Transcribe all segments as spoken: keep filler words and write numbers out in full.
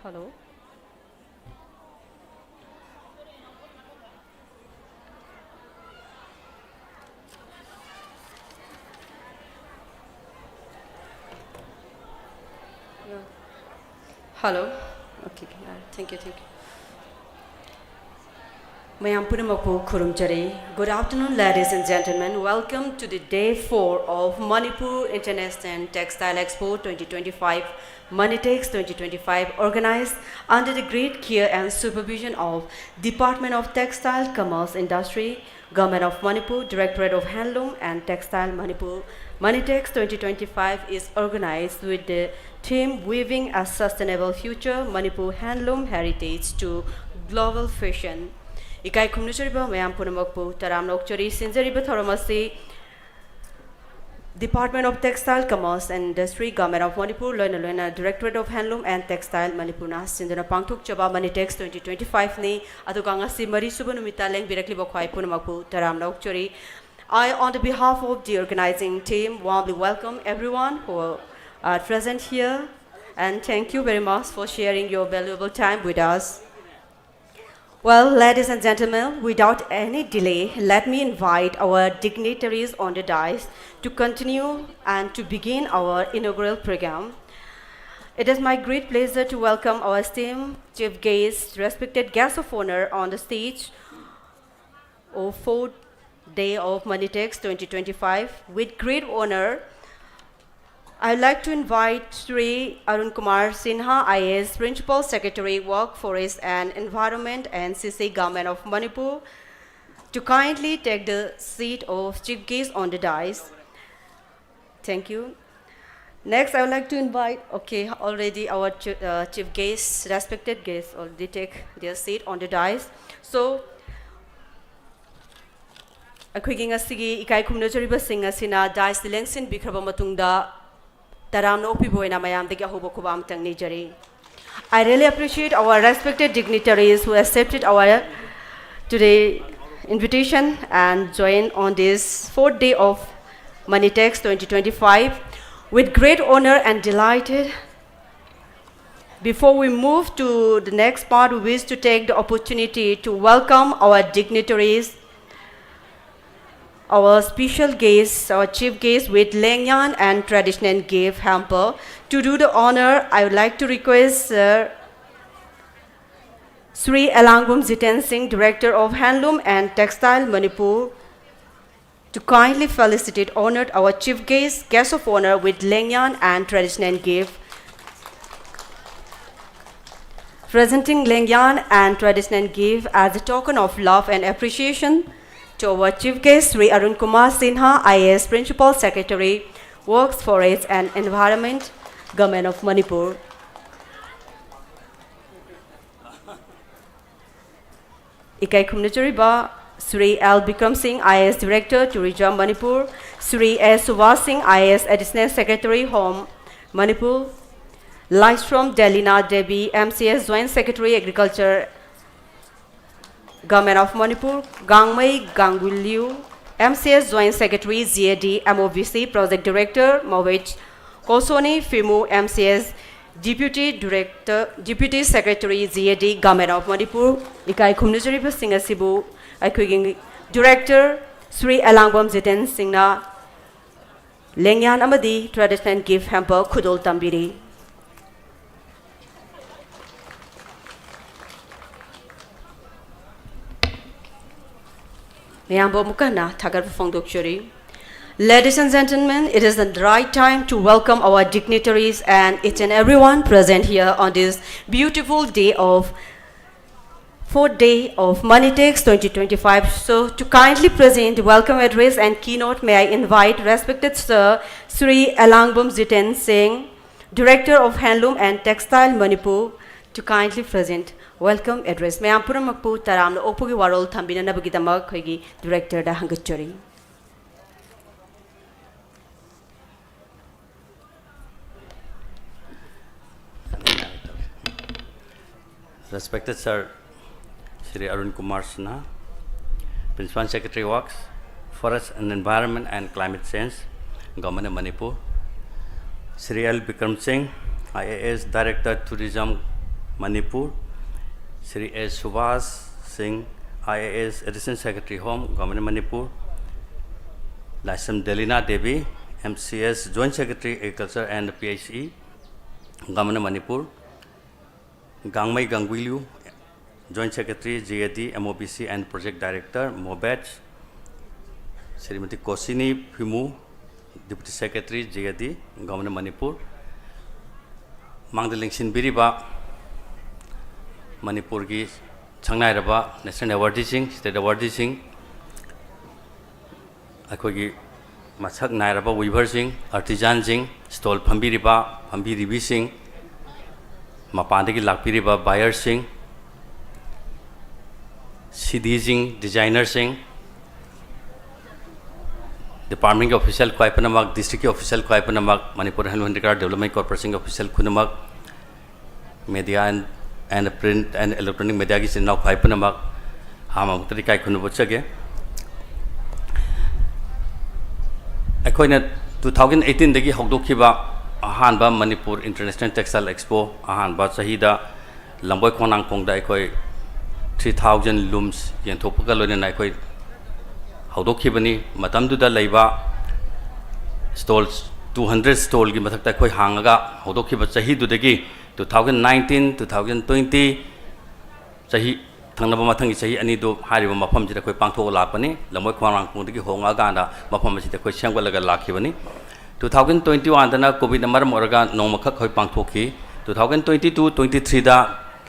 Hello. Hello. Okay, okay. All right. Thank you, thank you. ꯃꯌꯥꯝ ꯄꯨꯝꯅꯃꯛꯄꯨ ꯈꯨꯔꯨꯝꯖꯔꯤ꯫ Good afternoon, ladies and gentlemen. Welcome to the day four of Manipur International Textile Expo twenty twenty-five, Manitex twenty twenty-five, organized under the great care and supervision of Department of Textile, Commerce, Industry, Government of Manipur, Directorate of Handloom and Textile Manipur. Manitex twenty twenty-five is organized with the theme Weaving a Sustainable Future, Manipur Handloom Heritage to Global Fashion. ꯏꯀꯥꯏ ꯈꯨꯝꯅꯖꯔꯤꯕ ꯃꯌꯥꯝ ꯄꯨꯝꯅꯃꯛꯄꯨ ꯇꯔꯥꯝꯅ ꯑꯣꯛꯆꯔꯤ꯫ ꯁꯤꯟꯖꯔꯤꯕ ꯊꯧꯔꯝ ꯑꯁꯤ Department of Textile, Commerce and Industry, Government of Manipur, ꯂꯣꯏꯅ ꯂꯣꯏꯅ Directorate of Handloom and Textile ꯃꯅꯤꯄꯨꯔꯅ ꯁꯤꯟꯗꯨꯅ ꯄꯥꯡꯊꯣꯛꯆꯕ Manitex twenty twenty-five ꯅꯤ꯫ ꯑꯗꯨꯒ ꯉꯁꯤ ꯃꯔꯤꯁꯨꯕ ꯅꯨꯃꯤꯠꯇ ꯂꯦꯡꯕꯤꯔꯛꯂꯤꯕ ꯈ꯭ꯋꯥꯏ ꯄꯨꯝꯅꯃꯛꯄꯨ ꯇꯔꯥꯝꯅ ꯑꯣꯛꯆꯔꯤ꯫ I, on the behalf of the organizing team, warmly welcome everyone who are present here, and thank you very much for sharing your valuable time with us. Well, ladies and gentlemen, without any delay, let me invite our dignitaries on the dais to continue and to begin our inaugural program. It is my great pleasure to welcome our esteemed chief guest, respected guest of honor on the stage of fourth day of Manitex twenty twenty-five. With great honor, I'd like to invite Shri Arun Kumar Sinha, I A S, Principal Secretary, Work, Forest and Environment, N C C, Government of Manipur, to kindly take the seat of chief guest on the dais. Thank you. Next, I would like to invite, okay, already our chi- uh, chief guests, respected guests, already take their seat on the dais. So, ꯑꯩꯈꯣꯏꯒꯤ ꯉꯁꯤꯒꯤ ꯏꯀꯥꯏ ꯈꯨꯝꯅꯖꯔꯤꯕꯁꯤꯡ ꯑꯁꯤꯅ dais ꯂꯦꯡꯁꯤꯟꯕꯤꯈ꯭ꯔꯕ ꯃꯇꯨꯡꯗ, ꯇꯔꯥꯝꯅ ꯑꯣꯛꯄꯤꯕ ꯑꯣꯏꯅ ꯃꯌꯥꯝꯗꯒꯤ ꯑꯍꯧꯕ ꯈꯨꯕꯥꯛ ꯑꯃꯇꯪ ꯅꯤꯖꯔꯤ꯫ I really appreciate our respected dignitaries who accepted our today invitation and join on this fourth day of Manitex twenty twenty-five. With great honor and delighted, Before we move to the next part, we wish to take the opportunity to welcome our dignitaries, our special guests, our chief guest with Lengyan and traditional gift hamper. To do the honor, I would like to request Sir Sri Alangbum Jiten Singh, Director of Handloom and Textile Manipur, to kindly felicitate honored our chief guest, guest of honor with Lengyan and traditional gift. Presenting Lengyan and traditional gift as a token of love and appreciation to our chief guest, Sri Arun Kumar Sinha, I A S Principal Secretary, Works, Forest and Environment, Government of Manipur. ꯏꯀꯥꯏ ꯈꯨꯝꯅꯖꯔꯤꯕ Shri L Bikram Singh, I A S Director, Tourism, Manipur, Shri ꯑꯦꯁ ꯁꯨꯕꯥꯁ ꯁꯤꯡ, I A S Additional Secretary, Home, Manipur, ꯂꯥꯏꯁ꯭ꯔꯣꯝ ꯗꯦꯂꯤꯅꯥ Devi, M C S Joint Secretary, Agriculture, Government of Manipur, ꯒꯥꯡꯃꯩ ꯒꯥꯡꯒꯨꯂꯤꯌꯨ, M C S Joint Secretary, G A D, M O B C, Project Director, ꯃꯣꯕꯤꯖ ꯀꯣꯁꯣꯅꯤ ꯐꯤꯃꯨ, M C S Deputy Director, Deputy Secretary, G A D, Government of Manipur, ꯏꯀꯥꯏ ꯈꯨꯝꯅꯖꯔꯤꯕꯁꯤꯡ ꯑꯁꯤꯕꯨ ꯑꯩꯈꯣꯏꯒꯤ Director Shri ꯑꯦꯂꯥꯡꯕꯝ ꯖꯤꯇꯦꯟ ꯁꯤꯡꯅ ꯂꯦꯡꯌꯥꯟ ꯑꯃꯗꯤ traditional gift hamper ꯈꯨꯗꯣꯜ ꯇꯝꯕꯤꯔꯤ꯫ ꯃꯌꯥꯝꯕꯨ ꯑꯃꯨꯛꯀ ꯍꯟꯅ ꯊꯥꯒꯠꯄ ꯐꯣꯡꯗꯣꯛꯆꯔꯤ꯫ Ladies and gentlemen, it is the right time to welcome our dignitaries and each and everyone present here on this beautiful day of fourth day of Moneytex twenty twenty-five. So, to kindly present the welcome address and keynote, may I invite respected Sir Sri Alangbum Jiten Singh, Director of Handloom and Textile Manipur, to kindly present welcome address. ꯃꯌꯥꯝ ꯄꯨꯝꯅꯃꯛꯄꯨ ꯇꯔꯥꯝꯅ ꯑꯣꯛꯄꯒꯤ ꯋꯥꯔꯣꯜ ꯊꯝꯕꯤꯅꯅꯕꯒꯤꯗꯃꯛ ꯑꯩꯈꯣꯏꯒꯤ Directorꯗ ꯍꯪꯒꯠꯆꯔꯤ꯫ Respected Sir Shri Arun Kumar Sinha, Principal Secretary Works, Forest and Environment and Climate Change, Government of Manipur, Shri L Bikram Singh, I A S Director Tourism Manipur, Shri S Subhas Singh, I A S Assistant Secretary Home, Government of Manipur, Laisam Delina Devi, M C S Joint Secretary Agriculture and P H E, Government of Manipur, Gangmei Gangguiliu, Joint Secretary, J A D, M O B C and Project Director, MOBAGE, Srimati Kosini Phimu, Deputy Secretary, J A D, Government of Manipur, ꯃꯥꯡꯗ ꯂꯦꯡꯁꯤꯟꯕꯤꯔꯤꯕ ꯃꯅꯤꯄꯨꯔꯒꯤ ꯁꯛꯅꯥꯏꯔꯕ national awardee ꯁꯤꯡ, state awardee ꯁꯤꯡ, ꯑꯩꯈꯣꯏꯒꯤ ꯃꯁꯛ ꯅꯥꯏꯔꯕ weaver ꯁꯤꯡ, artisan ꯁꯤꯡ, stall ꯐꯝꯕꯤꯔꯤꯕ ꯐꯝꯕꯤꯔꯤꯕꯤꯁꯤꯡ, ꯃꯄꯥꯟꯗꯒꯤ ꯂꯥꯛꯄꯤꯔꯤꯕ buyer ꯁꯤꯡ, ꯁꯤꯗꯤꯁꯤꯡ, designer ꯁꯤꯡ, department ꯀꯤ official ꯈ꯭ꯋꯥꯏ ꯄꯨꯝꯅꯃꯛ, district ꯀꯤ official ꯈ꯭ꯋꯥꯏ ꯄꯨꯝꯅꯃꯛ, Manipur Handloom Handicraft Development Corporation ꯒꯤ official ꯈꯨꯗꯤꯡꯃꯛ, media and, and print and electronic media ꯒꯤ ꯏꯆꯤꯟ ꯏꯅꯥꯎ ꯈ꯭ꯋꯥꯏ ꯄꯨꯝꯅꯃꯛ ꯑꯍꯥꯟꯕꯃꯛꯇꯗ ꯏꯀꯥꯏ ꯈꯨꯝꯅꯕ ꯎꯠꯆꯒꯦ꯫ ꯑꯩꯈꯣꯏꯅ two thousand eighteen ꯗꯒꯤ ꯍꯧꯗꯣꯛꯈꯤꯕ ꯑꯍꯥꯟꯕ ꯃꯅꯤꯄꯨꯔ International Textile Expo, ꯑꯍꯥꯟꯕ ꯆꯍꯤꯗ ꯂꯝꯕꯣꯏ ꯈꯣꯡꯅꯥꯡꯈꯣꯡꯗ ꯑꯩꯈꯣꯏ three thousand looms ꯌꯦꯟꯊꯣꯛꯄꯒ ꯂꯣꯏꯅꯅ ꯑꯩꯈꯣꯏ ꯍꯧꯗꯣꯛꯈꯤꯕꯅꯤ꯫ ꯃꯇꯝꯗꯨꯗ ꯂꯩꯕ stall, two hundred stall ꯒꯤ ꯃꯊꯛꯇ ꯑꯩꯈꯣꯏ ꯍꯥꯡꯉꯒ ꯍꯧꯗꯣꯛꯈꯤꯕ ꯆꯍꯤꯗꯨꯗꯒꯤ two thousand nineteen, two thousand twenty ꯆꯍꯤ ꯊꯪꯅꯕ ꯃꯊꯪꯒꯤ ꯆꯍꯤ ꯑꯅꯤꯗꯨ ꯍꯥꯏꯔꯤꯕ ꯃꯐꯝꯁꯤꯗ ꯑꯩꯈꯣꯏ ꯄꯥꯡꯊꯣꯛꯑ ꯂꯥꯛꯄꯅꯤ꯫ ꯂꯝꯕꯣꯏ ꯈꯣꯡꯅꯥꯡꯈꯣꯡꯗꯒꯤ ꯍꯣꯡꯉꯛꯑꯀꯥꯟꯗ ꯃꯐꯝ ꯑꯁꯤꯗ ꯑꯩꯈꯣꯏ ꯁꯦꯝꯒꯠꯂꯒ ꯂꯥꯛꯈꯤꯕꯅꯤ꯫ Two thousand twenty one ꯗꯅ COVID ꯅ ꯃꯔꯝ ꯑꯣꯏꯔꯒ ꯅꯣꯡꯃꯈꯛ ꯑꯩꯈꯣꯏ ꯄꯥꯡꯊꯣꯛꯈꯤ꯫ Two thousand twenty two, twenty three ꯗ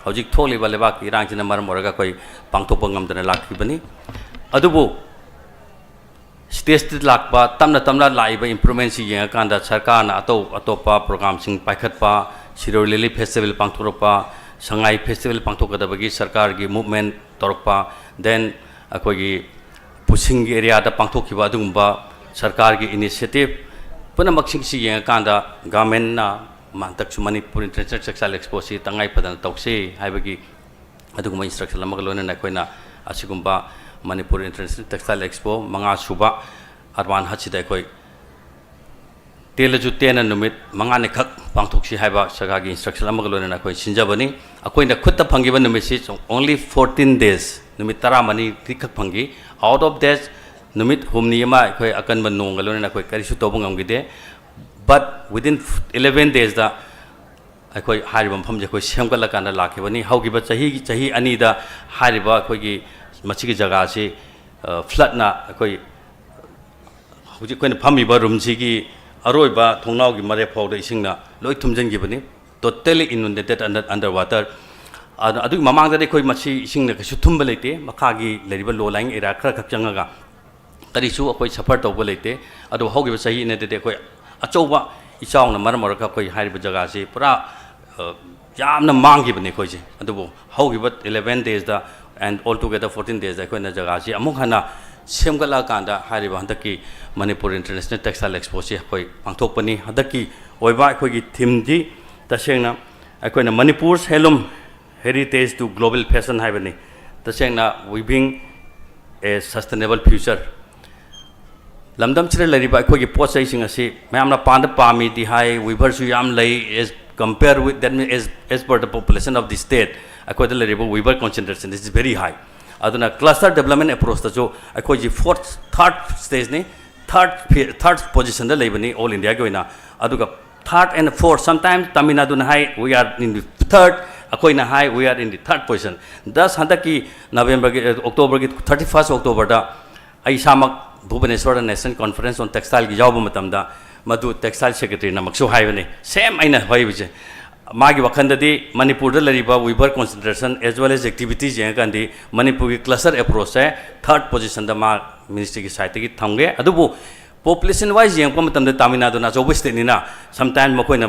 ꯍꯧꯖꯤꯛ ꯊꯣꯛꯂꯤꯕ ꯂꯩꯕꯥꯛꯀꯤ ꯏꯔꯥꯡꯁꯤꯅ ꯃꯔꯝ ꯑꯣꯏꯔꯒ ꯑꯩꯈꯣꯏ ꯄꯥꯡꯊꯣꯛꯄ ꯉꯝꯗꯅ ꯂꯥꯛꯈꯤꯕꯅꯤ꯫ ꯑꯗꯨꯕꯨ stage ꯇ ꯂꯥꯛꯄ, ꯇꯞꯅ ꯇꯞꯅ ꯂꯥꯛꯏꯕ improvement ꯁꯤ ꯌꯦꯡꯉꯀꯥꯟꯗ ꯁꯔꯀꯥꯔꯅ ꯑꯇꯧ ꯑꯇꯣꯞꯄ program ꯁꯤꯡ ꯄꯥꯏꯈꯠꯄ, ꯁꯤꯔꯣꯏ ꯂꯤꯂꯤ festival ꯄꯥꯡꯊꯣꯔꯛꯄ, ꯁꯉꯥꯏ festival ꯄꯥꯡꯊꯣꯛꯀꯗꯕꯒꯤ ꯁꯔꯀꯥꯔꯒꯤ movement ꯇꯧꯔꯛꯄ, then ꯑꯩꯈꯣꯏꯒꯤ ꯄꯨꯁꯤꯡꯒꯤ area ꯗ ꯄꯥꯡꯊꯣꯛꯈꯤꯕ ꯑꯗꯨꯒꯨꯝꯕ ꯁꯔꯀꯥꯔꯒꯤ initiative ꯄꯨꯝꯅꯃꯛꯁꯤꯡꯁꯤ ꯌꯦꯡꯉꯀꯥꯟꯗ government ꯅ ꯍꯟꯗꯛꯁꯨ ꯃꯅꯤꯄꯨꯔ International Textile Expo ꯁꯤ ꯇꯉꯥꯏ ꯐꯗꯅ ꯇꯧꯁꯤ ꯍꯥꯏꯕꯒꯤ ꯑꯗꯨꯒꯨꯝꯕ instruction ꯑꯃꯒ ꯂꯣꯏꯅꯅ ꯑꯩꯈꯣꯏꯅ ꯑꯁꯤꯒꯨꯝꯕ ꯃꯅꯤꯄꯨꯔ International Textile Expo ꯃꯉꯥ ꯁꯨꯕ Urban Hut ꯁꯤꯗ ꯑꯩꯈꯣꯏ ꯇꯦꯜꯂꯁꯨ ꯇꯦꯟꯅ ꯅꯨꯃꯤꯠ ꯃꯉꯥꯅꯤꯈꯛ ꯄꯥꯡꯊꯣꯛꯁꯤ ꯍꯥꯏꯕ ꯁꯔꯀꯥꯔꯒꯤ instruction ꯑꯃꯒ ꯂꯣꯏꯅꯅ ꯑꯩꯈꯣꯏ ꯁꯤꯟꯖꯕꯅꯤ꯫ ꯑꯩꯈꯣꯏꯅ ꯈꯨꯠꯇ ꯐꯪꯈꯤꯕ ꯅꯨꯃꯤꯠꯁꯤ only fourteen days, ꯅꯨꯃꯤꯠ ꯇꯔꯥꯃꯔꯤꯈꯛ ꯐꯪꯈꯤ꯫ Out of that, ꯅꯨꯃꯤꯠ ꯍꯨꯝꯅꯤ ꯑꯃ ꯑꯩꯈꯣꯏ ꯑꯀꯟꯕ ꯅꯣꯡꯒ ꯂꯣꯏꯅꯅ ꯑꯩꯈꯣꯏ ꯀꯔꯤꯁꯨ ꯇꯧꯕ ꯉꯝꯈꯤꯗꯦ꯫ But within eleven daysꯇ ꯑꯩꯈꯣꯏ ꯍꯥꯏꯔꯤꯕ ꯃꯐꯝꯁꯦ ꯑꯩꯈꯣꯏ ꯁꯦꯝꯒꯠꯂꯀꯥꯟꯗ ꯂꯥꯛꯈꯤꯕꯅꯤ꯫ ꯍꯧꯈꯤꯕ ꯆꯍꯤꯒꯤ, ꯆꯍꯤ ꯑꯅꯤꯗ ꯍꯥꯏꯔꯤꯕ ꯑꯩꯈꯣꯏꯒꯤ ꯃꯁꯤꯒꯤ ꯖꯒꯥꯁꯤ, ꯑ, floodꯅ ꯑꯩꯈꯣꯏ ꯍꯧꯖꯤꯛ ꯑꯩꯈꯣꯏꯅ ꯐꯝꯃꯤꯕ roomꯁꯤꯒꯤ ꯑꯔꯣꯏꯕ ꯊꯣꯡꯅꯥꯎꯒꯤ ꯃꯔꯦꯞ ꯐꯥꯎꯗ ꯏꯁꯤꯡꯅ ꯂꯣꯏ ꯊꯨꯝꯖꯤꯟꯈꯤꯕꯅꯤ, totally inundated, under, under water꯫ ꯑꯗꯨ, ꯑꯗꯨꯒꯤ ꯃꯃꯥꯡꯗꯗꯤ ꯑꯩꯈꯣꯏ ꯃꯁꯤ ꯏꯁꯤꯡꯅ ꯀꯩꯁꯨ ꯊꯨꯝꯕ ꯂꯩꯇꯦ꯫ ꯃꯈꯥꯒꯤ ꯂꯩꯔꯤꯕ low lying area ꯈꯔ ꯈꯛ ꯆꯪꯉꯒ ꯀꯔꯤꯁꯨ ꯑꯩꯈꯣꯏ suffer ꯇꯧꯕ ꯂꯩꯇꯦ꯫ ꯑꯗꯨ ꯍꯧꯈꯤꯕ ꯆꯍꯤ ꯑꯅꯤꯗꯗꯤ ꯑꯩꯈꯣꯏ ꯑꯆꯧꯕ ꯏꯆꯥꯎꯅ ꯃꯔꯝ ꯑꯣꯏꯔꯒ ꯑꯩꯈꯣꯏ ꯍꯥꯏꯔꯤꯕ ꯖꯒꯥꯁꯤ ꯄꯨꯔꯥ, ꯑ, ꯌꯥꯝꯅ ꯃꯥꯡꯈꯤꯕꯅꯤ ꯑꯩꯈꯣꯏꯁꯦ꯫ ꯑꯗꯨꯕꯨ ꯍꯧꯈꯤꯕ eleven daysꯇ and altogether fourteen daysꯇ ꯑꯩꯈꯣꯏꯅ ꯖꯒꯥꯁꯤ ꯑꯃꯨꯛ ꯍꯟꯅ ꯁꯦꯝꯒꯠꯂꯛꯑꯀꯥꯟꯗ ꯍꯥꯏꯔꯤꯕ ꯍꯟꯗꯛꯀꯤ Manipur International Textile Expoꯁꯤ ꯑꯩꯈꯣꯏ ꯄꯥꯡꯊꯣꯛꯄꯅꯤ꯫ ꯍꯟꯗꯛꯀꯤ ꯑꯣꯏꯕ ꯑꯩꯈꯣꯏꯒꯤ themeꯗꯤ ꯇꯁꯦꯡꯅ ꯑꯩꯈꯣꯏꯅ Manipur's Handloom Heritage to Global Fashion ꯍꯥꯏꯕꯅꯤ꯫ ꯇꯁꯦꯡꯅ weaving a sustainable future꯫ ꯂꯝꯗꯝꯁꯤꯗ ꯂꯩꯔꯤꯕ ꯑꯩꯈꯣꯏꯒꯤ ꯄꯣꯠ ꯆꯩꯁꯤꯡ ꯑꯁꯤ ꯃꯌꯥꯝꯅ ꯄꯥꯝꯗ ꯄꯥꯝꯃꯤꯗꯤ ꯍꯥꯏ, weaverꯁꯨ ꯌꯥꯝ ꯂꯩ, as compare with, that means as, as per the population of the state, ꯑꯩꯈꯣꯏꯗ ꯂꯩꯔꯤꯕ weaver concentration is very high꯫ ꯑꯗꯨꯅ cluster development approachꯇꯁꯨ ꯑꯩꯈꯣꯏꯁꯤ fourth, third stageꯅꯤ, third, third positionꯗ ꯂꯩꯕꯅꯤ all Indiaꯒꯤ ꯑꯣꯏꯅ꯫ ꯑꯗꯨꯒ third and fourth, sometimes Tamil Naduꯅ high, "We are in the third", ꯑꯩꯈꯣꯏꯅ ꯍꯥꯏ, "We are in the third position." Thus ꯍꯟꯗꯛꯀꯤ Novemberꯒꯤ, Octoberꯒꯤ, thirty first Octoberꯗ ꯑꯩ ꯏꯁꯥꯃꯛ ꯚꯨꯕꯅꯦꯁ꯭ꯋꯔꯗ National Conference on Textileꯒꯤ ꯌꯥꯎꯕ ꯃꯇꯝꯗ ꯃꯗꯨ textile secretaryꯅꯃꯛꯁꯨ ꯍꯥꯏꯕꯅꯤ, same ꯑꯩꯅ ꯍꯥꯏꯕꯁꯦ꯫ ꯃꯥꯒꯤ ꯋꯥꯈꯜꯗꯗꯤ ꯃꯅꯤꯄꯨꯔꯗ ꯂꯩꯔꯤꯕ weaver concentration as well as activities ꯌꯦꯡꯉꯀꯥꯟꯗꯤ ꯃꯅꯤꯄꯨꯔꯒꯤ cluster approachꯁꯦ third positionꯗ ꯃꯥ ministryꯒꯤ sideꯇꯒꯤ ꯊꯝꯒꯦ꯫ ꯑꯗꯨꯕꯨ population wise ꯌꯦꯡꯉꯛꯄ ꯃꯇꯝꯗ ꯇꯥꯃꯤꯜ ꯅꯥꯗꯨꯅ ꯑꯆꯧꯕ stateꯅꯤꯅ sometimes ꯃꯈꯣꯏꯅ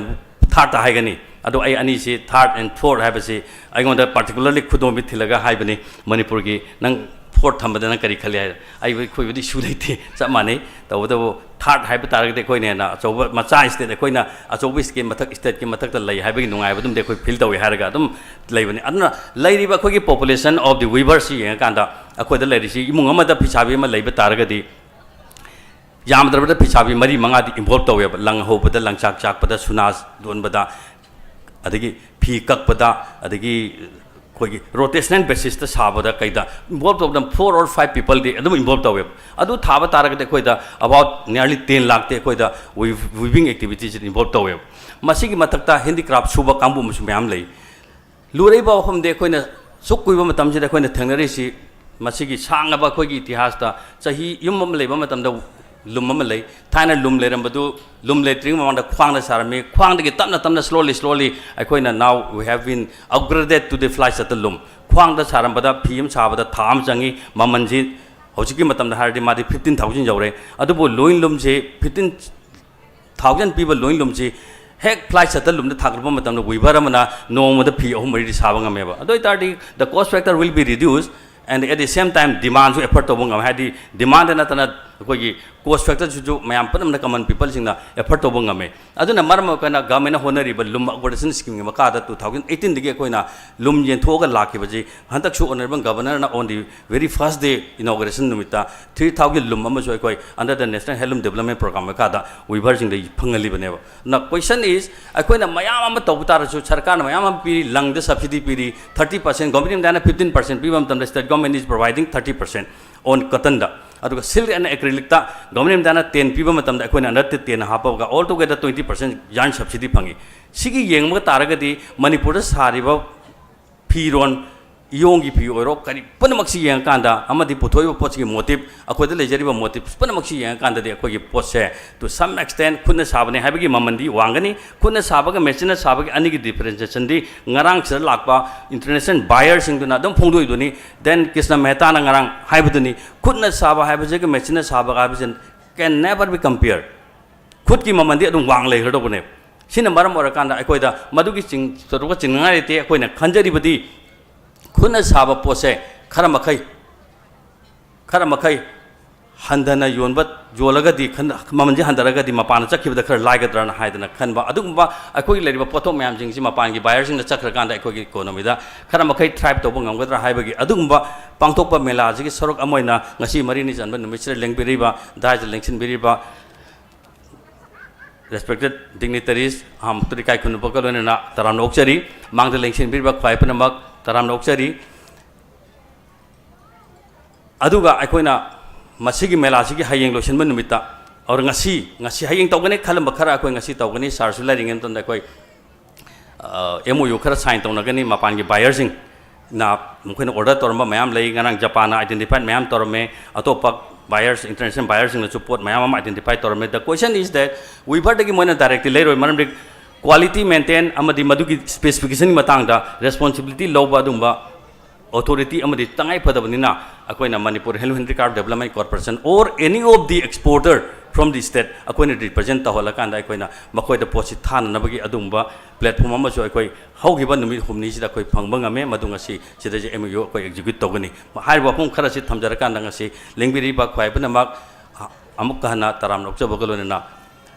thirdꯇ ꯍꯥꯏꯒꯅꯤ꯫ ꯑꯗꯣ ꯑꯩ ꯑꯅꯤꯁꯤ, third and fourth ꯍꯥꯏꯕꯁꯤ, ꯑꯩꯉꯣꯟꯗ particularly ꯈꯨꯗꯣꯝꯕꯤ ꯊꯤꯜꯂꯒ ꯍꯥꯏꯕꯅꯤ ꯃꯅꯤꯄꯨꯔꯒꯤ, "ꯅꯪ fourth ꯊꯝꯕꯗ ꯅꯪ ꯀꯔꯤ ꯈꯜꯂꯤ?" ꯍꯥꯏ꯫ ꯑꯩ, ꯑꯩꯈꯣꯏꯕꯨꯗꯤ issue ꯂꯩꯇꯦ, ꯆꯞ ꯃꯥꯟꯅꯩ꯫ ꯇꯧꯕꯇꯕꯨ third ꯍꯥꯏꯕ ꯇꯥꯔꯒꯗꯤ ꯑꯩꯈꯣꯏꯅ ꯍꯦꯟꯅ ꯑꯆꯧꯕ, ꯃꯆꯥ state, ꯑꯩꯈꯣꯏꯅ ꯑꯆꯧꯕ state ꯃꯊꯛ, stateꯀꯤ ꯃꯊꯛꯇ ꯂꯩ ꯍꯥꯏꯕꯒꯤ ꯅꯨꯡꯉꯥꯏꯕꯗꯨꯝꯗꯤ ꯑꯩꯈꯣꯏ feel ꯇꯧꯏ ꯍꯥꯏꯔꯒ ꯑꯗꯨꯝ ꯂꯩꯕꯅꯤ꯫ ꯑꯗꯨꯅ ꯂꯩꯔꯤꯕ ꯑꯩꯈꯣꯏꯒꯤ population of the weaverꯁꯤ ꯌꯦꯡꯉꯀꯥꯟꯗ ꯑꯩꯈꯣꯏꯗ ꯂꯩꯔꯤꯁꯤ ꯏꯃꯨꯡ ꯑꯃꯗ ꯐꯤꯁꯥꯕꯤ ꯑꯃ ꯂꯩꯕ ꯇꯥꯔꯒꯗꯤ ꯌꯥꯝꯗ꯭ꯔꯕꯗ ꯐꯤꯁꯥꯕꯤ ꯃꯔꯤ ꯃꯉꯥꯗꯤ involve ꯇꯧꯋꯦꯕ, ꯂꯪ ꯍꯧꯕꯗ, ꯂꯪꯆꯥꯛ ꯆꯥꯛꯄꯗ, ꯁꯨꯅꯥ ꯂꯣꯟꯕꯗ, ꯑꯗꯒꯤ ꯐꯤ ꯀꯛꯄꯗ, ꯑꯗꯒꯤ ꯑꯩꯈꯣꯏꯒꯤ rotational basisꯇ ꯁꯥꯕꯗ ꯀꯩꯗ involve ꯇꯧꯕꯗ four or five peopleꯗꯤ ꯑꯗꯨꯝ involve ꯇꯧꯋꯦꯕ꯫ ꯑꯗꯨ ꯊꯥꯕ ꯇꯥꯔꯒꯗꯤ ꯑꯩꯈꯣꯏꯗ about nearly ten ꯂꯥꯛꯇꯤ ꯑꯩꯈꯣꯏꯗ weaving activitiesꯇ involve ꯇꯧꯋꯦꯕ꯫ ꯃꯁꯤꯒꯤ ꯃꯊꯛꯇ handicraft ꯁꯨꯕ ꯀꯥꯡꯕꯨ ꯑꯃꯁꯨ ꯃꯌꯥꯝ ꯂꯩ꯫ ꯂꯨꯔꯛꯏꯕ ꯋꯥꯐꯝꯗꯤ ꯑꯩꯈꯣꯏꯅ ꯁꯨꯛ ꯀꯨꯏꯕ ꯃꯇꯝꯁꯤꯗ ꯑꯩꯈꯣꯏꯅ ꯊꯦꯡꯅꯔꯤꯁꯤ, ꯃꯁꯤꯒꯤ ꯁꯥꯡꯂꯕ ꯑꯩꯈꯣꯏꯒꯤ ꯏꯇꯤꯍꯥꯁꯇ ꯆꯍꯤ ꯌꯨꯝ ꯑꯃ ꯂꯩꯕ ꯃꯇꯝꯗ ꯂꯨꯝ ꯑꯃ ꯂꯩ꯫ ꯊꯥꯏꯅ ꯂꯨꯝ ꯂꯩꯔꯝꯕꯗꯨ, ꯂꯨꯝ ꯂꯩꯇ꯭ꯔꯤꯉꯩ ꯃꯃꯥꯡꯗ ꯈ꯭ꯋꯥꯡꯗ ꯁꯥꯔꯝꯃꯤ꯫ ꯈ꯭ꯋꯥꯡꯗꯒꯤ ꯇꯞꯅ ꯇꯞꯅ, slowly slowly ꯑꯩꯈꯣꯏꯅ now we have been upgraded to the fly shuttle ꯂꯨꯝ꯫ ꯈ꯭ꯋꯥꯡꯗ ꯁꯥꯔꯝꯕꯗ ꯐꯤ ꯑꯃ ꯁꯥꯕꯗ ꯊꯥ ꯑꯃ ꯆꯪꯉꯤ꯫ ꯃꯃꯜꯁꯤ ꯍꯧꯖꯤꯛꯀꯤ ꯃꯇꯝꯗ ꯍꯥꯏꯔꯗꯤ ꯃꯥꯗꯤ fifteen thousand ꯌꯧꯔꯦ꯫ ꯑꯗꯨꯕꯨ loom ꯂꯨꯝꯁꯤ fifteen thousand ꯄꯤꯕ loom ꯂꯨꯝꯁꯤ ꯍꯦꯛ fly shuttle ꯂꯨꯝꯗ ꯊꯥꯡꯒꯠꯄ ꯃꯇꯝꯗ weaver ꯑꯃꯅ ꯅꯣꯡꯃꯗ ꯐꯤ ꯑꯍꯨꯝ ꯃꯔꯤꯗꯤ ꯁꯥꯕ ꯉꯝꯃꯦꯕ꯫ ꯑꯗꯨ ꯑꯣꯏꯇꯥꯔꯗꯤ the cost factor will be reduced and at the same time demandꯁꯨ afford ꯇꯧꯕ ꯉꯝꯃꯦ꯫ ꯍꯥꯏꯗꯤ demandꯗ ꯅꯠꯇꯅ ꯑꯩꯈꯣꯏꯒꯤ cost factorꯁꯤꯁꯨ ꯃꯌꯥꯝ ꯄꯨꯝꯅꯃꯛꯅ, common peopleꯁꯤꯡꯅ afford ꯇꯧꯕ ꯉꯝꯃꯦ꯫ ꯑꯗꯨꯅ ꯃꯔꯝ ꯑꯣꯏꯔꯀꯥꯟꯗ governmentꯅ ꯍꯣꯠꯅꯔꯤꯕ ꯂꯨꯝ upgradation schemeꯒꯤ ꯃꯈꯥꯗ two thousand eighteenꯗꯒꯤ ꯑꯩꯈꯣꯏꯅ ꯂꯨꯝ ꯌꯦꯟꯊꯣꯛꯑꯒ ꯂꯥꯛꯈꯤꯕꯁꯤ ꯍꯟꯗꯛꯁꯨ honourable governorꯅ on the very first day inauguration ꯅꯨꯃꯤꯠꯇ three thousand ꯂꯨꯝ ꯑꯃꯁꯨ ꯑꯩꯈꯣꯏ under the National Handloom Development Program ꯃꯈꯥꯗ weaverꯁꯤꯡꯗ ꯐꯪꯍꯜꯂꯤꯕꯅꯦꯕ꯫ Now question is, ꯑꯩꯈꯣꯏꯅ ꯃꯌꯥꯝ ꯑꯃ ꯇꯧꯕ ꯇꯥꯔꯁꯨ, ꯁꯔꯀꯥꯔꯅ ꯃꯌꯥꯝ ꯑꯃ ꯄꯤꯔꯤ, ꯂꯪꯗ subsidy ꯄꯤꯔꯤ, thirty percent, government of Indiaꯅ fifteen percent ꯄꯤꯕ ꯃꯇꯝꯗ state government is providing thirty percent on cottonꯗ, ꯑꯗꯨꯒ silk and acrylicꯇ government of Indiaꯅ ten ꯄꯤꯕ ꯃꯇꯝꯗ ꯑꯩꯈꯣꯏꯅ under ten ꯍꯥꯞꯄꯒ all together twenty percent yarn subsidy ꯐꯪꯉꯤ꯫ ꯁꯤꯒꯤ ꯌꯦꯡꯕ ꯇꯥꯔꯒꯗꯤ ꯃꯅꯤꯄꯨꯔꯗ ꯁꯥꯔꯤꯕ ꯐꯤꯔꯣꯟ, ꯏꯌꯣꯡꯒꯤ ꯐꯤ ꯑꯣꯏꯔꯣ, ꯀꯔꯤ ꯄꯨꯝꯅꯃꯛꯁꯤ ꯌꯦꯡꯉꯀꯥꯟꯗ, ꯑꯃꯗꯤ ꯄꯨꯊꯣꯛꯏꯕ ꯄꯣꯠꯁꯤꯒꯤ motive, ꯑꯩꯈꯣꯏꯗ ꯂꯩꯖꯔꯤꯕ motives ꯄꯨꯝꯅꯃꯛꯁꯤ ꯌꯦꯡꯉꯀꯥꯟꯗꯗꯤ ꯑꯩꯈꯣꯏꯒꯤ ꯄꯣꯠꯁꯦ to some extent ꯈꯨꯠꯅ ꯁꯥꯕꯅꯤ ꯍꯥꯏꯕꯒꯤ ꯃꯃꯜꯗꯤ ꯋꯥꯡꯒꯅꯤ꯫ ꯈꯨꯠꯅ ꯁꯥꯕꯒ machineꯅ ꯁꯥꯕꯒꯤ ꯑꯅꯤꯒꯤ differentiationꯗꯤ ꯉꯔꯥꯡꯁꯤꯗ ꯂꯥꯛꯄ international buyerꯁꯤꯡꯗꯨꯅ ꯑꯗꯨꯝ ꯐꯣꯡꯗꯣꯛꯏꯗꯨꯅꯤ꯫ Then ꯀ꯭ꯔꯤꯁꯅ ꯃꯦꯍꯇꯥꯅ ꯉꯔꯥꯡ ꯍꯥꯏꯕꯗꯨꯅꯤ, ꯈꯨꯠꯅ ꯁꯥꯕ ꯍꯥꯏꯕꯁꯤꯒ machineꯅ ꯁꯥꯕ ꯍꯥꯏꯕꯁꯤ can never be compared꯫ ꯈꯨꯠꯀꯤ ꯃꯃꯜꯗꯤ ꯑꯗꯨꯝ ꯋꯥꯡ ꯂꯩꯈ꯭ꯔꯗꯧꯕꯅꯦꯕ꯫ ꯁꯤꯅ ꯃꯔꯝ ꯑꯣꯏꯔꯀꯥꯟꯗ ꯑꯩꯈꯣꯏꯗ ꯃꯗꯨꯒꯤ ꯆꯤꯡ ꯆꯠꯊꯣꯛꯄ ꯆꯤꯡꯅꯉꯥꯏ ꯂꯩꯇꯦ꯫ ꯑꯩꯈꯣꯏꯅ ꯈꯟꯖꯔꯤꯕꯗꯤ ꯈꯨꯠꯅ ꯁꯥꯕ ꯄꯣꯠꯁꯦ ꯈꯔ ꯃꯈꯩ, ꯈꯔ ꯃꯈꯩ ꯍꯟꯊꯅ ꯌꯣꯟꯕ, ꯌꯣꯜꯂꯒꯗꯤ ꯈꯟ-, ꯃꯃꯜꯁꯦ ꯍꯟꯊꯔꯒꯗꯤ ꯃꯄꯥꯟꯗ ꯆꯠꯈꯤꯕꯗ ꯈꯔ ꯂꯥꯏꯒꯗ꯭ꯔꯥꯅ ꯍꯥꯏꯗꯅ ꯈꯟꯕ꯫ ꯑꯗꯨꯒꯨꯝꯕ ꯑꯩꯈꯣꯏꯒꯤ ꯂꯩꯔꯤꯕ ꯄꯣꯠꯊꯣꯛ ꯃꯌꯥꯝꯁꯤꯡꯁꯤ ꯃꯄꯥꯟꯒꯤ ꯕꯥꯌꯔꯁꯤꯡꯅ ꯆꯠꯈ꯭ꯔꯀꯥꯟꯗ ꯑꯩꯈꯣꯏꯒꯤ ꯏꯀꯣꯅꯣꯃꯤꯗ ꯈꯔ ꯃꯈꯩ ꯊ꯭ꯔꯥꯏꯞ ꯇꯧꯕ ꯉꯝꯒꯗ꯭ꯔꯥ ꯍꯥꯏꯕꯒꯤ ꯑꯗꯨꯒꯨꯝꯕ ꯄꯥꯡꯊꯣꯛꯄ ꯃꯦꯂꯥꯁꯤꯒꯤ ꯁꯔꯨꯛ ꯑꯃ ꯑꯣꯏꯅ ꯉꯁꯤ ꯃꯔꯤꯅꯤ ꯆꯟꯕ ꯅꯨꯃꯤꯠꯁꯤꯗ ꯂꯦꯡꯕꯤꯔꯤꯕ, ꯗꯥꯏꯁꯇ ꯂꯦꯡꯁꯤꯟꯕꯤꯔꯤꯕ ꯔꯦꯁꯄꯦꯛꯇꯦꯗ ꯗꯤꯒꯅꯤꯇꯔꯤꯁ, ꯑꯍꯥꯟꯕꯗ ꯏꯀꯥꯏ ꯈꯨꯝꯅꯕꯒ ꯂꯣꯏꯅꯅ ꯇꯔꯥꯝꯅ ꯑꯣꯛꯆꯔꯤ꯫ ꯃꯥꯡꯗ ꯂꯦꯡꯁꯤꯟꯕꯤꯔꯤꯕ ꯈ꯭ꯋꯥꯏ ꯄꯨꯝꯅꯃꯛ ꯇꯔꯥꯝꯅ ꯑꯣꯛꯆꯔꯤ꯫ ꯑꯗꯨꯒ ꯑꯩꯈꯣꯏꯅ ꯃꯁꯤꯒꯤ ꯃꯦꯂꯥꯁꯤꯒꯤ ꯍꯌꯦꯡ ꯂꯣꯏꯁꯤꯟꯕ ꯅꯨꯃꯤꯠꯇ, ꯑꯣꯔ ꯉꯁꯤ, ꯉꯁꯤ ꯍꯌꯦꯡ ꯇꯧꯒꯅꯤ ꯈꯜꯂꯝꯕ ꯈꯔ ꯑꯩꯈꯣꯏ ꯉꯁꯤ ꯇꯧꯒꯅꯤ꯫ ꯁꯥꯔꯁꯨ ꯂꯩꯔꯤꯉꯩ ꯃꯇꯝꯗ ꯑꯩꯈꯣꯏ, ꯑ, ꯑꯦꯝ ꯑꯣ ꯌꯨ ꯈꯔ ꯁꯥꯏꯟ ꯇꯧꯅꯒꯅꯤ꯫ ꯃꯄꯥꯟꯒꯤ ꯕꯥꯌꯔꯁꯤꯡꯅ ꯃꯈꯣꯏꯅ ꯑꯣꯔꯗꯔ ꯇꯧꯔꯝꯕ ꯃꯌꯥꯝ ꯂꯩ꯫ ꯉꯔꯥꯡ ꯖꯄꯥꯟꯅ ꯑꯥꯏꯗꯦꯟꯇꯤꯐꯥꯏꯠ ꯃꯌꯥꯝ ꯇꯧꯔꯝꯃꯦ꯫ ꯑꯇꯣꯞꯄ ꯕꯥꯌꯔꯁ, ꯏꯟꯇꯔꯅꯦꯁꯅꯦꯜ ꯕꯥꯌꯔꯁꯤꯡꯅꯁꯨ ꯄꯣꯠ ꯃꯌꯥꯝ ꯑꯃ ꯑꯥꯏꯗꯦꯟꯇꯤꯐꯥꯏ ꯇꯧꯔꯝꯃꯦ꯫ The question is that ꯋꯤꯚꯔꯗꯒꯤ ꯃꯣꯏꯅ ꯗꯥꯏꯔꯦꯛꯇꯤ ꯂꯩꯔꯣꯏ, ꯃꯔꯝꯗꯤ ꯀ꯭ꯋꯥꯂꯤꯇꯤ ꯃꯦꯟꯇꯦꯟ ꯑꯃꯗꯤ ꯃꯗꯨꯒꯤ ꯁ꯭ꯄꯦꯁꯤꯐꯤꯀꯦꯁꯟꯒꯤ ꯃꯇꯥꯡꯗ ꯔꯦꯁꯄꯣꯟꯁꯤꯕꯤꯂꯤꯇꯤ ꯂꯧꯕ ꯑꯗꯨꯒꯨꯝꯕ ꯑꯣꯊꯣꯔꯤꯇꯤ ꯑꯃꯗꯤ ꯇꯉꯥꯏ ꯐꯗꯕꯅꯤꯅ, ꯑꯩꯈꯣꯏꯅ Manipur handloom handicraft development corporation or any of the exporter from the state ꯑꯩꯈꯣꯏꯅ ꯔꯤꯄ꯭ꯔꯖꯦꯟ ꯇꯧꯍꯜꯂꯀꯥꯟꯗ ꯑꯩꯈꯣꯏꯅ ꯃꯈꯣꯏꯗ ꯄꯣꯠꯁꯤ ꯊꯥꯅꯅꯕꯒꯤ ꯑꯗꯨꯒꯨꯝꯕ ꯄ꯭ꯂꯦꯠꯐꯣꯝ ꯑꯃꯁꯨ ꯑꯩꯈꯣꯏ ꯍꯧꯈꯤꯕ ꯅꯨꯃꯤꯠ ꯍꯨꯝꯅꯤꯁꯤꯗ ꯑꯩꯈꯣꯏ ꯐꯪꯕ ꯉꯝꯃꯦ꯫ ꯃꯗꯨ ꯉꯁꯤ ꯁꯤꯗꯩꯁꯤ ꯑꯦꯝ ꯑꯣ ꯌꯨ ꯑꯩꯈꯣꯏ ꯑꯦꯛꯖꯤꯀ꯭ꯌꯨꯠ ꯇꯧꯒꯅꯤ꯫ ꯍꯥꯏꯔꯤꯕ ꯋꯥꯐꯝ ꯈꯔꯁꯤ ꯊꯝꯖꯔꯀꯥꯟꯗ ꯉꯁꯤ ꯂꯦꯡꯕꯤꯔꯤꯕ ꯈ꯭ꯋꯥꯏ ꯄꯨꯝꯅꯃꯛ ꯑꯃꯨꯛꯀ ꯍꯟꯅ ꯇꯔꯥꯝꯅ ꯑꯣꯛꯆꯕꯒ ꯂꯣꯏꯅꯅ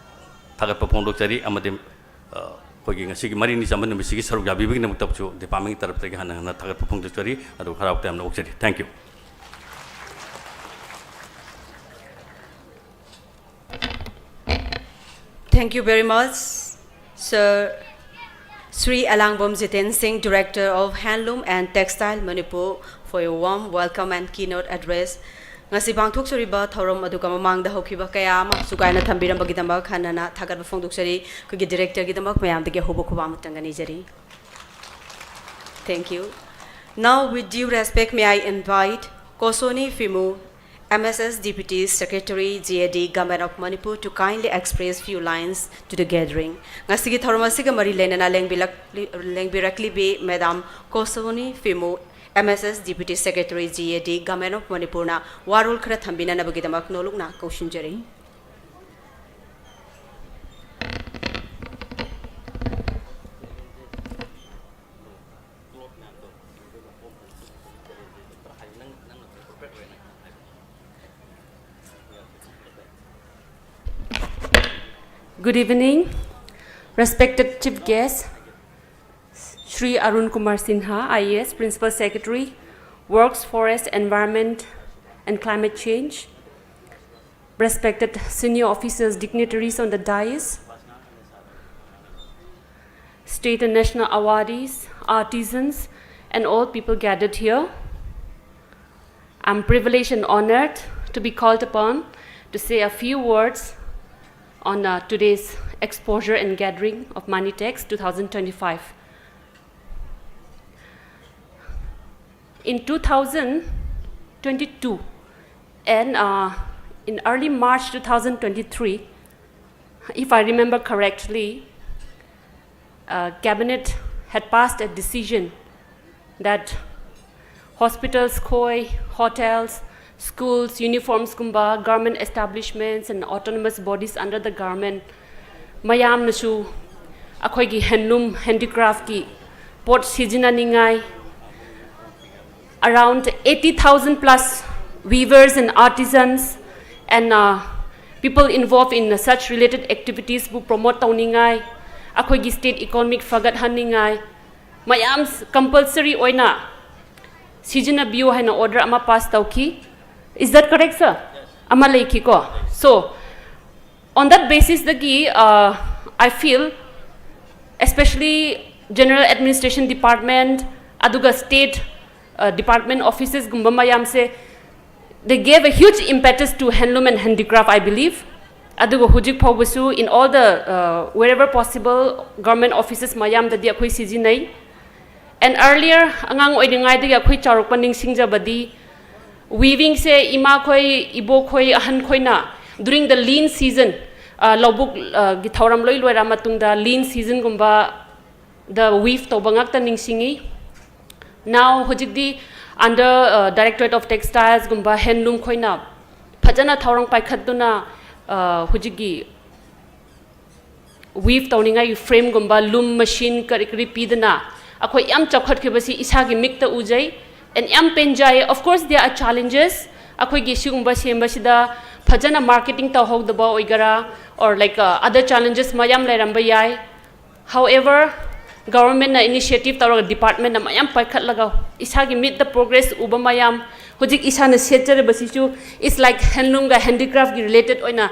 ꯊꯥꯒꯠꯄ ꯐꯣꯡꯗꯣꯛꯆꯔꯤ ꯑꯃꯗꯤ, ꯑ, ꯑꯩꯈꯣꯏꯒꯤ ꯉꯁꯤꯒꯤ ꯃꯔꯤꯅꯤ ꯆꯟꯕ ꯅꯨꯃꯤꯠꯁꯤꯒꯤ ꯁꯔꯨꯛ ꯌꯥꯕꯤꯕꯒꯤꯗꯃꯛꯇꯁꯨ ꯗꯤꯄꯥꯔꯠꯃꯦꯟꯒꯤ ꯇꯔꯞꯇꯒꯤ ꯍꯟꯅ ꯍꯟꯅ ꯊꯥꯒꯠꯄ ꯐꯣꯡꯗꯣꯛꯆꯔꯤ꯫ ꯑꯗꯨꯒ ꯍꯔꯥꯎ ꯇꯌꯥꯝꯅ ꯑꯣꯛꯆꯔꯤ꯫ Thank you꯫ Thank you very much, Sir Sri Alangbom Jiten Singh, Director of Handloom and Textile Manipur, for your warm welcome and keynote address. ꯉꯁꯤ ꯄꯥꯡꯊꯣꯛꯆꯔꯤꯕ ꯊꯧꯔꯝ ꯑꯗꯨꯒ ꯃꯃꯥꯡꯗ ꯍꯧꯈꯤꯕ ꯀꯌꯥ ꯑꯃ ꯁꯨꯒꯥꯏꯅ ꯊꯝꯕꯤꯔꯝꯕꯒꯤꯗꯃꯛ ꯍꯟꯅ ꯍꯟꯅ ꯊꯥꯒꯠꯄ ꯐꯣꯡꯗꯣꯛꯆꯔꯤ꯫ ꯑꯩꯈꯣꯏꯒꯤ ꯗꯤꯔꯦꯛꯇꯔꯒꯤꯗꯃꯛ ꯃꯌꯥꯝꯗꯒꯤ ꯑꯍꯧꯕ ꯈꯨꯕꯥꯛ ꯑꯃꯇꯪꯒ ꯅꯤꯖꯔꯤ꯫ Thank you. Now, with due respect, may I invite Kosoni Fimu, M S S Deputy Secretary, G A D, Government of Manipur, to kindly express few lines to the gathering. ꯉꯁꯤꯒꯤ ꯊꯧꯔꯝ ꯑꯁꯤꯒ ꯃꯔꯤ ꯂꯩꯅꯅ ꯂꯦꯡꯕꯤꯔꯛꯂꯤ-, ꯂꯦꯡꯕꯤꯔꯛꯂꯤꯕꯤ madam ꯀꯣꯁꯣꯅꯤ ꯐꯤꯃꯨ, M S S Deputy Secretary, G A D, Government of ꯃꯅꯤꯄꯨꯔꯅ ꯋꯥꯔꯣꯜ ꯈꯔ ꯊꯝꯕꯤꯅꯅꯕꯒꯤꯗꯃꯛ ꯅꯣꯂꯨꯛꯅ ꯀꯧꯁꯤꯟꯖꯔꯤ꯫ Good evening, respected Chief Guest, Shri Arun Kumar Sinha, I A S, Principal Secretary, Works, Forest, Environment and Climate Change, respected senior officers, dignitaries on the dais, state and national awardees, artisans, and all people gathered here. I'm privileged and honored to be called upon to say a few words on uh, today's exposure and gathering of Manitex two thousand twenty-five. In two thousand twenty-two and uh, in early March two thousand twenty-three, if I remember correctly, uh, Cabinet had passed a decision that hospitals ꯈꯣꯏ, hotels, schools, uniforms ꯀꯨꯝꯕ, government establishments and autonomous bodies under the government ꯃꯌꯥꯝꯅꯁꯨ ꯑꯩꯈꯣꯏꯒꯤ handloom, handicraft ꯀꯤ ꯄꯣꯠ ꯁꯤꯖꯤꯟꯅꯅꯤꯡꯉꯥꯏ, around eighty thousand plus weavers and artisans and uh, people involved in such related activities ꯕꯨ promote ꯇꯧꯅꯤꯡꯉꯥꯏ, ꯑꯩꯈꯣꯏꯒꯤ state economic ꯐꯒꯠꯍꯟꯅꯤꯡꯉꯥꯏ ꯃꯌꯥꯝ compulsory ꯑꯣꯏꯅ ꯁꯤꯖꯤꯟꯅꯕꯤꯌꯨ ꯍꯥꯏꯅ order ꯑꯃ pass ꯇꯧꯈꯤ꯫ Is that correct, sir? ꯑꯃ ꯂꯩꯈꯤꯀꯣ꯫ So, on that basis ꯗꯒꯤ, uh, I feel, especially General Administration Department, ꯑꯗꯨꯒ state, uh, department offices ꯒꯨꯝꯕ ꯃꯌꯥꯝꯁꯦ, they gave a huge impetus to handloom and handicraft, I believe. ꯑꯗꯨꯒ ꯍꯧꯖꯤꯛ ꯐꯥꯎꯕꯁꯨ in all the, uh, wherever possible, government offices ꯃꯌꯥꯝꯗꯗꯤ ꯑꯩꯈꯣꯏ ꯁꯤꯖꯤꯟꯅꯩ꯫ And earlier, ꯑꯉꯥꯡ ꯑꯣꯏꯔꯤꯉꯩꯗꯒꯤ ꯑꯩꯈꯣꯏ ꯆꯥꯎꯔꯛꯄ ꯅꯤꯡꯁꯤꯡꯖꯕꯗꯤ, weaving ꯁꯦ ꯏꯃꯥꯈꯣꯏ, ꯏꯕꯣꯛꯈꯣꯏ, ꯑꯍꯟꯈꯣꯏꯅ during the lean season, uh, ꯂꯧꯕꯨꯛ, uh, ꯒꯤ ꯊꯧꯔꯝ ꯂꯣꯏ ꯂꯣꯏꯔ ꯃꯇꯨꯡꯗ lean season ꯒꯨꯝꯕ ꯗ weave ꯇꯧꯕ ꯉꯥꯛꯇ ꯅꯤꯡꯁꯤꯡꯉꯤ꯫ Now ꯍꯧꯖꯤꯛꯇꯤ under, uh, Directorate of Textiles ꯒꯨꯝꯕ handloom ꯈꯣꯏꯅ ꯐꯖꯅ ꯊꯧꯔꯥꯡ ꯄꯥꯏꯈꯠꯇꯨꯅ, uh, ꯍꯧꯖꯤꯛꯀꯤ weave ꯇꯧꯅꯤꯡꯉꯥꯏꯒꯤ frame ꯒꯨꯝꯕ, loom machine ꯀꯔꯤ ꯀꯔꯤ ꯄꯤꯗꯅ ꯑꯩꯈꯣꯏ ꯌꯥꯝ ꯆꯥꯎꯈꯠꯈꯤꯕꯁꯤ ꯏꯁꯥꯒꯤ ꯃꯤꯠꯇ ꯎꯖꯩ꯫ And ꯌꯥꯝ ꯄꯦꯟꯖꯩ꯫ Of course, there are challenges꯫ ꯑꯩꯈꯣꯏꯒꯤ ꯁꯤꯒꯨꯝꯕ ꯁꯦꯝꯕꯁꯤꯗ ꯐꯖꯅ marketing ꯇꯧꯍꯧꯗꯕ ꯑꯣꯏꯒꯦꯔꯥ, or like, uh, other challenges ꯃꯌꯥꯝ ꯂꯩꯔꯝꯕ ꯌꯥꯏ꯫ However, government ꯅ initiative ꯇꯧꯔꯒ, department ꯅ ꯃꯌꯥꯝ ꯄꯥꯏꯈꯠꯂꯒ, ꯏꯁꯥꯒꯤ ꯃꯤꯠꯇ progress ꯎꯕ ꯃꯌꯥꯝ, ꯍꯧꯖꯤꯛ ꯏꯁꯥꯅ ꯁꯦꯠꯆꯔꯤꯕꯁꯤꯁꯨ, it's like handloom ꯒ handicraft ꯀꯤ related ꯑꯣꯏꯅ,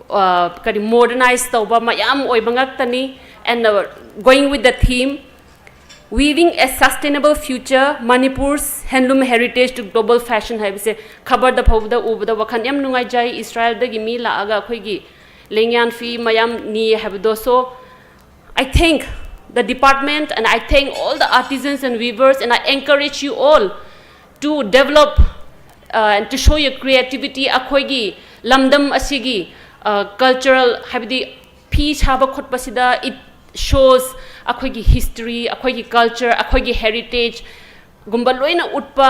ꯑ, ꯀꯔꯤ, modernize ꯇꯧꯕ ꯃꯌꯥꯝ ꯑꯣꯏꯕ ꯉꯥꯛꯇꯅꯤ꯫ And, uh, going with the theme, weaving a sustainable future, Manipur's handloom heritage to global fashion ꯍꯥꯏꯕꯁꯦ ꯈꯕꯔꯗ ꯐꯥꯎꯕꯗ ꯎꯕꯗ ꯋꯥꯈꯜ ꯌꯥꯝ ꯅꯨꯡꯉꯥꯏꯖꯩ꯫ ꯏꯁꯔꯥꯏꯜꯗꯒꯤ ꯃꯤ ꯂꯥꯛꯑꯒ ꯑꯩꯈꯣꯏꯒꯤ ꯂꯦꯡꯌꯥꯟ ꯐꯤ ꯃꯌꯥꯝ ꯅꯤ ꯍꯥꯏꯕꯗꯣ꯫ So, I thank the department and I thank all the artisans and weavers and I encourage you all to develop, uh, and to show your creativity. ꯑꯩꯈꯣꯏꯒꯤ ꯂꯝꯗꯝ ꯑꯁꯤꯒꯤ, uh, cultural, ꯍꯥꯏꯕꯗꯤ ꯐꯤ ꯁꯥꯕ ꯈꯣꯠꯄꯁꯤꯗ, it shows ꯑꯩꯈꯣꯏꯒꯤ history, ꯑꯩꯈꯣꯏꯒꯤ culture, ꯑꯩꯈꯣꯏꯒꯤ heritage ꯒꯨꯝꯕ ꯂꯣꯏꯅ ꯎꯠꯄ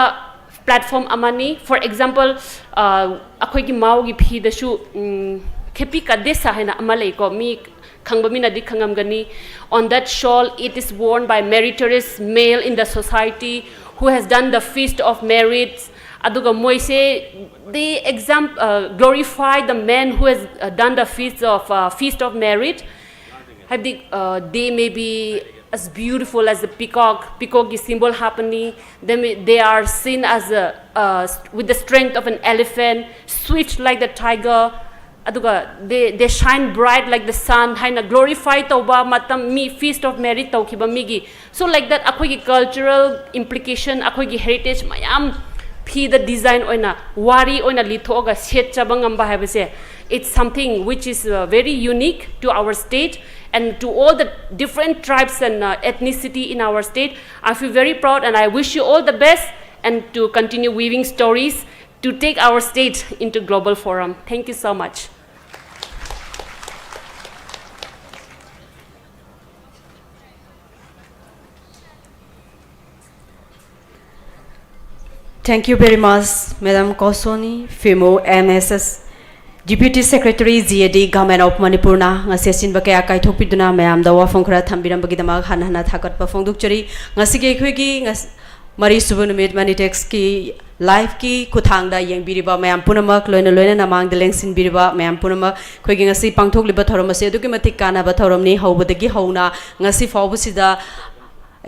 platform ꯑꯃꯅꯤ꯫ For example, ꯑ, ꯑꯩꯈꯣꯏꯒꯤ ꯃꯥꯎꯒꯤ ꯐꯤꯗꯁꯨ, ꯎꯝ, ꯈꯦꯄꯤ ꯀꯗꯦꯁꯥ ꯍꯥꯏꯅ ꯑꯃ ꯂꯩꯀꯣ, ꯃꯤ ꯈꯪꯕ ꯃꯤꯅꯗꯤ ꯈꯪꯉꯝꯒꯅꯤ꯫ On that shawl, it is worn by meritorious male in the society who has done the feast of merit. ꯑꯗꯨꯒ ꯃꯣꯏꯁꯦ, they exam-, uh, glorify the man who has, uh, done the feast of, uh, feast of merit. ꯍꯥꯏꯕꯗꯤ, uh, they may be as beautiful as a peacock, peacock ꯒꯤ symbol ꯍꯥꯞꯄꯅꯤ, they may, they are seen as a, uh, with the strength of an elephant, swift like the tiger, ꯑꯗꯨꯒ they, they shine bright like the sun ꯍꯥꯏꯅ glorify ꯇꯧꯕ ꯃꯇꯝ, ꯃꯤ feast of merit ꯇꯧꯈꯤꯕ ꯃꯤꯒꯤ꯫ So like that, ꯑꯩꯈꯣꯏꯒꯤ cultural implication, ꯑꯩꯈꯣꯏꯒꯤ heritage ꯃꯌꯥꯝ ꯐꯤꯗ design ꯑꯣꯏꯅ, ꯋꯥꯔꯤ ꯑꯣꯏꯅ ꯂꯤꯊꯣꯛꯑꯒ ꯁꯦꯠꯆꯕ ꯉꯝꯕ ꯍꯥꯏꯕꯁꯦ, it's something which is, uh, very unique to our state and to all the different tribes and, uh, ethnicity in our state. I feel very proud and I wish you all the best and to continue weaving stories to take our state into global forum. Thank you so much. Thank you very much, Madam Kosoni Phimo, M S S, Deputy Secretary, G A D, Government of Manipur ꯅ ꯉꯁꯤ ꯑꯁꯤꯟꯕ ꯀꯌꯥ ꯀꯥꯏꯊꯣꯛꯄꯤꯗꯨꯅ ꯃꯌꯥꯝꯗ ꯋꯥꯐꯝ ꯈꯔ ꯊꯝꯕꯤꯔꯝꯕꯒꯤꯗꯃꯛ ꯍꯟꯅ ꯍꯟꯅ ꯊꯥꯒꯠꯄ ꯐꯣꯡꯗꯣꯛꯆꯔꯤ꯫ ꯉꯁꯤꯒꯤ ꯑꯩꯈꯣꯏꯒꯤ ꯉꯁ-, ꯃꯔꯤꯁꯨꯕ ꯅꯨꯃꯤꯠ Manitex ꯀꯤ Live-ꯀꯤ ꯈꯨꯠꯊꯥꯡꯗ ꯌꯦꯡꯕꯤꯔꯤꯕ ꯃꯌꯥꯝ ꯄꯨꯝꯅꯃꯛ, ꯂꯣꯏꯅ ꯂꯣꯏꯅꯅ ꯃꯥꯡꯗ ꯂꯦꯡꯁꯤꯟꯕꯤꯔꯤꯕ ꯃꯌꯥꯝ ꯄꯨꯝꯅꯃꯛ, ꯑꯩꯈꯣꯏꯒꯤ ꯉꯁꯤ ꯄꯥꯡꯊꯣꯛꯂꯤꯕ ꯊꯧꯔꯝ ꯑꯁꯤ ꯑꯗꯨꯛꯀꯤ ꯃꯇꯤꯛ ꯀꯥꯟꯅꯕ ꯊꯧꯔꯝꯅꯤ꯫ ꯍꯧꯕꯗꯒꯤ ꯍꯧꯅ ꯉꯁꯤ ꯐꯥꯎꯕꯁꯤꯗ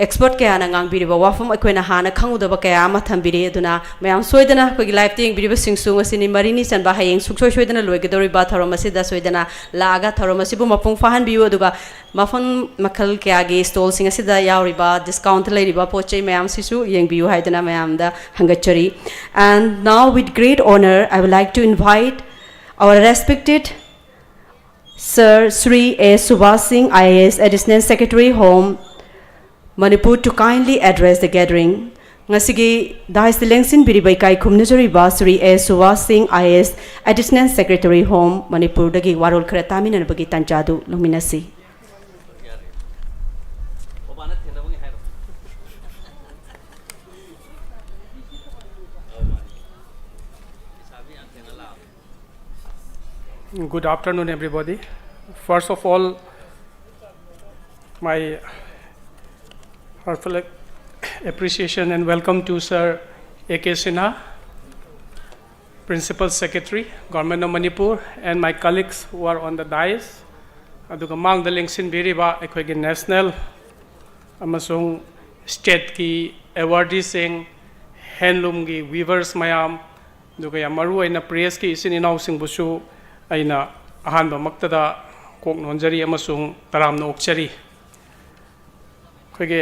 expert ꯀꯌꯥꯅ ꯉꯥꯡꯕꯤꯔꯤꯕ ꯋꯥꯐꯝ ꯑꯩꯈꯣꯏꯅ ꯍꯥꯟꯅ ꯈꯪꯉꯨꯗꯕ ꯀꯌꯥ ꯑꯃ ꯊꯝꯕꯤꯔꯤ꯫ ꯑꯗꯨꯅ ꯃꯌꯥꯝ ꯁꯣꯏꯗꯅ ꯑꯩꯈꯣꯏꯒꯤ live-ꯇ ꯌꯦꯡꯕꯤꯔꯤꯕꯁꯤꯡꯁꯨ ꯉꯁꯤ ꯅꯨꯃꯤꯠ ꯃꯔꯤꯅꯤ ꯆꯟꯕ, ꯍꯌꯦꯡ ꯁꯨꯡꯁꯣꯏ ꯁꯣꯏꯗꯅ ꯂꯣꯏꯒꯗꯧꯔꯤꯕ ꯊꯧꯔꯝ ꯑꯁꯤꯗ ꯁꯣꯏꯗꯅ ꯂꯥꯛꯑꯒ ꯊꯧꯔꯝ ꯑꯁꯤꯕꯨ ꯃꯄꯨꯡ ꯐꯥꯍꯟꯕꯤꯌꯨ꯫ ꯑꯗꯨꯒ ꯃꯐꯝ ꯃꯈꯜ ꯀꯌꯥꯒꯤ stall-ꯁꯤꯡ ꯑꯁꯤꯗ ꯌꯥꯎꯔꯤꯕ discount ꯂꯩꯔꯤꯕ ꯄꯣꯠ ꯆꯩ ꯃꯌꯥꯝꯁꯤꯁꯨ ꯌꯦꯡꯕꯤꯌꯨ ꯍꯥꯏꯗꯨꯅ ꯃꯌꯥꯝꯗ ꯍꯪꯒꯠꯆꯔꯤ꯫ And now, with great honor, I would like to invite our respected Sir Shri A Subhash Singh, I A S, Additional Secretary, Home, Manipur, to kindly address the gathering. ꯉꯁꯤꯒꯤ dais-ꯇ ꯂꯦꯡꯁꯤꯟꯕꯤꯔꯤꯕ ꯏꯀꯥꯏ ꯈꯨꯝꯅꯖꯔꯤꯕ ꯁ꯭ꯔꯤ ꯑꯦ ꯁꯨꯕꯥꯁ ꯁꯤꯡ, I A S, Additional Secretary, Home, ꯃꯅꯤꯄꯨꯔꯗꯒꯤ ꯋꯥꯔꯣꯜ ꯈꯔ ꯇꯥꯃꯤꯟꯅꯅꯕꯒꯤ ꯇꯥꯟꯖꯥꯗꯨ ꯂꯧꯃꯤꯟꯅꯁꯤ꯫ Good afternoon, everybody. First of all, my heartfelt appreciation and welcome to Sir A K Sinha, Principal Secretary, Government of Manipur, and my colleagues who are on the dais. ꯑꯗꯨꯒ ꯃꯥꯡꯗ ꯂꯦꯡꯁꯤꯟꯕꯤꯔꯤꯕ ꯑꯩꯈꯣꯏꯒꯤ national ꯑꯃꯁꯨꯡ state-ꯀꯤ awardee-ꯁꯤꯡ, handloom-ꯒꯤ weavers ꯃꯌꯥꯝ, ꯑꯗꯨꯒ ꯌꯥꯝ ꯃꯔꯨ ꯑꯣꯏꯅ press-ꯀꯤ ꯏꯆꯤꯟ ꯏꯅꯥꯎꯁꯤꯡꯕꯨꯁꯨ ꯑꯩꯅ ꯑꯍꯥꯟꯕꯃꯛꯇꯗ ꯀꯣꯛ ꯅꯣꯟꯖꯔꯤ ꯑꯃꯁꯨꯡ ꯇꯔꯥꯝꯅ ꯑꯣꯛꯆꯔꯤ꯫ ꯑꯩꯈꯣꯏꯒꯤ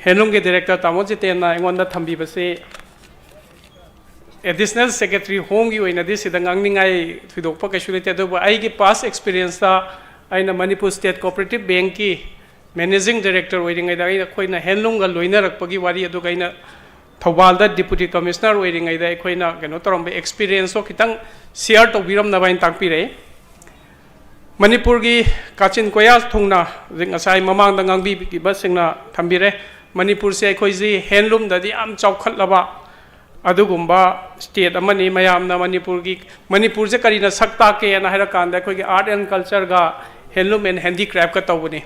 handloom-ꯒꯤ director ꯇꯥꯃꯣ ꯖꯤꯇꯦꯟꯅ ꯑꯩꯉꯣꯟꯗ ꯊꯝꯕꯤꯕꯁꯤ Additional Secretary, Home-ꯒꯤ ꯑꯣꯏꯅꯗꯤ ꯁꯤꯗ ꯉꯥꯡꯅꯤꯡꯉꯥꯏ ꯊꯣꯏꯗꯣꯛꯄ ꯀꯩꯁꯨ ꯂꯩꯇꯦ, ꯑꯗꯨꯕꯨ ꯑꯩꯒꯤ past experience-ꯇ ꯑꯩꯅ Manipur State Cooperative Bank-ꯀꯤ Managing Director ꯑꯣꯏꯔꯤꯉꯩꯗ ꯑꯩꯅ, ꯑꯩꯈꯣꯏꯅ handloom-ꯒ ꯂꯣꯏꯅꯔꯛꯄꯒꯤ ꯋꯥꯔꯤ ꯑꯗꯨꯒ ꯑꯩꯅ ꯊꯧꯕꯥꯜꯗ Deputy Commissioner ꯑꯣꯏꯔꯤꯉꯩꯗ ꯑꯩꯈꯣꯏꯅ ꯀꯩꯅꯣ ꯇꯧꯔꯝꯕ experience-ꯇꯣ ꯈꯤꯇꯪ share ꯇꯧꯕꯤꯔꯝꯅꯕ ꯍꯥꯏꯅ ꯇꯥꯛꯄꯤꯔꯛꯏ꯫ ꯃꯅꯤꯄꯨꯔꯒꯤ ꯀꯥꯆꯤꯟ ꯀꯣꯌꯥ ꯊꯨꯡꯅ ꯍꯧꯖꯤꯛ ꯉꯁꯥꯏ ꯃꯃꯥꯡꯗ ꯉꯥꯡꯕꯤꯈꯤꯕꯁꯤꯡꯅ ꯊꯝꯕꯤꯔꯦ꯫ ꯃꯅꯤꯄꯨꯔꯁꯦ ꯑꯩꯈꯣꯏꯁꯤ handloom-ꯗꯗꯤ ꯌꯥꯝ ꯆꯥꯎꯈꯠꯂꯕ ꯑꯗꯨꯒꯨꯝꯕ state ꯑꯃꯅꯤ꯫ ꯃꯌꯥꯝꯅ ꯃꯅꯤꯄꯨꯔꯒꯤ, ꯃꯅꯤꯄꯨꯔꯁꯦ ꯀꯔꯤꯅ ꯁꯛ ꯇꯥꯛꯀꯦꯅ ꯍꯥꯏꯔꯀꯥꯟꯗ ꯑꯩꯈꯣꯏꯒꯤ art and culture-ꯒ, handloom and handicraft-ꯀ ꯇꯧꯕꯅꯤ꯫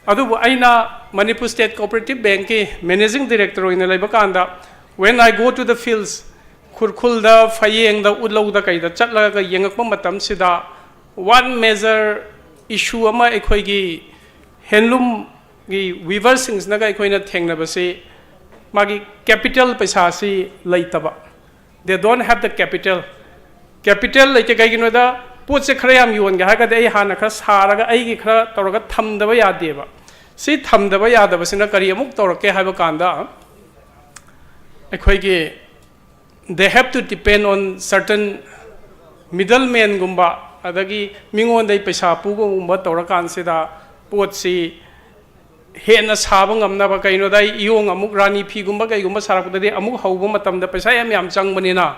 ꯑꯗꯨꯕꯨ ꯑꯩꯅ Manipur State Cooperative Bank-ꯀꯤ Managing Director ꯑꯣꯏꯅ ꯂꯩꯕ ꯀꯥꯟꯗ When I go to the fields, ꯈꯨꯔꯈꯨꯜꯗ, ꯐꯌꯦꯡꯗ, ꯎꯠꯂꯧꯗ, ꯀꯩꯗ ꯆꯠꯂꯒ ꯌꯦꯡꯉꯛꯄ ꯃꯇꯝꯁꯤꯗ, one major issue ꯑꯃ ꯑꯩꯈꯣꯏꯒꯤ handloomꯒꯤ weaverꯁꯤꯡꯁꯤꯅꯒ ꯑꯩꯈꯣꯏꯅ ꯊꯦꯡꯅꯕꯁꯤ, ꯃꯥꯒꯤ capital ꯄꯩꯁꯥꯁꯤ ꯂꯩꯇꯕ꯫ They don't have the capital. Capital ꯂꯩꯇꯦ꯫ ꯀꯩꯒꯤꯅꯣꯗ, ꯄꯣꯠꯁꯦ ꯈꯔ ꯌꯥꯝ ꯌꯣꯟꯒꯦ ꯍꯥꯏꯔꯒꯗꯤ ꯑꯩ ꯍꯥꯟꯅ ꯈꯔ ꯁꯥꯔꯒ ꯑꯩꯒꯤ ꯈꯔ ꯇꯧꯔꯒ ꯊꯝꯗꯕ ꯌꯥꯗꯦꯕ꯫ ꯁꯤ ꯊꯝꯗꯕ ꯌꯥꯗꯕꯁꯤꯅ ꯀꯔꯤ ꯑꯃꯨꯛ ꯇꯧꯔꯛꯀꯦ ꯍꯥꯏꯕ ꯀꯥꯟꯗ, ꯑꯩꯈꯣꯏꯒꯤ they have to depend on certain middlemanꯒꯨꯝꯕ, ꯑꯗꯒꯤ ꯃꯤꯉꯣꯟꯗꯩ ꯄꯩꯁꯥ ꯄꯨꯕꯒꯨꯝꯕ ꯇꯧꯔꯀꯥꯟꯁꯤꯗ ꯄꯣꯠꯁꯤ ꯍꯦꯟꯅ ꯁꯥꯕ ꯉꯝꯅꯕ꯫ ꯀꯩꯅꯣꯗ, ꯑꯩ ꯏꯌꯣꯡ ꯑꯃꯨꯛ ꯔꯥꯅꯤ ꯐꯤꯒꯨꯝꯕ ꯀꯩꯒꯨꯝꯕ ꯁꯥꯔꯛꯄꯗꯗꯤ ꯑꯃꯨꯛ ꯍꯧꯕ ꯃꯇꯝꯗ ꯄꯩꯁꯥ ꯌꯥꯝ ꯌꯥꯝ ꯆꯪꯕꯅꯤꯅ,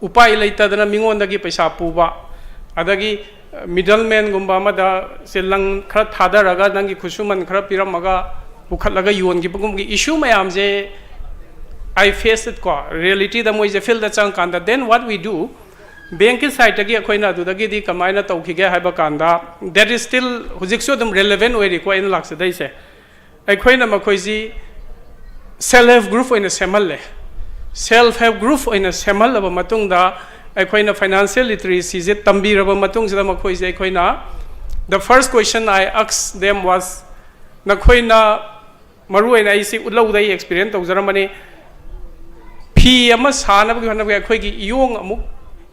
ꯎꯄꯥꯏ ꯂꯩꯇꯗꯅ ꯃꯤꯉꯣꯟꯗꯒꯤ ꯄꯩꯁꯥ ꯄꯨꯕ, ꯑꯗꯒꯤ middlemanꯒꯨꯝꯕ ꯑꯃꯗ ꯁꯦ ꯂꯪ ꯈꯔ ꯊꯥꯗꯔꯒ ꯅꯪꯒꯤ ꯈꯨꯠꯁꯨꯃꯟ ꯈꯔ ꯄꯤꯔꯝꯃꯒ ꯄꯨꯈꯠꯂꯒ ꯌꯣꯟꯈꯤꯕꯒꯨꯝꯕꯒꯤ issue ꯃꯌꯥꯝꯁꯦ I face it ꯀꯣ꯫ Realityꯗ ꯃꯣꯏꯁꯦ fieldꯗ ꯆꯪꯉꯀꯥꯟꯗ, then what we do? Bankꯀꯤ sideꯇꯒꯤ ꯑꯩꯈꯣꯏꯅ ꯑꯗꯨꯗꯒꯤꯗꯤ ꯀꯃꯥꯏꯅ ꯇꯧꯈꯤꯒꯦ ꯍꯥꯏꯕ ꯀꯥꯟꯗ, that is still ꯍꯧꯖꯤꯛꯁꯨ ꯑꯗꯨꯝ relevant ꯑꯣꯏꯔꯤꯀꯣ ꯑꯩꯅ ꯂꯥꯛꯆꯗꯣꯏꯁꯦ꯫ ꯑꯩꯈꯣꯏꯅ ꯃꯈꯣꯏꯁꯤ self help group ꯑꯣꯏꯅ ꯁꯦꯝꯍꯜꯂꯦ꯫ Self help group ꯑꯣꯏꯅ ꯁꯦꯝꯍꯜꯂꯕ ꯃꯇꯨꯡꯗ, ꯑꯩꯈꯣꯏꯅ financial literacyꯁꯦ ꯇꯝꯕꯤꯔꯕ ꯃꯇꯨꯡꯁꯤꯗ, ꯃꯈꯣꯏꯁꯦ ꯑꯩꯈꯣꯏꯅ, the first question I asked them was, ꯅꯈꯣꯏꯅ, ꯃꯔꯨ ꯑꯣꯏꯅ ꯑꯩꯁꯤ ꯎꯠꯂꯧꯗ ꯑꯩ experience ꯇꯧꯖꯔꯝꯕꯅꯤ, ꯐꯤ ꯑꯃ ꯁꯥꯅꯕꯒꯤ ꯍꯣꯠꯅꯕꯗ ꯑꯩꯈꯣꯏꯒꯤ ꯏꯌꯣꯡ ꯑꯃꯨꯛ,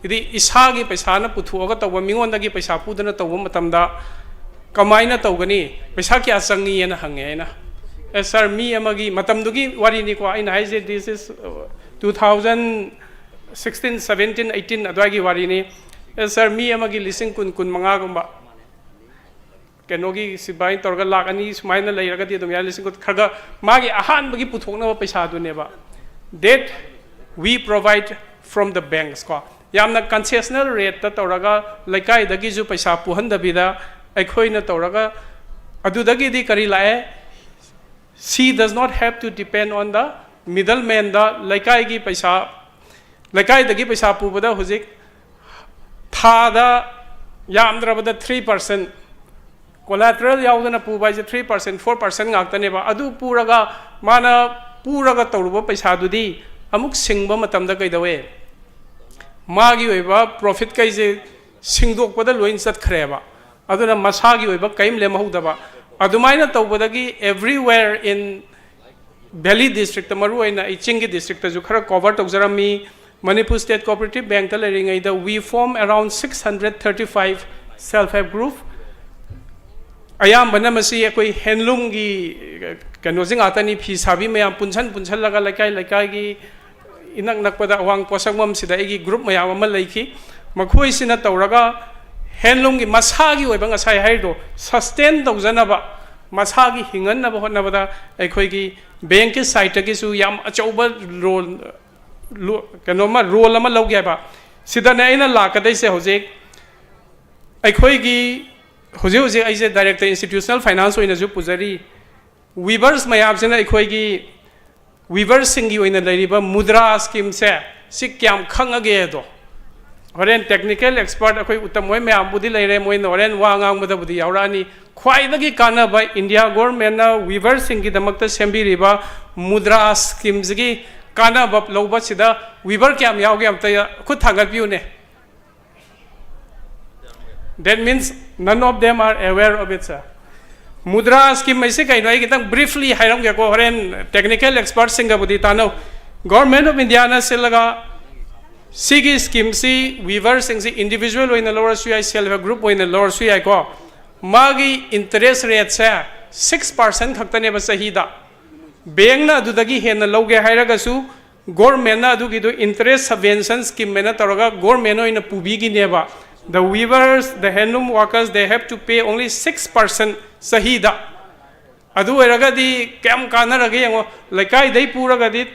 ꯍꯥꯏꯗꯤ ꯏꯁꯥꯒꯤ ꯄꯩꯁꯥꯅ ꯄꯨꯊꯣꯛꯑꯒ ꯇꯧꯕ, ꯃꯤꯉꯣꯟꯗꯒꯤ ꯄꯩꯁꯥ ꯄꯨꯗꯅ ꯇꯧꯕ ꯃꯇꯝꯗ ꯀꯃꯥꯏꯅ ꯇꯧꯒꯅꯤ? ꯄꯩꯁꯥ ꯀꯌꯥ ꯆꯪꯉꯤꯅ ꯍꯪꯉꯦ ꯑꯩꯅ꯫ ꯑꯦ ꯁꯥꯔ, ꯃꯤ ꯑꯃꯒꯤ, ꯃꯇꯝꯗꯨꯒꯤ ꯋꯥꯔꯤꯅꯤꯀꯣ ꯑꯩꯅ ꯍꯥꯏꯁꯦ, this is two thousand sixteen, seventeen, eighteen ꯑꯗꯨꯋꯥꯏꯒꯤ ꯋꯥꯔꯤꯅꯤ꯫ ꯑꯦ ꯁꯥꯔ, ꯃꯤ ꯑꯃꯒꯤ ꯂꯤꯁꯤꯡ ꯀꯨꯟ, ꯀꯨꯟ ꯃꯉꯥꯒꯨꯝꯕ, ꯀꯩꯅꯣꯒꯤ ꯁꯨꯃꯥꯏꯅ ꯇꯧꯔꯒ ꯂꯥꯛ ꯑꯅꯤ ꯁꯨꯃꯥꯏꯅ ꯂꯩꯔꯒꯗꯤ ꯑꯗꯨꯝ ꯌꯥꯏ, ꯂꯤꯁꯤꯡ ꯀꯨꯟ ꯈꯔ ꯈꯔ ꯃꯥꯒꯤ ꯑꯍꯥꯟꯕꯒꯤ ꯄꯨꯊꯣꯛꯅꯕ ꯄꯩꯁꯥꯗꯨꯅꯦꯕ꯫ That we provide from the banks ꯀꯣ꯫ ꯌꯥꯝꯅ concessional rateꯇ ꯇꯧꯔꯒ ꯂꯩꯀꯥꯏꯗꯒꯤꯁꯨ ꯄꯩꯁꯥ ꯄꯨꯍꯟꯗꯕꯤꯗ ꯑꯩꯈꯣꯏꯅ ꯇꯧꯔꯒ, ꯑꯗꯨꯗꯒꯤꯗꯤ ꯀꯔꯤ ꯂꯥꯛꯑꯦ? She does not have to depend on the middlemanꯗ꯫ ꯂꯩꯀꯥꯏꯒꯤ ꯄꯩꯁꯥ, ꯂꯩꯀꯥꯏꯗꯒꯤ ꯄꯩꯁꯥ ꯄꯨꯕꯗ ꯍꯧꯖꯤꯛ ꯊꯥꯗ ꯌꯥꯝꯗ꯭ꯔꯕꯗ three percent, collateral ꯌꯥꯎꯗꯅ ꯄꯨꯕ ꯍꯥꯏꯁꯦ three percent, four percent ꯉꯥꯛꯇꯅꯦꯕ꯫ ꯑꯗꯨ ꯄꯨꯔꯒ, ꯃꯥꯅ ꯄꯨꯔꯒ ꯇꯧꯔꯨꯕ ꯄꯩꯁꯥꯗꯨꯗꯤ ꯑꯃꯨꯛ ꯁꯤꯡꯕ ꯃꯇꯝꯗ ꯀꯩꯗꯧꯋꯦ? ꯃꯥꯒꯤ ꯑꯣꯏꯕ profit ꯀꯩꯁꯦ ꯁꯤꯡꯗꯣꯛꯄꯗ ꯂꯣꯏ ꯆꯠꯈ꯭ꯔꯦꯕ꯫ ꯑꯗꯨꯅ ꯃꯁꯥꯒꯤ ꯑꯣꯏꯕ ꯀꯔꯤꯝ ꯂꯦꯝꯍꯧꯗꯕ꯫ ꯑꯗꯨꯃꯥꯏꯅ ꯇꯧꯕꯗꯒꯤ everywhere in valley district, ꯃꯔꯨꯑꯣꯏꯅ ꯑꯩ ꯆꯤꯡꯒꯤ district ꯇꯁꯨ ꯈꯔ cover ꯇꯧꯖꯔꯝꯃꯤ꯫ Manipur State Cooperative Bank ꯇ ꯂꯩꯔꯤꯉꯩꯗ we form around six hundred thirty five self help group꯫ ꯑꯌꯥꯝꯕꯅ ꯃꯁꯤ ꯑꯩꯈꯣꯏ handloom ꯒꯤ ꯀꯩꯅꯣꯁꯤ ꯉꯥꯛꯇꯅꯤ, ꯐꯤ ꯁꯥꯕꯤ ꯃꯌꯥꯝ ꯄꯨꯟꯁꯟ ꯄꯨꯟꯁꯜꯂꯒ ꯂꯩꯀꯥꯏ ꯂꯩꯀꯥꯏꯒꯤ ꯏꯅꯛ ꯅꯛꯄꯗ ꯑꯋꯥꯡ ꯄꯣꯠꯁꯪꯕꯝꯁꯤꯗ ꯑꯩꯒꯤ group ꯃꯌꯥꯝ ꯑꯃ ꯂꯩꯈꯤ꯫ ꯃꯈꯣꯏꯁꯤꯅ ꯇꯧꯔꯒ handloom ꯒꯤ ꯃꯁꯥꯒꯤ ꯑꯣꯏꯕ ꯉꯁꯥꯏ ꯍꯥꯏꯔꯤꯗꯣ sustain ꯇꯧꯖꯅꯕ, ꯃꯁꯥꯒꯤ ꯍꯤꯡꯍꯟꯅꯕ ꯍꯣꯠꯅꯕꯗ ꯑꯩꯈꯣꯏꯒꯤ bank ꯀꯤ side ꯇꯒꯤꯁꯨ ꯌꯥꯝ ꯑꯆꯧꯕ role, ꯀꯩꯅꯣꯃ role ꯑꯃ ꯂꯧꯒꯦ ꯍꯥꯏꯕ꯫ ꯁꯤꯗꯅꯦ ꯑꯩꯅ ꯂꯥꯛꯀꯗꯣꯏꯁꯦ ꯍꯧꯖꯤꯛ꯫ ꯑꯩꯈꯣꯏꯒꯤ ꯍꯧꯖꯤꯛ ꯍꯧꯖꯤꯛ ꯑꯩꯁꯦ director institutional finance ꯑꯣꯏꯅꯁꯨ ꯄꯨꯖꯔꯤ꯫ Weavers ꯃꯌꯥꯝꯁꯤꯅ ꯑꯩꯈꯣꯏꯒꯤ weavers ꯁꯤꯡꯒꯤ ꯑꯣꯏꯅ ꯂꯩꯔꯤꯕ ꯃꯨꯗ꯭ꯔꯥ scheme ꯁꯦ ꯁꯤ ꯀꯌꯥꯝ ꯈꯪꯉꯒꯦ ꯑꯗꯣ꯫ ꯍꯣꯔꯦꯟ technical expert ꯑꯩꯈꯣꯏ ꯎꯇꯝ ꯍꯣꯏ ꯃꯌꯥꯝꯕꯨꯗꯤ ꯂꯩꯔꯦ, ꯃꯣꯏꯅ ꯍꯣꯔꯦꯟ ꯋꯥ ꯉꯥꯡꯕꯗꯕꯨꯗꯤ ꯌꯥꯎꯔꯛꯑꯅꯤ꯫ ꯈ꯭ꯋꯥꯏꯗꯒꯤ ꯀꯥꯟꯅꯕ India government ꯅ weaver ꯁꯤꯡꯒꯤꯗꯃꯛꯇ ꯁꯦꯝꯕꯤꯔꯤꯕ ꯃꯨꯗ꯭ꯔꯥ scheme ꯁꯤꯒꯤ ꯀꯥꯟꯅꯕ ꯂꯧꯕꯁꯤꯗ weaver ꯀꯌꯥꯝ ꯌꯥꯎꯒꯦ ꯑꯝꯇ ꯈꯨꯠ ꯊꯥꯡꯒꯠꯄꯤꯌꯨꯅꯦ꯫ That means none of them are aware of it, sir. Mudra scheme ꯍꯥꯏꯁꯦ ꯀꯩꯅꯣ? ꯑꯩ ꯈꯤꯇꯪ briefly ꯍꯥꯏꯔꯝꯒꯦꯀꯣ, ꯍꯣꯔꯦꯟ technical expert ꯁꯤꯡꯒꯕꯨꯗꯤ ꯇꯥꯟꯅꯧ꯫ Government of India ꯅ ꯁꯤꯜꯂꯒ ꯁꯤꯒꯤ scheme ꯁꯤ weaver ꯁꯤꯡꯁꯤ individual ꯑꯣꯏꯅ ꯂꯧꯔꯁꯨ ꯌꯥꯏ, self help group ꯑꯣꯏꯅ ꯂꯧꯔꯁꯨ ꯌꯥꯏꯀꯣ꯫ ꯃꯥꯒꯤ interest rate ꯁꯦ six percent ꯈꯛꯇꯅꯦꯕ ꯆꯍꯤꯗ꯫ Bank ꯅ ꯑꯗꯨꯗꯒꯤ ꯍꯦꯟꯅ ꯂꯧꯒꯦ ꯍꯥꯏꯔꯒꯁꯨ government ꯅ ꯑꯗꯨꯒꯤꯗꯨ interest subvention scheme ꯍꯥꯏꯅ ꯇꯧꯔꯒ government ꯑꯣꯏꯅ ꯄꯨꯕꯤꯒꯤꯅꯦꯕ꯫ The weavers, the handloom workers, they have to pay only six percent ꯆꯍꯤꯗ꯫ ꯑꯗꯨ ꯑꯣꯏꯔꯒꯗꯤ ꯀꯌꯥꯝ ꯀꯥꯟꯅꯔꯒꯦ ꯌꯦꯡꯉꯣ, ꯂꯩꯀꯥꯏꯗꯩ ꯄꯨꯔꯒꯗꯤ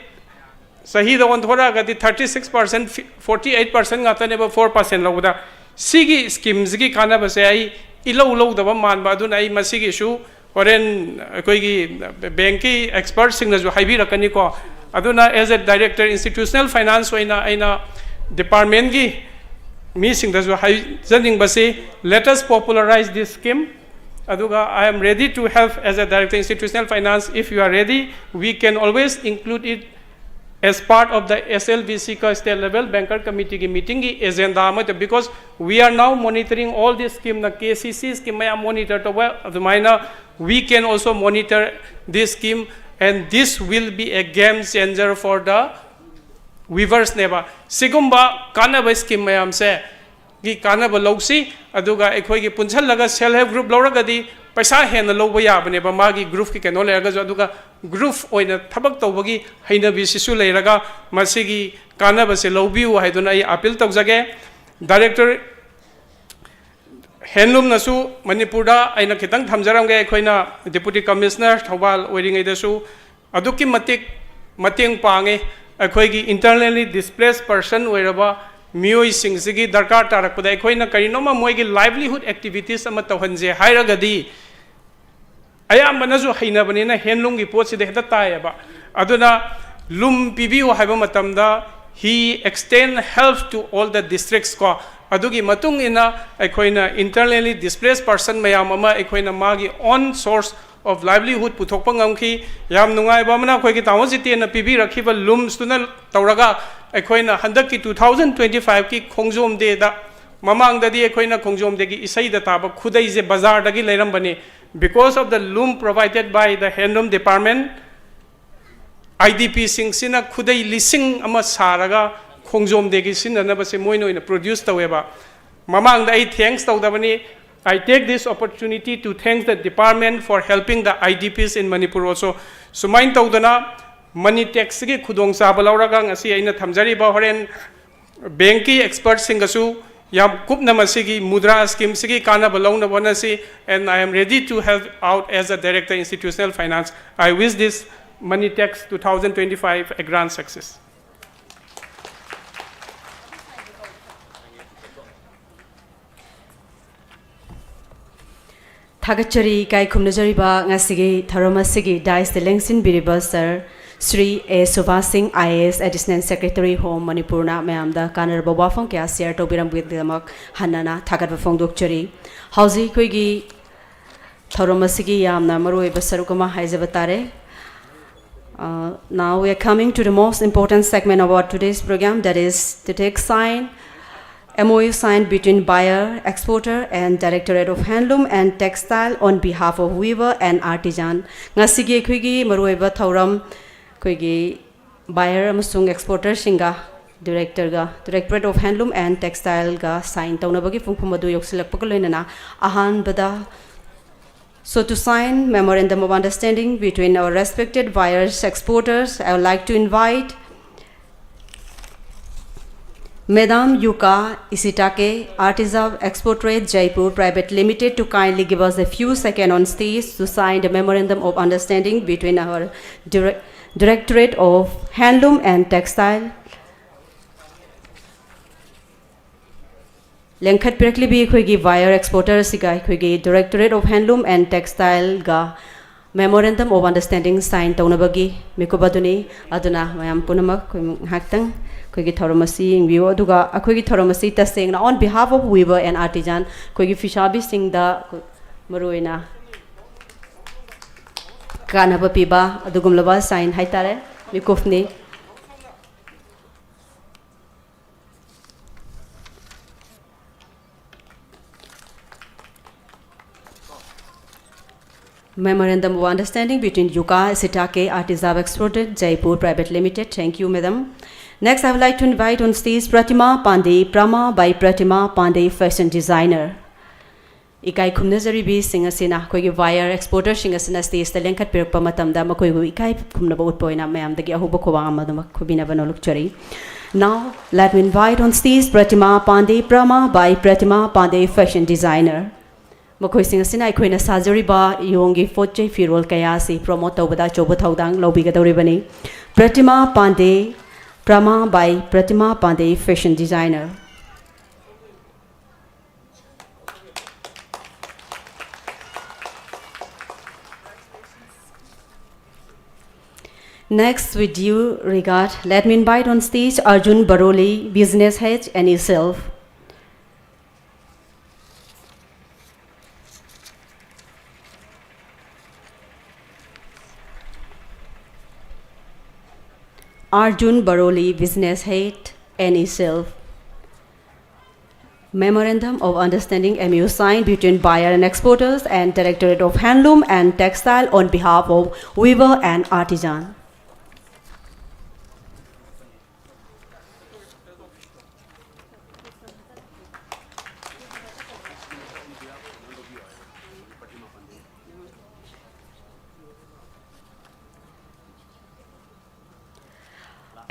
ꯆꯍꯤꯗ ꯑꯣꯟꯊꯣꯔꯛꯑꯒꯗꯤ thirty six percent, forty eight percent ꯉꯥꯛꯇꯅꯦꯕ four percent ꯂꯧꯕꯗ꯫ ꯁꯤꯒꯤ scheme ꯁꯤꯒꯤ ꯀꯥꯟꯅꯕꯁꯦ ꯑꯩ ꯏꯂꯧ ꯂꯧꯗꯕ ꯃꯥꯟꯕ, ꯑꯗꯨꯅ ꯑꯩ ꯃꯁꯤꯒꯤꯁꯨ ꯍꯣꯔꯦꯟ ꯑꯩꯈꯣꯏꯒꯤ bank ꯀꯤ expert ꯁꯤꯡꯅꯁꯨ ꯍꯥꯏꯕꯤꯔꯛꯀꯅꯤꯀꯣ꯫ ꯑꯗꯨꯅ as a director institutional finance ꯑꯣꯏꯅ ꯑꯩꯅ department ꯀꯤ ꯃꯤꯁꯤꯡꯗꯁꯨ ꯍꯥꯏꯖꯅꯤꯡꯕꯁꯤ, let us popularize this scheme꯫ ꯑꯗꯨꯒ I am ready to help as a director institutional finance. If you are ready, we can always include it As part of the S L B C ꯀ state level banker committee ꯒꯤ meeting ꯒꯤ agenda ꯑꯃ, because we are now monitoring all this scheme ꯅ, K C C scheme ꯃꯌꯥꯝ monitor ꯇꯧꯕ ꯑꯗꯨꯃꯥꯏꯅ, we can also monitor this scheme, and this will be a game changer for the weavers ꯅꯦꯕ꯫ ꯁꯤꯒꯨꯝꯕ ꯀꯥꯟꯅꯕ scheme ꯃꯌꯥꯝꯁꯦ ꯒꯤ ꯀꯥꯟꯅꯕ ꯂꯧꯁꯤ꯫ ꯑꯗꯨꯒ ꯑꯩꯈꯣꯏꯒꯤ ꯄꯨꯟꯁꯜꯂꯒ self help group ꯂꯧꯔꯒꯗꯤ ꯄꯩꯁꯥ ꯍꯦꯟꯅ ꯂꯧꯕ ꯌꯥꯕꯅꯦꯕ, ꯃꯥꯒꯤ group ꯀꯤ ꯀꯩꯅꯣ ꯂꯩꯔꯒꯁꯨ꯫ ꯑꯗꯨꯒ group ꯑꯣꯏꯅ ꯊꯕꯛ ꯇꯧꯕꯒꯤ ꯍꯩꯅꯕꯤꯁꯤꯁꯨ ꯂꯩꯔꯒ ꯃꯁꯤꯒꯤ ꯀꯥꯟꯅꯕꯁꯦ ꯂꯧꯕꯤꯌꯨ ꯍꯥꯏꯗꯨꯅ ꯑꯩ appeal ꯇꯧꯖꯒꯦ꯫ Director Handloom ꯅꯁꯨ ꯃꯅꯤꯄꯨꯔꯗ ꯑꯩꯅ ꯈꯤꯇꯪ ꯊꯝꯖꯔꯝꯒꯦ, ꯑꯩꯈꯣꯏꯅ Deputy Commissioner ꯊꯧꯕꯥꯜ ꯑꯣꯏꯔꯤꯉꯩꯗꯁꯨ ꯑꯗꯨꯛꯀꯤ ꯃꯇꯤꯛ ꯃꯇꯦꯡ ꯄꯥꯡꯉꯤ꯫ ꯑꯩꯈꯣꯏꯒꯤ internally displaced person ꯑꯣꯏꯔꯕ ꯃꯤꯑꯣꯏꯁꯤꯡꯁꯤꯒꯤ ꯗꯔꯀꯥꯔ ꯇꯥꯔꯛꯄꯗ ꯑꯩꯈꯣꯏꯅ ꯀꯔꯤꯅꯣꯝꯃ ꯃꯣꯏꯒꯤ livelihood activities ꯑꯃ ꯇꯧꯍꯟꯁꯦ ꯍꯥꯏꯔꯒꯗꯤ, ꯑꯌꯥꯝꯕꯅꯁꯨ ꯍꯩꯅꯕꯅꯤꯅ handloom ꯒꯤ ꯄꯣꯠꯁꯤꯗ ꯍꯦꯛꯇ ꯇꯥꯏꯌꯦꯕ꯫ ꯑꯗꯨꯅ loom ꯄꯤꯕꯤꯌꯨ ꯍꯥꯏꯕ ꯃꯇꯝꯗ, he extend help to all the districts ꯀꯣ꯫ ꯑꯗꯨꯒꯤ ꯃꯇꯨꯡ ꯏꯟꯅ ꯑꯩꯈꯣꯏꯅ internally displaced person ꯃꯌꯥꯝ ꯑꯃ ꯑꯩꯈꯣꯏꯅ ꯃꯥꯒꯤ own source of livelihood ꯄꯨꯊꯣꯛꯄ ꯉꯝꯈꯤ꯫ ꯌꯥꯝ ꯅꯨꯡꯉꯥꯏꯕ ꯑꯃꯅ, ꯑꯩꯈꯣꯏꯒꯤ ꯇꯥꯃꯣ ꯖꯤꯇꯦꯟꯅ ꯄꯤꯕꯤꯔꯛꯈꯤꯕ loom ꯁꯇꯨꯅ ꯇꯧꯔꯒ ꯑꯩꯈꯣꯏꯅ ꯍꯟꯗꯛꯀꯤ two thousand twenty five ꯀꯤ ꯈꯣꯡꯖꯣꯝ day ꯗ, ꯃꯃꯥꯡꯗꯗꯤ ꯑꯩꯈꯣꯏꯅ ꯈꯣꯡꯖꯣꯝ day ꯒꯤ ꯏꯁꯩꯗ ꯇꯥꯕ ꯈꯨꯗꯩꯁꯦ ꯕꯖꯥꯔꯗꯒꯤ ꯂꯩꯔꯝꯕꯅꯤ꯫ Because of the loom provided by the handloom department, I D P ꯁꯤꯡꯁꯤꯅ ꯈꯨꯗꯩ ꯂꯤꯁꯤꯡ ꯑꯃ ꯁꯥꯔꯒ ꯈꯣꯡꯖꯣꯝ day ꯒꯤ ꯁꯤꯖꯤꯟꯅꯅꯕꯁꯦ ꯃꯣꯏꯅ ꯑꯣꯏꯅ produce ꯇꯧꯋꯦꯕ꯫ ꯃꯃꯥꯡꯗ ꯑꯩ thanks ꯇꯧꯗꯕꯅꯤ꯫ I take this opportunity to thank the department for helping the I D Ps in Manipur also. ꯁꯨꯃꯥꯏꯅ ꯇꯧꯗꯅ money tax ꯀꯤ ꯈꯨꯗꯣꯡꯆꯥꯕ ꯂꯧꯔꯒ ꯉꯁꯤ ꯑꯩꯅ ꯊꯝꯖꯔꯤꯕ, ꯍꯣꯔꯦꯟ bank ꯀꯤ expert ꯁꯤꯡꯒꯁꯨ ꯌꯥꯝ ꯀꯨꯞꯅ ꯃꯁꯤꯒꯤ ꯃꯨꯗ꯭ꯔꯥ scheme ꯁꯤꯒꯤ ꯀꯥꯟꯅꯕ ꯂꯧꯅꯕ ꯍꯣꯠꯅꯁꯤ, and I am ready to help out as a director institutional finance. I wish this money tax two thousand twenty five a grand success. ꯊꯥꯒꯠꯆꯔꯤ꯫ ꯏꯀꯥꯏ ꯈꯨꯝꯅꯖꯔꯤꯕ ꯉꯁꯤꯒꯤ ꯊꯧꯔꯝ ꯑꯁꯤꯒꯤ dais ꯇ ꯂꯦꯡꯁꯤꯟꯕꯤꯔꯤꯕ Sir ꯁ꯭ꯔꯤ ꯑꯦ ꯁꯨꯚꯥꯁ ꯁꯤꯡ, I A S Additional Secretary Home, ꯃꯅꯤꯄꯨꯔꯅ ꯃꯌꯥꯝꯗ ꯀꯥꯟꯅꯔꯕ ꯋꯥꯐꯝ ꯀꯌꯥ share ꯇꯧꯕꯤꯔꯝꯕꯒꯤꯗꯃꯛ ꯍꯟꯅꯅ ꯊꯥꯒꯠꯄ ꯐꯣꯡꯗꯣꯛꯆꯔꯤ꯫ ꯍꯧꯖꯤꯛ ꯑꯩꯈꯣꯏꯒꯤ ꯊꯧꯔꯝ ꯑꯁꯤꯒꯤ ꯌꯥꯝꯅ ꯃꯔꯨꯑꯣꯏꯕ ꯁꯔꯨꯛ ꯑꯃ ꯍꯥꯏꯖꯕ ꯇꯥꯔꯦ꯫ Uh, now we are coming to the most important segment of our today's program, that is the text sign, M O U signed between buyer, exporter, and Directorate of Handloom and Textile on behalf of weaver and artisan. ꯉꯁꯤꯒꯤ ꯑꯩꯈꯣꯏꯒꯤ ꯃꯔꯨꯑꯣꯏꯕ ꯊꯧꯔꯝ ꯑꯩꯈꯣꯏꯒꯤ buyer ꯑꯃꯁꯨꯡ exporterꯁꯤꯡꯒ directorꯒ, Directorate of Handloom and Textileꯒ sign ꯇꯧꯅꯕꯒꯤ ꯄꯨꯡꯐꯝ ꯑꯗꯨ ꯌꯧꯁꯤꯜꯂꯛꯄꯒ ꯂꯣꯏꯅꯅ ꯑꯍꯥꯟꯕꯗ, so to sign memorandum of understanding between our respected buyers, exporters, I would like to invite Madam Yuka Isitake, Artisan Exporterate Jaipur Private Limited, to kindly give us a few seconds on stage to sign the memorandum of understanding between our dire- Directorate of Handloom and Textile. ꯂꯦꯡꯈꯠꯄꯤꯔꯛꯂꯤꯕꯤ ꯑꯩꯈꯣꯏꯒꯤ buyer exporter ꯑꯁꯤꯒ ꯑꯩꯈꯣꯏꯒꯤ Directorate of Handloom and Textileꯒ memorandum of understanding sign ꯇꯧꯅꯕꯒꯤ ꯃꯤꯀꯨꯞ ꯑꯗꯨꯅꯤ꯫ ꯑꯗꯨꯅ ꯃꯌꯥꯝ ꯄꯨꯝꯅꯃꯛ ꯑꯩꯈꯣꯏ ꯉꯥꯏꯍꯥꯛꯇꯪ ꯑꯩꯈꯣꯏꯒꯤ ꯊꯧꯔꯝ ꯑꯁꯤ ꯌꯦꯡꯕꯤꯌꯨ꯫ ꯑꯗꯨꯒ ꯑꯩꯈꯣꯏꯒꯤ ꯊꯧꯔꯝ ꯑꯁꯤ ꯇꯁꯦꯡꯅ on behalf of weaver and artisan, ꯑꯩꯈꯣꯏꯒꯤ ꯐꯤꯁꯥꯕꯤꯁꯤꯡꯗ ꯃꯔꯨꯑꯣꯏꯅ ꯀꯥꯟꯅꯕ ꯄꯤꯕ ꯑꯗꯨꯒꯨꯝꯂꯕ sign ꯍꯥꯏꯇꯥꯔꯦ, ꯃꯤꯀꯨꯞꯅꯤ꯫ Memorandum of Understanding between Yuka Sitake, Artisan Exporter, Jaipur Private Limited. Thank you, Madam. Next, I would like to invite on stage Pratima Pandey, Prama by Pratima Pandey, fashion designer. ꯏꯀꯥꯏ ꯈꯨꯝꯅꯖꯔꯤꯕꯤꯁꯤꯡ ꯑꯁꯤꯅ ꯑꯩꯈꯣꯏꯒꯤ buyer exporterꯁꯤꯡ ꯑꯁꯤꯅ stageꯇ ꯂꯦꯡꯈꯠꯄꯤꯔꯛꯄ ꯃꯇꯝꯗ ꯃꯈꯣꯏꯕꯨ ꯏꯀꯥꯏ ꯈꯨꯝꯅꯕ ꯎꯠꯄ ꯑꯣꯏꯅ ꯃꯌꯥꯝꯗꯒꯤ ꯑꯍꯧꯕ ꯈꯨꯕꯥꯛ ꯑꯃ ꯑꯗꯨꯃꯛ ꯈꯨꯕꯤꯅꯕ ꯅꯣꯜꯂꯛꯆꯔꯤ꯫ Now, let me invite on stage Pratima Pandey, Prama by Pratima Pandey, fashion designer. ꯃꯈꯣꯏꯁꯤꯡ ꯑꯁꯤꯅ ꯑꯩꯈꯣꯏꯅ ꯁꯥꯖꯔꯤꯕ ꯌꯣꯡꯒꯤ ꯄꯣꯠ ꯆꯩ ꯐꯤꯔꯣꯜ ꯀꯌꯥ ꯑꯁꯤ promote ꯇꯧꯕꯗ ꯑꯆꯧꯕ ꯊꯧꯗꯥꯡ ꯂꯧꯕꯤꯒꯗꯧꯔꯤꯕꯅꯤ꯫ Pratima Pandey, Prama by Pratima Pandey, fashion designer. Next, with due regard, let me invite on stage Arjun Baroli, business head and himself. Arjun Baroli, business head, N E Silk. Memorandum of Understanding, M O U, signed between buyer and exporters and Directorate of Handloom and Textile on behalf of weaver and artisan.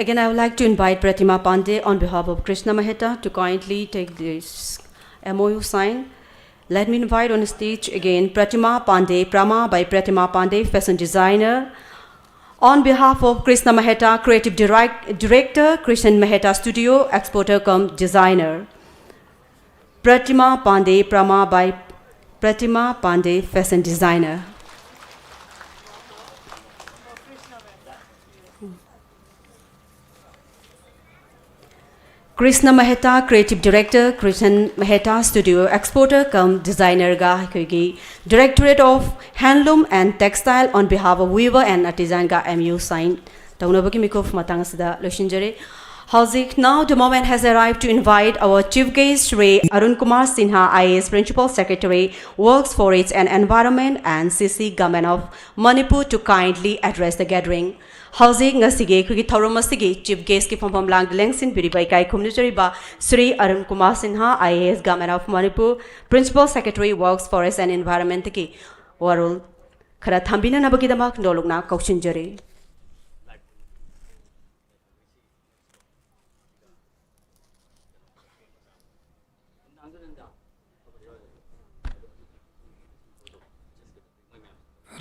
Again, I would like to invite Pratima Pandey on behalf of Krishna Mehta to kindly take this M O U sign. Let me invite on stage again Pratima Pandey, Prama by Pratima Pandey, fashion designer. On behalf of Krishna Mehta, creative direct, director, Krishna Mehta Studio, exporter cum designer. Pratima Pandey, Prama by Pratima Pandey, fashion designer. Krishna Mehta, creative director, Krishna Mehta Studio, exporter cum designer ꯒ ꯑꯩꯈꯣꯏꯒꯤ Directorate of Handloom and Textile on behalf of weaver and artisan ꯒ M O U sign ꯇꯧꯅꯕꯒꯤ ꯃꯤꯀꯨꯞ ꯃꯇꯥꯡ ꯑꯁꯤꯗ ꯂꯣꯏꯁꯤꯟꯖꯔꯦ꯫ ꯍꯧꯖꯤꯛ, now the moment has arrived to invite our chief guest, Shri Arun Kumar Sinha, I A S, Principal Secretary, Works, Forest and Environment and C C, Government of Manipur, to kindly address the gathering. ꯍꯧꯖꯤꯛ ꯉꯁꯤꯒꯤ ꯑꯩꯈꯣꯏꯒꯤ ꯊꯧꯔꯝ ꯑꯁꯤꯒꯤ chief guest ꯀꯤ ꯐꯝꯐꯝ ꯂꯥꯡꯗ ꯂꯦꯡꯁꯤꯟꯕꯤꯔꯤꯕ ꯏꯀꯥꯏ ꯈꯨꯝꯅꯖꯔꯤꯕ Shri Arun Kumar Sinha, I A S, Government of Manipur, Principal Secretary, Works, Forest and Environment ꯀꯤ ꯋꯥꯔꯣꯜ ꯈꯔ ꯊꯝꯕꯤꯅꯅꯕꯒꯤꯗꯃꯛ ꯅꯣꯂꯨꯛꯅ ꯀꯧꯁꯤꯟꯖꯔꯤ꯫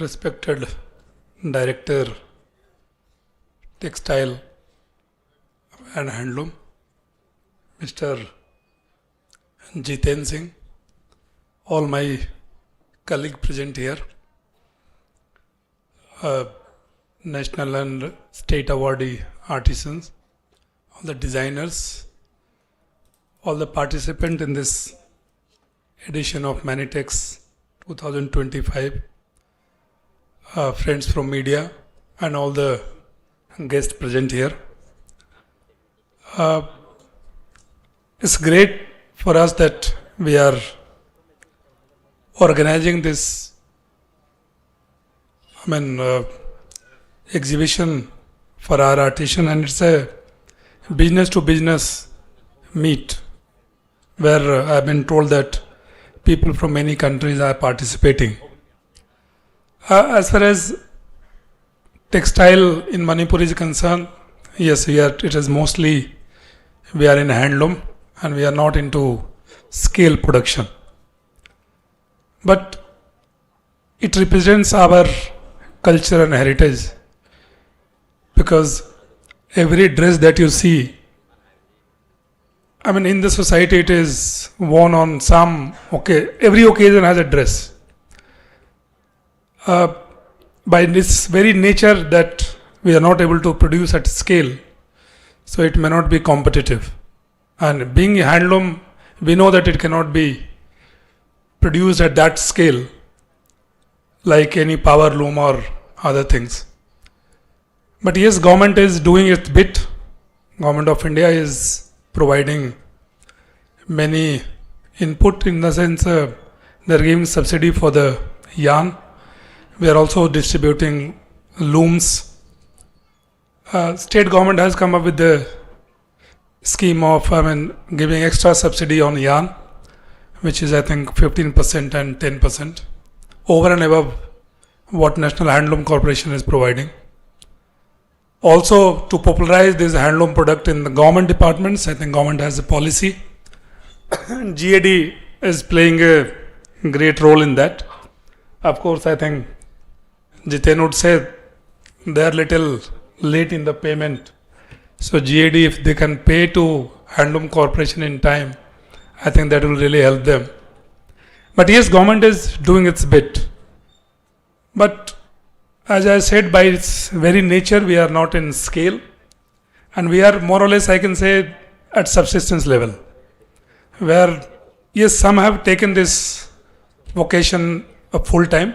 Respected Director, Textile and Handloom, Mister Jiten Singh, all my colleague present here, uh, national and state awardee artisans, all the designers, all the participants in this edition of Manitex two thousand twenty-five, uh, friends from media, and all the guest present here. Uh, it's great for us that we are organizing this, I mean, uh, exhibition for our artisan, and it's a business to business meet where uh, I've been told that people from many countries are participating. Uh, as far as textile in Manipur is concerned, yes, we are. It is mostly we are in handloom and we are not into scale production. But it represents our culture and heritage, because every dress that you see, I mean, in the society, it is worn on some, okay, every occasion has a dress. Uh, by this very nature that we are not able to produce at scale, so it may not be competitive. And being handloom, we know that it cannot be produced at that scale like any power loom or other things. But yes, government is doing its bit. Government of India is providing many input, in the sense, uh, they're giving subsidy for the yarn. We are also distributing looms. Uh, state government has come up with the scheme of, I mean, giving extra subsidy on yarn, which is, I think, fifteen percent and ten percent over and above what National Handloom Corporation is providing. Also, to popularize this handloom product in the government departments, I think government has a policy. G A D is playing a great role in that. Of course, I think Jiten would say they are little late in the payment. So G A D, if they can pay to Handloom Corporation in time, I think that will really help them. But yes, government is doing its bit. But as I said, by its very nature, we are not in scale. And we are more or less, I can say, at subsistence level. Where, yes, some have taken this vocation a full time,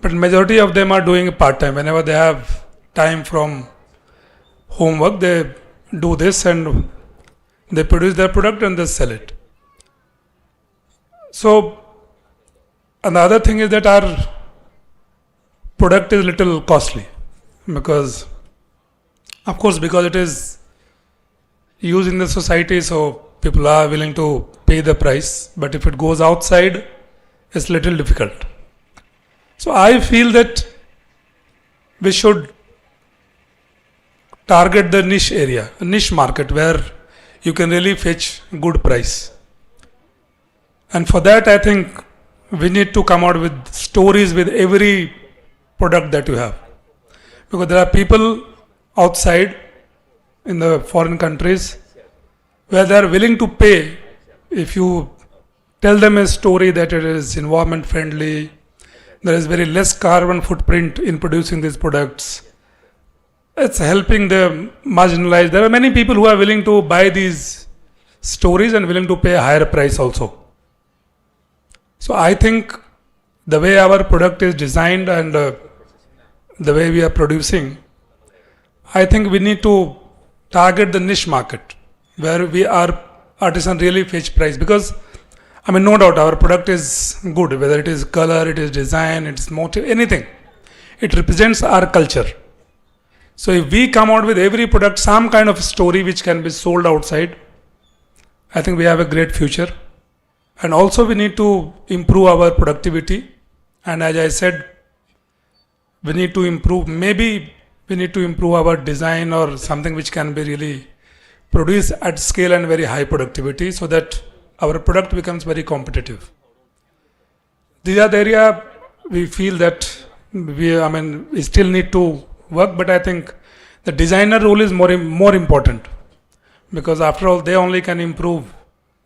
but majority of them are doing part time whenever they have time from homework. They do this and they produce their product and they sell it. So, another thing is that our product is little costly because, of course, because it is used in the society, so people are willing to pay the price. But if it goes outside, it's little difficult. So I feel that we should target the niche area, niche market where you can really fetch good price. And for that, I think we need to come out with stories with every product that you have. Because there are people outside in the foreign countries where they are willing to pay if you tell them a story that it is environment friendly, there is very less carbon footprint in producing these products. It's helping the marginalized. There are many people who are willing to buy these stories and willing to pay a higher price also. So I think the way our product is designed and uh, the way we are producing, I think we need to target the niche market where we are artisan really fetch price. Because, I mean, no doubt our product is good, whether it is color, it is design, it is motif, anything. It represents our culture. So if we come out with every product some kind of story which can be sold outside, I think we have a great future. And also we need to improve our productivity. And as I said, we need to improve, maybe we need to improve our design or something which can be really produced at scale and very high productivity so that our product becomes very competitive. These are the area we feel that we, I mean, we still need to work, but I think the designer role is more, more important, because after all, they only can improve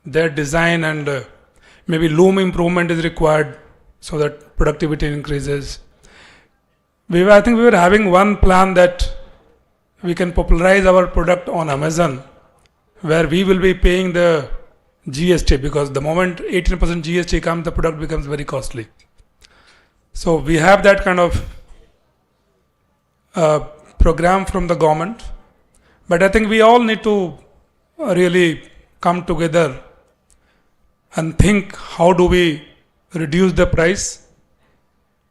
their design, and uh, maybe loom improvement is required so that productivity increases. We were, I think we were having one plan that we can popularize our product on Amazon, where we will be paying the G S T, because the moment eighteen percent G S T comes, the product becomes very costly. So we have that kind of uh, program from the government But I think we all need to really come together and think, how do we reduce the price,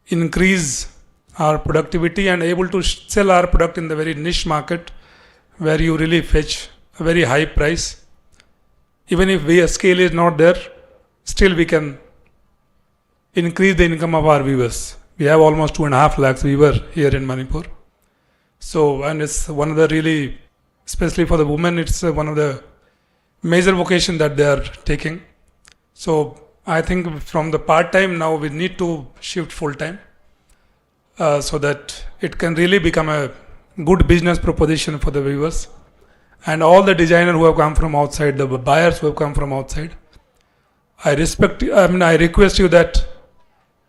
increase our productivity, and able to sell our product in the very niche market where you really fetch a very high price. Even if we scale is not there, still we can increase the income of our weavers. We have almost two and a half lakhs weaver here in Manipur. So, and it's one of the really, especially for the women, it's uh, one of the major vocation that they are taking. So I think from the part time now we need to shift full time uh, so that it can really become a good business proposition for the weavers and all the designer who have come from outside, the buyers who have come from outside. I respect, I mean, I request you that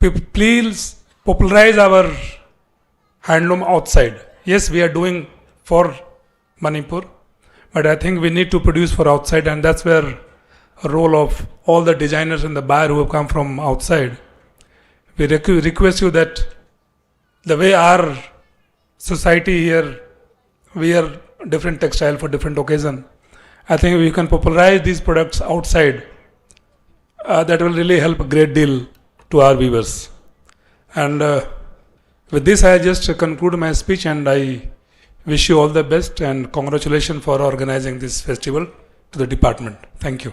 pe- please popularize our handloom outside. Yes, we are doing for Manipur, but I think we need to produce for outside, and that's where a role of all the designers and the buyer who have come from outside. We requ- request you that the way our society here wear different textile for different occasion, I think we can popularize these products outside. Uh, that will really help a great deal to our weavers. And uh, with this, I just conclude my speech, and I wish you all the best and congratulations for organizing this festival to the department. Thank you.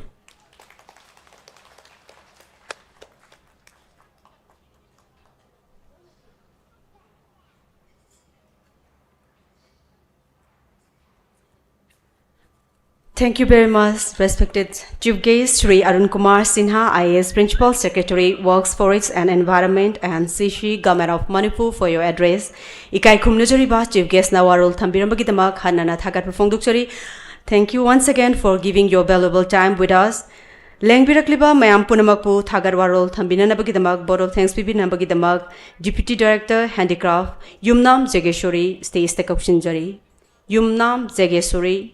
Thank you very much, respected Chief Guest Shri Arun Kumar Sinha, I A S Principal Secretary, Works, Forests and Environment and C C Government of Manipur for your address. ꯏꯀꯥꯏ ꯈꯨꯝꯅꯖꯔꯤꯕ Chief Guest ꯅ ꯋꯥꯔꯣꯜ ꯊꯝꯕꯤꯔꯝꯕꯒꯤꯗꯃꯛ ꯍꯟꯅꯅ ꯊꯥꯒꯠꯄ ꯐꯣꯡꯗꯣꯛꯆꯔꯤ꯫ Thank you once again for giving your valuable time with us. ꯂꯦꯡꯕꯤꯔꯛꯂꯤꯕ ꯃꯌꯥꯝ ꯄꯨꯝꯅꯃꯛꯄꯨ ꯊꯥꯒꯠ ꯋꯥꯔꯣꯜ ꯊꯝꯕꯤꯅꯅꯕꯒꯤꯗꯃꯛ, vote of thanks ꯄꯤꯕꯤꯅꯕꯒꯤꯗꯃꯛ Deputy Director Handicraft Yumnam ꯖꯦꯒꯦꯁꯣꯔꯤ stage ꯇ ꯀꯧꯁꯤꯟꯖꯔꯤ꯫ ꯌꯨꯝꯅꯥꯝ ꯖꯦꯒꯦꯁꯣꯔꯤ꯫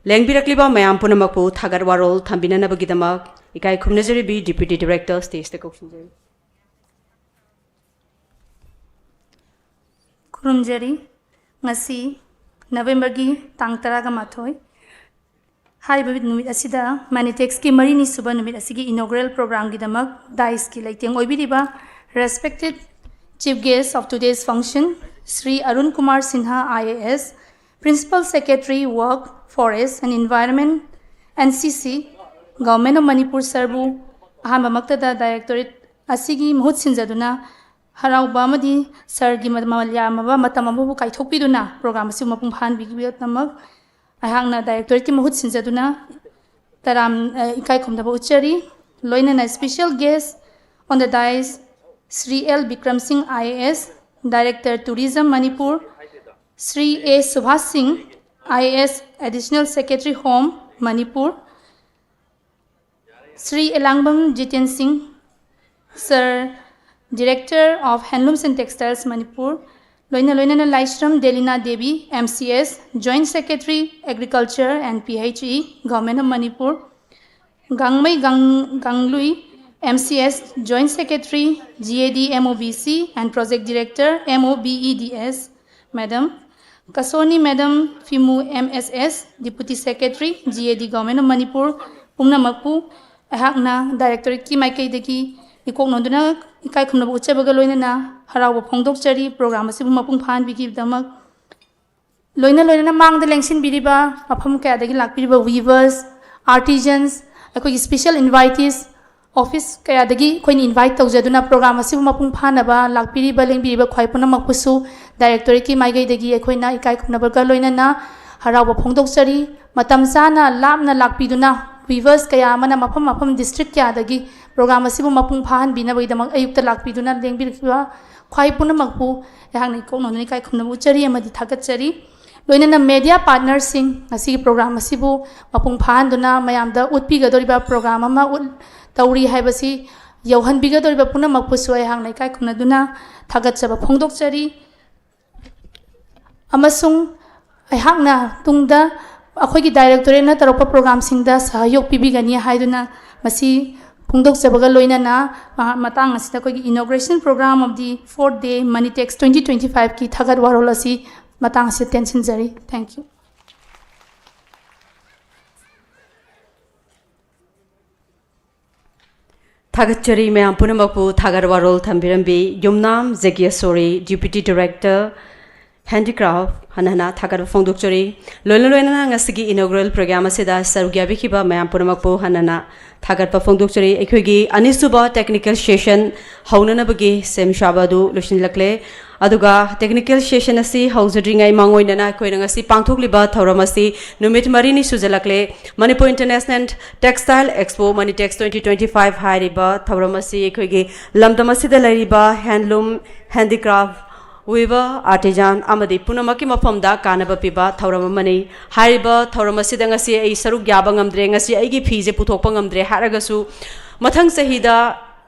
ꯂꯦꯡꯕꯤꯔꯛꯂꯤꯕ ꯃꯌꯥꯝ ꯄꯨꯝꯅꯃꯛꯄꯨ ꯊꯥꯒꯠ ꯋꯥꯔꯣꯜ ꯊꯝꯕꯤꯅꯅꯕꯒꯤꯗꯃꯛ ꯏꯀꯥꯏ ꯈꯨꯝꯅꯖꯔꯤꯕꯤ Deputy Director stage ꯇ ꯀꯧꯁꯤꯟꯖꯔꯤ꯫ ꯈꯨꯔꯨꯝꯖꯔꯤ꯫ ꯉꯁꯤ ꯅꯕꯦꯝꯕꯔꯒꯤ ꯇꯥꯡ ꯇꯔꯥꯒ ꯃꯥꯊꯣꯏ, ꯍꯥꯏꯔꯤꯕ ꯅꯨꯃꯤꯠ ꯑꯁꯤꯗ ꯃꯅꯤꯇꯦꯛꯁꯀꯤ ꯃꯔꯤꯅꯤ ꯁꯨꯕ ꯅꯨꯃꯤꯠ ꯑꯁꯤꯒꯤ inaugural programꯒꯤꯗꯃꯛ ꯗꯥꯏꯁꯀꯤ ꯂꯩꯇꯦꯡ ꯑꯣꯏꯕꯤꯔꯤꯕ respected chief guest of today's function, Shri Arun Kumar Sinha, I A S, Principal Secretary, Work, Forest and Environment, N C C, Government of Manipur ꯁꯔꯕꯨ ꯑꯍꯥꯟꯕꯃꯛꯇꯗ directorate ꯑꯁꯤꯒꯤ ꯃꯍꯨꯠ ꯁꯤꯟꯖꯗꯨꯅ ꯍꯔꯥꯎꯕ ꯑꯃꯗꯤ ꯁꯔꯒꯤ ꯃ-, ꯃꯃꯜ ꯌꯥꯝꯂꯕ ꯃꯇꯝ ꯑꯃꯕꯨ ꯀꯥꯏꯊꯣꯛꯄꯤꯗꯨꯅ program ꯑꯁꯤꯕꯨ ꯃꯄꯨꯡ ꯐꯥꯍꯟꯕꯤꯈꯤꯕꯒꯤꯗꯃꯛ ꯑꯩꯍꯥꯛꯅ directorateꯀꯤ ꯃꯍꯨꯠ ꯁꯤꯟꯖꯗꯨꯅ ꯇꯔꯥꯝ-, ꯑ, ꯏꯀꯥꯏ ꯈꯨꯝꯅꯕ ꯎꯠꯆꯔꯤ꯫ ꯂꯣꯏꯅꯅ special guest on the dais, Shri L Bikram Singh, I A S, Director, Tourism, Manipur, Shri ꯑꯦ ꯁꯨꯚꯥꯁ ꯁꯤꯡ, I A S, Additional Secretary, Home, Manipur, Shri ꯑꯦꯂꯥꯡꯕꯝ ꯖꯤꯇꯦꯟ ꯁꯤꯡ, Sir, Director of Handlooms and Textiles, Manipur, ꯂꯣꯏꯅ ꯂꯣꯏꯅꯅ ꯂꯥꯏꯁ꯭ꯔꯝ ꯗꯦꯂꯤꯅꯥ Devi, M C S, Joint Secretary, Agriculture and P H E, Government of Manipur, ꯒꯥꯡꯃꯩ ꯒꯥꯡ-, ꯒꯥꯡꯂꯨꯏ, M C S, Joint Secretary, G A D, M O B C and Project Director, M O B E D S, Madam, ꯀꯁꯣꯅꯤ Madam ꯐꯤꯃꯨ, M S S, Deputy Secretary, G A D, Government of Manipur, ꯄꯨꯝꯅꯃꯛꯄꯨ ꯑꯩꯍꯥꯛꯅ directorateꯀꯤ ꯃꯥꯏꯀꯩꯗꯒꯤ ꯏꯀꯣꯛ ꯅꯣꯟꯗꯨꯅ ꯏꯀꯥꯏ ꯈꯨꯝꯅꯕ ꯎꯠꯆꯕꯒ ꯂꯣꯏꯅꯅ ꯍꯔꯥꯎꯕ ꯐꯣꯡꯗꯣꯛꯆꯔꯤ꯫ Program ꯑꯁꯤꯕꯨ ꯃꯄꯨꯡ ꯐꯥꯍꯟꯕꯤꯈꯤꯕꯒꯤꯗꯃꯛ ꯂꯣꯏꯅ ꯂꯣꯏꯅꯅ ꯃꯥꯡꯗ ꯂꯦꯡꯁꯤꯟꯕꯤꯔꯤꯕ ꯃꯐꯝ ꯀꯌꯥꯗꯒꯤ ꯂꯥꯛꯄꯤꯔꯤꯕ weavers, artisans, ꯑꯩꯈꯣꯏꯒꯤ special invitees, office ꯀꯌꯥꯗꯒꯤ ꯑꯩꯈꯣꯏꯅ invite ꯇꯧꯖꯗꯨꯅ program ꯑꯁꯤꯕꯨ ꯃꯄꯨꯡ ꯐꯥꯅꯕ ꯂꯥꯛꯄꯤꯔꯤꯕ, ꯂꯦꯡꯕꯤꯔꯤꯕ ꯈ꯭ꯋꯥꯏ ꯄꯨꯝꯅꯃꯛꯄꯨꯁꯨ directorateꯀꯤ ꯃꯥꯏꯀꯩꯗꯒꯤ ꯑꯩꯈꯣꯏꯅ ꯏꯀꯥꯏ ꯈꯨꯝꯅꯕꯒ ꯂꯣꯏꯅꯅ ꯍꯔꯥꯎꯕ ꯐꯣꯡꯗꯣꯛꯆꯔꯤ꯫ ꯃꯇꯝ ꯆꯥꯅ ꯂꯥꯞꯅ ꯂꯥꯛꯄꯤꯗꯨꯅ weavers ꯀꯌꯥ ꯑꯃꯅ ꯃꯐꯝ ꯃꯐꯝ district ꯀꯌꯥꯗꯒꯤ program ꯑꯁꯤꯕꯨ ꯃꯄꯨꯡ ꯐꯥꯍꯟꯕꯤꯅꯕꯒꯤꯗꯃꯛ ꯑꯌꯨꯛꯇ ꯂꯥꯛꯄꯤꯗꯨꯅ ꯂꯦꯡꯕꯤꯔꯛꯈꯤꯕ ꯈ꯭ꯋꯥꯏ ꯄꯨꯝꯅꯃꯛꯄꯨ ꯑꯩꯍꯥꯛꯅ ꯏꯀꯣꯛ ꯅꯣꯟꯗꯨꯅ ꯏꯀꯥꯏ ꯈꯨꯝꯅꯕ ꯎꯠꯆꯔꯤ ꯑꯃꯗꯤ ꯊꯥꯒꯠꯆꯔꯤ꯫ ꯂꯣꯏꯅꯅ media partnerꯁꯤꯡ, ꯉꯁꯤꯒꯤ program ꯑꯁꯤꯕꯨ ꯃꯄꯨꯡ ꯐꯥꯍꯟꯗꯨꯅ ꯃꯌꯥꯝꯗ ꯎꯠꯄꯤꯒꯗꯧꯔꯤꯕ program ꯑꯃ ꯎꯠ-, ꯇꯧꯔꯤ ꯍꯥꯏꯕꯁꯤ ꯌꯧꯍꯟꯕꯤꯒꯗꯧꯔꯤꯕ ꯄꯨꯝꯅꯃꯛꯄꯨꯁꯨ ꯑꯩꯍꯥꯛꯅ ꯏꯀꯥꯏ ꯈꯨꯝꯅꯗꯨꯅ ꯊꯥꯒꯠꯆꯕ ꯐꯣꯡꯗꯣꯛꯆꯔꯤ꯫ ꯑꯃꯁꯨꯡ ꯑꯩꯍꯥꯛꯅ ꯇꯨꯡꯗ ꯑꯩꯈꯣꯏꯒꯤ directorateꯅ ꯇꯧꯔꯛꯄ programꯁꯤꯡꯗ ꯁꯍꯌꯣꯒ ꯄꯤꯕꯤꯒꯅꯤ ꯍꯥꯏꯗꯨꯅ ꯃꯁꯤ ꯐꯣꯡꯗꯣꯛꯆꯕꯒ ꯂꯣꯏꯅꯅ ꯃꯍꯥꯛ ꯃꯇꯥꯡ ꯑꯁꯤꯗ ꯑꯩꯈꯣꯏꯒꯤ inauguration program of the fourth day Manitex twenty twenty-fiveꯀꯤ ꯊꯥꯒꯠ ꯋꯥꯔꯣꯜ ꯑꯁꯤ ꯃꯇꯥꯡ ꯑꯁꯤ ꯇꯦꯟꯁꯤꯟꯖꯔꯤ꯫ Thank you. ꯊꯥꯒꯠꯆꯔꯤ ꯃꯌꯥꯝ ꯄꯨꯝꯅꯃꯛꯄꯨ ꯊꯥꯒꯠ ꯋꯥꯔꯣꯜ ꯊꯝꯕꯤꯔꯝꯕꯤ ꯌꯨꯝꯅꯥꯝ ꯖꯒꯦꯁꯣꯔꯤ, Deputy Director, Handicraft, ꯍꯟꯅ ꯍꯟꯅ ꯊꯥꯒꯠꯄ ꯐꯣꯡꯗꯣꯛꯆꯔꯤ꯫ ꯂꯣꯏꯅ ꯂꯣꯏꯅꯅ ꯉꯁꯤꯒꯤ inaugural program ꯑꯁꯤꯗ ꯁꯔꯨꯛ ꯌꯥꯕꯤꯈꯤꯕ ꯃꯌꯥꯝ ꯄꯨꯝꯅꯃꯛꯄꯨ ꯍꯟꯅ ꯍꯟꯅ ꯊꯥꯒꯠꯄ ꯐꯣꯡꯗꯣꯛꯆꯔꯤ꯫ ꯑꯩꯈꯣꯏꯒꯤ ꯑꯅꯤꯁꯨꯕ technical session ꯍꯧꯅꯅꯕꯒꯤ ꯁꯦꯝ ꯁꯥꯕ ꯑꯗꯨ ꯂꯣꯏꯁꯤꯜꯂꯛꯂꯦ꯫ ꯑꯗꯨꯒ technical session ꯑꯁꯤ ꯍꯧꯖꯗ꯭ꯔꯤꯉꯩ ꯃꯥꯡꯑꯣꯏꯅꯅ ꯑꯩꯈꯣꯏꯅ ꯉꯁꯤ ꯄꯥꯡꯊꯣꯛꯂꯤꯕ ꯊꯧꯔꯝ ꯑꯁꯤ ꯅꯨꯃꯤꯠ ꯃꯔꯤꯅꯤ ꯁꯨꯖꯜꯂꯛꯂꯦ꯫ Manipur International Textile Expo Manitex twenty twenty-five ꯍꯥꯏꯔꯤꯕ ꯊꯧꯔꯝ ꯑꯁꯤ ꯑꯩꯈꯣꯏꯒꯤ ꯂꯝꯗꯝ ꯑꯁꯤꯗ ꯂꯩꯔꯤꯕ handloom, handicraft, weaver, artisan ꯑꯃꯗꯤ ꯄꯨꯝꯅꯃꯛꯀꯤ ꯃꯐꯝꯗ ꯀꯥꯟꯅꯕ ꯄꯤꯕ ꯊꯧꯔꯝ ꯑꯃꯅꯤ꯫ ꯍꯥꯏꯔꯤꯕ ꯊꯧꯔꯝ ꯑꯁꯤꯗ ꯉꯁꯤ ꯑꯩ ꯁꯔꯨꯛ ꯌꯥꯕ ꯉꯝꯗ꯭ꯔꯦ, ꯉꯁꯤ ꯑꯩꯒꯤ ꯐꯤꯁꯦ ꯄꯨꯊꯣꯛꯄ ꯉꯝꯗ꯭ꯔꯦ ꯍꯥꯏꯔꯒꯁꯨ, ꯃꯊꯪ ꯆꯍꯤꯗ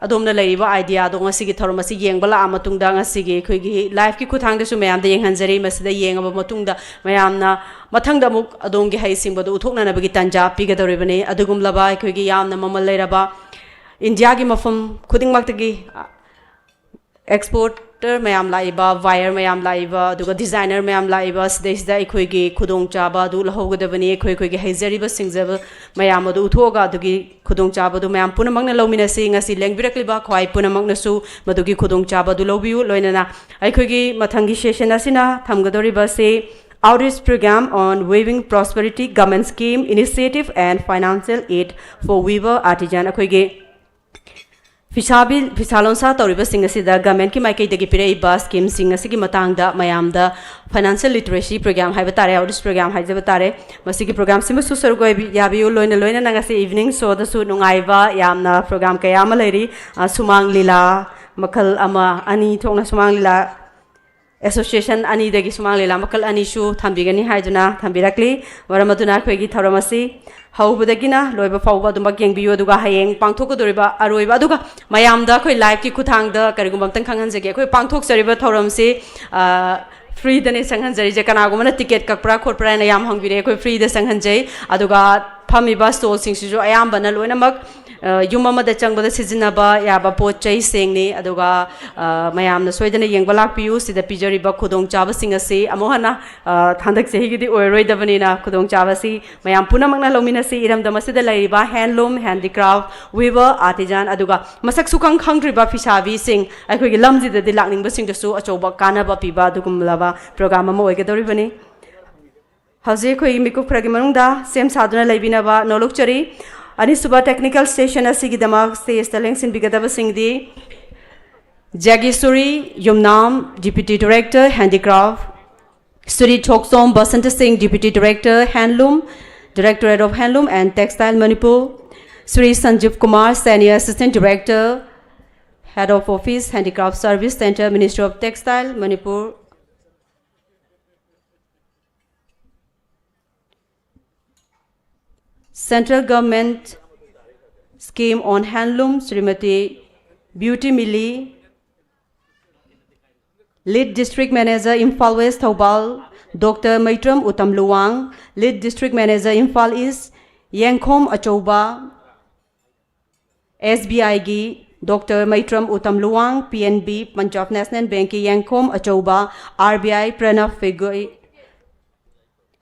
ꯑꯗꯣꯝꯅ ꯂꯩꯔꯤꯕ idea ꯑꯗꯣ ꯉꯁꯤꯒꯤ ꯊꯧꯔꯝ ꯑꯁꯤ ꯌꯦꯡꯕ ꯂꯥꯛꯑ ꯃꯇꯨꯡꯗ ꯉꯁꯤꯒꯤ ꯑꯩꯈꯣꯏꯒꯤ liveꯀꯤ ꯈꯨꯠꯊꯥꯡꯗꯁꯨ ꯃꯌꯥꯝꯗ ꯌꯦꯡꯍꯟꯖꯔꯤ꯫ ꯃꯁꯤꯗ ꯌꯦꯡꯉꯕ ꯃꯇꯨꯡꯗ ꯃꯌꯥꯝꯅ ꯃꯊꯪꯗ ꯑꯃꯨꯛ ꯑꯗꯣꯝꯒꯤ ꯍꯩꯁꯤꯡꯕꯗꯨ ꯎꯠꯊꯣꯛꯅꯅꯕꯒꯤ ꯇꯥꯟꯖꯥ ꯄꯤꯒꯗꯧꯔꯤꯕꯅꯤ꯫ ꯑꯗꯨꯒꯨꯝꯂꯕ ꯑꯩꯈꯣꯏꯒꯤ ꯌꯥꯝꯅ ꯃꯃꯜ ꯂꯩꯔꯕ ꯏꯟꯗꯤꯌꯥꯒꯤ ꯃꯐꯝ ꯈꯨꯗꯤꯡꯃꯛꯇꯒꯤ exporter ꯃꯌꯥꯝ ꯂꯥꯛꯏꯕ, buyer ꯃꯌꯥꯝ ꯂꯥꯛꯏꯕ, ꯑꯗꯨꯒ designer ꯃꯌꯥꯝ ꯂꯥꯛꯏꯕ, ꯁꯤꯗꯩꯁꯤꯗ ꯑꯩꯈꯣꯏꯒꯤ ꯈꯨꯗꯣꯡꯆꯥꯕ ꯑꯗꯨ ꯂꯧꯍꯧꯒꯗꯕꯅꯤ꯫ ꯑꯩꯈꯣꯏ ꯑꯩꯈꯣꯏꯒꯤ ꯍꯩꯖꯔꯤꯕ ꯁꯤꯡꯖꯕ ꯃꯌꯥꯝ ꯑꯗꯨ ꯎꯠꯊꯣꯛꯑꯒ ꯑꯗꯨꯒꯤ ꯈꯨꯗꯣꯡꯆꯥꯕꯗꯨ ꯃꯌꯥꯝ ꯄꯨꯝꯅꯃꯛꯅ ꯂꯧꯃꯤꯟꯅꯁꯤ꯫ ꯉꯁꯤ ꯂꯦꯡꯕꯤꯔꯛꯂꯤꯕ ꯈ꯭ꯋꯥꯏ ꯄꯨꯝꯅꯃꯛꯅꯁꯨ ꯃꯗꯨꯒꯤ ꯈꯨꯗꯣꯡꯆꯥꯕꯗꯨ ꯂꯧꯕꯤꯌꯨ꯫ ꯂꯣꯏꯅꯅ ꯑꯩꯈꯣꯏꯒꯤ ꯃꯊꯪꯒꯤ session ꯑꯁꯤꯅ ꯊꯝꯒꯗꯧꯔꯤꯕ ꯑꯁꯤ Outreach Program on Weaving Prosperity Government Scheme Initiative and Financial Aid for Weaver Artisan, ꯑꯩꯈꯣꯏꯒꯤ ꯐꯤꯁꯥꯕꯤ, ꯐꯤꯁꯥ ꯂꯣꯟꯁꯥ ꯇꯧꯔꯤꯕꯁꯤꯡ ꯑꯁꯤꯗ governmentꯀꯤ ꯃꯥꯏꯀꯩꯗꯒꯤ ꯄꯤꯔꯛꯏꯕ schemeꯁꯤꯡ ꯑꯁꯤꯒꯤ ꯃꯇꯥꯡꯗ ꯃꯌꯥꯝꯗ financial literacy program ꯍꯥꯏꯕ ꯇꯥꯔꯦ, outreach program ꯍꯥꯏꯖꯕ ꯇꯥꯔꯦ, ꯃꯁꯤꯒꯤ programꯁꯤꯃꯁꯨ ꯁꯔꯨꯛ ꯑꯣꯏꯕꯤ-, ꯌꯥꯕꯤꯌꯨ꯫ ꯂꯣꯏꯅ ꯂꯣꯏꯅꯅ ꯉꯁꯤ evening showꯗꯁꯨ ꯅꯨꯡꯉꯥꯏꯕ ꯌꯥꯝꯅ program ꯀꯌꯥ ꯑꯃ ꯂꯩꯔꯤ꯫ ꯑ, ꯁꯨꯃꯥꯡ ꯂꯤꯂꯥ ꯃꯈꯜ ꯑꯃ, ꯑꯅꯤ ꯊꯣꯛꯅ ꯁꯨꯃꯥꯡ ꯂꯤꯂꯥ, association ꯑꯅꯤꯗꯒꯤ ꯁꯨꯃꯥꯡ ꯂꯤꯂꯥ ꯃꯈꯜ ꯑꯅꯤꯁꯨ ꯊꯝꯕꯤꯒꯅꯤ ꯍꯥꯏꯗꯨꯅ ꯊꯝꯕꯤꯔꯛꯂꯤ꯫ ꯃꯔꯝ ꯑꯗꯨꯅ ꯑꯩꯈꯣꯏꯒꯤ ꯊꯧꯔꯝ ꯑꯁꯤ ꯍꯧꯕꯗꯒꯤꯅ ꯂꯣꯏꯕ ꯐꯥꯎꯕ ꯑꯗꯨꯃꯛ ꯌꯦꯡꯕꯤꯌꯨ꯫ ꯑꯗꯨꯒ ꯍꯌꯦꯡ ꯄꯥꯡꯊꯣꯛꯀꯗꯧꯔꯤꯕ ꯑꯔꯣꯏꯕ, ꯑꯗꯨꯒ ꯃꯌꯥꯝꯗ ꯑꯩꯈꯣꯏ liveꯀꯤ ꯈꯨꯠꯊꯥꯡꯗ ꯀꯔꯤꯒꯨꯝꯕ ꯑꯝꯇꯪ ꯈꯪꯍꯟꯖꯒꯦ꯫ ꯑꯩꯈꯣꯏ ꯄꯥꯡꯊꯣꯛꯆꯔꯤꯕ ꯊꯧꯔꯝꯁꯤ, ꯑ, freeꯗꯅꯦ ꯆꯪꯍꯟꯖꯔꯤꯁꯦ꯫ ꯀꯅꯥꯒꯨꯝꯕꯅ ticket ꯀꯛꯄ꯭ꯔꯥ ꯈꯣꯠꯄ꯭ꯔꯥ ꯍꯥꯏꯅ ꯌꯥꯝ ꯍꯪꯕꯤꯔꯛꯑꯦ꯫ ꯑꯩꯈꯣꯏ freeꯗ ꯆꯪꯍꯟꯖꯩ꯫ ꯑꯗꯨꯒ ꯐꯝꯃꯤꯕ stallꯁꯤꯡꯁꯤꯁꯨ ꯑꯌꯥꯝꯕꯅ ꯂꯣꯏꯅꯃꯛ ꯑ, ꯌꯨꯝ ꯑꯃꯗ ꯆꯪꯕꯗ ꯁꯤꯖꯤꯟꯅꯕ ꯌꯥꯕ ꯄꯣꯠ ꯆꯩꯁꯤꯡꯅꯤ꯫ ꯑꯗꯨꯒ, ꯑ, ꯃꯌꯥꯝꯅ ꯁꯣꯏꯗꯅ ꯌꯦꯡꯕ ꯂꯥꯛꯄꯤꯌꯨ꯫ ꯁꯤꯗ ꯄꯤꯖꯔꯤꯕ ꯈꯨꯗꯣꯡꯆꯥꯕꯁꯤꯡ ꯑꯁꯤ ꯑꯃꯨꯛ ꯍꯟꯅ, ꯑ, ꯍꯟꯗꯛ ꯆꯍꯤꯒꯤꯗꯤ ꯑꯣꯏꯔꯔꯣꯏꯗꯕꯅꯤꯅ, ꯈꯨꯗꯣꯡꯆꯥꯕꯁꯤ ꯃꯌꯥꯝ ꯄꯨꯝꯅꯃꯛꯅ ꯂꯧꯃꯤꯟꯅꯁꯤ꯫ ꯏꯔꯝꯗꯝ ꯑꯁꯤꯗ ꯂꯩꯔꯤꯕ handloom, handicraft, weaver, artisan, ꯑꯗꯨꯒ ꯃꯁꯛ ꯁꯨꯈꯪ ꯈꯪꯗ꯭ꯔꯤꯕ ꯐꯤꯁꯥꯕꯤꯁꯤꯡ, ꯑꯩꯈꯣꯏꯒꯤ ꯂꯝꯁꯤꯗꯗꯤ ꯂꯥꯛꯅꯤꯡꯕꯁꯤꯡꯗꯁꯨ ꯑꯆꯧꯕ ꯀꯥꯟꯅꯕ ꯄꯤꯕ ꯑꯗꯨꯒꯨꯝꯂꯕ program ꯑꯃ ꯑꯣꯏꯒꯗꯧꯔꯤꯕꯅꯤ꯫ ꯍꯧꯖꯤꯛ ꯑꯩꯈꯣꯏꯒꯤ ꯃꯤꯀꯨꯞ ꯈꯔꯒꯤ ꯃꯅꯨꯡꯗ ꯁꯦꯝ ꯁꯥꯗꯨꯅ ꯂꯩꯕꯤꯅꯕ ꯅꯣꯂꯨꯛꯆꯔꯤ꯫ ꯑꯅꯤꯁꯨꯕ technical session ꯑꯁꯤꯒꯤꯗꯃꯛ stageꯇ ꯂꯦꯡꯁꯤꯟꯕꯤꯒꯗꯕꯁꯤꯡꯗꯤ, ꯖꯒꯦꯁꯣꯔꯤ ꯌꯨꯝꯅꯥꯝ, Deputy Director, Handicraft, ꯁ꯭ꯔꯤ ꯊꯣꯛꯆꯣꯝ ꯕꯁꯟꯇ ꯁꯤꯡ, Deputy Director, Handloom, Directorate of Handloom and Textile, Manipur, Shri ꯁꯟꯖꯤꯕ Kumar, Senior Assistant Director, Head of Office, Handicraft Service Centre, Ministry of Textile, Manipur, Central Government Scheme on Handloom, Shrimati Beauty Mili, Lead District Manager, Imphal West, Thoubal, doctor Meitram Uttam Luwang, Lead District Manager, Imphal East, ꯌꯦꯡꯈꯣꯝ ꯑꯆꯧꯕ, S B ꯑꯥꯏꯒꯤ doctor Meitram Uttam Luwang, P N B, Punjab national ꯕꯦꯡꯛꯀꯤ ꯌꯦꯡꯈꯣꯝ ꯑꯆꯧꯕ, R B I, Pranab Pegoi,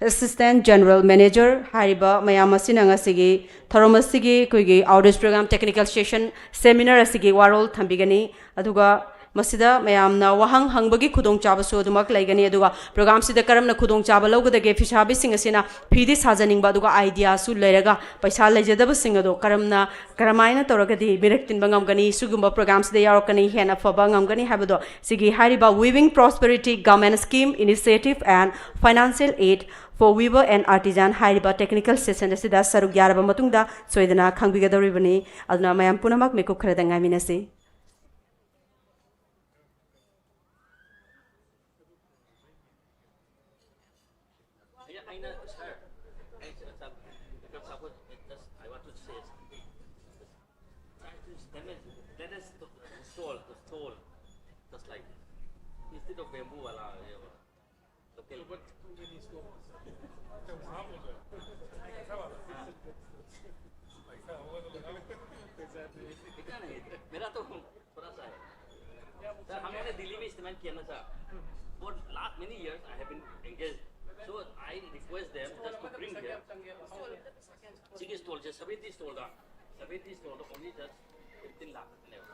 Assistant General Manager꯫ ꯍꯥꯏꯔꯤꯕ ꯃꯌꯥꯝ ꯑꯁꯤꯅ ꯉꯁꯤꯒꯤ ꯊꯧꯔꯝ ꯑꯁꯤꯒꯤ ꯑꯩꯈꯣꯏꯒꯤ outreach program technical session seminar ꯑꯁꯤꯒꯤ ꯋꯥꯔꯣꯜ ꯊꯝꯕꯤꯒꯅꯤ꯫ ꯑꯗꯨꯒ ꯃꯁꯤꯗ ꯃꯌꯥꯝꯅ ꯋꯥꯍꯪ ꯍꯪꯕꯒꯤ ꯈꯨꯗꯣꯡꯆꯥꯕꯁꯨ ꯑꯗꯨꯃꯛ ꯂꯩꯒꯅꯤ꯫ ꯑꯗꯨꯒ programꯁꯤꯗ ꯀꯔꯝꯅ ꯈꯨꯗꯣꯡꯆꯥꯕ ꯂꯧꯒꯗꯒꯦ, ꯐꯤꯁꯥꯕꯤꯁꯤꯡ ꯑꯁꯤꯅ ꯐꯤꯗꯤ ꯁꯥꯖꯅꯤꯡꯕ, ꯑꯗꯨꯒ ideaꯁꯨ ꯂꯩꯔꯒ ꯄꯩꯁꯥ ꯂꯩꯖꯗꯕꯁꯤꯡ ꯑꯗꯣ ꯀꯔꯝꯅ, ꯀꯔꯝꯍꯥꯏꯅ ꯇꯧꯔꯒꯗꯤ ꯃꯤꯔꯛ ꯇꯤꯟꯕ ꯉꯝꯒꯅꯤ, ꯁꯤꯒꯨꯝꯕ programꯁꯤꯗ ꯌꯥꯎꯔꯛꯀꯅꯤ, ꯍꯦꯟꯅ ꯐꯕ ꯉꯝꯒꯅꯤ ꯍꯥꯏꯕꯗꯣ, ꯁꯤꯒꯤ ꯍꯥꯏꯔꯤꯕ Weaving Prosperity Government Scheme Initiative and Financial Aid for Weaver and Artisan ꯍꯥꯏꯔꯤꯕ technical session ꯑꯁꯤꯗ ꯁꯔꯨꯛ ꯌꯥꯔꯕ ꯃꯇꯨꯡꯗ ꯁꯣꯏꯗꯅ ꯈꯪꯕꯤꯒꯗꯧꯔꯤꯕꯅꯤ꯫ ꯑꯗꯨꯅ ꯃꯌꯥꯝ ꯄꯨꯝꯅꯃꯛ ꯃꯤꯀꯨꯞ ꯈꯔꯗ ꯉꯥꯏꯃꯤꯟꯅꯁꯤ꯫ ꯑꯩꯅ, sir, ꯑꯩ ꯆꯥꯛ, ꯆꯥꯛ, ꯆꯥꯛ, just, I want to say, that is, that is the stall, the stall, just like this. Instead of bamboo wala, ये वाला, local. But too many stones. तो वहाँ बोल रहे हैं। ऐसा वाला। हाँ। ऐसा होगा तो बताओ। ꯀꯦꯟꯅ ꯁꯥꯔ, for last many years I have been engaged. So I request them just to bring here. ꯁꯤꯒꯤ ꯁ꯭ꯇꯣꯜꯁꯦ, ꯁꯚꯦꯟꯇꯤ ꯁ꯭ꯇꯣꯜꯗ, ꯁꯚꯦꯟꯇꯤ ꯁ꯭ꯇꯣꯜꯗ only just fifteen ꯂꯥꯛ ꯈꯛꯇꯅꯦꯕ꯫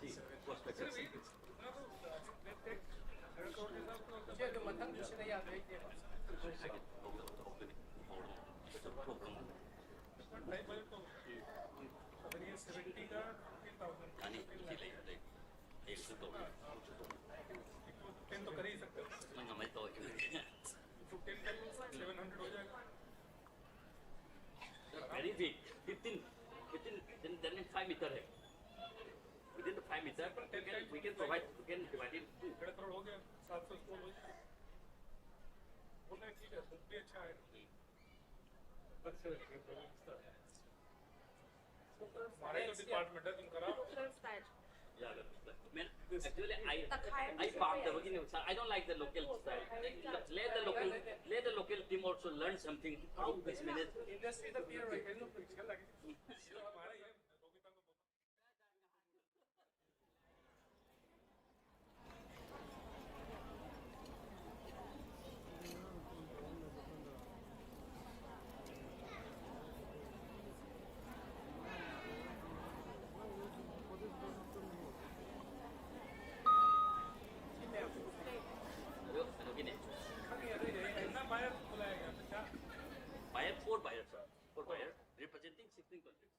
ꯁꯤ ꯄ꯭ꯔꯣꯁꯄꯦꯛꯇꯁ꯫ ꯏꯆꯦ, ꯑꯗꯨ ꯃꯊꯪꯗ ꯁꯤꯗ ꯌꯥꯗꯣꯏ ꯏꯆꯦ꯫ ꯌꯥꯅꯤ, ꯁꯤ ꯂꯩ, ꯂꯩ꯫ ꯍꯌꯦꯡꯁꯨ ꯇꯧꯒꯦ꯫ टेन तो कर ही सकते हो। ꯅꯪ ꯀꯃꯥꯏꯅ ꯇꯧꯔꯒꯦ? तो टेन कर लो, सेवन हंड्रेड हो जाएगा। Very big, fifteen, fifteen, then, then five meter है। Within the five meter, we can, we can provide, we can divide it two। डेढ़ करोड़ हो गया, सात सौ स्टॉल हो गया। बोल रहे हैं, ठीक है, बुक भी अच्छा है। अच्छा है, हमारा ही तो डिपार्टमेंट है, तुम कराओ। Yeah, the, the, man, actually, I, I found the original style. I don't like the local style. Let the local, let the local team also learn something how this manage. Industry तो period है, इसको लगे। हमारा ये Ano, ano gini? Buyer, four buyers, sir. Four buyers representing sixteen countries.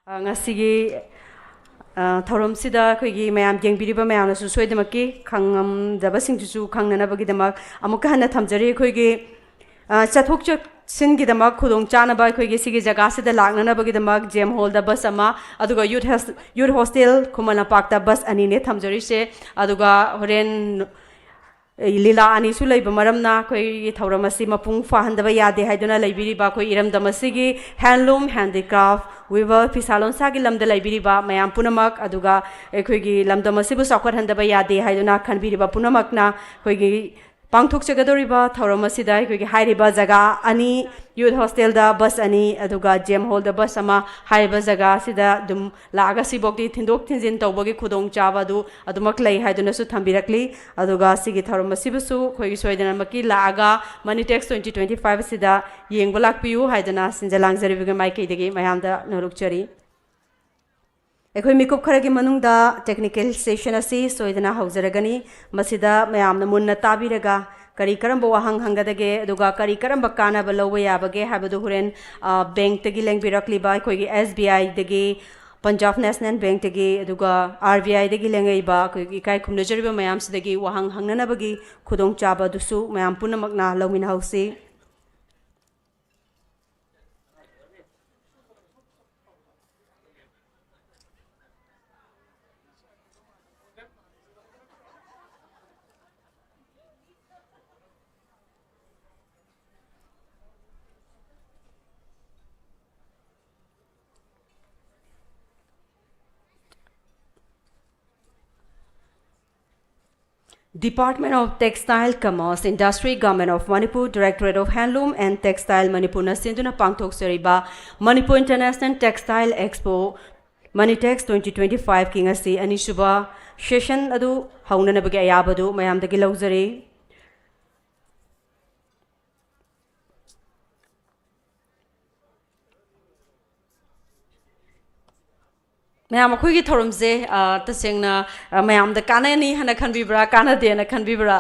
ꯑ, ꯉꯁꯤꯒꯤ, ꯑ, ꯊꯧꯔꯝꯁꯤꯗ ꯑꯩꯈꯣꯏꯒꯤ ꯃꯌꯥꯝ ꯌꯦꯡꯕꯤꯔꯤꯕ ꯃꯌꯥꯝꯅꯁꯨ ꯁꯣꯏꯗꯅꯃꯛꯀꯤ ꯈꯪꯉꯝꯗꯕꯁꯤꯡꯗꯨꯁꯨ ꯈꯪꯅꯅꯕꯒꯤꯗꯃꯛ ꯑꯃꯨꯛꯀ ꯍꯟꯅ ꯊꯝꯖꯔꯤ꯫ ꯑꯩꯈꯣꯏꯒꯤ, ꯑ, ꯆꯠꯊꯣꯛ ꯆꯠꯁꯤꯟꯒꯤꯗꯃꯛ ꯈꯨꯗꯣꯡ ꯆꯥꯅꯕ ꯑꯩꯈꯣꯏꯒꯤ ꯁꯤꯒꯤ ꯖꯒꯥꯁꯤꯗ ꯂꯥꯛꯅꯅꯕꯒꯤꯗꯃꯛ J M Hall ꯗ ꯕꯁ ꯑꯃ, ꯑꯗꯨꯒ Youth Hos-, Youth Hostel ꯈꯨꯃꯟ ꯂꯝꯄꯥꯛꯇ ꯕꯁ ꯑꯅꯤꯅꯦ ꯊꯝꯖꯔꯤꯁꯦ꯫ ꯑꯗꯨꯒ ꯍꯣꯔꯦꯟ ꯂꯤꯂꯥ ꯑꯅꯤꯁꯨ ꯂꯩꯕ ꯃꯔꯝꯅ ꯑꯩꯈꯣꯏꯒꯤ ꯊꯧꯔꯝ ꯑꯁꯤ ꯃꯄꯨꯡ ꯐꯥꯍꯟꯗꯕ ꯌꯥꯗꯦ ꯍꯥꯏꯗꯨꯅ ꯂꯩꯕꯤꯔꯤꯕ ꯑꯩꯈꯣꯏ ꯏꯔꯝꯗꯝ ꯑꯁꯤꯒꯤ handloom, handicraft, weaver, ꯐꯤꯁꯥ ꯂꯣꯟꯁꯥꯒꯤ ꯂꯝꯗ ꯂꯩꯕꯤꯔꯤꯕ ꯃꯌꯥꯝ ꯄꯨꯝꯅꯃꯛ, ꯑꯗꯨꯒ ꯑꯩꯈꯣꯏꯒꯤ ꯂꯝꯗꯝ ꯑꯁꯤꯕꯨ ꯆꯥꯎꯈꯠꯍꯟꯗꯕ ꯌꯥꯗꯦ ꯍꯥꯏꯗꯨꯅ ꯈꯟꯕꯤꯔꯤꯕ ꯄꯨꯝꯅꯃꯛꯅ ꯑꯩꯈꯣꯏꯒꯤ ꯄꯥꯡꯊꯣꯛꯆꯒꯗꯧꯔꯤꯕ ꯊꯧꯔꯝ ꯑꯁꯤꯗ ꯑꯩꯈꯣꯏꯒꯤ ꯍꯥꯏꯔꯤꯕ ꯖꯒꯥ ꯑꯅꯤ, Youth Hostel ꯗ ꯕꯁ ꯑꯅꯤ, ꯑꯗꯨꯒ J M Hall ꯗ ꯕꯁ ꯑꯃ, ꯍꯥꯏꯔꯤꯕ ꯖꯒꯥ ꯑꯁꯤꯗ ꯑꯗꯨꯝ ꯂꯥꯛꯑꯒ ꯁꯤꯐꯥꯎꯗꯤ ꯊꯤꯟꯗꯣꯛ ꯊꯤꯟꯖꯤꯟ ꯇꯧꯕꯒꯤ ꯈꯨꯗꯣꯡꯆꯥꯕ ꯑꯗꯨ ꯑꯗꯨꯃꯛ ꯂꯩ ꯍꯥꯏꯗꯨꯅꯁꯨ ꯊꯝꯕꯤꯔꯛꯂꯤ꯫ ꯑꯗꯨꯒ ꯁꯤꯒꯤ ꯊꯧꯔꯝ ꯑꯁꯤꯕꯨꯁꯨ ꯑꯩꯈꯣꯏꯒꯤ ꯁꯣꯏꯗꯅꯃꯛꯀꯤ ꯂꯥꯛꯑꯒ Moneytex twenty twenty-five ꯑꯁꯤꯗ ꯌꯦꯡꯕ ꯂꯥꯛꯄꯤꯌꯨ ꯍꯥꯏꯗꯅ ꯁꯤꯟꯖ ꯂꯥꯡꯖꯔꯤꯕꯒꯤ ꯃꯥꯏꯀꯩꯗꯒꯤ ꯃꯌꯥꯝꯗ ꯅꯣꯜꯂꯨꯛꯆꯔꯤ꯫ ꯑꯩꯈꯣꯏ ꯃꯤꯀꯨꯞ ꯈꯔꯒꯤ ꯃꯅꯨꯡꯗ technical session ꯑꯁꯤ ꯁꯣꯏꯗꯅ ꯍꯧꯖꯔꯒꯅꯤ꯫ ꯃꯁꯤꯗ ꯃꯌꯥꯝꯅ ꯃꯨꯟꯅ ꯇꯥꯕꯤꯔꯒ ꯀꯔꯤ ꯀꯔꯝꯕ ꯋꯥꯍꯪ ꯍꯪꯒꯗꯒꯦ, ꯑꯗꯨꯒ ꯀꯔꯤ ꯀꯔꯝꯕ ꯀꯥꯟꯅꯕ ꯂꯧꯕ ꯌꯥꯕꯒꯦ ꯍꯥꯏꯕꯗꯨ ꯍꯣꯔꯦꯟ, ꯑ, bank ꯇꯒꯤ ꯂꯦꯡꯕꯤꯔꯛꯂꯤꯕ ꯑꯩꯈꯣꯏꯒꯤ S B I ꯗꯒꯤ, Punjab National Bank ꯇꯒꯤ, ꯑꯗꯨꯒ R B I ꯗꯒꯤ ꯂꯦꯡꯉꯛꯏꯕ ꯑꯩꯈꯣꯏꯒꯤ ꯏꯀꯥꯏ ꯈꯨꯝꯅꯖꯔꯤꯕ ꯃꯌꯥꯝꯁꯤꯗꯒꯤ ꯋꯥꯍꯪ ꯍꯪꯅꯅꯕꯒꯤ ꯈꯨꯗꯣꯡꯆꯥꯕ ꯑꯗꯨꯁꯨ ꯃꯌꯥꯝ ꯄꯨꯝꯅꯃꯛꯅ ꯂꯧꯃꯤꯟꯅꯍꯧꯁꯤ꯫ Department of Textile Commerce Industry, Government of Manipur, Directorate of Handloom and Textile Manipur ꯅ ꯁꯤꯟꯗꯨꯅ ꯄꯥꯡꯊꯣꯛꯆꯔꯤꯕ Manipur International Textile Expo Moneytex twenty twenty-five ꯀꯤ ꯉꯁꯤ ꯑꯅꯤꯁꯨꯕ session ꯑꯗꯨ ꯍꯧꯅꯅꯕꯒꯤ ꯑꯌꯥꯕꯗꯨ ꯃꯌꯥꯝꯗꯒꯤ ꯂꯧꯖꯔꯤ꯫ ꯃꯌꯥꯝ, ꯑꯩꯈꯣꯏꯒꯤ ꯊꯧꯔꯝꯁꯦ, ꯑ, ꯇꯁꯦꯡꯅ, ꯑ, ꯃꯌꯥꯝꯗ ꯀꯥꯟꯅꯅꯤ ꯍꯥꯏꯅ ꯈꯟꯕꯤꯕ꯭ꯔꯥ, ꯀꯥꯟꯅꯗꯦꯅ ꯈꯟꯕꯤꯕ꯭ꯔꯥ?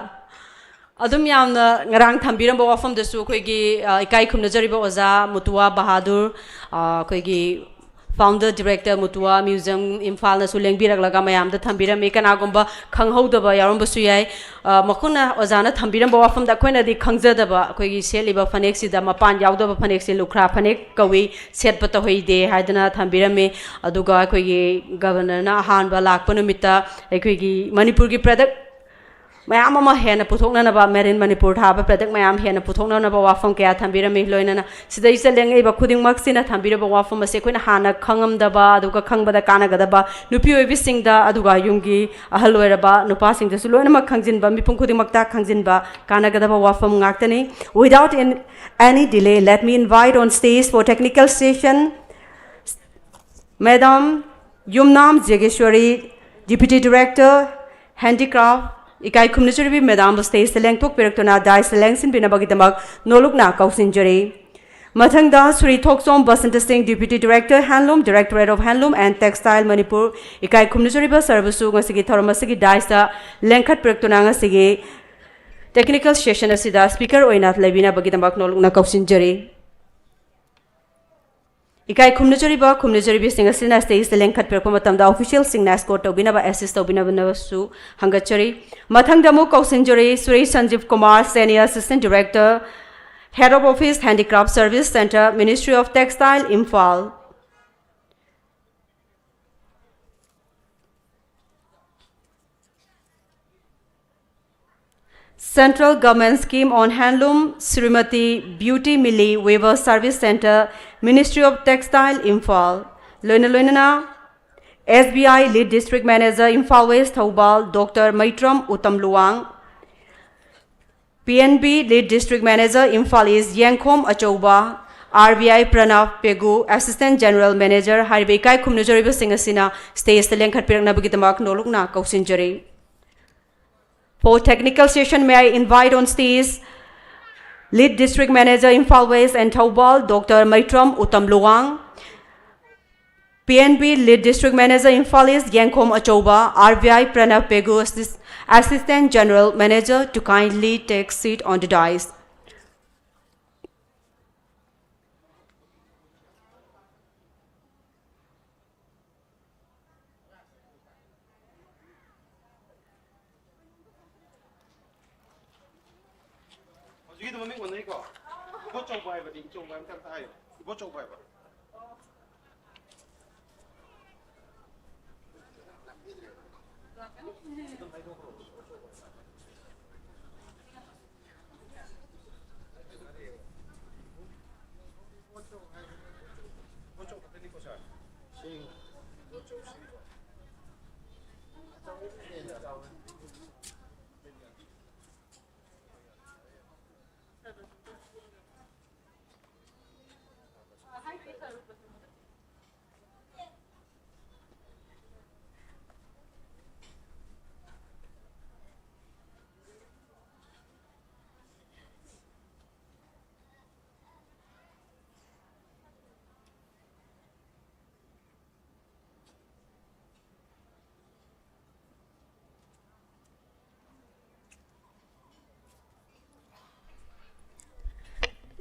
ꯑꯗꯨꯝ ꯌꯥꯝꯅ ꯉꯔꯥꯡ ꯊꯝꯕꯤꯔꯝꯕ ꯋꯥꯐꯝꯗꯁꯨ ꯑꯩꯈꯣꯏꯒꯤ, ꯑ, ꯏꯀꯥꯏ ꯈꯨꯝꯅꯖꯔꯤꯕ ꯑꯣꯖꯥ ꯃꯨꯇꯨꯋꯥ ꯕꯍꯥꯗꯨꯔ, ꯑ, ꯑꯩꯈꯣꯏꯒꯤ Founder Director Mutua Museum ꯏꯝꯐꯥꯜꯅꯁꯨ ꯂꯦꯡꯕꯤꯔꯛꯂꯒ ꯃꯌꯥꯝꯗ ꯊꯝꯕꯤꯔꯝꯃꯤ꯫ ꯀꯅꯥꯒꯨꯝꯕ ꯈꯪꯍꯧꯗꯕ ꯌꯥꯎꯔꯝꯕꯁꯨ ꯌꯥꯏ꯫ ꯑ, ꯃꯈꯣꯏꯅ, ꯑꯣꯖꯥꯅ ꯊꯝꯕꯤꯔꯝꯕ ꯋꯥꯐꯝꯗ ꯑꯩꯈꯣꯏꯅꯗꯤ ꯈꯪꯖꯗꯕ, ꯑꯩꯈꯣꯏꯒꯤ ꯁꯦꯠꯂꯤꯕ ꯐꯅꯦꯛꯁꯤꯗ ꯃꯄꯥꯟ ꯌꯥꯎꯗꯕ ꯐꯅꯦꯛꯁꯤ ꯂꯨꯈ꯭ꯔꯥ ꯐꯅꯦꯛ ꯀꯧꯏ, ꯁꯦꯠꯄ ꯇꯧꯍꯩꯗꯦ ꯍꯥꯏꯗꯅ ꯊꯝꯕꯤꯔꯝꯃꯤ꯫ ꯑꯗꯨꯒ ꯑꯩꯈꯣꯏꯒꯤ Governorꯅ ꯑꯍꯥꯟꯕ ꯂꯥꯛꯄ ꯅꯨꯃꯤꯠꯇ ꯑꯩꯈꯣꯏꯒꯤ ꯃꯅꯤꯄꯨꯔꯒꯤ product ꯃꯌꯥꯝ ꯑꯃ ꯍꯦꯟꯅ ꯄꯨꯊꯣꯛꯅꯅꯕ, Made in Manipur ꯊꯥꯕ product ꯃꯌꯥꯝ ꯍꯦꯟꯅ ꯄꯨꯊꯣꯛꯅꯅꯕ ꯋꯥꯐꯝ ꯀꯌꯥ ꯊꯝꯕꯤꯔꯝꯃꯤ꯫ ꯂꯣꯏꯅꯅ ꯁꯤꯗꯩꯁꯤꯗ ꯂꯦꯡꯉꯛꯏꯕ ꯈꯨꯗꯤꯡꯃꯛꯁꯤꯅ ꯊꯝꯕꯤꯔꯕ ꯋꯥꯐꯝ ꯑꯁꯤ ꯑꯩꯈꯣꯏꯅ ꯍꯥꯟꯅ ꯈꯪꯉꯝꯗꯕ, ꯑꯗꯨꯒ ꯈꯪꯕꯗ ꯀꯥꯟꯅꯒꯗꯕ, ꯅꯨꯄꯤ ꯑꯣꯏꯕꯤꯁꯤꯡꯗ, ꯑꯗꯨꯒ ꯌꯨꯝꯒꯤ ꯑꯍꯜ ꯑꯣꯏꯔꯕ ꯅꯨꯄꯥꯁꯤꯡꯗꯁꯨ ꯂꯣꯏꯅꯃꯛ ꯈꯪꯖꯤꯟꯕ, ꯃꯤꯄꯨꯝ ꯈꯨꯗꯤꯡꯃꯛꯇ ꯈꯪꯖꯤꯟꯕ ꯀꯥꯟꯅꯒꯗꯕ ꯋꯥꯐꯝ ꯉꯥꯛꯇꯅꯤ꯫ Without in any delay, let me invite on stage for technical session Madam Yumnam Jageshwari, Deputy Director, Handicraft, ꯏꯀꯥꯏ ꯈꯨꯝꯅꯖꯔꯤꯕꯤ Madamꯕꯨ stageꯇ ꯂꯦꯡꯊꯣꯛꯄꯤꯔꯛꯇꯨꯅ daisꯇ ꯂꯦꯡꯁꯤꯟꯕꯤꯅꯕꯒꯤꯗꯃꯛ ꯅꯣꯂꯨꯛꯅ ꯀꯧꯁꯤꯟꯖꯔꯤ꯫ ꯃꯊꯪꯗ Shri Thokchom Basanta Singh, Deputy Director, Handloom, Directorate of Handloom and Textile, Manipur, ꯏꯀꯥꯏ ꯈꯨꯝꯅꯖꯔꯤꯕ sirꯕꯨꯁꯨ ꯉꯁꯤꯒꯤ ꯊꯧꯔꯝ ꯑꯁꯤꯒꯤ daisꯇ ꯂꯦꯡꯈꯠꯄꯤꯔꯛꯇꯨꯅ ꯉꯁꯤꯒꯤ technical session ꯑꯁꯤꯗ speaker ꯑꯣꯏꯅ ꯂꯩꯕꯤꯅꯕꯒꯤꯗꯃꯛ ꯅꯣꯂꯨꯛꯅ ꯀꯧꯁꯤꯟꯖꯔꯤ꯫ ꯏꯀꯥꯏ ꯈꯨꯝꯅꯖꯔꯤꯕ ꯈꯨꯝꯅꯖꯔꯤꯕꯤꯁꯤꯡ ꯑꯁꯤꯅ stageꯇ ꯂꯦꯡꯈꯠꯄꯤꯔꯛꯄ ꯃꯇꯝꯗ officialꯁꯤꯡꯅ escort ꯇꯧꯕꯤꯅꯕ, assist ꯇꯧꯕꯤꯅꯕꯁꯨ ꯍꯪꯒꯠꯆꯔꯤ꯫ ꯃꯊꯪꯗ ꯑꯃꯨꯛ ꯀꯧꯁꯤꯟꯖꯔꯤ Shri Sanjeev Kumar, Senior Assistant Director, Head of Office, Handicraft Service Centre, Ministry of Textile, Imphal. Central Government Scheme on Handloom, Srimati Beauty Milli, Weaver Service Centre, Ministry of Textile, Imphal. ꯂꯣꯏꯅ ꯂꯣꯏꯅꯅ S B I Lead District Manager, Imphal West, Thoubal, Doctor Maitram Uttam Luwang, P N B Lead District Manager, Imphal East, Yengkhom Achouba, R B I Pranav Pegu, Assistant General Manager, ꯍꯥꯏꯔꯤꯕ ꯏꯀꯥꯏ ꯈꯨꯝꯅꯖꯔꯤꯕꯁꯤꯡ ꯑꯁꯤꯅ stageꯇ ꯂꯦꯡꯈꯠꯄꯤꯔꯛꯅꯕꯒꯤꯗꯃꯛ ꯅꯣꯂꯨꯛꯅ ꯀꯧꯁꯤꯟꯖꯔꯤ꯫ For technical session, may I invite on stage Lead District Manager, Imphal West and Thoubal, Doctor Maitram Uttam Luwang, P N B Lead District Manager, Imphal East, Yengkhom Achouba, R B I Pranav Pegu, Assist-, Assistant General Manager, to kindly take seat on the dais. ꯅꯨꯄꯤꯗꯣ ꯃꯃꯤꯡ ꯑꯣꯟꯅꯩꯀꯣ? ꯏꯕꯣꯆꯧꯕ ꯍꯥꯏꯕꯗꯤ ꯏꯆꯧꯕ ꯍꯥꯏꯕ ꯑꯝꯇ ꯍꯥꯏꯌꯨ꯫ ꯏꯕꯣꯆꯧꯕ ꯍꯥꯏꯕ꯫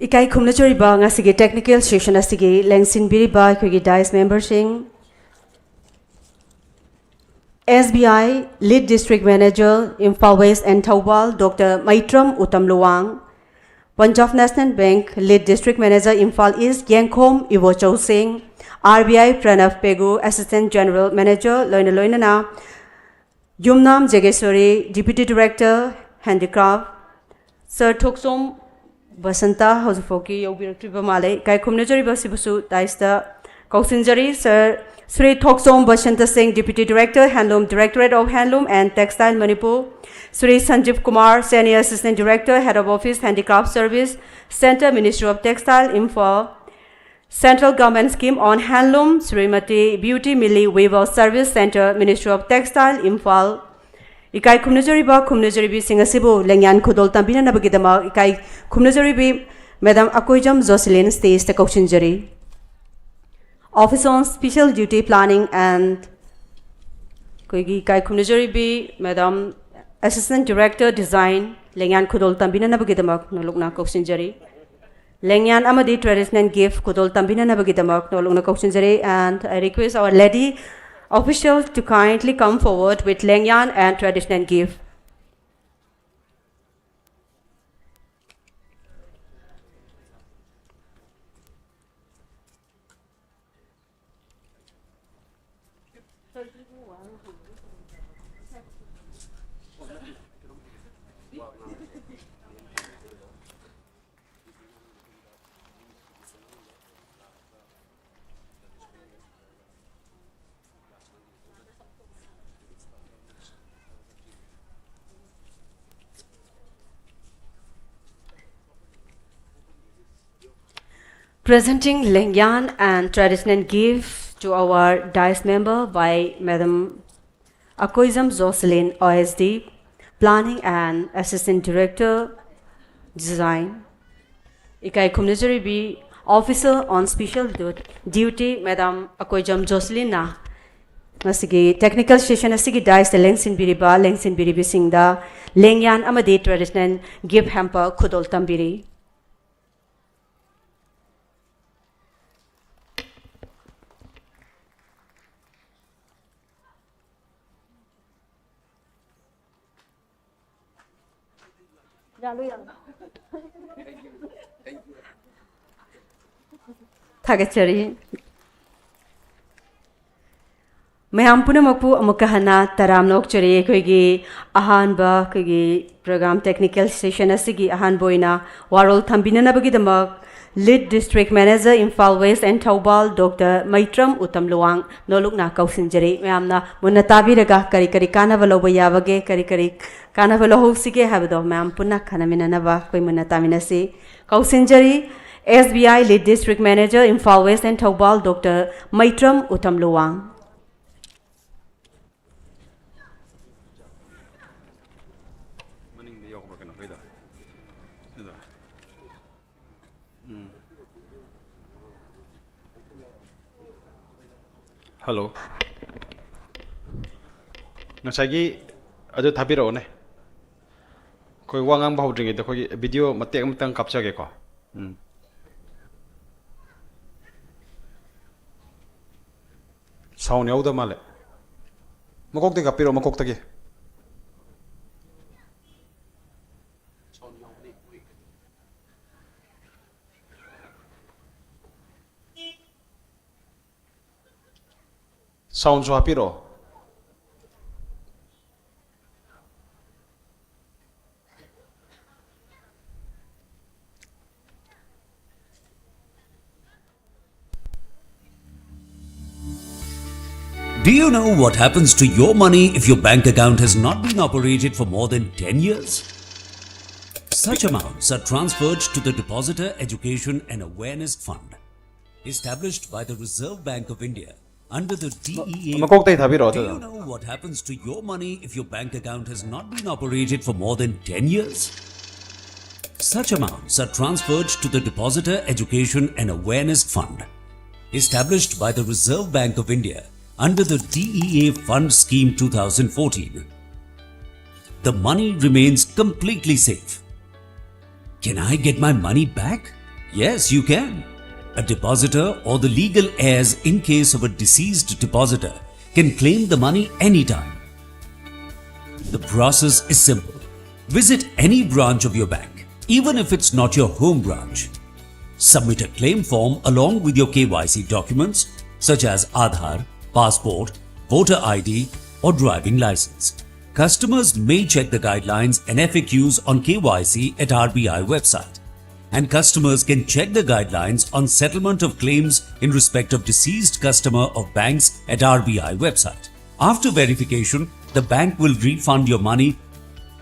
ꯏꯀꯥꯏ ꯈꯨꯝꯅꯖꯔꯤꯕ ꯉꯁꯤꯒꯤ technical session ꯑꯁꯤꯒꯤ ꯂꯦꯡꯁꯤꯟꯕꯤꯔꯤꯕ ꯑꯩꯈꯣꯏꯒꯤ dais memberꯁꯤꯡ, S B I Lead District Manager, Imphal West and Thoubal, Doctor Maitram Utam Luwang, Punjab National Bank Lead District Manager, Imphal East, Yengkhom Ibochou Singh, R B I Pranav Pegu, Assistant General Manager, ꯂꯣꯏꯅ ꯂꯣꯏꯅꯅ ꯌꯨꯝꯅꯥꯝ ꯖꯒꯦꯁꯣꯔꯤ, Deputy Director, Handicraft, Sir ꯊꯣꯛꯆꯣꯝ ꯕꯁꯟꯇ ꯍꯧꯖꯤꯛꯐꯥꯎꯒꯤ ꯌꯧꯕꯤꯔꯛꯇ꯭ꯔꯤꯕ ꯃꯥꯜꯂꯦ꯫ ꯏꯀꯥꯏ ꯈꯨꯝꯅꯖꯔꯤꯕ ꯑꯁꯤꯕꯨꯁꯨ daisꯇ ꯀꯧꯁꯤꯟꯖꯔꯤ꯫ Sir Shri ꯊꯣꯛꯆꯣꯝ ꯕꯁꯟꯇ ꯁꯤꯡ, Deputy Director, Handloom, Directorate of Handloom and Textile, Manipur, Shri ꯁꯟꯖꯤꯕ Kumar, Senior Assistant Director, Head of Office, Handicraft Service, Centre, Ministry of Textile, Imphal, Central Government Scheme on Handloom, Shrimati Beauty Mili, Weaver Service Centre, Ministry of Textile, Imphal꯫ ꯏꯀꯥꯏ ꯈꯨꯝꯅꯖꯔꯤꯕ ꯈꯨꯝꯅꯖꯔꯤꯕꯤꯁꯤꯡ ꯑꯁꯤꯕꯨ ꯂꯦꯡꯌꯥꯟ ꯈꯨꯗꯣꯜ ꯇꯝꯕꯤꯅꯅꯕꯒꯤꯗꯃꯛ ꯏꯀꯥꯏ ꯈꯨꯝꯅꯖꯔꯤꯕꯤ Madam Akoijam ꯖꯣꯁꯤꯂꯤꯟ stageꯇ ꯀꯧꯁꯤꯟꯖꯔꯤ꯫ Office on Special Duty Planning and ꯑꯩꯈꯣꯏꯒꯤ ꯏꯀꯥꯏ ꯈꯨꯝꯅꯖꯔꯤꯕꯤ Madam Assistant Director Design, ꯂꯦꯡꯌꯥꯟ ꯈꯨꯗꯣꯜ ꯇꯝꯕꯤꯅꯅꯕꯒꯤꯗꯃꯛ ꯅꯣꯂꯨꯛꯅ ꯀꯧꯁꯤꯟꯖꯔꯤ꯫ ꯂꯦꯡꯌꯥꯟ ꯑꯃꯗꯤ traditional gift ꯈꯨꯗꯣꯜ ꯇꯝꯕꯤꯅꯅꯕꯒꯤꯗꯃꯛ ꯅꯣꯂꯨꯛꯅ ꯀꯧꯁꯤꯟꯖꯔꯤ, and I request our lady officials to kindly come forward with ꯂꯦꯡꯌꯥꯟ and traditional gift. Presenting Lengyan and traditional gift to our dais member by Madam Akoijam Jocelyn, O S D, Planning and Assistant Director, Design. ꯏꯀꯥꯏ ꯈꯨꯝꯅꯖꯔꯤꯕꯤ Officer on Special Du-, Duty Madam Akoijam Jocelyn ꯅ ꯉꯁꯤꯒꯤ technical session ꯑꯁꯤꯒꯤ dais ꯇ ꯂꯦꯡꯁꯤꯟꯕꯤꯔꯤꯕ, ꯂꯦꯡꯁꯤꯟꯕꯤꯔꯤꯕꯁꯤꯡꯗ ꯂꯦꯡꯌꯥꯟ ꯑꯃꯗꯤ traditional gift hamper ꯈꯨꯗꯣꯜ ꯇꯝꯕꯤꯔꯤ꯫ ꯊꯥꯒꯠꯆꯔꯤ꯫ ꯃꯌꯥꯝ ꯄꯨꯝꯅꯃꯛꯄꯨ ꯑꯃꯨꯛꯀ ꯍꯟꯅ ꯇꯔꯥꯝꯅ ꯑꯣꯛꯆꯔꯤ꯫ ꯑꯩꯈꯣꯏꯒꯤ ꯑꯍꯥꯟꯕ ꯑꯩꯈꯣꯏꯒꯤ program technical session ꯑꯁꯤꯒꯤ ꯑꯍꯥꯟꯕ ꯑꯣꯏꯅ ꯋꯥꯔꯣꯜ ꯊꯝꯕꯤꯅꯅꯕꯒꯤꯗꯃꯛ Lead District Manager, Imphal West and Thoubal, Doctor ꯃꯩꯇ꯭ꯔꯝ Uttam Luwang ꯅꯣꯂꯨꯛꯅ ꯀꯧꯁꯤꯟꯖꯔꯤ꯫ ꯃꯌꯥꯝꯅ ꯃꯨꯟꯅ ꯇꯥꯕꯤꯔꯒ ꯀꯔꯤ ꯀꯔꯤ ꯀꯥꯟꯅꯕ ꯂꯧꯕ ꯌꯥꯕꯒꯦ, ꯀꯔꯤ ꯀꯔꯤ ꯀꯥꯟꯅꯕ ꯂꯧꯍꯧꯁꯤꯒꯦ ꯍꯥꯏꯕꯗꯣ ꯃꯌꯥꯝ ꯄꯨꯟꯅ ꯈꯟꯅꯃꯤꯟꯅꯅꯕ ꯑꯩꯈꯣꯏ ꯃꯨꯟꯅ ꯇꯥꯃꯤꯟꯅꯁꯤ꯫ ꯀꯧꯁꯤꯟꯖꯔꯤ S B I Lead District Manager, Imphal West and Thoubal, Doctor ꯃꯩꯇ꯭ꯔꯝ Uttam Luwang. ꯃꯅꯤꯡꯗ ꯌꯥꯎꯕ꯭ꯔꯥ ꯀꯩꯅꯣ ꯑꯩꯈꯣꯏꯗꯣ? ꯑꯗꯨꯗꯣ꯫ ꯎꯝ꯫ ꯍꯜꯂꯣ꯫ ꯉꯁꯥꯏꯒꯤ ꯑꯗꯨ ꯊꯥꯕꯤꯔꯛꯑꯣꯅꯦ꯫ ꯑꯩꯈꯣꯏ ꯋꯥ ꯉꯥꯡꯕ ꯍꯧꯗ꯭ꯔꯤꯉꯩꯗ ꯑꯩꯈꯣꯏꯒꯤ video ꯃꯇꯦꯛ ꯑꯃꯇꯪ ꯀꯥꯞꯆꯒꯦꯀꯣ꯫ ꯎꯝ꯫ Sound ꯌꯥꯎꯗ ꯃꯥꯜꯂꯦ꯫ ꯃꯀꯣꯛꯇꯒꯤ ꯀꯥꯞꯄꯤꯔꯛꯑꯣ, ꯃꯀꯣꯛꯇꯒꯤ꯫ Soundꯁꯨ ꯍꯥꯞꯄꯤꯔꯛꯑꯣ. Do you know what happens to your money if your bank account has not been operated for more than ten years? Such amounts are transferred to the Depositor Education and Awareness Fund, established by the Reserve Bank of India under the D E A. ꯃꯀꯣꯛꯇꯩ ꯊꯥꯕꯤꯔꯛꯑꯣ, ꯑꯗꯨꯗ꯫ Do you know what happens to your money if your bank account has not been operated for more than ten years? Such amounts are transferred to the Depositor Education and Awareness Fund, established by the Reserve Bank of India under the D E A Fund Scheme two thousand fourteen. The money remains completely safe. Can I get my money back? Yes, you can. A depositor or the legal heirs in case of a deceased depositor can claim the money anytime. The process is simple. Visit any branch of your bank, even if it's not your home branch. Submit a claim form along with your K Y C documents such as Aadhaar, passport, voter I D, or driving license. Customers may check the guidelines and F A Qs on K Y C at R B I website. And customers can check the guidelines on settlement of claims in respect of deceased customer of banks at R B I website. After verification, the bank will refund your money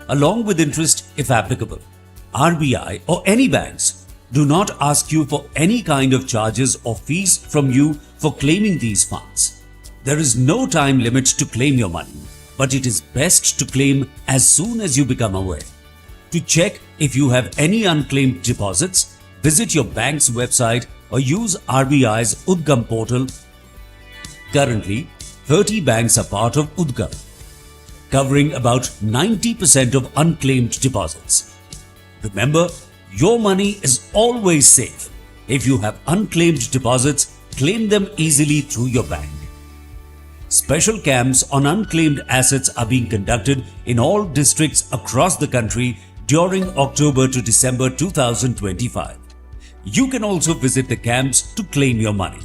along with interest if applicable. R B I or any banks do not ask you for any kind of charges or fees from you for claiming these funds. There is no time limit to claim your money, but it is best to claim as soon as you become aware. To check if you have any unclaimed deposits, visit your bank's website or use R B I's Udgam portal. Currently, thirty banks are part of Udgam, covering about ninety percent of unclaimed deposits. Remember, your money is always safe. If you have unclaimed deposits, claim them easily through your bank. Special camps on unclaimed assets are being conducted in all districts across the country during October to December two thousand twenty-five. You can also visit the camps to claim your money.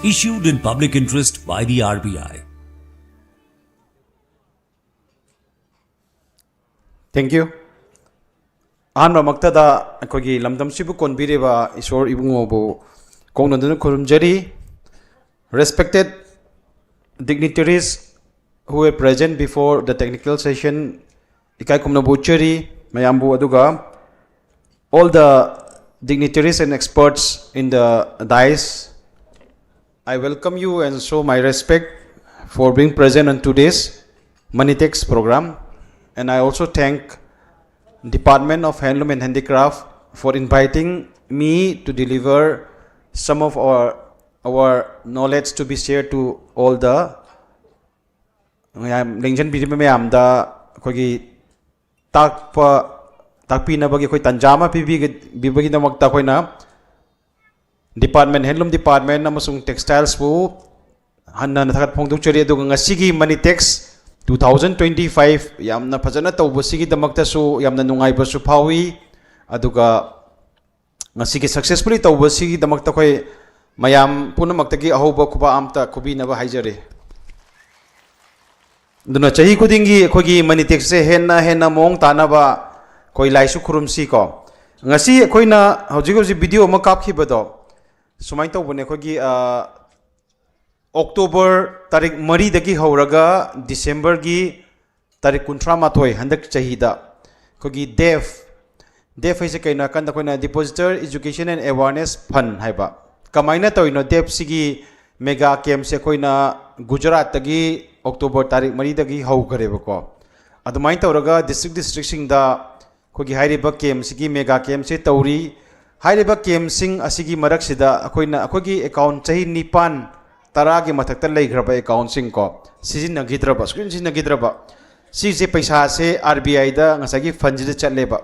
Issued in public interest by the R B I. Thank you. ꯑꯍꯥꯟꯕꯃꯛꯇꯗ ꯑꯩꯈꯣꯏꯒꯤ ꯂꯝꯗꯝꯁꯤꯕꯨ ꯀꯣꯟꯕꯤꯔꯤꯕ ꯏꯁꯣꯔ ꯏꯕꯨꯡꯉꯣꯕꯨ ꯀꯣꯡꯅꯗꯨꯅ ꯈꯨꯔꯨꯝꯖꯔꯤ꯫ Respected dignitaries who were present before the technical session, ꯏꯀꯥꯏ ꯈꯨꯝꯅꯕ ꯎꯠꯆꯔꯤ ꯃꯌꯥꯝꯕꯨ, ꯑꯗꯨꯒ all the dignitaries and experts in the dais, I welcome you and show my respect for being present on today's Monitex program. And I also thank Department of Handloom and Handicraft for inviting me to deliver some of our, our knowledge to be shared to all the ꯃꯌꯥꯝ, ꯂꯦꯡꯖꯟꯕꯤꯔꯤꯕ ꯃꯌꯥꯝꯗ ꯑꯩꯈꯣꯏꯒꯤ ꯇꯥꯛꯄ, ꯇꯥꯛꯄꯤꯅꯕꯒꯤ ꯑꯩꯈꯣꯏ ꯇꯥꯟꯖꯥ ꯑꯃ ꯄꯤꯕꯤꯒ-, ꯄꯤꯕꯒꯤꯗꯃꯛꯇ ꯑꯩꯈꯣꯏꯅ Department, Handloom Department ꯑꯃꯁꯨꯡ Textiles ꯄꯨ ꯍꯟꯅ ꯍꯟꯅ ꯊꯥꯒꯠ ꯐꯣꯡꯗꯣꯛꯆꯔꯤ꯫ ꯑꯗꯨꯒ ꯉꯁꯤꯒꯤ Monitex two thousand twenty five ꯌꯥꯝꯅ ꯐꯖꯅ ꯇꯧꯕꯁꯤꯒꯤꯗꯃꯛꯇꯁꯨ ꯌꯥꯝꯅ ꯅꯨꯡꯉꯥꯏꯕꯁꯨ ꯐꯥꯎꯏ꯫ ꯑꯗꯨꯒ ꯉꯁꯤꯒꯤ successfully ꯇꯧꯕꯁꯤꯒꯤꯗꯃꯛꯇ ꯑꯩꯈꯣꯏ ꯃꯌꯥꯝ ꯄꯨꯝꯅꯃꯛꯇꯒꯤ ꯑꯍꯧꯕ ꯈꯨꯕꯥꯛ ꯑꯝꯇ ꯈꯨꯕꯤꯅꯕ ꯍꯥꯏꯖꯔꯤ꯫ ꯑꯗꯨꯅ ꯆꯍꯤ ꯈꯨꯗꯤꯡꯒꯤ ꯑꯩꯈꯣꯏꯒꯤ Monitexꯁꯦ ꯍꯦꯟꯅ ꯍꯦꯟꯅ ꯃꯑꯣꯡ ꯇꯥꯅꯕ ꯑꯩꯈꯣꯏ ꯂꯥꯏꯁꯨ ꯈꯨꯔꯨꯝꯁꯤꯀꯣ꯫ ꯉꯁꯤ ꯑꯩꯈꯣꯏꯅ ꯍꯧꯖꯤꯛ ꯍꯧꯖꯤꯛ video ꯑꯃ ꯀꯥꯞꯈꯤꯕꯗꯣ ꯁꯨꯃꯥꯏꯅ ꯇꯧꯕꯅꯦ꯫ ꯑꯩꯈꯣꯏꯒꯤ, ꯑ, October ꯇꯥꯔꯤꯛ ꯃꯔꯤꯗꯒꯤ ꯍꯧꯔꯒ Decemberꯒꯤ ꯇꯥꯔꯤꯛ ꯀꯨꯟꯊ꯭ꯔꯥ ꯃꯥꯊꯣꯏ ꯍꯟꯗꯛ ꯆꯍꯤꯗ ꯑꯩꯈꯣꯏꯒꯤ DEF, DEF ꯍꯥꯏꯁꯦ ꯀꯩꯅꯣ ꯍꯥꯏ ꯀꯥꯟꯗ ꯑꯩꯈꯣꯏꯅ Depositor Education and Awareness Fund ꯍꯥꯏꯕ꯫ ꯀꯃꯥꯏꯅ ꯇꯧꯔꯤꯅꯣ? DEFꯁꯤꯒꯤ mega campꯁꯦ ꯑꯩꯈꯣꯏꯅ ꯒꯨꯖꯔꯥꯠꯇꯒꯤ October ꯇꯥꯔꯤꯛ ꯃꯔꯤꯗꯒꯤ ꯍꯧꯈ꯭ꯔꯦꯕꯀꯣ꯫ ꯑꯗꯨꯃꯥꯏꯅ ꯇꯧꯔꯒ district districtꯁꯤꯡꯗ ꯑꯩꯈꯣꯏꯒꯤ ꯍꯥꯏꯔꯤꯕ campꯁꯤꯒꯤ mega campꯁꯦ ꯇꯧꯔꯤ꯫ ꯍꯥꯏꯔꯤꯕ campꯁꯤꯡ ꯑꯁꯤꯒꯤ ꯃꯔꯛꯁꯤꯗ ꯑꯩꯈꯣꯏꯅ ꯑꯩꯈꯣꯏꯒꯤ account ꯆꯍꯤ ꯅꯤꯄꯥꯟ, ꯇꯔꯥꯒꯤ ꯃꯊꯛꯇ ꯂꯩꯈ꯭ꯔꯕ accountꯁꯤꯡ ꯀꯣ, ꯁꯤꯖꯤꯟꯅꯈꯤꯗ꯭ꯔꯕ, ꯁꯨꯛꯁꯤꯟ ꯁꯤꯖꯤꯟꯅꯈꯤꯗ꯭ꯔꯕ, ꯁꯤꯁꯦ ꯄꯩꯁꯥꯁꯦ RBIꯗ ꯉꯁꯥꯏꯒꯤ fundꯁꯤꯗ ꯆꯠꯂꯦꯕ꯫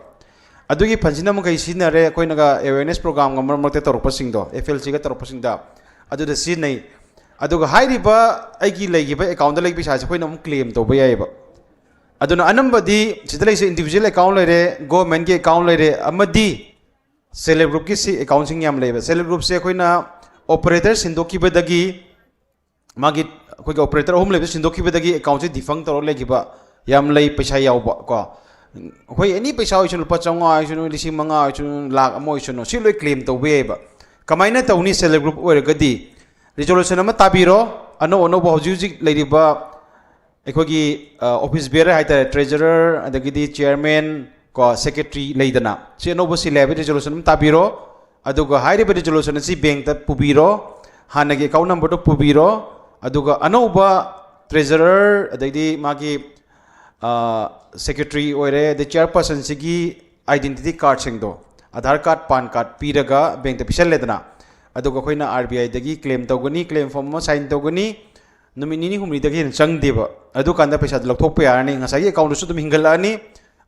ꯑꯗꯨꯒꯤ fundꯁꯤꯅ ꯑꯃꯨꯛ ꯀꯩ ꯁꯤꯖꯤꯟꯅꯔꯦ? ꯑꯩꯈꯣꯏꯅꯒ awareness programꯒ ꯃꯔꯛ ꯃꯔꯛꯇ ꯇꯧꯔꯛꯄꯁꯤꯡꯗꯣ, FLCꯒ ꯇꯧꯔꯛꯄꯁꯤꯡꯗ, ꯑꯗꯨꯗ ꯁꯤꯖꯤꯟꯅꯩ꯫ ꯑꯗꯨꯒ ꯍꯥꯏꯔꯤꯕ ꯑꯩꯒꯤ ꯂꯩꯈꯤꯕ accountꯇ ꯂꯩꯕ ꯄꯩꯁꯥꯁꯦ ꯑꯩꯈꯣꯏꯅ ꯑꯃꯨꯛ claim ꯇꯧꯕ ꯌꯥꯏꯑꯕ꯫ ꯑꯗꯨꯅ ꯑꯅꯝꯕꯗꯤ ꯁꯤꯗ ꯂꯩꯁꯦ individual account ꯂꯩꯔꯦ, governmentꯀꯤ account ꯂꯩꯔꯦ, ꯑꯃꯗꯤ self help groupꯀꯤ ꯁꯤ accountꯁꯤꯡ ꯌꯥꯝ ꯂꯩꯕ꯫ Self help groupꯁꯦ ꯑꯩꯈꯣꯏꯅ ꯑꯣꯄꯔꯦꯇꯔ ꯁꯤꯟꯗꯣꯛꯈꯤꯕꯗꯒꯤ, ꯃꯥꯒꯤ, ꯑꯩꯈꯣꯏꯒꯤ ꯑꯣꯄꯔꯦꯇꯔ ꯑꯍꯨꯝ ꯂꯩꯕꯗ ꯁꯤꯟꯗꯣꯛꯈꯤꯕꯗꯒꯤ ꯑꯦꯀꯥꯎꯟꯁꯦ ꯗꯤꯐꯪ ꯇꯧꯔꯒ ꯂꯩꯈꯤꯕ ꯌꯥꯝ ꯂꯩ, ꯄꯩꯁꯥ ꯌꯥꯎꯕ ꯀꯣ꯫ ꯑꯩꯈꯣꯏ ꯑꯦꯅꯤ ꯄꯩꯁꯥ ꯑꯣꯏꯁꯅꯨ, ꯂꯨꯄꯥ ꯆꯥꯝꯃꯉꯥ ꯑꯣꯏꯁꯅꯨ, ꯂꯤꯁꯤꯡ ꯃꯉꯥ ꯑꯣꯏꯁꯅꯨ, ꯂꯥꯛ ꯑꯃ ꯑꯣꯏꯁꯅꯨ, ꯁꯤ ꯂꯣꯏ ꯀ꯭ꯂꯦꯝ ꯇꯧꯕ ꯌꯥꯏꯑꯕ꯫ ꯀꯃꯥꯏꯅ ꯇꯧꯅꯤ? ꯁꯦꯜꯐ ꯍꯦꯜꯞ ꯒ꯭ꯔꯨꯞ ꯑꯣꯏꯔꯒꯗꯤ ꯔꯤꯖꯣꯂꯨꯁꯟ ꯑꯃ ꯇꯥꯕꯤꯔꯣ꯫ ꯑꯅꯧ ꯑꯅꯧꯕ ꯍꯧꯖꯤꯛ ꯍꯧꯖꯤꯛ ꯂꯩꯔꯤꯕ ꯑꯩꯈꯣꯏꯒꯤ ꯑꯣꯐꯤꯁ ꯕꯤꯌꯔ ꯍꯥꯏꯇꯥꯔꯦ, ꯇ꯭ꯔꯦꯖꯔꯔ, ꯑꯗꯒꯤꯗꯤ ꯆꯤꯌꯔꯃꯦꯟ, ꯀꯣ, ꯁꯦꯀ꯭ꯔꯦꯇꯔꯤ ꯂꯩꯗꯅ, ꯁꯤ ꯑꯅꯧꯕ ꯁꯤꯜꯂꯦ ꯍꯥꯏꯕ ꯔꯤꯖꯣꯂꯨꯁꯟ ꯑꯃ ꯇꯥꯕꯤꯔꯣ꯫ ꯑꯗꯨꯒ ꯍꯥꯏꯔꯤꯕ ꯔꯤꯖꯣꯂꯨꯁꯟ ꯑꯁꯤ ꯕꯦꯡꯛꯇ ꯄꯨꯕꯤꯔꯣ, ꯍꯥꯟꯅꯒꯤ ꯑꯦꯀꯥꯎꯟ ꯅꯝꯕꯔꯗꯣ ꯄꯨꯕꯤꯔꯣ꯫ ꯑꯗꯨꯒ ꯑꯅꯧꯕ ꯇ꯭ꯔꯦꯖꯔꯔ, ꯑꯗꯩꯗꯤ ꯃꯥꯒꯤ ꯁꯦꯀ꯭ꯔꯦꯇꯔꯤ ꯑꯣꯏꯔꯦ, ꯑꯗꯩ ꯆꯤꯌꯔꯄꯔꯁꯟꯁꯤꯒꯤ ꯑꯥꯏꯗꯦꯟꯇꯤꯇꯤ ꯀꯥꯔꯗꯁꯤꯡꯗꯣ, ꯑꯙꯥꯔ ꯀꯥꯔꯗ, ꯄꯥꯟ ꯀꯥꯔꯗ ꯄꯤꯔꯒ ꯕꯦꯡꯛꯇ ꯄꯤꯁꯜꯂꯦꯗꯅ꯫ ꯑꯗꯨꯒ ꯑꯩꯈꯣꯏꯅ ꯑꯥꯔ ꯕꯤ ꯑꯥꯏꯗꯒꯤ ꯀ꯭ꯂꯦꯝ ꯇꯧꯒꯅꯤ, ꯀ꯭ꯂꯦꯝ ꯐꯣꯔꯝ ꯑꯃ ꯁꯥꯏꯟ ꯇꯧꯒꯅꯤ꯫ ꯅꯨꯃꯤꯠ ꯅꯤꯅꯤ ꯍꯨꯝꯅꯤꯗꯒꯤ ꯍꯦꯟꯅ ꯆꯪꯗꯦꯕ꯫ ꯑꯗꯨꯀꯥꯟꯗ ꯄꯩꯁꯥꯗꯣ ꯂꯧꯊꯣꯛꯄ ꯌꯥꯔꯅꯤ, ꯉꯁꯥꯏꯒꯤ ꯑꯦꯀꯥꯎꯟꯗꯨꯁꯨ ꯑꯗꯨꯝ ꯍꯤꯡꯒꯠꯂꯛꯑꯅꯤ,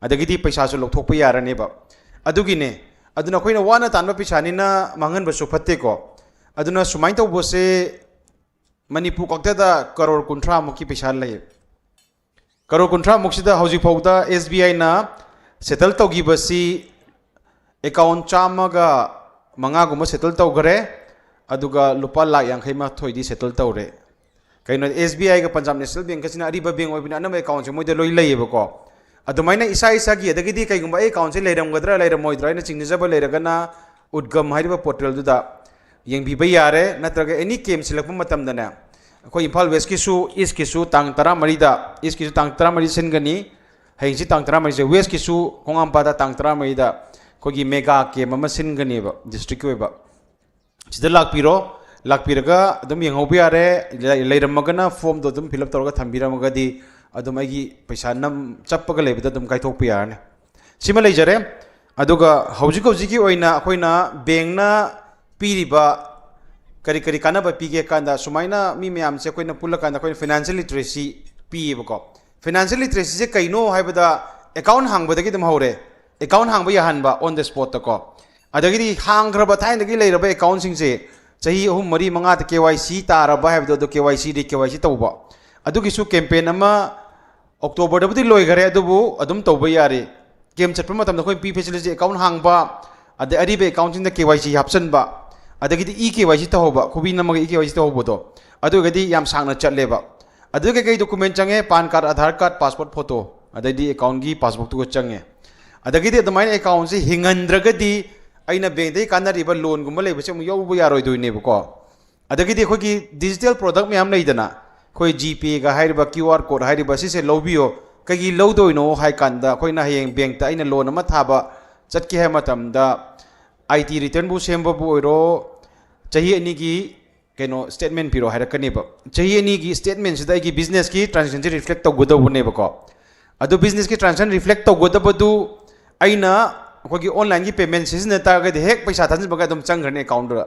ꯑꯗꯒꯤꯗꯤ ꯄꯩꯁꯥꯁꯨ ꯂꯧꯊꯣꯛꯄ ꯌꯥꯔꯅꯦꯕ꯫ ꯑꯗꯨꯒꯤꯅꯦ꯫ ꯑꯗꯨꯅ ꯑꯩꯈꯣꯏꯅ ꯋꯥꯅ ꯇꯥꯟꯕ ꯄꯩꯁꯥꯅꯤꯅ ꯃꯥꯡꯍꯟꯕꯁꯨ ꯐꯠꯇꯦꯀꯣ꯫ ꯑꯗꯨꯅ ꯁꯨꯃꯥꯏꯅ ꯇꯧꯕꯁꯦ ꯃꯅꯤꯄꯨꯔ ꯈꯛꯇꯗ ꯀꯔꯣꯔ ꯀꯨꯟꯊ꯭ꯔꯥꯃꯨꯛꯀꯤ ꯄꯩꯁꯥ ꯂꯩ꯫ ꯀꯔꯣꯔ ꯀꯨꯟꯊ꯭ꯔꯥꯃꯨꯛꯁꯤꯗ ꯍꯧꯖꯤꯛ ꯐꯥꯎꯗ ꯑꯦꯁ ꯕꯤ ꯑꯥꯏꯅ ꯁꯦꯇꯜ ꯇꯧꯈꯤꯕꯁꯤ ꯑꯦꯀꯥꯎꯟ ꯆꯥꯝꯃꯒ ꯃꯉꯥꯒꯨꯝꯕ ꯁꯦꯇꯜ ꯇꯧꯈ꯭ꯔꯦ, ꯑꯗꯨꯒ ꯂꯨꯄꯥ ꯂꯥꯛ ꯌꯥꯡꯈꯩ ꯃꯥꯊꯣꯏꯗꯤ ꯁꯦꯇꯜ ꯇꯧꯔꯦ꯫ ꯀꯩꯅꯣ, ꯑꯦꯁ ꯕꯤ ꯑꯥꯏꯒ ꯄꯟꯖꯥꯕ ꯅꯦꯁꯅꯦꯜ ꯕꯦꯡꯀꯁꯤꯅ ꯑꯔꯤꯕ ꯕꯦꯡ ꯑꯣꯏꯕꯅꯤꯅ ꯑꯅꯝꯕ ꯑꯦꯀꯥꯎꯟꯁꯦ ꯃꯣꯏꯗ ꯂꯣꯏ ꯂꯩꯌꯦꯕꯀꯣ꯫ ꯑꯗꯨꯃꯥꯏꯅ ꯏꯁꯥ ꯏꯁꯥꯒꯤ, ꯑꯗꯒꯤꯗꯤ ꯀꯩꯒꯨꯝꯕ ꯑꯩ ꯑꯦꯀꯥꯎꯟꯁꯦ ꯂꯩꯔꯝꯒꯗ꯭ꯔꯥ ꯂꯩꯔꯝꯃꯣꯏꯗ꯭ꯔꯥ ꯍꯥꯏꯅ ꯆꯤꯡꯅꯖꯕ ꯂꯩꯔꯒꯅ ꯎꯗꯒꯝ ꯍꯥꯏꯔꯤꯕ ꯄꯣꯔꯇꯦꯜꯗꯨꯗ ꯌꯦꯡꯕꯤꯕ ꯌꯥꯔꯦ, ꯅꯠꯇ꯭ꯔꯒ ꯑꯦꯅꯤ ꯀꯦꯝ ꯁꯤꯜꯂꯛꯄ ꯃꯇꯝꯗꯅꯦ, ꯑꯩꯈꯣꯏ ꯏꯝꯐꯥꯜ ꯋꯦꯁꯀꯤꯁꯨ, ꯏꯁꯀꯤꯁꯨ ꯇꯥꯡ ꯇꯔꯥꯃꯔꯤꯗ, ꯏꯁꯀꯤꯁꯨ ꯇꯥꯡ ꯇꯔꯥꯃꯔꯤ ꯁꯤꯟꯒꯅꯤ꯫ ꯍꯌꯦꯡꯁꯤ ꯇꯥꯡ ꯇꯔꯥꯃꯔꯤꯁꯦ, ꯋꯦꯁꯀꯤꯁꯨ ꯈꯣꯡꯉꯥꯝꯄꯥꯗ ꯇꯥꯡ ꯇꯔꯥꯃꯔꯤꯗ ꯑꯩꯈꯣꯏꯒꯤ ꯃꯦꯒꯥ ꯀꯦꯝ ꯑꯃ ꯁꯤꯟꯒꯅꯦꯕ, ꯗꯤꯁꯇ꯭ꯔꯤꯛꯀꯤ ꯑꯣꯏꯕ꯫ ꯁꯤꯗ ꯂꯥꯛꯄꯤꯔꯣ, ꯂꯥꯛꯄꯤꯔꯒ ꯑꯗꯨꯝ ꯌꯦꯡꯍꯧꯕ ꯌꯥꯔꯦ꯫ ꯂꯩ-, ꯂꯩꯔꯝꯃꯒꯅ ꯐꯣꯝꯗꯣ ꯑꯗꯨꯝ ꯐꯤꯜ ꯑꯞ ꯇꯧꯔꯒ ꯊꯝꯕꯤꯔꯝꯃꯒꯗꯤ ꯑꯗꯨꯝ ꯑꯩꯒꯤ ꯄꯩꯁꯥ ꯅꯝ ꯆꯞꯄꯒ ꯂꯩꯕꯗ ꯑꯗꯨꯝ ꯀꯥꯏꯊꯣꯛꯄ ꯌꯥꯔꯅꯤ꯫ ꯁꯤꯃ ꯂꯩꯖꯔꯦ꯫ ꯑꯗꯨꯒ ꯍꯧꯖꯤꯛ ꯍꯧꯖꯤꯛꯀꯤ ꯑꯣꯏꯅ ꯑꯩꯈꯣꯏꯅ ꯕꯦꯡꯅ ꯄꯤꯔꯤꯕ ꯀꯔꯤ ꯀꯔꯤ ꯀꯥꯟꯅꯕ ꯄꯤꯒꯦ ꯀꯥꯟꯗ, ꯁꯨꯃꯥꯏꯅ ꯃꯤ ꯃꯌꯥꯝꯁꯦ ꯑꯩꯈꯣꯏꯅ ꯄꯨꯜꯂꯀꯥꯟꯗ ꯑꯩꯈꯣꯏꯅ ꯐꯥꯏꯅꯥꯟꯁꯤꯌꯦꯜ ꯂꯤꯇꯔꯦꯁꯤ ꯄꯤꯌꯦꯕꯀꯣ꯫ ꯐꯥꯏꯅꯥꯟꯁꯤꯌꯦꯜ ꯂꯤꯇꯔꯦꯁꯤꯁꯦ ꯀꯩꯅꯣ ꯍꯥꯏꯕꯗ, ꯑꯦꯀꯥꯎꯟ ꯍꯥꯡꯕꯗꯒꯤ ꯑꯗꯨꯝ ꯍꯧꯔꯦ꯫ ꯑꯦꯀꯥꯎꯟ ꯍꯥꯡꯕ ꯌꯥꯍꯟꯕ on the spot ꯀꯣ꯫ ꯑꯗꯒꯤꯗꯤ ꯍꯥꯡꯈ꯭ꯔꯕ ꯊꯥꯏꯅꯗꯒꯤ ꯂꯩꯔꯕ ꯑꯦꯀꯥꯎꯟꯁꯤꯡꯁꯦ ꯆꯍꯤ ꯑꯍꯨꯝ, ꯃꯔꯤ, ꯃꯉꯥꯗ ꯀꯦ ꯋꯥꯏ ꯁꯤ ꯇꯥꯔꯕ ꯍꯥꯏꯕꯗꯣ, ꯑꯗꯨ ꯀꯦ ꯋꯥꯏ ꯁꯤ, ꯔꯤ ꯀꯦ ꯋꯥꯏ ꯁꯤ ꯇꯧꯕ꯫ ꯑꯗꯨꯒꯤꯁꯨ ꯀꯦꯝꯄꯦꯟ ꯑꯃ ꯑꯣꯛꯇꯣꯕꯔꯗꯕꯨꯗꯤ ꯂꯣꯏꯈꯔꯦ, ꯑꯗꯨꯕꯨ ꯑꯗꯨꯝ ꯇꯧꯕ ꯌꯥꯔꯤ꯫ ꯀꯦꯝ ꯆꯠꯄ ꯃꯇꯝꯗ ꯑꯩꯈꯣꯏ ꯄꯤ ꯐꯦꯁꯤꯂꯤꯇꯤ, ꯑꯦꯀꯥꯎꯟ ꯍꯥꯡꯕ, ꯑꯗꯩ ꯑꯔꯤꯕ ꯑꯦꯀꯥꯎꯟꯁꯤꯡꯗ ꯀꯦ ꯋꯥꯏ ꯁꯤ ꯍꯥꯞꯆꯤꯟꯕ, ꯑꯗꯒꯤꯗꯤ ꯏ ꯀꯦ ꯋꯥꯏ ꯁꯤ ꯇꯧꯍꯧꯕ, ꯈꯨꯕꯤ ꯅꯝꯃꯒ ꯏ ꯀꯦ ꯋꯥꯏ ꯁꯤ ꯇꯧꯍꯧꯕꯗꯣ, ꯑꯗꯨ ꯑꯣꯏꯔꯒꯗꯤ ꯌꯥꯝ ꯁꯥꯡꯅ ꯆꯠꯂꯦꯕ꯫ ꯑꯗꯨ ꯀꯩꯀꯩ ꯗꯣꯀꯨꯃꯦꯟ ꯆꯪꯉꯦ? PAN card, Aadhaar card, passport photo, ꯑꯗꯩꯗꯤ ꯑꯦꯀꯥꯎꯟꯒꯤ ꯄꯥꯁꯕꯨꯛꯇꯨꯒ ꯆꯪꯉꯦ꯫ ꯑꯗꯒꯤꯗꯤ ꯑꯗꯨꯃꯥꯏꯅ ꯑꯦꯀꯥꯎꯟꯁꯦ ꯍꯤꯡꯍꯟꯗ꯭ꯔꯒꯗꯤ ꯑꯩꯅ ꯕꯦꯡꯗꯒꯤ ꯀꯥꯟꯅꯔꯤꯕ ꯂꯣꯟꯒꯨꯝꯕ ꯂꯩꯕꯁꯦ ꯑꯃꯨꯛ ꯌꯧꯕ ꯌꯥꯔꯣꯏꯗꯣꯏꯅꯦꯕꯀꯣ꯫ ꯑꯗꯒꯤꯗꯤ ꯑꯩꯈꯣꯏꯒꯤ ꯗꯤꯖꯤꯇꯦꯜ ꯄ꯭ꯔꯣꯗꯛ ꯃꯌꯥꯝ ꯂꯩꯗꯅ, ꯑꯩꯈꯣꯏ ꯖꯤꯄꯦꯒ ꯍꯥꯏꯔꯤꯕ, ꯀ꯭ꯌꯨ ꯑꯥꯔ ꯀꯣꯗ ꯍꯥꯏꯔꯤꯕ, ꯁꯤꯁꯦ ꯂꯧꯕꯤꯌꯣ꯫ ꯀꯩꯒꯤ ꯂꯧꯗꯣꯏꯅꯣ ꯍꯥꯏ ꯀꯥꯟꯗ, ꯑꯩꯈꯣꯏꯅ ꯍꯌꯦꯡ ꯕꯦꯡꯇ ꯑꯩꯅ ꯂꯣꯟ ꯑꯃ ꯊꯥꯕ ꯆꯠꯀꯦ ꯍꯥꯏꯕ ꯃꯇꯝꯗ, ꯑꯥꯏ ꯇꯤ ꯔꯤꯇꯔꯟꯕꯨ ꯁꯦꯝꯕꯕꯨ ꯑꯣꯏꯔꯣ, ꯆꯍꯤ ꯑꯅꯤꯒꯤ ꯀꯩꯅꯣ ꯁ꯭ꯇꯦꯠꯃꯦꯟ ꯄꯤꯔꯣ ꯍꯥꯏꯔꯛꯀꯅꯦꯕ꯫ ꯆꯍꯤ ꯑꯅꯤꯒꯤ ꯁ꯭ꯇꯦꯠꯃꯦꯟꯁꯤꯗ ꯑꯩꯒꯤ ꯕꯤꯖꯤꯅꯦꯁꯀꯤ ꯇ꯭ꯔꯥꯟꯖꯦꯛꯁꯟꯁꯦ ꯔꯤꯐ꯭ꯂꯦꯛ ꯇꯧꯒꯗꯧꯕꯅꯦꯕꯀꯣ꯫ ꯑꯗꯨ ꯕꯤꯖꯤꯅꯦꯁꯀꯤ ꯇ꯭ꯔꯥꯟꯖꯦꯛꯁꯟ ꯔꯤꯐ꯭ꯂꯦꯛ ꯇꯧꯒꯗꯕꯗꯨ ꯑꯩꯅ ꯑꯩꯈꯣꯏꯒꯤ ꯑꯣꯟꯂꯥꯏꯟꯒꯤ ꯄꯦꯃꯦꯟ ꯁꯤꯖꯤꯟꯅ ꯇꯥꯔꯒꯗꯤ ꯍꯦꯛ ꯄꯩꯁꯥ ꯊꯥꯖꯤꯟꯕꯒ ꯑꯗꯨꯝ ꯆꯪꯈ꯭ꯔꯅꯤ ꯑꯦꯀꯥꯎꯟꯗꯨꯗ꯫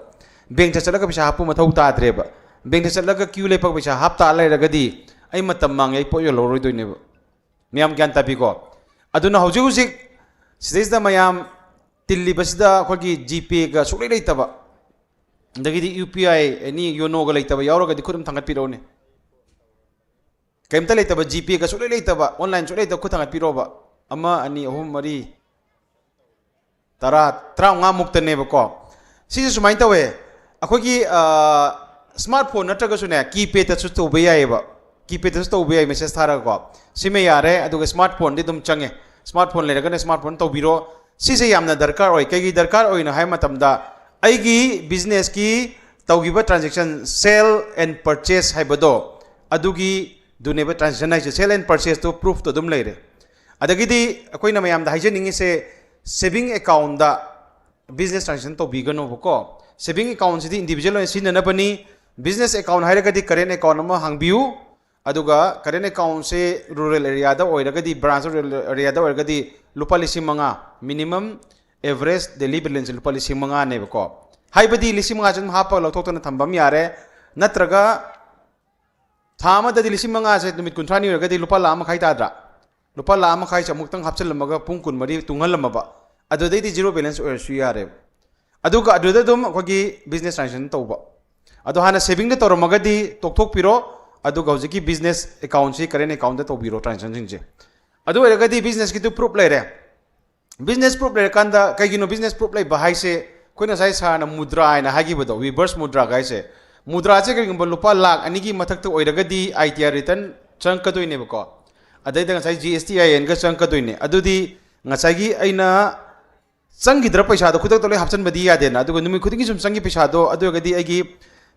ꯕꯦꯡꯇ ꯆꯠꯂꯒ ꯄꯩꯁꯥ ꯍꯥꯞꯄꯨ ꯃꯊꯧ ꯇꯥꯗ꯭ꯔꯦꯕ꯫ ꯕꯦꯡꯇ ꯆꯠꯂꯒ ꯀ꯭ꯌꯨ ꯂꯦꯞꯄꯒ ꯄꯩꯁꯥ ꯍꯥꯞ ꯇꯥ ꯂꯩꯔꯒꯗꯤ ꯑꯩ ꯃꯇꯝ ꯃꯥꯡꯉꯦ, ꯑꯩ ꯄꯣꯠ ꯌꯣꯜꯍꯧꯔꯣꯏꯗꯣꯏꯅꯦꯕ꯫ ꯃꯌꯥꯝ ꯒ꯭ꯌꯥꯟ ꯇꯥꯕꯤꯀꯣ? ꯑꯗꯨꯅ ꯍꯧꯖꯤꯛ ꯍꯧꯖꯤꯛ ꯁꯤꯗꯩꯁꯤꯗ ꯃꯌꯥꯝ ꯇꯤꯜꯂꯤꯕꯁꯤꯗ ꯑꯩꯈꯣꯏꯒꯤ ꯖꯤꯄꯦꯒ ꯁꯨꯛꯂꯩ ꯂꯩꯇꯕ, ꯑꯗꯒꯤꯗꯤ ꯌꯨ ꯄꯤ ꯑꯥꯏ, ꯑꯦꯅꯤ ꯌꯣꯅꯣꯒ ꯂꯩꯇꯕ ꯌꯥꯎꯔꯒꯗꯤ ꯈꯨꯠ ꯑꯗꯨꯝ ꯊꯥꯡꯒꯠꯄꯤꯔꯛꯎꯅꯦ꯫ ꯀꯩꯝꯇ ꯂꯩꯇꯕ, ꯖꯤꯄꯦꯒ ꯁꯨꯛꯂꯩ ꯂꯩꯇꯕ, ꯑꯣꯟꯂꯥꯏꯟ ꯁꯨꯛꯂꯩ ꯂꯩꯇꯕ ꯈꯨꯠ ꯊꯥꯡꯒꯠꯄꯤꯔꯛꯑꯣꯕ꯫ ꯑꯃ, ꯑꯅꯤ, ꯑꯍꯨꯝ, ꯃꯔꯤ, ꯇꯔꯥ, ꯇꯔꯥꯃꯉꯥ ꯃꯨꯛꯇꯅꯦꯕꯀꯣ꯫ ꯁꯤꯁꯦ ꯁꯨꯃꯥꯏꯅ ꯇꯧꯋꯦ, ꯑꯩꯈꯣꯏꯒꯤ ꯁ꯭ꯃꯥꯔꯠ ꯐꯣꯟ ꯅꯠꯇ꯭ꯔꯒꯁꯨꯅꯦ, ꯀꯤꯄꯦꯗꯇꯁꯨ ꯇꯧꯕ ꯌꯥꯏꯑꯕ꯫ ꯀꯤꯄꯦꯗꯇꯁꯨ ꯇꯧꯕ ꯌꯥꯏ, ꯃꯦꯁꯦꯖ ꯊꯥꯔꯒꯀꯣ꯫ ꯁꯤꯃ ꯌꯥꯔꯦ꯫ ꯑꯗꯨꯒ ꯁ꯭ꯃꯥꯔꯠ ꯐꯣꯟꯗꯤ ꯑꯗꯨꯝ ꯆꯪꯉꯦ꯫ ꯁ꯭ꯃꯥꯔꯠ ꯐꯣꯟ ꯂꯩꯔꯒꯅ ꯁ꯭ꯃꯥꯔꯠ ꯐꯣꯟ ꯇꯧꯕꯤꯔꯣ꯫ ꯁꯤꯁꯦ ꯌꯥꯝꯅ ꯗꯔꯀꯥꯔ ꯑꯣꯏ꯫ ꯀꯩꯒꯤ ꯗꯔꯀꯥꯔ ꯑꯣꯏꯅꯣ ꯍꯥꯏꯕ ꯃꯇꯝꯗ, ꯑꯩꯒꯤ ꯕꯤꯖꯤꯅꯦꯁꯀꯤ ꯇꯧꯈꯤꯕ ꯇ꯭ꯔꯥꯟꯖꯦꯛꯁꯟ, ꯁꯦꯜ ꯑꯦꯟ ꯄꯔꯆꯦꯁ ꯍꯥꯏꯕꯗꯣ, ꯑꯗꯨꯒꯤꯗꯨꯅꯦꯕ ꯇ꯭ꯔꯥꯟꯖꯦꯛꯁꯟ ꯍꯥꯏꯁꯦ꯫ ꯁꯦꯜ ꯑꯦꯟ ꯄꯔꯆꯦꯁꯇꯣ ꯄ꯭ꯔꯨꯐꯇꯣ ꯑꯗꯨꯝ ꯂꯩꯔꯦ꯫ ꯑꯗꯒꯤꯗꯤ ꯑꯩꯈꯣꯏꯅ ꯃꯌꯥꯝꯗ ꯍꯥꯏꯖꯅꯤꯡꯉꯤꯁꯦ, ꯁꯦꯚꯤꯡ ꯑꯦꯀꯥꯎꯟꯗ ꯕꯤꯖꯤꯅꯦꯁ ꯇ꯭ꯔꯥꯟꯖꯦꯛꯁꯟ ꯇꯧꯕꯤꯒꯅꯣꯕꯀꯣ꯫ ꯁꯦꯚꯤꯡ ꯑꯦꯀꯥꯎꯟꯁꯤꯗꯤ ꯏꯟꯗꯤꯕꯤꯖꯨꯋꯦꯜ ꯑꯣꯏꯅ ꯁꯤꯖꯤꯟꯅꯅꯕꯅꯤ꯫ ꯕꯤꯖꯤꯅꯦꯁ ꯑꯦꯀꯥꯎꯟ ꯍꯥꯏꯔꯒꯗꯤ ꯀꯔꯦꯟ ꯑꯦꯀꯥꯎꯟ ꯑꯃ ꯍꯥꯡꯕꯤꯌꯨ꯫ ꯑꯗꯨꯒ ꯀꯔꯦꯟ ꯑꯦꯀꯥꯎꯟꯁꯦ ꯔꯨꯔꯦꯜ ꯑꯦꯔꯤꯌꯥꯗ ꯑꯣꯏꯔꯒꯗꯤ, ꯕ꯭ꯔꯥꯟꯁ ꯔꯨꯔꯦꯜ ꯑꯦꯔꯤꯌꯥꯗ ꯑꯣꯏꯔꯒꯗꯤ ꯂꯨꯄꯥ ꯂꯤꯁꯤꯡ ꯃꯉꯥ, ꯃꯤꯅꯤꯃꯝ ꯑꯦꯚꯔꯦꯖ ꯗꯦꯂꯤ ꯕꯦꯂꯦꯟꯁꯁꯦ ꯂꯨꯄꯥ ꯂꯤꯁꯤꯡ ꯃꯉꯥꯅꯦꯕꯀꯣ꯫ ꯍꯥꯏꯕꯗꯤ ꯂꯤꯁꯤꯡ ꯃꯉꯥꯁꯦ ꯑꯗꯨꯝ ꯍꯥꯞꯄꯒ ꯂꯧꯊꯣꯛꯇꯅ ꯊꯝꯕ ꯑꯃ ꯌꯥꯔꯦ꯫ ꯅꯠꯇ꯭ꯔꯒ ꯊꯥ ꯑꯃꯗꯗꯤ ꯂꯤꯁꯤꯡ ꯃꯉꯥꯁꯦ ꯅꯨꯃꯤꯠ ꯀꯨꯟꯊ꯭ꯔꯥꯅꯤ ꯑꯣꯏꯔꯒꯗꯤ ꯂꯨꯄꯥ ꯂꯥꯈ ꯑꯃ ꯃꯈꯥꯏ ꯇꯥꯗ꯭ꯔꯥ? ꯂꯨꯄꯥ ꯂꯥꯈ ꯑꯃ ꯃꯈꯥꯏꯁꯦ ꯑꯃꯨꯛꯇꯪ ꯍꯥꯞꯆꯤꯜꯂꯝꯃꯒ ꯄꯨꯡ ꯀꯨꯟꯃꯔꯤ ꯇꯨꯡꯍꯜꯂꯝꯃꯕ, ꯑꯗꯨꯗꯩꯗꯤ ꯖꯤꯔꯣ ꯕꯦꯂꯦꯟꯁ ꯑꯣꯏꯔꯁꯨ ꯌꯥꯔꯦꯕ꯫ ꯑꯗꯨꯒ ꯑꯗꯨꯗ ꯑꯗꯨꯝ ꯑꯩꯈꯣꯏꯒꯤ ꯕꯤꯖꯤꯅꯦꯁ ꯇ꯭ꯔꯥꯟꯖꯦꯛꯁꯟ ꯇꯧꯕ꯫ ꯑꯗꯣ ꯍꯥꯟꯅ ꯁꯦꯚꯤꯡꯗ ꯇꯧꯔꯝꯃꯒꯗꯤ ꯇꯣꯛꯊꯣꯛꯄꯤꯔꯣ, ꯑꯗꯨꯒ ꯍꯧꯖꯤꯛꯀꯤ ꯕꯤꯖꯤꯅꯦꯁ ꯑꯦꯀꯥꯎꯟꯁꯤ ꯀꯔꯦꯟ ꯑꯦꯀꯥꯎꯟꯗ ꯇꯧꯕꯤꯔꯣ ꯇ꯭ꯔꯥꯟꯖꯦꯛꯁꯟꯁꯤꯡꯁꯦ꯫ ꯑꯗꯨ ꯑꯣꯏꯔꯒꯗꯤ ꯕꯤꯖꯤꯅꯦꯁꯀꯤꯗꯨ ꯄ꯭ꯔꯨꯐ ꯂꯩꯔꯦ꯫ ꯕꯤꯖꯤꯅꯦꯁ ꯄ꯭ꯔꯨꯐ ꯂꯩꯔꯀꯥꯟꯗ, ꯀꯩꯒꯤꯅꯣ ꯕꯤꯖꯤꯅꯦꯁ ꯄ꯭ꯔꯨꯐ ꯂꯩꯕ ꯍꯥꯏꯁꯦ? ꯑꯩꯈꯣꯏꯅ ꯉꯁꯥꯏ ꯁꯥꯔꯅ ꯃꯨꯗ꯭ꯔꯥ ꯍꯥꯏꯅ ꯍꯥꯏꯈꯤꯕꯗꯣ, ꯔꯤꯚꯔꯁ ꯃꯨꯗ꯭ꯔꯥ ꯍꯥꯏꯁꯦ, ꯃꯨꯗ꯭ꯔꯥꯁꯦ ꯀꯔꯤꯒꯨꯝꯕ ꯂꯨꯄꯥ ꯂꯥꯛ ꯑꯅꯤꯒꯤ ꯃꯊꯛꯇ ꯑꯣꯏꯔꯒꯗꯤ ꯑꯥꯏ ꯇꯤ ꯑꯥꯔ ꯔꯤꯇꯔꯟ ꯆꯪꯉꯛꯀꯗꯣꯏꯅꯦꯕꯀꯣ꯫ ꯑꯗꯩꯗ ꯉꯁꯥꯏ ꯖꯤ ꯑꯦꯁ ꯇꯤ ꯑꯥꯏ ꯑꯦꯟꯒ ꯆꯪꯉꯛꯀꯗꯣꯏꯅꯦ꯫ ꯑꯗꯨꯗꯤ ꯉꯁꯥꯏꯒꯤ ꯑꯩꯅ ꯆꯪꯈꯤꯗ꯭ꯔ ꯄꯩꯁꯥꯗꯣ ꯈꯨꯗꯛꯇ ꯂꯣꯏ ꯍꯥꯞꯆꯤꯟꯕꯗꯤ ꯌꯥꯗꯦꯅ꯫ ꯑꯗꯨꯒ ꯅꯨꯃꯤꯠ ꯈꯨꯗꯤꯡꯒꯤ ꯁꯨꯝ ꯆꯪꯈꯤ ꯄꯩꯁꯥꯗꯣ, ꯑꯗꯨ ꯑꯣꯏꯔꯒꯗꯤ ꯑꯩꯒꯤ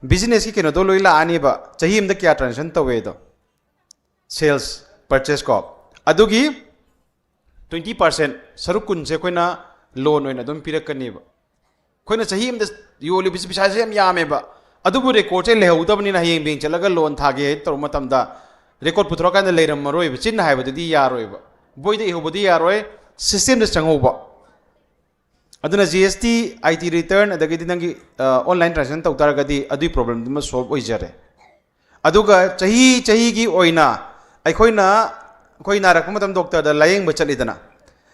ꯕꯤꯖꯤꯅꯦꯁꯀꯤ ꯀꯩꯅꯣꯗꯣ ꯂꯣꯏ ꯂꯥꯛꯑꯅꯦꯕ꯫ ꯆꯍꯤ ꯑꯃꯗ ꯀꯌꯥ ꯇ꯭ꯔꯥꯟꯖꯦꯛꯁꯟ ꯇꯧꯋꯦꯗꯣ, ꯁꯦꯜꯁ, ꯄꯔꯆꯦꯁ ꯀꯣ꯫ ꯑꯗꯨꯒꯤ ꯇ꯭ꯋꯦꯟꯇꯤ ꯄꯥꯔꯁꯦꯟ, ꯁꯔꯨꯛ ꯀꯨꯟꯁꯦ ꯑꯩꯈꯣꯏꯅ ꯂꯣꯟ ꯑꯣꯏꯅ ꯑꯗꯨꯝ ꯄꯤꯔꯛꯀꯅꯦꯕ꯫ ꯑꯩꯈꯣꯏꯅ ꯆꯍꯤ ꯑꯃꯗ ꯌꯣꯜꯂꯤꯕꯁꯤ ꯄꯩꯁꯥꯁꯦ ꯌꯥꯝ ꯌꯥꯝꯃꯦꯕ꯫ ꯑꯗꯨꯕꯨ ꯔꯦꯀꯣꯔꯠꯁꯦ ꯂꯩꯍꯧꯗꯕꯅꯤꯅ ꯍꯌꯦꯡ ꯕꯦꯡ ꯆꯠꯂꯒ ꯂꯣꯟ ꯊꯥꯒꯦ ꯍꯥꯏꯅ ꯇꯧꯔꯛꯄ ꯃꯇꯝꯗ ꯔꯦꯀꯣꯔꯠ ꯄꯨꯊꯣꯔꯛꯀꯥꯟꯗ ꯂꯩꯔꯝꯃꯔꯣꯏꯕ꯫ ꯆꯤꯟꯅ ꯍꯥꯏꯕꯗꯨꯗꯤ ꯌꯥꯔꯣꯏꯕ, ꯕꯣꯏꯗ ꯏꯍꯧꯕꯗꯤ ꯌꯥꯔꯣꯏ, ꯁꯤꯁꯇꯦꯝꯗ ꯆꯪꯍꯧꯕ꯫ ꯑꯗꯨꯅ ꯖꯤ ꯑꯦꯁ ꯇꯤ, ꯑꯥꯏ ꯇꯤ ꯔꯤꯇꯔꯟ, ꯑꯗꯒꯤꯗꯤ ꯅꯪꯒꯤ ꯑꯣꯟꯂꯥꯏꯟ ꯇ꯭ꯔꯥꯟꯖꯦꯛꯁꯟ ꯇꯧ ꯇꯥꯔꯒꯗꯤ ꯑꯗꯨꯒꯤ ꯄ꯭ꯔꯣꯕ꯭ꯂꯦꯝꯗꯨꯃ ꯁꯣꯜꯕ ꯑꯣꯏꯖꯔꯦ꯫ ꯑꯗꯨꯒ ꯆꯍꯤ ꯆꯍꯤꯒꯤ ꯑꯣꯏꯅ ꯑꯩꯈꯣꯏꯅ, ꯑꯩꯈꯣꯏ ꯅꯥꯔꯛꯄ ꯃꯇꯝꯗ ꯗꯣꯛꯇꯔꯗ ꯂꯥꯌꯦꯡꯕ ꯆꯠꯂꯤꯗꯅ,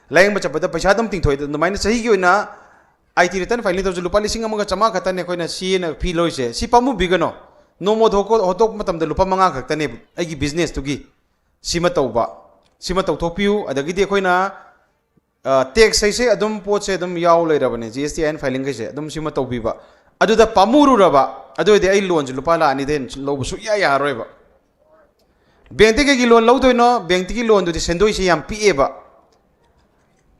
ꯂꯥꯌꯦꯡꯕ ꯆꯠꯄꯗ ꯄꯩꯁꯥ ꯑꯗꯨꯝ ꯇꯤꯡꯊꯣꯛꯏ꯫ ꯑꯗꯨꯃꯥꯏꯅ ꯆꯍꯤꯒꯤ ꯑꯣꯏꯅ ꯑꯥꯏ ꯇꯤ ꯔꯤꯇꯔꯟ ꯐꯥꯏꯂꯤꯡ ꯇꯧꯕꯁꯦ ꯂꯨꯄꯥ ꯂꯤꯁꯤꯡ ꯑꯃꯒ ꯆꯥꯝꯃꯉꯥ ꯈꯛꯇꯅꯦ ꯑꯩꯈꯣꯏꯅ ꯁꯤ ꯑꯦꯅ ꯐꯤ ꯂꯧꯔꯤꯁꯦ꯫ ꯁꯤ ꯄꯥꯝꯃꯨꯕꯤꯒꯅꯣ꯫ ꯅꯣꯡꯃꯗ ꯍꯣꯠꯇꯣꯛ-, ꯍꯣꯠꯇꯣꯛꯄ ꯃꯇꯝꯗ ꯂꯨꯄꯥ ꯃꯉꯥ ꯈꯛꯇꯅꯦꯕ ꯑꯩꯒꯤ ꯕꯤꯖꯤꯅꯦꯁꯇꯨꯒꯤ꯫ ꯁꯤꯃ ꯇꯧꯕ, ꯁꯤꯃ ꯇꯧꯊꯣꯛꯄꯤꯌꯨ꯫ ꯑꯗꯒꯤꯗꯤ ꯑꯩꯈꯣꯏꯅ ꯇꯦꯛꯁ ꯍꯥꯏꯁꯦ ꯑꯗꯨꯝ, ꯄꯣꯠꯁꯦ ꯑꯗꯨꯝ ꯌꯥꯎ ꯂꯩꯔꯕꯅꯦ, G S T I N ꯐꯥꯏꯂꯤꯡꯈꯩꯁꯦ ꯑꯗꯨꯝ ꯁꯤꯃ ꯇꯧꯕꯤꯕ꯫ ꯑꯗꯨꯗ ꯄꯥꯝꯃꯨꯔꯨꯔꯕ, ꯑꯗꯨ ꯑꯣꯏꯔꯗꯤ ꯑꯩ ꯂꯣꯟꯁꯦ ꯂꯨꯄꯥ ꯂꯥꯛ ꯑꯅꯤꯗꯩ ꯍꯦꯟꯅ ꯂꯧꯕ ꯁꯨꯛꯌꯥ ꯌꯥꯔꯔꯣꯏꯕ꯫ ꯕꯦꯡꯛꯇꯒꯤ ꯀꯩꯒꯤ ꯂꯣꯟ ꯂꯧꯗꯣꯏꯅꯣ? ꯕꯦꯡꯛꯇꯒꯤ ꯂꯣꯟꯗꯨꯗꯤ ꯁꯦꯟꯗꯣꯏꯁꯦ ꯌꯥꯝ ꯄꯤꯛꯑꯦꯕ꯫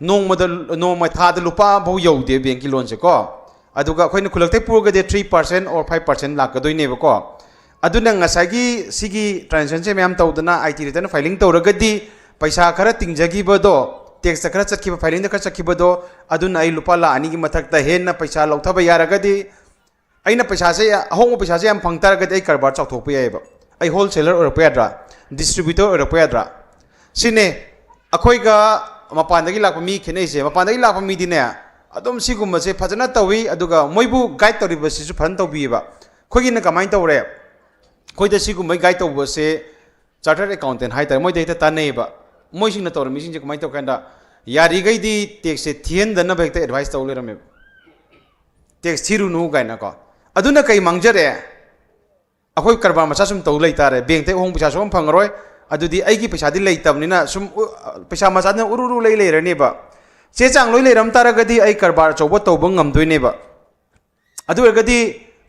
ꯅꯣꯡꯃꯗ, ꯅꯣꯡꯃ ꯊꯥꯗ ꯂꯨꯄꯥ ꯑꯃꯐꯥꯎ ꯌꯧꯗꯦ ꯕꯦꯡꯛꯀꯤ ꯂꯣꯟꯁꯦ ꯀꯣ꯫ ꯑꯗꯨꯒ ꯑꯩꯈꯣꯏꯅ ꯈꯨꯜꯂꯛꯇꯩ ꯄꯨꯔꯒꯗꯤ three percent or five percent ꯂꯥꯛꯀꯗꯣꯏꯅꯦꯕꯀꯣ꯫ ꯑꯗꯨꯅ ꯉꯁꯥꯏꯒꯤ ꯁꯤꯒꯤ ꯇ꯭ꯔꯥꯟꯖꯦꯛꯁꯟꯁꯦ ꯃꯌꯥꯝ ꯇꯧꯗꯅ ꯑꯥꯏ ꯇꯤ ꯔꯤꯇꯔꯟ ꯐꯥꯏꯂꯤꯡ ꯇꯧꯔꯒꯗꯤ ꯄꯩꯁꯥ ꯈꯔ ꯇꯤꯡꯖꯈꯤꯕꯗꯣ, ꯇꯦꯛꯁꯇ ꯈꯔ ꯆꯠꯈꯤꯕ, ꯐꯥꯏꯂꯤꯡꯗ ꯈꯔ ꯆꯠꯈꯤꯕꯗꯣ, ꯑꯗꯨꯅ ꯑꯩ ꯂꯨꯄꯥ ꯂꯥꯛ ꯑꯅꯤꯒꯤ ꯃꯊꯛꯇ ꯍꯦꯟꯅ ꯄꯩꯁꯥ ꯂꯧꯊꯕ ꯌꯥꯔꯒꯗꯤ, ꯑꯩꯅ ꯄꯩꯁꯥꯁꯦ, ꯑꯍꯣꯡꯕ ꯄꯩꯁꯥꯁꯦ ꯌꯥꯝ ꯐꯪ ꯇꯥꯔꯒꯗꯤ ꯑꯩ ꯀꯔꯕꯥꯔ ꯆꯥꯎꯊꯣꯛꯄ ꯌꯥꯏꯑꯕ꯫ ꯑꯩ ꯍꯣꯜꯁꯦꯂꯔ ꯑꯣꯏꯔꯛꯄ ꯌꯥꯗ꯭ꯔꯥ? ꯗꯤꯁꯇ꯭ꯔꯤꯕ꯭ꯌꯨꯇꯔ ꯑꯣꯏꯔꯛꯄ ꯌꯥꯗ꯭ꯔꯥ? ꯁꯤꯅꯦ ꯑꯩꯈꯣꯏꯒ ꯃꯄꯥꯟꯗꯒꯤ ꯂꯥꯛꯄ ꯃꯤ ꯈꯦꯠꯅꯩꯁꯦ꯫ ꯃꯄꯥꯟꯗꯒꯤ ꯂꯥꯛꯄ ꯃꯤꯗꯤꯅꯦ, ꯑꯗꯨꯝ ꯁꯤꯒꯨꯝꯕꯁꯦ ꯐꯖꯅ ꯇꯧꯏ, ꯑꯗꯨꯒ ꯃꯣꯏꯕꯨ ꯒꯥꯏꯗ ꯇꯧꯔꯤꯕꯁꯤꯁꯨ ꯐꯖꯅ ꯇꯧꯕꯤꯌꯦꯕ꯫ ꯑꯩꯈꯣꯏꯒꯤꯅ ꯀꯃꯥꯏꯅ ꯇꯧꯔꯦ? ꯑꯩꯈꯣꯏꯗ ꯁꯤꯒꯨꯝꯕꯩ ꯒꯥꯏꯗ ꯇꯧꯕꯁꯦ ꯆꯥꯔꯇꯔ ꯑꯦꯀꯥꯎꯟꯇꯦꯟ ꯍꯥꯏꯇꯥꯔꯦ, ꯃꯣꯏꯗ ꯍꯦꯛꯇ ꯇꯥꯟꯅꯩꯌꯦꯕ꯫ ꯃꯣꯏꯁꯤꯡꯅ ꯇꯧꯔꯝꯃꯤꯁꯤꯡꯁꯦ ꯀꯃꯥꯏꯅ ꯇꯧꯒꯦ ꯍꯥꯏ ꯀꯥꯟꯗ, ꯌꯥꯔꯤꯈꯩꯗꯤ ꯇꯦꯛꯁꯁꯦ ꯊꯤꯍꯟꯗꯅꯕ ꯍꯦꯛꯇ ꯑꯦꯗꯚꯥꯏꯁ ꯇꯧ ꯂꯩꯔꯝꯃꯦꯕ꯫ ꯇꯦꯛꯁ ꯊꯤꯔꯨꯅꯨ ꯀꯥꯏꯅꯀꯣ꯫ ꯑꯗꯨꯅ ꯀꯩ ꯃꯥꯡꯖꯔꯦ? ꯑꯩꯈꯣꯏ ꯀꯔꯕꯥꯔ ꯃꯆꯥ ꯁꯨꯝ ꯇꯧ ꯂꯩꯇꯥꯔꯦ, ꯕꯦꯡꯛꯇꯩ ꯑꯍꯣꯡ ꯄꯩꯁꯥꯁꯨ ꯑꯃ ꯐꯪꯉꯔꯣꯏ꯫ ꯑꯗꯨꯗꯤ ꯑꯩꯒꯤ ꯄꯩꯁꯥꯗꯤ ꯂꯩꯇꯕꯅꯤꯅ ꯁꯨꯝ ꯎ-, ꯄꯩꯁꯥ ꯃꯆꯥꯗꯨꯅ ꯎꯔꯨ ꯎꯔꯨ ꯂꯩ ꯂꯩꯔꯅꯦꯕ꯫ ꯆꯦ ꯆꯥꯡ ꯂꯣꯏ ꯂꯩꯔꯝ ꯇꯥꯔꯒꯗꯤ ꯑꯩ ꯀꯔꯕꯥꯔ ꯑꯆꯧꯕ ꯇꯧꯕ ꯉꯝꯗꯣꯏꯅꯦꯕ꯫ ꯑꯗꯨ ꯑꯣꯏꯔꯒꯗꯤ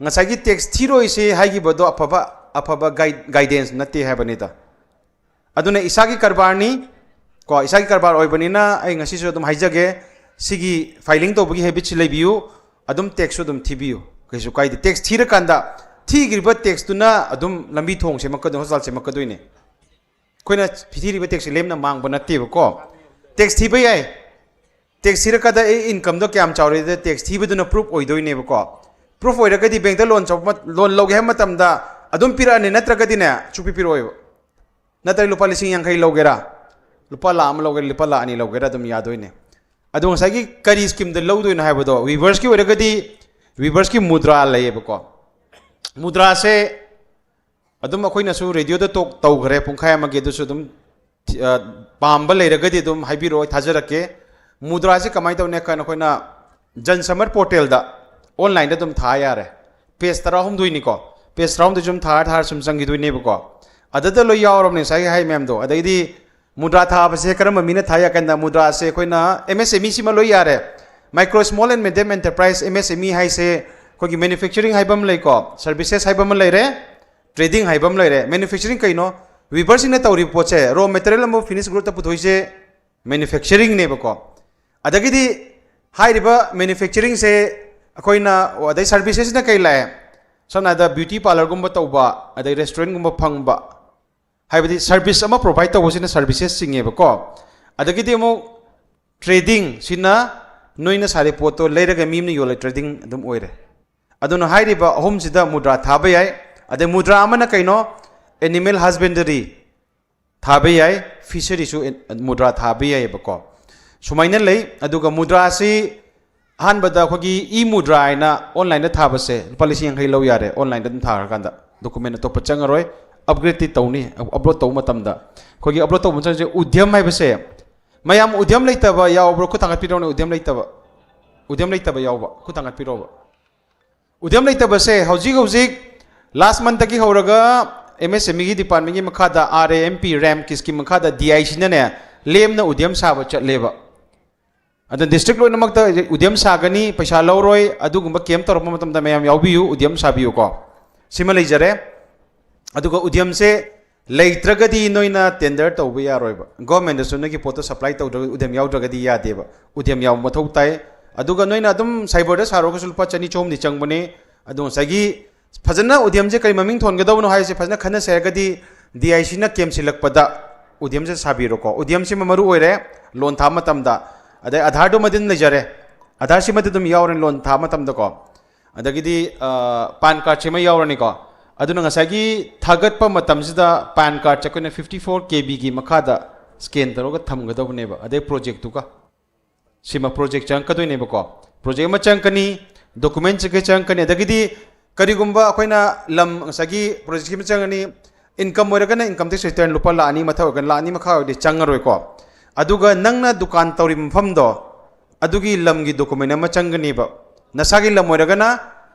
ꯉꯁꯥꯏꯒꯤ ꯇꯦꯛꯁ ꯊꯤꯔꯣꯏꯁꯦ ꯍꯥꯏꯈꯤꯕꯗꯣ ꯑꯐꯕ, ꯑꯐꯕ ꯒꯥꯏꯗꯦꯟꯁ ꯅꯠꯇꯦ ꯍꯥꯏꯕꯅꯤꯗ꯫ ꯑꯗꯨꯅ ꯏꯁꯥꯒꯤ ꯀꯔꯕꯥꯔꯅꯤ ꯀꯣ, ꯏꯁꯥꯒꯤ ꯀꯔꯕꯥꯔ ꯑꯣꯏꯕꯅꯤꯅ ꯑꯩ ꯉꯁꯤꯁꯨ ꯑꯗꯨꯝ ꯍꯥꯏꯖꯒꯦ, ꯁꯤꯒꯤ ꯐꯥꯏꯂꯤꯡ ꯇꯧꯕꯒꯤ ꯍꯦꯕꯤꯠꯁꯤ ꯂꯩꯕꯤꯌꯨ꯫ ꯑꯗꯨꯝ ꯇꯦꯛꯁꯁꯨ ꯑꯗꯨꯝ ꯊꯤꯕꯤꯌꯨ, ꯀꯩꯁꯨ ꯀꯥꯏꯗꯦ꯫ ꯇꯦꯛꯁ ꯊꯤꯔꯀꯥꯟꯗ ꯊꯤꯈ꯭ꯔꯤꯕ ꯇꯦꯛꯁꯇꯨꯅ ꯑꯗꯨꯝ ꯂꯝꯕꯤ ꯊꯣꯡ ꯁꯦꯝꯃꯛꯀꯗꯣꯏꯅꯤ, ꯍꯣꯁꯄꯤꯇꯥꯜ ꯁꯦꯝꯃꯛꯀꯗꯣꯏꯅꯤ꯫ ꯑꯩꯈꯣꯏꯅ ꯊꯤꯔꯤꯕ ꯇꯦꯛꯁꯁꯤ ꯂꯦꯝꯅ ꯃꯥꯡꯕ ꯅꯠꯇꯦꯕꯀꯣ꯫ ꯇꯦꯛꯁ ꯊꯤꯕ ꯌꯥꯏ, ꯇꯦꯛꯁ ꯊꯤꯔꯀꯥꯟꯗ ꯑꯩ ꯏꯟꯀꯝꯗꯣ ꯀꯌꯥꯝ ꯆꯥꯎꯔꯦꯗ ꯇꯦꯛꯁ ꯊꯤꯕꯗꯨꯅ ꯄ꯭ꯔꯨꯐ ꯑꯣꯏꯗꯣꯏꯅꯦꯕꯀꯣ꯫ ꯄ꯭ꯔꯨꯐ ꯑꯣꯏꯔꯒꯗꯤ ꯕꯦꯡꯛꯇ ꯂꯣꯟ ꯆꯥꯎ-, ꯂꯣꯟ ꯂꯧꯒꯦ ꯍꯥꯏꯕ ꯃꯇꯝꯗ ꯑꯗꯨꯝ ꯄꯤꯔꯛꯑꯅꯤ, ꯅꯠꯇ꯭ꯔꯒꯗꯤꯅꯦ ꯁꯨꯡꯄꯤ ꯄꯤꯔꯛꯑꯣꯏꯕ꯫ ꯅꯠꯇ꯭ꯔꯒ ꯂꯨꯄꯥ ꯂꯤꯁꯤꯡ ꯌꯥꯡꯈꯩ ꯂꯧꯒꯦꯔꯥ, ꯂꯨꯄꯥ ꯂꯥꯈ ꯑꯃ ꯂꯧꯒꯦꯔꯥ, ꯂꯨꯄꯥ ꯂꯥꯈ ꯑꯅꯤ ꯂꯧꯒꯦꯔꯥ ꯑꯗꯨꯝ ꯌꯥꯗꯣꯏꯅꯦ꯫ ꯑꯗꯣ ꯉꯁꯥꯏꯒꯤ ꯀꯔꯤ ꯁ꯭ꯀꯤꯝꯗ ꯂꯧꯗꯣꯏꯅꯣ ꯍꯥꯏꯕꯗꯣ, ꯋꯤꯚꯔꯁꯀꯤ ꯑꯣꯏꯔꯒꯗꯤ ꯋꯤꯚꯔꯁꯀꯤ ꯃꯨꯗ꯭ꯔꯥ ꯂꯩꯌꯦꯕꯀꯣ꯫ ꯃꯨꯗ꯭ꯔꯥꯁꯦ ꯑꯗꯨꯝ ꯑꯩꯈꯣꯏꯅꯁꯨ ꯔꯦꯗꯤꯑꯣꯗ ꯇꯣꯛ ꯇꯧꯈ꯭ꯔꯦ ꯄꯨꯡꯈꯥꯏ ꯑꯃꯒꯤ, ꯑꯗꯨꯁꯨ ꯑꯗꯨꯝ ꯊꯤ-, ꯑ, ꯄꯥꯝꯕ ꯂꯩꯔꯒꯗꯤ ꯑꯗꯨꯝ ꯍꯥꯏꯕꯤꯔꯛꯑꯣ, ꯑꯩ ꯊꯥꯖꯔꯛꯀꯦ꯫ ꯃꯨꯗ꯭ꯔꯥꯁꯤ ꯀꯃꯥꯏꯅ ꯇꯧꯅꯤ ꯍꯥꯏ ꯀꯥꯟꯗ ꯑꯩꯈꯣꯏꯅ ꯖꯟ ꯁꯃꯔ ꯄꯣꯔꯇꯦꯜꯗ ꯑꯣꯟꯂꯥꯏꯟꯗ ꯑꯗꯨꯝ ꯊꯥ ꯌꯥꯔꯦ꯫ ꯄꯦꯖ ꯇꯔꯥꯍꯨꯝꯗꯣꯏꯅꯤꯀꯣ, ꯄꯦꯖ ꯇꯔꯥꯍꯨꯝꯗꯣꯏ ꯁꯨꯝ ꯊꯥꯔ ꯊꯥꯔ ꯁꯨꯝ ꯆꯪꯈꯤꯗꯣꯏꯅꯦꯕꯀꯣ꯫ ꯑꯗꯨꯗ ꯂꯣꯏ ꯌꯥꯎꯔꯕꯅꯦ ꯉꯁꯥꯏꯒꯤ ꯍꯥꯏ ꯃꯌꯥꯝꯗꯣ꯫ ꯑꯗꯩꯗꯤ ꯃꯨꯗ꯭ꯔꯥ ꯊꯥꯕꯁꯦ ꯀꯔꯝꯕ ꯃꯤꯅ ꯊꯥ ꯌꯥ ꯀꯥꯟꯗ ꯃꯨꯗ꯭ꯔꯥꯁꯦ ꯑꯩꯈꯣꯏꯅ ꯑꯦꯝ ꯑꯦꯁ ꯑꯦꯝ ꯏ ꯁꯤꯃ ꯂꯣꯏ ꯌꯥꯔꯦ꯫ Micro, Small and Medium Enterprise, M S M E ꯍꯥꯏꯁꯦ ꯑꯩꯈꯣꯏꯒꯤ ꯃꯦꯅꯨꯐꯦꯛꯆꯔꯤꯡ ꯍꯥꯏꯕ ꯑꯃ ꯂꯩꯀꯣ, ꯁꯔꯚꯤꯁꯦꯁ ꯍꯥꯏꯕ ꯑꯃ ꯂꯩꯔꯦ, ꯇ꯭ꯔꯦꯗꯤꯡ ꯍꯥꯏꯕ ꯑꯃ ꯂꯩꯔꯦ꯫ ꯃꯦꯅꯨꯐꯦꯛꯆꯔꯤꯡ ꯀꯩꯅꯣ? ꯋꯤꯚꯔꯁꯤꯡꯅ ꯇꯧꯔꯤꯕ ꯄꯣꯠꯁꯦ, ꯔꯣ ꯃꯦꯇꯔꯤꯌꯦꯜ ꯑꯃ ꯐꯤꯅꯤꯁ ꯒꯨꯗꯇ ꯄꯨꯊꯣꯛꯏꯁꯦ ꯃꯦꯅꯨꯐꯦꯛꯆꯔꯤꯡꯅꯦꯕꯀꯣ꯫ ꯑꯗꯒꯤꯗꯤ ꯍꯥꯏꯔꯤꯕ ꯃꯦꯅꯨꯐꯦꯛꯆꯔꯤꯡꯁꯦ ꯑꯩꯈꯣꯏꯅ, ꯑꯗꯩ ꯁꯔꯚꯤꯁꯦꯁꯅ ꯀꯩ ꯂꯥꯛꯑꯦ? ꯁꯝꯅ ꯍꯥꯏꯔꯕꯗ ꯕ꯭ꯌꯨꯇꯤ ꯄꯥꯔꯂꯔꯒꯨꯝꯕ ꯇꯧꯕ, ꯑꯗꯩ ꯔꯦꯁꯇꯨꯔꯦꯟꯒꯨꯝꯕ ꯐꯪꯕ, ꯍꯥꯏꯕꯗꯤ ꯁꯔꯚꯤꯁ ꯑꯃ ꯄ꯭ꯔꯣꯚꯥꯏꯠ ꯇꯧꯕꯁꯤꯅ ꯁꯔꯚꯤꯁꯦꯁ ꯆꯤꯡꯉꯦꯕꯀꯣ꯫ ꯑꯗꯒꯤꯗꯤ ꯑꯃꯨꯛ ꯇ꯭ꯔꯦꯗꯤꯡ, ꯁꯤꯅ ꯅꯣꯏꯅ ꯁꯥꯔꯤ ꯄꯣꯠꯇꯣ ꯂꯩꯔꯒ ꯃꯤ ꯑꯃꯅ ꯌꯣꯜꯂꯦ, ꯇ꯭ꯔꯦꯗꯤꯡ ꯑꯗꯨꯝ ꯑꯣꯏꯔꯦ꯫ ꯑꯗꯨꯅ ꯍꯥꯏꯔꯤꯕ ꯑꯍꯨꯝꯁꯤꯗ ꯃꯨꯗ꯭ꯔꯥ ꯊꯥꯕ ꯌꯥꯏ꯫ ꯑꯗꯩ ꯃꯨꯗ꯭ꯔꯥ ꯑꯃꯅ ꯀꯩꯅꯣ? ꯑꯦꯅꯤꯃꯦꯜ ꯍꯁꯕꯦꯟꯗꯔꯤ ꯊꯥꯕ ꯌꯥꯏ, ꯐꯤꯁꯔꯤꯁꯨ ꯑꯦꯟ-, ꯃꯨꯗ꯭ꯔꯥ ꯊꯥꯕ ꯌꯥꯏꯑꯕꯀꯣ꯫ ꯁꯨꯃꯥꯏꯅ ꯂꯩ꯫ ꯑꯗꯨꯒ ꯃꯨꯗ꯭ꯔꯥꯁꯤ ꯑꯍꯥꯟꯕꯗ ꯑꯩꯈꯣꯏꯒꯤ ꯏ ꯃꯨꯗ꯭ꯔꯥ ꯍꯥꯏꯅ ꯑꯣꯟꯂꯥꯏꯟꯗ ꯊꯥꯕꯁꯦ ꯂꯨꯄꯥ ꯂꯤꯁꯤꯡ ꯌꯥꯡꯈꯩ ꯂꯧ ꯌꯥꯔꯦ, ꯑꯣꯟꯂꯥꯏꯟꯗ ꯑꯗꯨꯝ ꯊꯥꯈ꯭ꯔꯀꯥꯟꯗ꯫ ꯗꯣꯀꯨꯃꯦꯟ ꯑꯇꯣꯞꯄ ꯆꯪꯉꯔꯣꯏ, ꯑꯞꯒ꯭ꯔꯦꯗꯇꯤ ꯇꯧꯅꯤ ꯑꯞꯂꯣꯗ ꯇꯧꯕ ꯃꯇꯝꯗ꯫ ꯑꯩꯈꯣꯏꯒꯤ ꯑꯞꯂꯣꯗ ꯇꯧꯕ ꯃꯇꯝꯗ ꯎꯗ꯭ꯌꯝ ꯍꯥꯏꯕꯁꯦ, ꯃꯌꯥꯝ ꯎꯗ꯭ꯌꯝ ꯂꯩꯇꯕ ꯌꯥꯎꯕ꯭ꯔꯣ? ꯈꯨꯠ ꯊꯥꯡꯒꯠꯄꯤꯔꯛꯎꯅꯦ, ꯎꯗ꯭ꯌꯝ ꯂꯩꯇꯕ, ꯎꯗ꯭ꯌꯝ ꯂꯩꯇꯕ ꯌꯥꯎꯕ ꯈꯨꯠ ꯊꯥꯡꯒꯠꯄꯤꯔꯛꯑꯣꯕ꯫ ꯎꯗ꯭ꯌꯝ ꯂꯩꯇꯕꯁꯦ ꯍꯧꯖꯤꯛ ꯍꯧꯖꯤꯛ ꯂꯥꯁ ꯃꯟꯠꯇꯒꯤ ꯍꯧꯔꯒ ꯑꯦꯝ ꯑꯦꯁ ꯑꯦꯝ ꯏꯒꯤ ꯗꯤꯄꯥꯔꯠꯃꯦꯟꯒꯤ ꯃꯈꯥꯗ, ꯑꯥꯔ ꯑꯦ ꯑꯦꯝ ꯄꯤ ꯔꯦꯝꯀꯤ ꯁ꯭ꯀꯤꯝ ꯃꯈꯥꯗ ꯗꯤ ꯑꯥꯏ ꯁꯤꯅꯅꯦ ꯂꯦꯝꯅ ꯎꯗ꯭ꯌꯝ ꯁꯥꯕ ꯆꯠꯂꯦꯕ꯫ ꯑꯗ ꯗꯤꯁꯇ꯭ꯔꯤꯛ ꯂꯣꯏꯅꯃꯛꯇ ꯎꯗ꯭ꯌꯝ ꯁꯥꯒꯅꯤ, ꯄꯩꯁꯥ ꯂꯧꯔꯣꯏ, ꯑꯗꯨꯒꯨꯝꯕ ꯀꯦꯝ ꯇꯧꯔꯛꯄ ꯃꯇꯝꯗ ꯃꯌꯥꯝ ꯌꯥꯎꯕꯤꯌꯨ, ꯎꯗ꯭ꯌꯝ ꯁꯥꯕꯤꯌꯨꯀꯣ꯫ ꯁꯤꯃ ꯂꯩꯖꯔꯦ꯫ ꯑꯗꯨꯒ ꯎꯗ꯭ꯌꯝꯁꯦ ꯂꯩꯇ꯭ꯔꯒꯗꯤ ꯅꯣꯏꯅ ꯇꯦꯟꯗꯔ ꯇꯧꯕ ꯌꯥꯔꯣꯏꯕ꯫ ꯒꯣꯔꯃꯦꯟꯗꯁꯨ ꯅꯣꯏꯒꯤ ꯄꯣꯠꯇꯣ ꯁꯄ꯭ꯂꯥꯏ ꯇꯧꯗ꯭ꯔꯒꯗꯤ, ꯎꯗ꯭ꯌꯝ ꯌꯥꯎꯗ꯭ꯔꯒꯗꯤ ꯌꯥꯗꯦꯕ꯫ ꯎꯗ꯭ꯌꯝ ꯌꯥꯎꯕ ꯃꯊꯧ ꯇꯥꯏ꯫ ꯑꯗꯨꯒ ꯅꯣꯏꯅ ꯑꯗꯨꯝ ꯁꯥꯏꯕꯔꯗ ꯁꯥꯔꯨꯔꯒꯁꯨ ꯂꯨꯄꯥ ꯆꯅꯤ ꯆꯍꯨꯝꯗꯤ ꯆꯪꯕꯅꯦ꯫ ꯑꯗꯣ ꯉꯁꯥꯏꯒꯤ ꯐꯖꯅ ꯎꯗ꯭ꯌꯝꯁꯦ ꯀꯔꯤ ꯃꯃꯤꯡ ꯊꯣꯟꯒꯗꯕꯅꯣ ꯍꯥꯏꯁꯦ ꯐꯖꯅ ꯈꯟꯅꯁꯦ ꯍꯥꯏꯔꯒꯗꯤ, ꯗꯤ ꯑꯥꯏ ꯁꯤꯅ ꯀꯦꯝ ꯁꯤꯜꯂꯛꯄꯗ ꯎꯗ꯭ꯌꯝꯁꯦ ꯁꯥꯕꯤꯔꯣꯀꯣ꯫ ꯎꯗ꯭ꯌꯝꯁꯤꯃ ꯃꯔꯨ ꯑꯣꯏꯔꯦ ꯂꯣꯟ ꯊꯥꯕ ꯃꯇꯝꯗ꯫ ꯑꯗꯩ ꯑꯙꯥꯔꯗꯨꯃꯗꯤ ꯑꯗꯨꯝ ꯂꯩꯖꯔꯦ, ꯑꯙꯥꯔꯁꯤꯃꯗꯤ ꯑꯗꯨꯝ ꯌꯥꯎꯔꯅꯤ ꯂꯣꯟ ꯊꯥꯕ ꯃꯇꯝꯗꯀꯣ꯫ ꯑꯗꯒꯤꯗꯤ ꯄꯥꯟ ꯀꯥꯔꯗꯁꯤꯃ ꯌꯥꯎꯔꯅꯤꯀꯣ꯫ ꯑꯗꯨꯅ ꯉꯁꯥꯏꯒꯤ ꯊꯥꯒꯠꯄ ꯃꯇꯝꯁꯤꯗ ꯄꯥꯟ ꯀꯥꯔꯗꯁꯦ ꯑꯩꯈꯣꯏꯅ ꯐꯤꯐꯇꯤ ꯐꯣꯔ ꯀꯦ ꯕꯤꯒꯤ ꯃꯈꯥꯗ ꯁ꯭ꯀꯦꯟ ꯇꯧꯔꯒ ꯊꯝꯒꯗꯧꯕꯅꯦꯕ, ꯑꯗꯩ ꯄ꯭ꯔꯣꯖꯦꯛꯇꯨꯒ꯫ ꯁꯤꯃ ꯄ꯭ꯔꯣꯖꯦꯛ ꯆꯪꯉꯛꯀꯗꯣꯏꯅꯦꯕꯀꯣ꯫ ꯄ꯭ꯔꯣꯖꯦꯛ ꯑꯃ ꯆꯪꯉꯛꯀꯅꯤ, ꯗꯣꯀꯨꯃꯦꯟꯁ ꯀꯩꯀꯩ ꯆꯪꯉꯛꯀꯅꯤ, ꯑꯗꯒꯤꯗꯤ ꯀꯔꯤꯒꯨꯝꯕ ꯑꯩꯈꯣꯏꯅ ꯂꯝ ꯉꯁꯥꯏꯒꯤ ꯄ꯭ꯔꯣꯖꯦꯛꯁꯤ ꯑꯃ ꯆꯪꯉꯅꯤ, ꯏꯟꯀꯝ ꯑꯣꯏꯔꯒꯅ ꯏꯟꯀꯝ ꯇꯦꯛꯁ ꯔꯤꯇꯔꯟ ꯂꯨꯄꯥ ꯂꯥꯈ ꯑꯅꯤ ꯃꯊꯛ ꯑꯣꯏꯔꯒꯅ ꯂꯥꯈ ꯑꯅꯤ ꯃꯈꯥ ꯑꯣꯏꯔꯗꯤ ꯆꯪꯉꯔꯣꯏꯀꯣ꯫ ꯑꯗꯨꯒ ꯅꯪꯅ ꯗꯨꯀꯥꯟ ꯇꯧꯔꯤꯕ ꯃꯐꯝꯗꯣ, ꯑꯗꯨꯒꯤ ꯂꯝꯒꯤ ꯗꯣꯀꯨꯃꯦꯟ ꯑꯃ ꯆꯪꯒꯅꯦꯕ꯫ ꯅꯁꯥꯒꯤ ꯂꯝ ꯑꯣꯏꯔꯒꯅ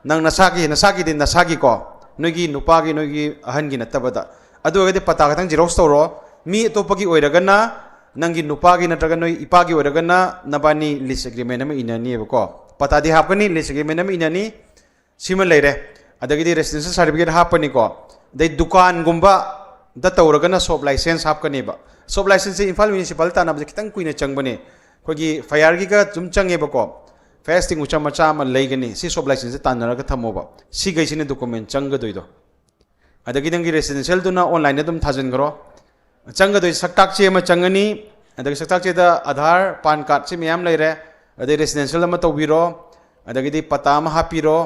ꯅꯪ ꯅꯁꯥꯒꯤ, ꯅꯁꯥꯒꯤꯗꯤ ꯅꯁꯥꯒꯤꯀꯣ, ꯅꯣꯏꯒꯤ ꯅꯨꯄꯥꯒꯤ, ꯅꯣꯏꯒꯤ ꯑꯍꯟꯒꯤ ꯅꯠꯇꯕꯗ꯫ ꯑꯗꯨ ꯑꯣꯏꯔꯒꯗꯤ ꯄꯇꯥ ꯈꯛꯇꯪ ꯖꯦꯔꯣꯛꯁ ꯇꯧꯔꯣ꯫ ꯃꯤ ꯑꯇꯣꯞꯄꯒꯤ ꯑꯣꯏꯔꯒꯅ, ꯅꯪꯒꯤ ꯅꯨꯄꯥꯒꯤ ꯅꯠꯇ꯭ꯔꯒ ꯅꯣꯏ ꯏꯄꯥꯒꯤ ꯑꯣꯏꯔꯒꯅ ꯅꯕꯥꯅꯤ ꯂꯤꯁ ꯑꯦꯒ꯭ꯔꯤꯃꯦꯟ ꯑꯃ ꯏꯅꯅꯤꯕꯀꯣ꯫ ꯄꯇꯥꯗꯤ ꯍꯥꯞꯀꯅꯤ, ꯂꯤꯁ ꯑꯦꯒ꯭ꯔꯤꯃꯦꯟ ꯑꯃ ꯏꯅꯅꯤ꯫ ꯁꯤꯃ ꯂꯩꯔꯦ꯫ ꯑꯗꯒꯤꯗꯤ ꯔꯦꯁꯤꯗꯦꯟꯁꯤꯌꯦꯜ ꯁꯥꯔꯇꯤꯐꯤꯀꯦꯠ ꯍꯥꯞꯄꯅꯤꯀꯣ꯫ ꯑꯗꯩ ꯗꯨꯀꯥꯟꯒꯨꯝꯕꯗ ꯇꯧꯔꯒꯅ ꯁꯣꯞ ꯂꯥꯏꯁꯦꯟꯁ ꯍꯥꯞꯀꯅꯦꯕ꯫ ꯁꯣꯞ ꯂꯥꯏꯁꯦꯟꯁꯁꯦ ꯏꯝꯐꯥꯜ ꯃ꯭ꯌꯨꯅꯤꯁꯤꯄꯥꯜ ꯇꯥꯟꯅꯕꯁꯦ ꯈꯤꯇꯪ ꯀꯨꯏꯅ ꯆꯪꯕꯅꯦ꯫ ꯑꯩꯈꯣꯏꯒꯤ ꯐꯥꯏꯌꯥꯔꯒꯤꯒ ꯑꯗꯨꯝ ꯆꯪꯉꯦꯕꯀꯣ꯫ ꯐꯥꯏꯌꯥꯔ ꯑꯦꯛꯁꯇꯤꯡꯒꯨꯏꯁꯔ ꯃꯆꯥ ꯑꯃ ꯂꯩꯒꯅꯤ꯫ ꯁꯤ ꯁꯣꯞ ꯂꯥꯏꯁꯦꯟꯁꯁꯦ ꯇꯥꯟꯅꯔꯒ ꯊꯝꯃꯣꯕ꯫ ꯁꯤꯈꯩꯁꯤꯅ ꯗꯣꯀꯨꯃꯦꯟ ꯆꯪꯒꯗꯣꯏꯗꯣ꯫ ꯑꯗꯒꯤ ꯅꯪꯒꯤ ꯔꯦꯁꯤꯗꯦꯟꯁꯤꯌꯦꯜꯗꯨꯅ ꯑꯣꯟꯂꯥꯏꯟꯗ ꯑꯗꯨꯝ ꯊꯥꯖꯤꯟꯈ꯭ꯔꯣ꯫ ꯆꯪꯒꯗꯣꯏ ꯁꯛꯇꯥꯛ ꯆꯦ ꯑꯃ ꯆꯪꯒꯅꯤ꯫ ꯑꯗꯒꯤ ꯁꯛꯇꯥꯛ ꯆꯦꯗ ꯑꯙꯥꯔ, ꯄꯥꯟ ꯀꯥꯔꯗ ꯁꯤ ꯃꯌꯥꯝ ꯂꯩꯔꯦ꯫ ꯑꯗꯩ ꯔꯦꯁꯤꯗꯦꯟꯁꯤꯌꯦꯜ ꯑꯃ ꯇꯧꯕꯤꯔꯣ꯫ ꯑꯗꯒꯤꯗꯤ ꯄꯇꯥ ꯑꯃ ꯍꯥꯞꯄꯤꯔꯣ꯫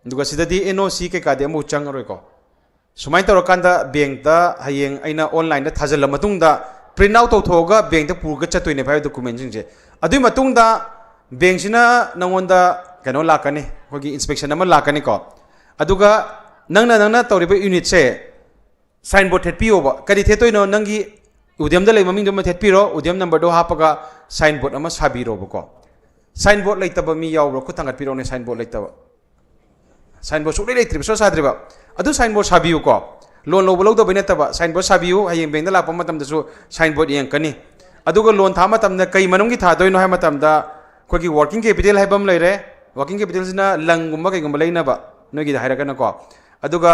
ꯑꯗꯨꯒ ꯁꯤꯗꯗꯤ ꯑꯦꯟ ꯑꯣ ꯁꯤ ꯀꯩꯀꯥꯗꯤ ꯑꯃꯐꯥꯎ ꯆꯪꯉꯔꯣꯏꯀꯣ꯫ ꯁꯨꯃꯥꯏꯅ ꯇꯧꯔꯀꯥꯟꯗ ꯕꯦꯡꯛꯇ ꯍꯌꯦꯡ ꯑꯩꯅ ꯑꯣꯟꯂꯥꯏꯟꯗ ꯊꯥꯖꯤꯜꯂ ꯃꯇꯨꯡꯗ ꯄ꯭ꯔꯤꯟꯠ ꯑꯥꯎꯠ ꯇꯧꯊꯣꯛꯑꯒ ꯕꯦꯡꯛꯇ ꯄꯨꯔꯒ ꯆꯠꯇꯣꯏꯅꯦꯕ ꯍꯥꯏꯕ ꯗꯣꯀꯨꯃꯦꯟꯁꯤꯡꯁꯦ꯫ ꯑꯗꯨꯒꯤ ꯃꯇꯨꯡꯗ ꯕꯦꯡꯛꯁꯤꯅ ꯅꯪꯉꯣꯟꯗ ꯀꯩꯅꯣ ꯂꯥꯛꯀꯅꯤ, ꯑꯩꯈꯣꯏꯒꯤ ꯏꯟꯁꯄꯦꯛꯁꯟ ꯑꯃ ꯂꯥꯛꯀꯅꯤꯀꯣ꯫ ꯑꯗꯨꯒ ꯅꯪꯅ, ꯅꯪꯅ ꯇꯧꯔꯤꯕ ꯌꯨꯅꯤꯠꯁꯦ ꯁꯥꯏꯟ ꯕꯣꯔꯗ ꯊꯦꯠꯄꯤꯌꯣꯕ꯫ ꯀꯔꯤ ꯊꯦꯠꯇꯣꯏꯅꯣ? ꯅꯪꯒꯤ ꯎꯗ꯭ꯌꯝꯗ ꯂꯩꯕ ꯃꯃꯤꯡꯗꯨ ꯑꯃ ꯊꯦꯠꯄꯤꯔꯣ, ꯎꯗ꯭ꯌꯝ ꯅꯝꯕꯔꯗꯣ ꯍꯥꯞꯄꯒ ꯁꯥꯏꯟ ꯕꯣꯔꯗ ꯑꯃ ꯁꯥꯕꯤꯔꯣꯕꯀꯣ꯫ ꯁꯥꯏꯟ ꯕꯣꯔꯗ ꯂꯩꯇꯕ ꯃꯤ ꯌꯥꯎꯕ꯭ꯔꯣ? ꯈꯨꯠ ꯊꯥꯡꯒꯠꯄꯤꯔꯛꯎꯅꯦ, ꯁꯥꯏꯟ ꯕꯣꯔꯗ ꯂꯩꯇꯕ꯫ ꯁꯥꯏꯟ ꯕꯣꯔꯗ ꯁꯨꯡꯂꯩ ꯂꯩꯇ꯭ꯔꯤꯕ, ꯁꯨꯡꯁꯥ ꯁꯥꯗ꯭ꯔꯤꯕ꯫ ꯑꯗꯨ ꯁꯥꯏꯟ ꯕꯣꯔꯗ ꯁꯥꯕꯤꯌꯨꯀꯣ꯫ ꯂꯣꯟ ꯂꯧꯕ ꯂꯧꯗꯕꯩ ꯅꯠꯇꯕ, ꯁꯥꯏꯟ ꯕꯣꯔꯗ ꯁꯥꯕꯤꯌꯨ꯫ ꯍꯌꯦꯡ ꯕꯦꯡꯛꯗ ꯂꯥꯛꯄ ꯃꯇꯝꯗꯁꯨ ꯁꯥꯏꯟ ꯕꯣꯔꯗ ꯌꯦꯡꯉꯛꯀꯅꯤ꯫ ꯑꯗꯨꯒ ꯂꯣꯟ ꯊꯥꯕ ꯃꯇꯝꯗ ꯀꯩ ꯃꯅꯨꯡꯒꯤ ꯊꯥꯗꯣꯏꯅꯣ ꯍꯥꯏꯕ ꯃꯇꯝꯗ, ꯑꯩꯈꯣꯏꯒꯤ ꯋꯥꯔꯀꯤꯡ ꯀꯦꯄꯤꯇꯦꯜ ꯍꯥꯏꯕ ꯑꯃ ꯂꯩꯔꯦ꯫ ꯋꯥꯔꯀꯤꯡ ꯀꯦꯄꯤꯇꯦꯜꯁꯤꯅ ꯂꯪꯒꯨꯝꯕ ꯀꯩꯒꯨꯝꯕ ꯂꯩꯅꯕ, ꯅꯣꯏꯒꯤꯗ ꯍꯥꯏꯔꯒꯅꯀꯣ꯫ ꯑꯗꯨꯒ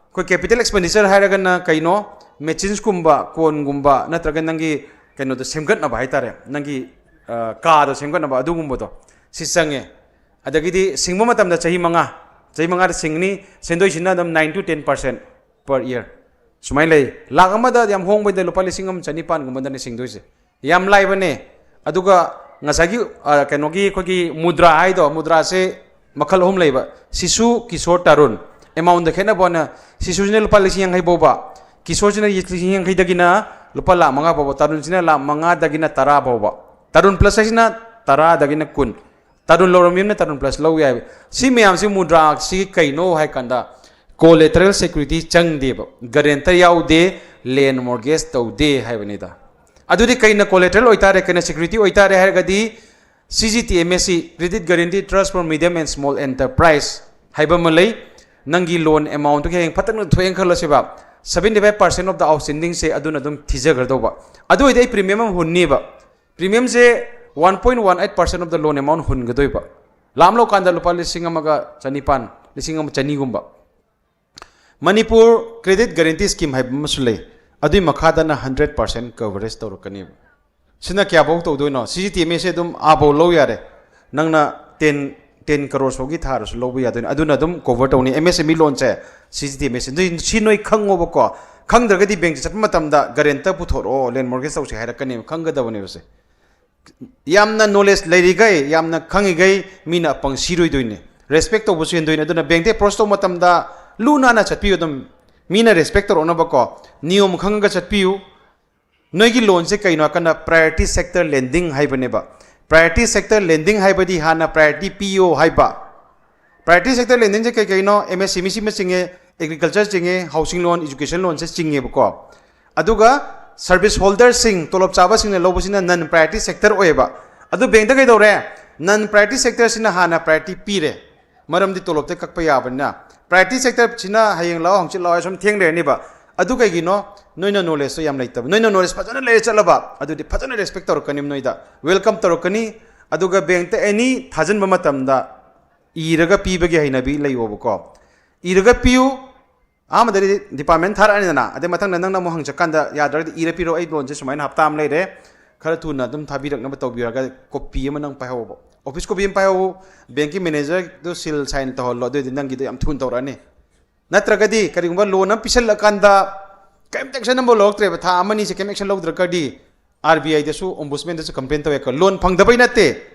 ꯑꯩꯈꯣꯏ ꯀꯦꯄꯤꯇꯦꯜ ꯑꯦꯛꯁꯄꯦꯟꯗꯤꯆꯔ ꯍꯥꯏꯔꯒꯅ ꯀꯩꯅꯣ? ꯃꯦꯆꯤꯟꯁꯀꯨꯝꯕ, ꯀꯣꯟꯒꯨꯝꯕ, ꯅꯠꯇ꯭ꯔꯒ ꯅꯪꯒꯤ ꯀꯩꯅꯣꯗꯣ ꯁꯦꯝꯒꯠꯅꯕ ꯍꯥꯏꯇꯥꯔꯦ, ꯅꯪꯒꯤ ꯑ, ꯀꯥꯗꯣ ꯁꯦꯝꯒꯠꯅꯕ, ꯑꯗꯨꯒꯨꯝꯕꯗꯣ ꯁꯤ ꯆꯪꯉꯦ꯫ ꯑꯗꯒꯤꯗꯤ ꯁꯤꯡꯕ ꯃꯇꯝꯗ ꯆꯍꯤ ꯃꯉꯥ, ꯆꯍꯤ ꯃꯉꯥꯗ ꯁꯤꯡꯒꯅꯤ꯫ ꯁꯦꯟꯗꯣꯏꯁꯤꯅ ꯑꯗꯨꯝ nine to ten percent per year ꯁꯨꯃꯥꯏꯅ ꯂꯩ꯫ ꯂꯥꯛ ꯑꯃꯗ ꯌꯥꯝ ꯍꯣꯡꯕꯩꯗ ꯂꯨꯄꯥ ꯂꯤꯁꯤꯡ ꯑꯃ ꯆꯅꯤꯄꯥꯟꯒꯨꯝꯕꯗꯅꯦ ꯁꯤꯡꯗꯣꯏꯁꯦ꯫ ꯌꯥꯝ ꯂꯥꯏꯕꯅꯦ꯫ ꯑꯗꯨꯒ ꯉꯁꯥꯏꯒꯤ, ꯑ, ꯀꯩꯅꯣꯒꯤ ꯑꯩꯈꯣꯏꯒꯤ ꯃꯨꯗ꯭ꯔꯥ ꯍꯥꯏꯗꯣ, ꯃꯨꯗ꯭ꯔꯥꯁꯦ ꯃꯈꯜ ꯑꯍꯨꯝ ꯂꯩꯕ: ꯁꯤꯁꯨ, ꯀꯤꯁꯣꯔ, ꯇꯔꯨꯟ꯫ ꯑꯦꯃꯥꯎꯟꯗ ꯈꯦꯠꯅꯕ ꯑꯣꯏꯅ ꯁꯤꯁꯨꯁꯤꯅ ꯂꯨꯄꯥ ꯂꯤꯁꯤꯡ ꯌꯥꯡꯈꯩ ꯐꯥꯎꯕ, ꯀꯤꯁꯣꯔꯁꯤꯅ ꯂꯤꯁꯤꯡ ꯌꯥꯡꯈꯩꯗꯒꯤꯅ ꯂꯨꯄꯥ ꯂꯥꯛ ꯃꯉꯥ ꯐꯥꯎꯕ, ꯇꯔꯨꯟꯁꯤꯅ ꯂꯥꯛ ꯃꯉꯥꯗꯒꯤꯅ ꯇꯔꯥ ꯐꯥꯎꯕ꯫ ꯇꯔꯨꯟ ꯄ꯭ꯂꯁ ꯍꯥꯏꯁꯤꯅ ꯇꯔꯥꯗꯒꯤꯅ ꯀꯨꯟ꯫ ꯇꯔꯨꯟ ꯂꯧꯔ ꯃꯤ ꯑꯃꯅ ꯇꯔꯨꯟ ꯄ꯭ꯂꯁ ꯂꯧ ꯌꯥꯏꯕ꯫ ꯁꯤ ꯃꯌꯥꯝꯁꯤ ꯃꯨꯗ꯭ꯔꯥꯁꯤ ꯀꯩꯅꯣ ꯍꯥꯏ ꯀꯥꯟꯗ, ꯀꯣꯂꯦꯇꯔꯦꯜ ꯁꯦꯀ꯭ꯌꯨꯔꯤꯇꯤ ꯆꯪꯗꯦꯕ, ꯒꯔꯦꯟꯇꯔ ꯌꯥꯎꯗꯦ, ꯂꯦꯟ ꯃꯣꯔꯒꯦꯖ ꯇꯧꯗꯦ ꯍꯥꯏꯕꯅꯤꯗ꯫ ꯑꯗꯨꯗꯤ ꯀꯩꯅ ꯀꯣꯂꯦꯇꯔꯦꯜ ꯑꯣꯏꯇꯥꯔꯦ, ꯀꯩꯅ ꯁꯦꯀ꯭ꯌꯨꯔꯤꯇꯤ ꯑꯣꯏꯇꯥꯔꯦ ꯍꯥꯏꯔꯒꯗꯤ, C G T M S C, Credit Guarantee Trust for Medium and Small Enterprise ꯍꯥꯏꯕ ꯑꯃ ꯂꯩ꯫ ꯅꯪꯒꯤ ꯂꯣꯟ ꯑꯦꯃꯥꯎꯟꯠꯇꯨ ꯍꯌꯦꯡ ꯐꯠꯇꯅ ꯊꯣꯛꯑꯦꯅ ꯈꯜꯂꯁꯦꯕ, seventy five percent of the outstanding ꯁꯦ ꯑꯗꯨꯅ ꯑꯗꯨꯝ ꯊꯤꯖꯈ꯭ꯔꯗꯧꯕ꯫ ꯑꯗꯨ ꯑꯣꯏꯔꯗꯤ ꯑꯩ ꯄ꯭ꯔꯤꯃꯤꯌꯝ ꯑꯃ ꯍꯨꯟꯅꯤꯕ꯫ ꯄ꯭ꯔꯤꯃꯤꯌꯝꯁꯦ one point one eight percent of the loan amount ꯍꯨꯟꯒꯗꯣꯏꯕ꯫ ꯂꯥꯝ ꯂꯧꯀꯥꯟꯗ ꯂꯨꯄꯥ ꯂꯤꯁꯤꯡ ꯑꯃꯒ ꯆꯅꯤꯄꯥꯟ, ꯂꯤꯁꯤꯡ ꯑꯃ ꯆꯅꯤꯒꯨꯝꯕ꯫ ꯃꯅꯤꯄꯨꯔ Credit Guarantee Scheme ꯍꯥꯏꯕ ꯑꯃꯁꯨ ꯂꯩ꯫ ꯑꯗꯨꯏ ꯃꯈꯥꯗꯅ hundred percent coverage ꯇꯧꯔꯛꯀꯅꯦꯕ꯫ ꯁꯤꯅ ꯀꯌꯥꯐꯧ ꯇꯧꯗꯣꯏꯅꯣ? ꯁꯤ ꯖꯤ ꯇꯤ ꯑꯦꯝ ꯑꯦꯁ ꯁꯦ ꯑꯗꯨꯝ ꯑꯥꯐꯧ ꯂꯧ ꯌꯥꯔꯦ꯫ ꯅꯪꯅ ten, ten crore ꯐꯥꯎꯒꯤ ꯊꯥꯔꯁꯨ ꯂꯧꯕ ꯌꯥꯗꯣꯏꯅꯦ꯫ ꯑꯗꯨꯅ ꯑꯗꯨꯝ cover ꯇꯧꯅꯤ꯫ ꯑꯦꯝ ꯑꯦꯁ ꯑꯦꯝ ꯏ ꯂꯣꯟꯁꯦ ꯁꯤ ꯖꯤ ꯇꯤ ꯑꯦꯝ ꯑꯦꯁ꯫ ꯑꯗꯨꯏ ꯁꯤ ꯅꯣꯏ ꯈꯪꯉꯣꯕꯀꯣ꯫ ꯈꯪꯗ꯭ꯔꯒꯗꯤ ꯕꯦꯡꯛꯇ ꯆꯠꯄ ꯃꯇꯝꯗ ꯒꯥꯔꯦꯟꯇꯔ ꯄꯨꯊꯣꯔꯛꯑꯣ, ꯂꯦꯟ ꯃꯣꯔꯒꯦꯖ ꯇꯧꯁꯦ ꯍꯥꯏꯔꯛꯀꯅꯦꯕ꯫ ꯈꯪꯒꯗꯕꯅꯦꯕ ꯁꯦ꯫ ꯌꯥꯝꯅ ꯅꯣꯂꯦꯖ ꯂꯩꯔꯤꯈꯩ, ꯌꯥꯝꯅ ꯈꯪꯉꯤꯈꯩ ꯃꯤꯅ ꯑꯄꯪ ꯁꯤꯔꯣꯏꯗꯣꯏꯅꯦ꯫ ꯔꯦꯁꯄꯦꯛ ꯇꯧꯕꯁꯨ ꯍꯦꯟꯗꯣꯏꯅꯦ꯫ ꯑꯗꯨꯅ ꯕꯦꯡꯛꯇ ꯑꯦꯄ꯭ꯔꯣꯁ ꯇꯧꯕ ꯃꯇꯝꯗ ꯂꯨ ꯅꯥꯟꯅ ꯆꯠꯄꯤꯌꯨ꯫ ꯑꯗꯨꯝ ꯃꯤꯅ ꯔꯦꯁꯄꯦꯛ ꯇꯧꯔꯛꯅꯕꯀꯣ, ꯅꯤꯌꯣꯝ ꯈꯪꯉꯒ ꯆꯠꯄꯤꯌꯨ꯫ ꯅꯣꯏꯒꯤ ꯂꯣꯟꯁꯦ ꯀꯩꯅꯣ ꯍꯥꯏꯔꯀꯥꯟꯗ priority sector lending ꯍꯥꯏꯕꯅꯦꯕ꯫ Priority sector lending ꯍꯥꯏꯕꯗꯤ ꯍꯥꯟꯅ priority ꯄꯤꯌꯣ ꯍꯥꯏꯕ꯫ Priority sector lending ꯁꯦ ꯀꯩ ꯀꯩꯅꯣ? ꯑꯦꯝ ꯑꯦꯁ ꯑꯦꯝ ꯏ ꯁꯤꯃ ꯆꯤꯡꯉꯦ, agriculture ꯆꯤꯡꯉꯦ, housing loan, education loan ꯁꯦ ꯆꯤꯡꯉꯦꯕꯀꯣ꯫ ꯑꯗꯨꯒ service holder ꯁꯤꯡ, ꯇꯣꯂꯣꯞ ꯆꯥꯕꯁꯤꯡꯅ ꯂꯧꯕꯁꯤꯅ non priority sector ꯑꯣꯏꯌꯦꯕ꯫ ꯑꯗꯨ ꯕꯦꯡꯛꯇ ꯀꯩꯗꯧꯔꯦ? Non priority sector ꯁꯤꯅ ꯍꯥꯟꯅ priority ꯄꯤꯔꯦ꯫ ꯃꯔꯝꯗꯤ ꯇꯣꯂꯣꯞꯇ ꯀꯛꯄ ꯌꯥꯕꯅꯤꯅ꯫ Priority sector ꯁꯤꯅ ꯍꯌꯦꯡ ꯂꯥꯛꯑꯣ, ꯍꯪꯆꯤꯠ ꯂꯥꯛꯑꯣ ꯍꯥꯏ ꯁꯨꯝ ꯊꯦꯡ ꯂꯩꯔꯅꯤꯕ꯫ ꯑꯗꯨ ꯀꯩꯒꯤꯅꯣ? ꯅꯣꯏꯅ ꯅꯣꯂꯦꯖꯇꯣ ꯌꯥꯝ ꯂꯩꯇꯕ꯫ ꯅꯣꯏꯅ ꯅꯣꯂꯦꯖ ꯐꯖꯅ ꯂꯩꯔ ꯆꯠꯂꯕ, ꯑꯗꯨꯗꯤ ꯐꯖꯅ ꯔꯦꯁꯄꯦꯛ ꯇꯧꯔꯛꯀꯅꯤ, ꯅꯣꯏꯗ ꯋꯦꯜꯀꯝ ꯇꯧꯔꯛꯀꯅꯤ꯫ ꯑꯗꯨꯒ ꯕꯦꯡꯛꯇ ꯑꯦꯅꯤ ꯊꯥꯖꯤꯟꯕ ꯃꯇꯝꯗ ꯏꯔꯒ ꯄꯤꯕꯒꯤ ꯍꯩꯅꯕꯤ ꯂꯩꯌꯣꯕꯀꯣ꯫ ꯏꯔꯒ ꯄꯤꯌꯨ꯫ ꯑꯍꯥꯟꯕꯗꯗꯤ ꯗꯤꯄꯥꯔꯠꯃꯦꯟ ꯊꯥꯔꯛꯑꯅꯤꯗꯅ, ꯑꯗꯩ ꯃꯊꯪꯗ ꯅꯪꯅ ꯑꯃꯨꯛ ꯍꯪꯆꯠꯀꯥꯟꯗ, "ꯌꯥꯗ꯭ꯔꯒꯗꯤ ꯏꯔ ꯄꯤꯔꯛꯑꯣ, ꯑꯩ ꯂꯣꯟꯁꯦ ꯁꯨꯃꯥꯏꯅ ꯍꯞꯇꯥ ꯑꯃ ꯂꯩꯔꯦ, ꯈꯔ ꯊꯨꯅ ꯑꯗꯨꯝ ꯊꯥꯕꯤꯔꯛꯅꯕ ꯇꯧꯕꯤꯔꯒ" ꯀꯣꯄꯤ ꯑꯃ ꯅꯪ ꯄꯥꯏꯍꯧꯕ, ꯑꯣꯐꯤꯁ ꯀꯣꯄꯤ ꯑꯃ ꯄꯥꯏꯍꯧ, ꯕꯦꯡꯛꯀꯤ ꯃꯦꯅꯦꯖꯔꯗꯨ ꯁꯤꯜ ꯁꯥꯏꯟ ꯇꯧꯍꯜꯂꯣ, ꯑꯗꯨꯑꯣꯏꯗꯤ ꯅꯪꯒꯤꯗꯣ ꯌꯥꯝ ꯊꯨꯅ ꯇꯧꯔꯛꯑꯅꯤ꯫ ꯅꯠꯇ꯭ꯔꯒꯗꯤ ꯀꯔꯤꯒꯨꯝꯕ ꯂꯣꯟ ꯑꯃ ꯄꯤꯁꯜꯂꯀꯥꯟꯗ ꯀꯔꯤꯝꯇ ꯑꯦꯛꯁꯟ ꯑꯃꯐꯥꯎ ꯂꯧꯔꯛꯇ꯭ꯔꯦꯕ, ꯊꯥ ꯑꯃꯅꯤꯁꯦ ꯀꯔꯤꯝ ꯑꯦꯛꯁꯟ ꯂꯧꯗ꯭ꯔꯒꯗꯤ, ꯑꯥꯔ ꯕꯤ ꯑꯥꯏꯗꯁꯨ, ꯑꯣꯝꯕꯨꯁꯃꯦꯟꯗꯁꯨ ꯀꯝꯄ꯭ꯂꯦꯟ ꯇꯧꯋꯦ꯫ ꯂꯣꯟ ꯐꯪꯗꯕꯩ ꯅꯠꯇꯦ,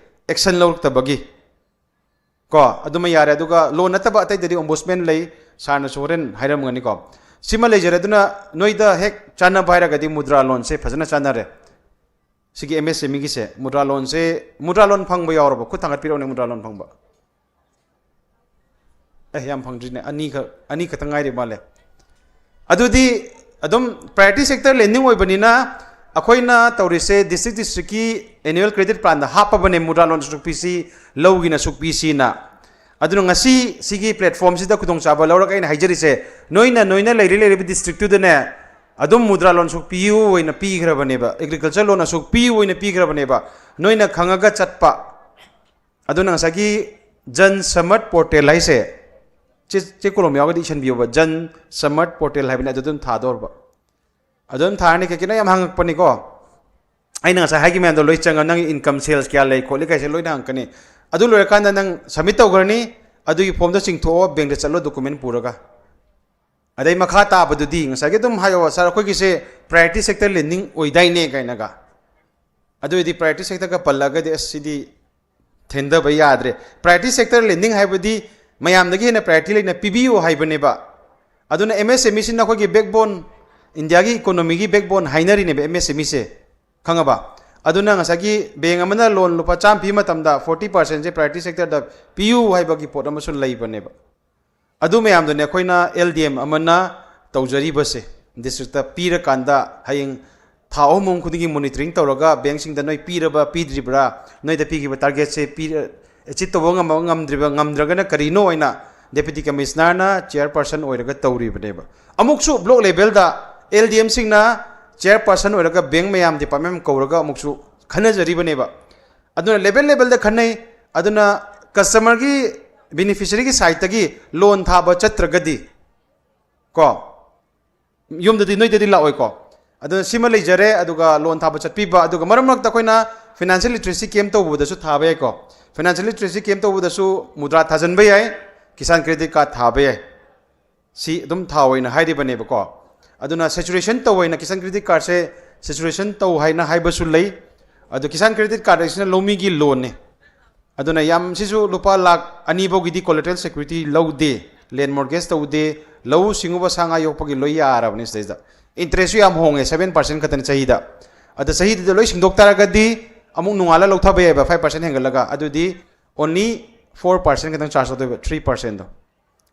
ꯑꯦꯛꯁꯟ ꯂꯧꯔꯛꯇꯕꯒꯤ꯫ ꯀꯣ, ꯑꯗꯨꯃ ꯌꯥꯔꯦ꯫ ꯑꯗꯨꯒ ꯂꯣꯟ ꯅꯠꯇꯕ ꯑꯇꯩꯗꯗꯤ ꯑꯣꯝꯕꯨꯁꯃꯦꯟ ꯂꯩ, ꯁꯥꯔꯅꯁꯨ ꯍꯣꯔꯦꯟ ꯍꯥꯏꯔꯝꯒꯅꯤꯀꯣ꯫ ꯁꯤꯃ ꯂꯩꯖꯔꯦ꯫ ꯑꯗꯨꯅ ꯅꯣꯏꯗ ꯍꯦꯛ ꯆꯥꯟꯅꯕ ꯍꯥꯏꯔꯒꯗꯤ ꯃꯨꯗ꯭ꯔꯥ ꯂꯣꯟꯁꯦ ꯐꯖꯅ ꯆꯥꯟꯅꯔꯦ꯫ ꯁꯤꯒꯤ ꯑꯦꯝ ꯑꯦꯁ ꯑꯦꯝ ꯏꯒꯤꯁꯦ, ꯃꯨꯗ꯭ꯔꯥ ꯂꯣꯟꯁꯦ, ꯃꯨꯗ꯭ꯔꯥ ꯂꯣꯟ ꯐꯪꯕ ꯌꯥꯎꯔꯕ? ꯈꯨꯠ ꯊꯥꯡꯒꯠꯄꯤꯔꯛꯎꯅꯦ, ꯃꯨꯗ꯭ꯔꯥ ꯂꯣꯟ ꯐꯪꯕ꯫ ꯑꯦ, ꯌꯥꯝ ꯐꯪꯗ꯭ꯔꯤꯅꯦ, ꯑꯅꯤꯈꯛ, ꯑꯅꯤ ꯈꯛꯇ ꯉꯥꯏꯔꯤ ꯃꯥꯜꯂꯦ꯫ ꯑꯗꯨꯗꯤ ꯑꯗꯨꯝ priority sector lending ꯑꯣꯏꯕꯅꯤꯅ, ꯑꯩꯈꯣꯏꯅ ꯇꯧꯔꯤꯁꯦ district districtꯀꯤ annual credit planꯗ ꯍꯥꯞꯄꯕꯅꯦ, ꯃꯨꯗ꯭ꯔꯥ ꯂꯣꯟ ꯑꯁꯨꯛ ꯄꯤꯁꯤ, ꯂꯧꯒꯤꯅ ꯑꯁꯨꯛ ꯄꯤꯁꯤꯅ꯫ ꯑꯗꯨꯅ ꯉꯁꯤ ꯁꯤꯒꯤ platformꯁꯤꯗ ꯈꯨꯗꯣꯡꯆꯥꯕ ꯂꯧꯔꯒ ꯑꯩꯅ ꯍꯥꯏꯖꯔꯤꯁꯦ, ꯅꯣꯏꯅ, ꯅꯣꯏꯅ ꯂꯩꯔꯤ, ꯂꯩꯔꯤꯕ districtꯇꯨꯗꯅꯦ, ꯑꯗꯨꯝ ꯃꯨꯗ꯭ꯔꯥ ꯂꯣꯟ ꯑꯁꯨꯛ ꯄꯤꯌꯨ ꯑꯣꯏꯅ ꯄꯤꯈ꯭ꯔꯕꯅꯦꯕ, agriculture loan ꯑꯁꯨꯛ ꯄꯤꯌꯨ ꯑꯣꯏꯅ ꯄꯤꯈ꯭ꯔꯕꯅꯦꯕ꯫ ꯅꯣꯏꯅ ꯈꯪꯉꯒ ꯆꯠꯄ꯫ ꯑꯗꯨꯅ ꯉꯁꯥꯏꯒꯤ ꯖꯟ ꯁꯃꯠ portal ꯍꯥꯏꯁꯦ, ꯆꯦ, ꯆꯦ ꯀꯣꯂꯣꯝ ꯌꯥꯎꯔꯒꯗꯤ ꯏꯁꯟꯕꯤꯌꯣꯕ, ꯖꯟ ꯁꯃꯠ portal ꯍꯥꯏꯕꯅꯤ, ꯑꯗꯨ ꯑꯗꯨꯝ ꯊꯥꯗꯧꯔꯕ꯫ ꯑꯗꯨ ꯑꯗꯨꯝ ꯊꯥꯔꯅꯤ, ꯀꯩ ꯀꯩꯅꯣ ꯌꯥꯝ ꯍꯪꯉꯛꯄꯅꯤꯀꯣ꯫ ꯑꯩꯅ ꯉꯁꯥꯏ ꯍꯥꯏꯈꯤꯕ ꯃꯌꯥꯝꯗꯣ ꯂꯣꯏ ꯆꯪꯉ, ꯅꯪꯒꯤ income sales ꯀꯌꯥ ꯂꯩ ꯈꯣꯠꯂꯤ ꯀꯥꯏꯁꯦ ꯂꯣꯏꯅ ꯍꯪꯉꯛꯀꯅꯤ꯫ ꯑꯗꯨ ꯂꯣꯏꯔꯀꯥꯟꯗ ꯅꯪ submit ꯇꯧꯈ꯭ꯔꯅꯤ, ꯑꯗꯨꯒꯤ formꯗꯣ ꯆꯤꯡꯊꯣꯛꯑꯣ, bankꯇ ꯆꯠꯂꯣ document ꯄꯨꯔꯒ꯫ ꯑꯗꯩ ꯃꯈꯥ ꯇꯥꯕꯗꯨꯗꯤ ꯉꯁꯥꯏꯒꯤ ꯑꯗꯨꯝ ꯍꯥꯏꯌꯣ, "Sir, ꯑꯩꯈꯣꯏꯒꯤꯁꯦ priority sector lending ꯑꯣꯏꯗꯥꯏꯅꯦ?" ꯀꯥꯏꯅꯒ꯫ ꯑꯗꯨ ꯑꯣꯏꯔꯗꯤ priority sectorꯒ ꯄꯜꯂꯒꯗꯤ, ꯑꯁ, ꯁꯤꯗꯤ ꯊꯦꯡꯊꯕ ꯌꯥꯗ꯭ꯔꯦ꯫ Priority sector lending ꯍꯥꯏꯕꯗꯤ ꯃꯌꯥꯝꯗꯒꯤ ꯍꯦꯟꯅ priority ꯂꯩꯅ ꯄꯤꯕꯤꯌꯨ ꯍꯥꯏꯕꯅꯦꯕ꯫ ꯑꯗꯨꯅ ꯑꯦꯝ ꯑꯦꯁ ꯑꯦꯝ ꯏꯁꯤꯅ ꯑꯩꯈꯣꯏꯒꯤ backbone, ꯏꯟꯗꯤꯌꯥꯒꯤ economyꯒꯤ backbone ꯍꯥꯏꯅꯔꯤꯅꯦꯕ ꯑꯦꯝ ꯑꯦꯁ ꯑꯦꯝ ꯏꯁꯦ, ꯈꯪꯉꯕ? ꯑꯗꯨꯅ ꯉꯁꯥꯏꯒꯤ bank ꯑꯃꯅ loan ꯂꯨꯄꯥ ꯆꯥꯝꯃ ꯄꯤꯕ ꯃꯇꯝꯗ forty percentꯁꯦ priority sectorꯗ ꯄꯤꯌꯨ ꯍꯥꯏꯕꯒꯤ ꯄꯣꯠ ꯑꯃꯁꯨ ꯂꯩꯕꯅꯦꯕ꯫ ꯑꯗꯨ ꯃꯌꯥꯝꯗꯨꯅꯦ ꯑꯩꯈꯣꯏꯅ ꯑꯦꯜ ꯗꯤ ꯑꯦꯝ ꯑꯃꯅ ꯇꯧꯖꯔꯤꯕꯁꯦ꯫ Districtꯇ ꯄꯤꯔꯀꯥꯟꯗ ꯍꯌꯦꯡ ꯊꯥ ꯑꯍꯨꯝ ꯑꯍꯨꯝ ꯈꯨꯗꯤꯡꯒꯤ monitoring ꯇꯧꯔꯒ bankꯁꯤꯡꯗ ꯅꯣꯏ ꯄꯤꯔꯕ ꯄꯤꯗ꯭ꯔꯤꯕ꯭ꯔꯥ, ꯅꯣꯏꯗ ꯄꯤꯈꯤꯕ targetꯁꯦ ꯄꯤ-, achieve ꯇꯧꯕ ꯉꯝꯕ ꯉꯝꯗ꯭ꯔꯤꯕ, ꯉꯝꯗ꯭ꯔꯒꯅ ꯀꯔꯤꯅꯣ ꯑꯣꯏꯅ Deputy Commissionerꯅ chairperson ꯑꯣꯏꯔꯒ ꯇꯧꯔꯤꯕꯅꯦꯕ꯫ ꯑꯃꯨꯛꯁꯨ block levelꯗ LDMꯁꯤꯡꯅ chairperson ꯑꯣꯏꯔꯒ bank ꯃꯌꯥꯝ department ꯀꯧꯔꯒ ꯑꯃꯨꯛꯁꯨ ꯈꯟꯅꯖꯔꯤꯕꯅꯦꯕ꯫ ꯑꯗꯨꯅ level levelꯗ ꯈꯟꯅꯩ꯫ ꯑꯗꯨꯅ customerꯒꯤ, beneficiaryꯒꯤ sideꯇꯒꯤ loan ꯊꯥꯕ ꯆꯠꯇ꯭ꯔꯒꯗꯤ ꯀꯣ, ꯌꯨꯝꯗꯗꯤ ꯅꯣꯏꯗꯗꯤ ꯂꯥꯛꯑꯣꯏꯀꯣ꯫ ꯑꯗꯨꯅ ꯁꯤꯃ ꯂꯩꯖꯔꯦ꯫ ꯑꯗꯨꯒ loan ꯊꯥꯕ ꯆꯠꯄꯤꯕ, ꯑꯗꯨꯒ ꯃꯔꯛ ꯃꯔꯛꯇ ꯑꯩꯈꯣꯏꯅ financial literacy camp ꯇꯧꯕꯗꯁꯨ ꯊꯥꯕ ꯌꯥꯏꯀꯣ꯫ Financial literacy camp ꯇꯧꯕꯗꯁꯨ ꯃꯨꯗ꯭ꯔꯥ ꯊꯥꯖꯤꯟꯕ ꯌꯥꯏ, ꯀꯤꯁꯥꯟ credit card ꯊꯥꯕ ꯌꯥꯏ꯫ ꯁꯤ ꯑꯗꯨꯝ ꯊꯥꯎ ꯍꯥꯏꯅ ꯍꯥꯏꯔꯤꯕꯅꯦꯕꯀꯣ꯫ ꯑꯗꯨꯅ saturation ꯇꯧ ꯍꯥꯏꯅ ꯀꯤꯁꯥꯟ credit cardꯁꯦ saturation ꯇꯧ ꯍꯥꯏꯅ ꯍꯥꯏꯕꯁꯨ ꯂꯩ꯫ ꯑꯗꯣ ꯀꯤꯁꯥꯟ credit card ꯍꯥꯏꯁꯤꯅ ꯂꯧꯃꯤꯒꯤ loanꯅꯤ꯫ ꯑꯗꯨꯅ ꯌꯥꯝ, ꯁꯤꯁꯨ ꯂꯨꯄꯥ ꯂꯥꯈ ꯑꯅꯤ ꯐꯥꯎꯒꯤꯗꯤ collateral security ꯂꯧꯗꯦ, land mortgage ꯇꯧꯗꯦ, ꯂꯧꯎ ꯁꯤꯡꯎꯕ, ꯁꯥ ꯉꯥ ꯌꯣꯛꯄꯒꯤ ꯂꯣꯏ ꯌꯥꯔꯕꯅꯤ ꯁꯤꯗꯩꯗ꯫ Interestꯁꯨ ꯌꯥꯝ ꯍꯣꯡꯉꯦ, seven percent ꯈꯛꯇꯅꯤ ꯆꯍꯤꯗ꯫ ꯑꯗ ꯆꯍꯤꯗꯨꯗ ꯂꯣꯏ ꯁꯤꯡꯗꯣꯛ ꯇꯥꯔꯒꯗꯤ ꯑꯃꯨꯛ ꯅꯣꯡꯉꯥꯜꯂ ꯂꯧꯊꯕ ꯌꯥꯏꯕ, five percent ꯍꯦꯟꯒꯠꯂꯒ꯫ ꯑꯗꯨꯗꯤ only four percent ꯈꯛꯇꯪ charge ꯇꯧꯗꯣꯏꯕ, three percentꯗꯣ꯫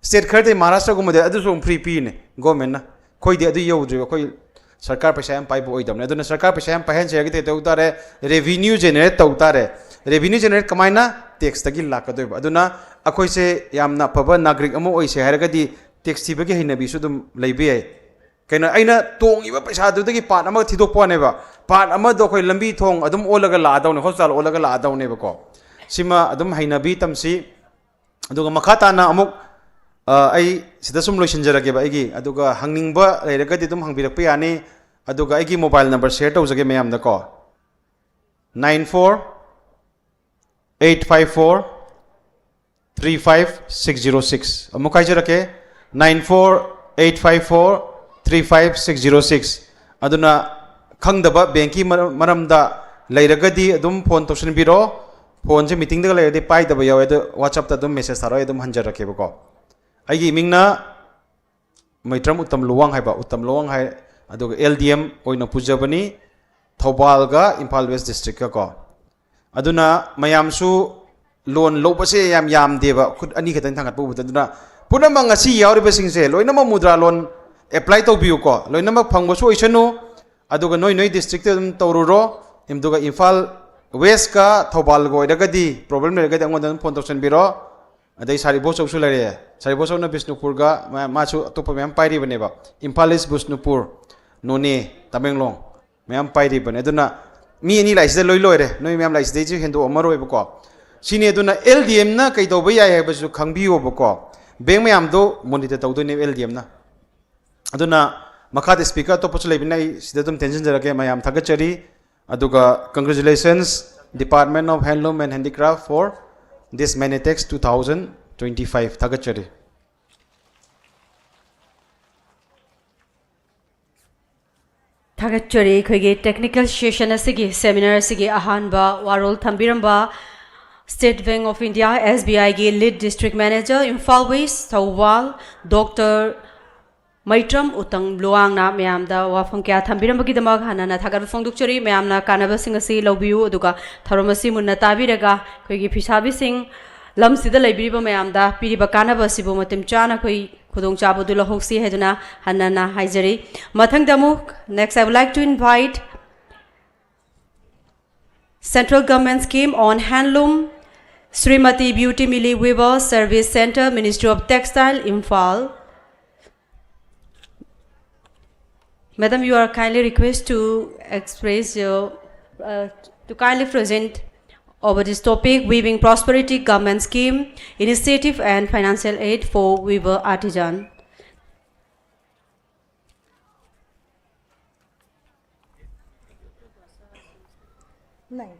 State ꯈꯔꯗꯤ, ꯃꯍꯥꯔꯥꯁꯇ꯭ꯔꯒꯨꯝꯕꯗꯤ ꯑꯗꯨꯁꯨ ꯑꯃꯨꯛ free ꯄꯤꯔꯤꯅꯦ governmentꯅ꯫ ꯑꯩꯈꯣꯏꯗꯤ ꯑꯗꯨ ꯌꯧꯗ꯭ꯔꯤꯕ, ꯑꯩꯈꯣꯏ ꯁꯔꯀꯥꯔ ꯄꯩꯁꯥ ꯌꯥꯝ ꯄꯥꯏꯕ ꯑꯣꯏꯗꯕꯅꯦ꯫ ꯑꯗꯨꯅ ꯁꯔꯀꯥꯔ ꯄꯩꯁꯥ ꯌꯥꯝ ꯄꯥꯏꯍꯟꯁꯦ ꯍꯥꯏꯔꯒꯗꯤ ꯀꯩꯗꯧ ꯇꯥꯔꯦ? Revenue generate ꯇꯧ ꯇꯥꯔꯦ꯫ Revenue generate ꯀꯃꯥꯏꯅ? Taxꯇꯒꯤ ꯂꯥꯛꯀꯗꯣꯏꯕ꯫ ꯑꯗꯨꯅ ꯑꯩꯈꯣꯏꯁꯦ ꯌꯥꯝꯅ ꯑꯐꯕ ꯅꯥꯒꯔꯤꯛ ꯑꯃ ꯑꯣꯏꯁꯦ ꯍꯥꯏꯔꯒꯗꯤ tax ꯊꯤꯕꯒꯤ ꯍꯩꯅꯕꯤꯁꯨ ꯑꯗꯨꯝ ꯂꯩꯕ ꯌꯥꯏ꯫ ꯀꯩꯅꯣ, ꯑꯩꯅ ꯇꯣꯡꯉꯤꯕ ꯄꯩꯁꯥꯗꯨꯗꯒꯤ part ꯑꯃ ꯊꯤꯗꯣꯛꯄ ꯋꯥꯅꯦꯕ꯫ Part ꯑꯃꯗꯣ ꯑꯩꯈꯣꯏ ꯂꯝꯕꯤ ꯊꯣꯡ ꯑꯗꯨꯝ ꯑꯣꯜꯂꯒ ꯂꯥꯛꯑꯗꯧꯅꯦ, hospital ꯑꯣꯜꯂꯒ ꯂꯥꯛꯑꯗꯧꯅꯦꯕꯀꯣ꯫ ꯁꯤꯃ ꯑꯗꯨꯝ ꯍꯩꯅꯕꯤ ꯇꯝꯁꯤ꯫ ꯑꯗꯨꯒ ꯃꯈꯥ ꯇꯥꯅ ꯑꯃꯨꯛ, ꯑ, ꯑꯩ ꯁꯤꯗ ꯁꯨꯝ ꯂꯣꯏꯁꯤꯟꯖꯔꯒꯦꯕ ꯑꯩꯒꯤ꯫ ꯑꯗꯨꯒ ꯍꯪꯅꯤꯡꯕ ꯂꯩꯔꯒꯗꯤ ꯑꯗꯨꯝ ꯍꯪꯕꯤꯔꯛꯄ ꯌꯥꯅꯤ꯫ ꯑꯗꯨꯒ ꯑꯩꯒꯤ mobile number share ꯇꯧꯖꯒꯦ ꯃꯌꯥꯝꯗꯀꯣ, nine four eight five four three five six zero six꯫ ꯑꯃꯨꯛ ꯍꯥꯏꯖꯔꯛꯀꯦ, nine four eight five four three five six zero six꯫ ꯑꯗꯨꯅ ꯈꯪꯗꯕ bankꯀꯤ ꯃꯔꯝ-, ꯃꯔꯝꯗ ꯂꯩꯔꯒꯗꯤ ꯑꯗꯨꯝ phone ꯇꯧꯁꯤꯟꯕꯤꯔꯣ꯫ Phoneꯁꯦ meetingꯗꯒ ꯂꯩꯔꯗꯤ ꯄꯥꯏꯗꯕ ꯌꯥꯎꯋꯦ, ꯑꯗꯣ WhatsAppꯇ ꯑꯗꯨꯝ message ꯊꯥꯔꯛꯑꯣ, ꯑꯩ ꯑꯗꯨꯝ ꯍꯟꯖꯔꯛꯀꯦꯕꯀꯣ꯫ ꯑꯩꯒꯤ ꯏꯃꯤꯡꯅ ꯃꯩꯇ꯭ꯔꯝ ꯎꯠꯇꯝ ꯂꯨꯋꯥꯡ ꯍꯥꯏꯕ, ꯎꯠꯇꯝ ꯂꯨꯋꯥꯡ ꯍꯥꯏ꯫ ꯑꯗꯨꯒ LDM ꯑꯣꯏꯅ ꯄꯨꯖꯕꯅꯤ, ꯊꯧꯕꯥꯜꯒ ꯏꯝꯐꯥꯜ West Districtꯀ ꯀꯣ꯫ ꯑꯗꯨꯅ ꯃꯌꯥꯝꯁꯨ loan ꯂꯧꯕꯁꯦ ꯌꯥꯝ ꯌꯥꯝꯗꯦꯕ, ꯈꯨꯠ ꯑꯅꯤ ꯈꯛꯇꯪ ꯊꯥꯡꯒꯠꯄ ꯎꯕꯗ꯫ ꯑꯗꯨꯅ ꯄꯨꯝꯅꯃꯛ ꯉꯁꯤ ꯌꯥꯎꯔꯤꯕꯁꯤꯡꯁꯦ ꯂꯣꯏꯅꯃꯛ ꯃꯨꯗ꯭ꯔꯥ loan apply ꯇꯧꯕꯤꯌꯨꯀꯣ, ꯂꯣꯏꯅꯃꯛ ꯐꯪꯕꯁꯨ ꯑꯣꯏꯁꯅꯨ꯫ ꯑꯗꯨꯒ ꯅꯣꯏ ꯅꯣꯏ districtꯇ ꯑꯗꯨꯝ ꯇꯧꯔꯨꯔꯣ꯫ ꯑꯗꯨꯒ ꯏꯝꯐꯥꯜ Westꯀ ꯊꯧꯕꯥꯜꯒ ꯑꯣꯏꯔꯒꯗꯤ, problem ꯂꯩꯔꯒꯗꯤ ꯑꯩꯉꯣꯟꯗ ꯑꯗꯨꯝ phone ꯇꯧꯁꯟꯕꯤꯔꯣ꯫ ꯑꯗꯩ ꯁꯥꯔꯤꯕꯣꯆꯧꯁꯨ ꯂꯩꯔꯦ꯫ ꯁꯥꯔꯤꯕꯣꯆꯧꯅ ꯕꯤꯁꯅꯨꯄꯨꯔꯒ ꯃꯥ-, ꯃꯥꯁꯨ ꯑꯇꯣꯞꯄ ꯃꯌꯥꯝ ꯄꯥꯏꯔꯤꯕꯅꯦꯕ꯫ ꯏꯝꯐꯥꯜ ꯏꯁ, ꯕꯤꯁꯅꯨꯄꯨꯔ, ꯅꯣꯅꯦ, ꯇꯃꯦꯡꯂꯣꯡ ꯃꯌꯥꯝ ꯄꯥꯏꯔꯤꯕꯅꯦ꯫ ꯑꯗꯨꯅ ꯃꯤ ꯑꯅꯤ ꯂꯥꯛꯏꯁꯤꯗ ꯂꯣꯏ ꯂꯣꯏꯔꯦ꯫ ꯅꯣꯏ ꯃꯌꯥꯝ ꯂꯥꯛꯏꯁꯤꯗꯩꯁꯨ ꯍꯦꯟꯗꯣꯛꯑꯝꯃꯔꯣꯏꯕꯀꯣ꯫ ꯁꯤꯅꯤ꯫ ꯑꯗꯨꯅ ꯑꯦꯜ ꯗꯤ ꯑꯦꯝꯅ ꯀꯩꯗꯧꯕ ꯌꯥꯏ ꯍꯥꯏꯕꯁꯨ ꯈꯪꯕꯤꯌꯣꯕꯀꯣ꯫ ꯕꯦꯡ ꯃꯌꯥꯝꯗꯣ monitor ꯇꯧꯗꯣꯏꯅꯦꯕ ꯑꯦꯜ ꯗꯤ ꯑꯦꯝꯅ꯫ ꯑꯗꯨꯅ ꯃꯈꯥꯗ ꯁ꯭ꯄꯤꯀꯔ ꯑꯇꯣꯞꯄꯁꯨ ꯂꯩꯕꯅꯤꯅ ꯑꯩ ꯁꯤꯗ ꯑꯗꯨꯝ ꯇꯦꯟꯁꯤꯟꯖꯔꯒꯦ꯫ ꯃꯌꯥꯝ ꯊꯥꯒꯠꯆꯔꯤ꯫ ꯑꯗꯨꯒ congratulations, Department of Handloom and Handicraft, for this Manitex two thousand twenty-five꯫ ꯊꯥꯒꯠꯆꯔꯤ꯫ ꯊꯥꯒꯠꯆꯔꯤ꯫ ꯑꯩꯈꯣꯏꯒꯤ technical session ꯑꯁꯤꯒꯤ, seminar ꯑꯁꯤꯒꯤ ꯑꯍꯥꯟꯕ ꯋꯥꯔꯣꯜ ꯊꯝꯕꯤꯔꯝꯕ State Bank of India, S B I ꯒꯤ Lead District Manager, Imphal West, Thoubal, Doctor ꯃꯩꯇ꯭ꯔꯝ ꯎꯇꯪ ꯂꯨꯋꯥꯡꯅ ꯃꯌꯥꯝꯗ ꯋꯥꯐꯝ ꯀꯌꯥ ꯊꯝꯕꯤꯔꯝꯕꯒꯤꯗꯃꯛ ꯍꯟꯅ ꯍꯟꯅ ꯊꯥꯒꯠꯄ ꯐꯣꯡꯗꯣꯛꯆꯔꯤ꯫ ꯃꯌꯥꯝꯅ ꯀꯥꯟꯅꯕꯁꯤꯡ ꯑꯁꯤ ꯂꯧꯕꯤꯌꯨ, ꯑꯗꯨꯒ ꯊꯧꯔꯝ ꯑꯁꯤ ꯃꯨꯟꯅ ꯇꯥꯕꯤꯔꯒ ꯑꯩꯈꯣꯏꯒꯤ ꯐꯤꯁꯥꯕꯤꯁꯤꯡ, ꯂꯝꯁꯤꯗ ꯂꯩꯕꯤꯔꯤꯕ ꯃꯌꯥꯝꯗ ꯄꯤꯔꯤꯕ ꯀꯥꯟꯅꯕ ꯑꯁꯤꯕꯨ ꯃꯇꯤꯛ ꯆꯥꯅ ꯑꯩꯈꯣꯏ ꯈꯨꯗꯣꯡꯆꯥꯕꯗꯨ ꯂꯧꯍꯧꯁꯤ ꯍꯥꯏꯗꯨꯅ ꯍꯟꯅ ꯍꯟꯅ ꯍꯥꯏꯖꯔꯤ꯫ ꯃꯊꯪꯗ ꯑꯃꯨꯛ, next, I would like to invite Central Government Scheme on Handloom, Srimati Beauty Mili Weaver, Service Centre, Ministry of Textile, Imphal. Madam, you are kindly request to express your, uh, to kindly present over this topic, Weaving Prosperity Government Scheme, Initiative and Financial Aid for Weaver Artisan. नहीं।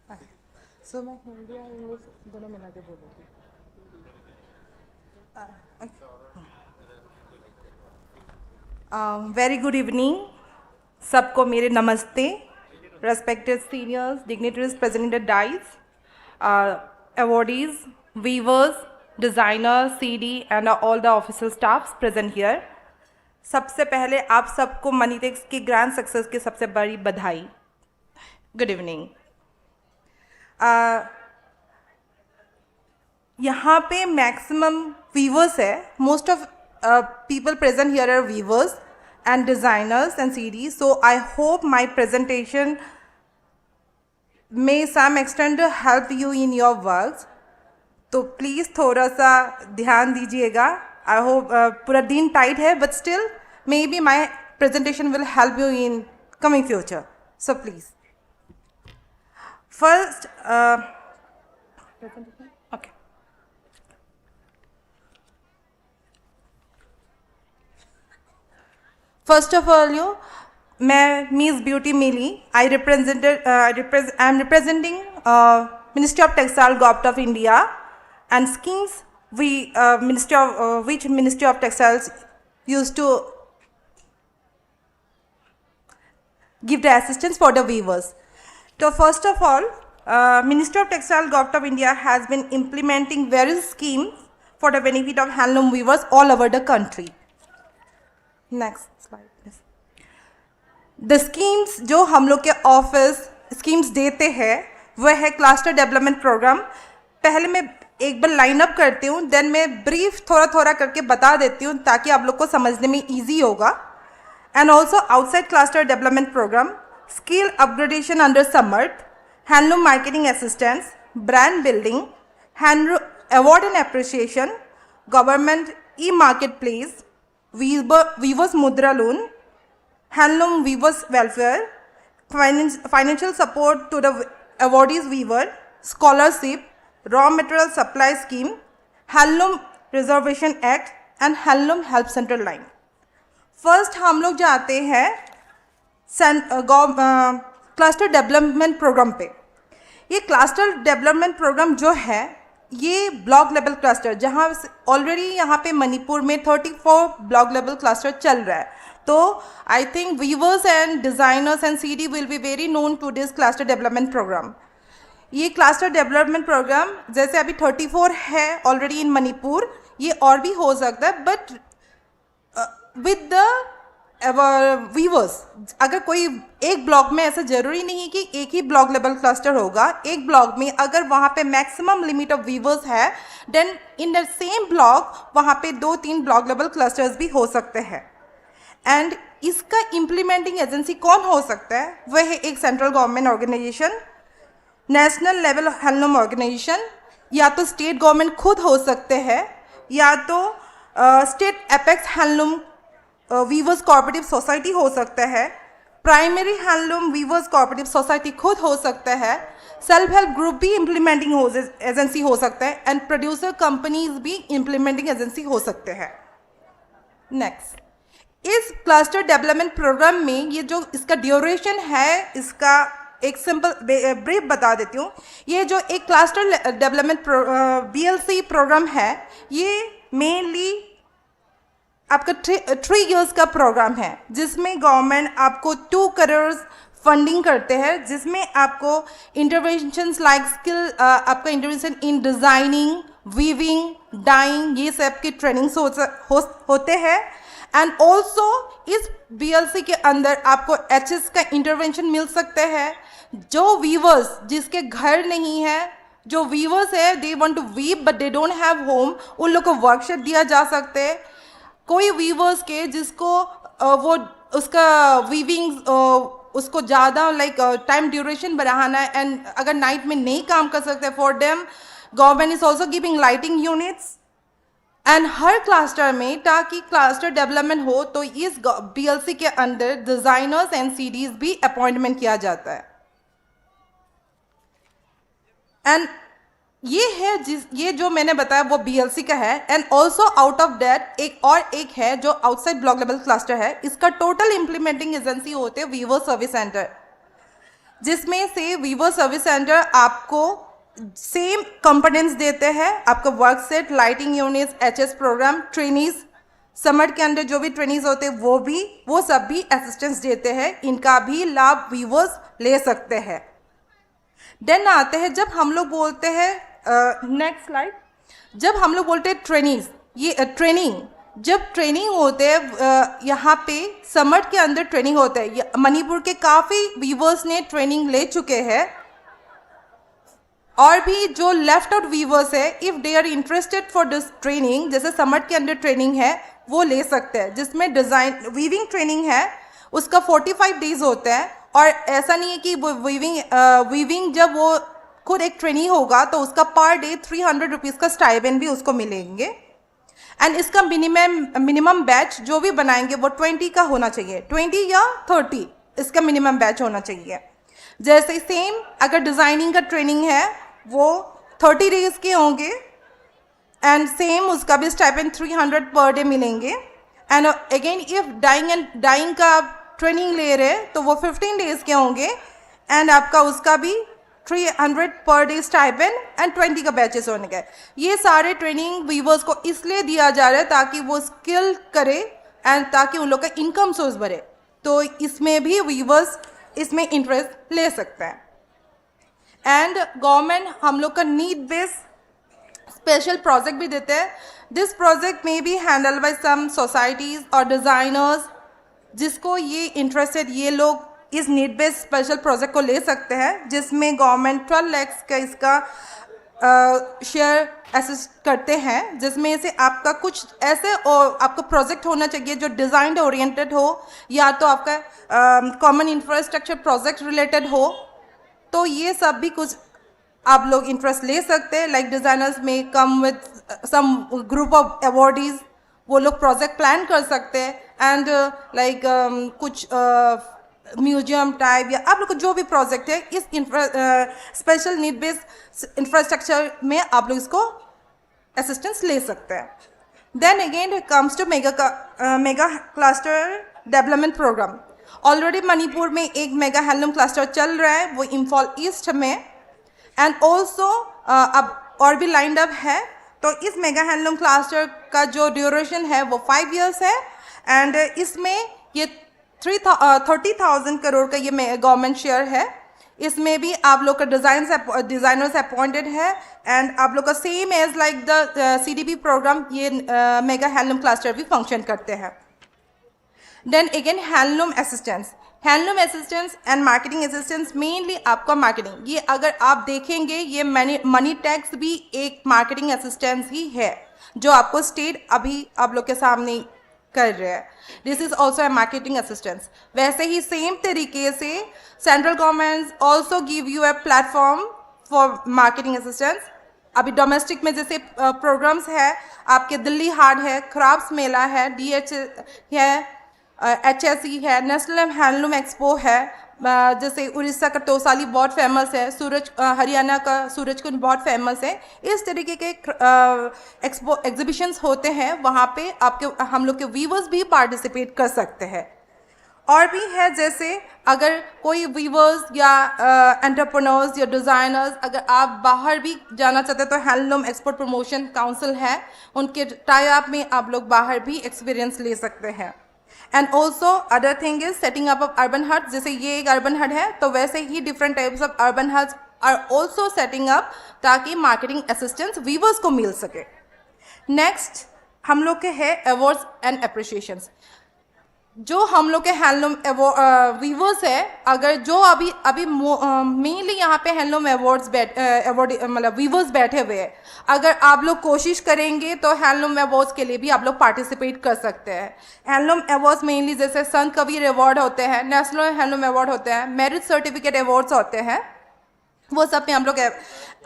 हाँ। So मैं हिंदी और English दोनों मिला के बोलूँगी। Very good evening. सबको मेरे नमस्ते। Respected seniors, dignitaries present in the dais, uh, awardees, weavers, designer, C D and all the official staffs present here. सबसे पहले आप सबको मनीटेक्स की ग्रैंड सक्सेस की सबसे बड़ी बधाई। Good evening. यहाँ पे मैक्सिमम वीवर्स है। Most of people present here are weavers and designers and C D, so I hope my presentation may some extent help you in your works. तो please थोड़ा सा ध्यान दीजिएगा। आई होप पूरा दिन टाइट है, but still maybe my presentation will help you in coming future, so please. First, okay. First of all, you, मैं Miss Beauty Mili. I represented, uh, repres- I am representing uh, Ministry of Textile, Govt of India, and schemes we uh, Ministry of uh, which Ministry of Textiles used to give the assistance for the weavers. So first of all, uh, Ministry of Textile, Govt of India has been implementing various schemes for the benefit of handloom weavers all over the country. Next slide, please. The schemes जो हम लोग के office schemes देते हैं, वह है cluster development programme. पहले मैं एक बार लाइन अप करती हूँ, देन मैं ब्रीफ थोड़ा थोड़ा करके बता देती हूँ, ताकि आप लोग को समझने में ईजी होगा। And also outside cluster development program, skill upgradation under Samarth, handloom marketing assistance, brand building, hand award and appreciation, government e-marketplace, weaver, weavers mudra loan, handloom weavers welfare, finance, financial support to the awardees weaver, scholarship, raw material supply scheme, handloom reservation act, and handloom help center line. First हम लोग जाते हैं cluster development programme पे। ये cluster development programme जो है, ये block level cluster, जहाँ ऑलरेडी यहाँ पे मणिपुर में thirty four block level cluster चल रहा है। तो I think weavers and designers and C D will be very known to this cluster development program. ये क्लस्टर डेवलपमेंट प्रोग्राम जैसे अभी थर्टी फोर है ऑलरेडी इन मणिपुर, ये और भी हो सकता है, but with the weavers, अगर कोई एक ब्लॉक में, ऐसा ज़रूरी नहीं कि एक ही ब्लॉक लेवल क्लस्टर होगा, एक ब्लॉक में अगर वहाँ पे मैक्सिमम लिमिट ऑफ वीवर्स है, then in the same block वहाँ पे दो तीन ब्लॉक लेवल क्लस्टर्स भी हो सकते हैं। एंड इसका इम्प्लीमेंटिंग एजेंसी कौन हो सकता है? वह है एक central government organisation, national level handloom organisation, या तो स्टेट गवर्नमेंट खुद हो सकते हैं, या तो state apex handloom weavers cooperative society हो सकता है, primary handloom weavers cooperative society खुद हो सकता है, सेल्फ हेल्प ग्रुप भी इम्प्लीमेंटिंग एजेंसी हो सकता है, एंड प्रोड्यूसर कंपनीज भी इम्प्लीमेंटिंग एजेंसी हो सकते हैं। नेक्स्ट, इस क्लस्टर डेवलपमेंट प्रोग्राम में ये जो इसका ड्यूरेशन है, इसका एक सिंपल ब्रीफ बता देती हूँ। ये जो एक क्लस्टर डेवलपमेंट बीएलसी प्रोग्राम है, ये मेनली आपका थ्री ईयर्स का प्रोग्राम है, जिसमें गवर्नमेंट आपको टू करोड़ फंडिंग करते हैं, जिसमें आपको इंटरवेंशंस लाइक स्किल, आपका intervention in designing, weaving, dyeing, ये सब की ट्रेनिंग्स हो, हो, होते हैं। एंड ऑल्सो इस बीएलसी के अंदर आपको एचएस का इंटरवेंशन मिल सकता है। जो वीवर्स जिसके घर नहीं है, जो वीवर्स है, they want to weave but they don't have home, उन लोग को वर्कशॉप दिया जा सकते हैं। कोई वीवर्स के जिसको अ, वो उसका वीविंग उसको ज़्यादा लाइक टाइम ड्यूरेशन बढ़ाना है, एंड अगर नाइट में नहीं काम कर सकते, for them government is also giving lighting units। And her cluster में, ताकि क्लस्टर डेवलपमेंट हो, तो इस बीएलसी के अंदर डिज़ाइनर्स एंड सीडीज भी अपॉइंटमेंट किया जाता है। एंड ये है जिस ये जो मैंने बताया वो बीएलसी का है। And also out of that एक और एक है जो आउटसाइड ब्लॉक लेवल क्लस्टर है, इसका टोटल इम्प्लीमेंटिंग एजेंसी होते हैं वीवर सर्विस सेंटर, जिसमें से वीवर सर्विस सेंटर आपको सेम कंपोनेंट्स देते हैं, आपका work set, lighting units, HS programme, trainees, summer के अंदर जो भी ट्रेनीज होते हैं वो भी, वो सब भी असिस्टेंस देते हैं। इनका भी लाभ वीवर्स ले सकते हैं। देन आते हैं, जब हम लोग बोलते हैं, नेक्स्ट स्लाइड, जब हम लोग बोलते हैं ट्रेनीज, ये ट्रेनिंग, जब ट्रेनिंग होते हैं अ, यहाँ पे समर के अंदर ट्रेनिंग होते हैं, ये मणिपुर के काफ़ी वीवर्स ने ट्रेनिंग ले चुके हैं। और भी जो लेफ्ट आउट वीवर्स है, if they are interested for this training, जैसे समर के अंदर ट्रेनिंग है, वो ले सकते हैं, जिसमें डिज़ाइन वीविंग ट्रेनिंग है, उसका फोर्टी फाइव डेज होता है। और ऐसा नहीं है कि वो वीविंग वीविंग जब वो खुद एक ट्रेनी होगा तो उसका per day three hundred rupees का स्टाइपेंड भी उसको मिलेंगे। एंड इसका मिनिमम मिनिमम बैच जो भी बनाएंगे वो ट्वेंटी का होना चाहिए, ट्वेंटी या थर्टी इसका मिनिमम बैच होना चाहिए। जैसे सेम अगर डिज़ाइनिंग का ट्रेनिंग है वो थर्टी डेज के होंगे एंड सेम उसका भी stipend three hundred per day मिलेंगे। And again if dyeing and dyeing का आप ट्रेनिंग ले रहे हैं तो वो फिफ्टीन डेज के होंगे एंड आपका उसका भी three hundred per day stipend and twenty का बैचेस होने का है। ये सारे ट्रेनिंग वीवर्स को इसलिए दिया जा रहा है ताकि वो स्किल करे एंड ताकि उन लोग का इनकम सोर्स बढ़े, तो इसमें भी वीवर्स इसमें इंटरेस्ट ले सकते हैं। एंड गवर्नमेंट हम लोग का नीड बेस्ड स्पेशल प्रोजेक्ट भी देते हैं। This project may be handled by some societies or designers। जिसको ये इंटरेस्टेड, ये लोग इस नीड बेस्ड स्पेशल प्रोजेक्ट को ले सकते हैं, जिसमें गवर्नमेंट ट्वेल्व लैक्स का इसका शेयर असिस्ट करते हैं, जिसमें से आपका कुछ ऐसे और आपका प्रोजेक्ट होना चाहिए जो डिज़ाइन ओरिएंटेड हो, या तो आपका कॉमन इंफ्रास्ट्रक्चर प्रोजेक्ट रिलेटेड हो, तो ये सब भी कुछ आप लोग इंटरेस्ट ले सकते हैं। Like designers may come with some group of awardees, वो लोग प्रोजेक्ट प्लान कर सकते हैं एंड लाइक कुछ म्यूजियम टाइप या आप लोग का जो भी प्रोजेक्ट है इस स्पेशल नीड बेस्ड इंफ्रास्ट्रक्चर में आप लोग इसको असिस्टेंस ले सकते हैं। Then again it comes to mega mega cluster development program। Already Manipur में एक मेगा हैंडलूम क्लस्टर चल रहा है, वो इम्फाल ईस्ट में। एंड ऑल्सो अब और भी लाइंड अप है। तो इस मेगा हैंडलूम क्लस्टर का जो ड्यूरेशन है वो फाइव ईयर्स है एंड इसमें ये थ्री थर्टी थाउजेंड करोड़ का ये गवर्नमेंट शेयर है। इसमें भी आप लोग का डिज़ाइन डिज़ाइनर्स अपॉइंटेड है एंड आप लोग का same as like the C D P program ये मेगा हैंडलूम क्लस्टर भी फंक्शन करते हैं। Then again handloom assistance। Handloom assistance and marketing assistance, mainly आपका मार्केटिंग, ये अगर आप देखेंगे ये मनी मनी टैक्स भी एक मार्केटिंग असिस्टेंस ही है जो आपको स्टेट अभी आप लोग के सामने कर रहे हैं। This is also a marketing assistance। वैसे ही सेम तरीके से central governments also give you a platform for marketing assistance। अभी डोमेस्टिक में जैसे प्रोग्राम्स है, आपके दिल्ली हाट है, क्राफ्ट्स मेला है, डीएच है, एचएसई है, नेशनल हैंडलूम एक्सपो है, अ, जैसे उड़ीसा का तोसाली बहुत फेमस है, सूरज अ, हरियाणा का सूरजकुंड बहुत फेमस है। इस तरीके के एक्सपो एग्जीबिशंस होते हैं, वहाँ पे आपके हम लोग के वीवर्स भी पार्टिसिपेट कर सकते हैं। और भी है, जैसे अगर कोई वीवर्स या एंटरप्रेन्योर्स या डिज़ाइनर्स, अगर आप बाहर भी जाना चाहते हैं तो हैंडलूम एक्सपोर्ट प्रमोशन काउंसिल है, उनके टाई अप में आप लोग बाहर भी एक्सपीरियंस ले सकते हैं। And also other thing is setting up of urban hubs। जैसे ये एक अर्बन हब है, तो वैसे ही different types of urban hubs are also setting up, ताकि मार्केटिंग असिस्टेंस वीवर्स को मिल सके। नेक्स्ट हम लोग के है अवार्ड्स एंड अप्रिशिएशंस। जो हम लोग के हैंडलूम वीवर्स है, अगर जो अभी अभी मेनली यहाँ पे हैंडलूम अवार्ड्स बैठ अवार्ड मतलब वीवर्स बैठे हुए हैं, अगर आप लोग कोशिश करेंगे तो हैंडलूम अवार्ड्स के लिए भी आप लोग पार्टिसिपेट कर सकते हैं। हैंडलूम अवार्ड्स मेनली जैसे संत कबीर अवार्ड होते हैं, नेशनल हैंडलूम अवार्ड होते हैं, मेरिट सर्टिफिकेट अवार्ड्स होते हैं, वो सब में हम लोग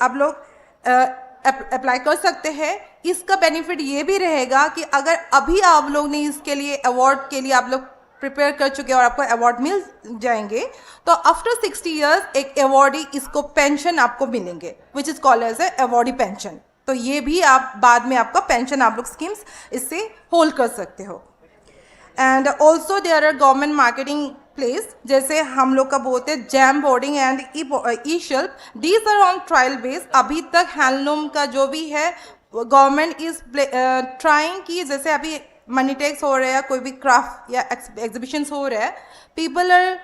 आप लोग अप्लाई कर सकते हैं। इसका बेनिफिट ये भी रहेगा कि अगर अभी आप लोग ने इसके लिए अवार्ड के लिए आप लोग प्रिपेयर कर चुके हैं और आपको अवार्ड मिल जाएंगे, तो आफ्टर सिक्सटी ईयर्स एक अवार्डी इसको पेंशन आपको मिलेंगे, which is called as a awardee pension. तो ये भी आप बाद में आपका पेंशन आप लोग स्कीम्स इससे होल्ड कर सकते हो। And also there are government marketing place, जैसे हम लोग का बोलते हैं जैम बोर्डिंग एंड ई शिल्प। These are on trial base। अभी तक हैंडलूम का जो भी है, गवर्नमेंट इज ट्राइंग कि जैसे अभी मनीटेक्स हो रहा है, कोई भी क्राफ्ट या एग्जीबिशंस हो रहा है, पीपल आर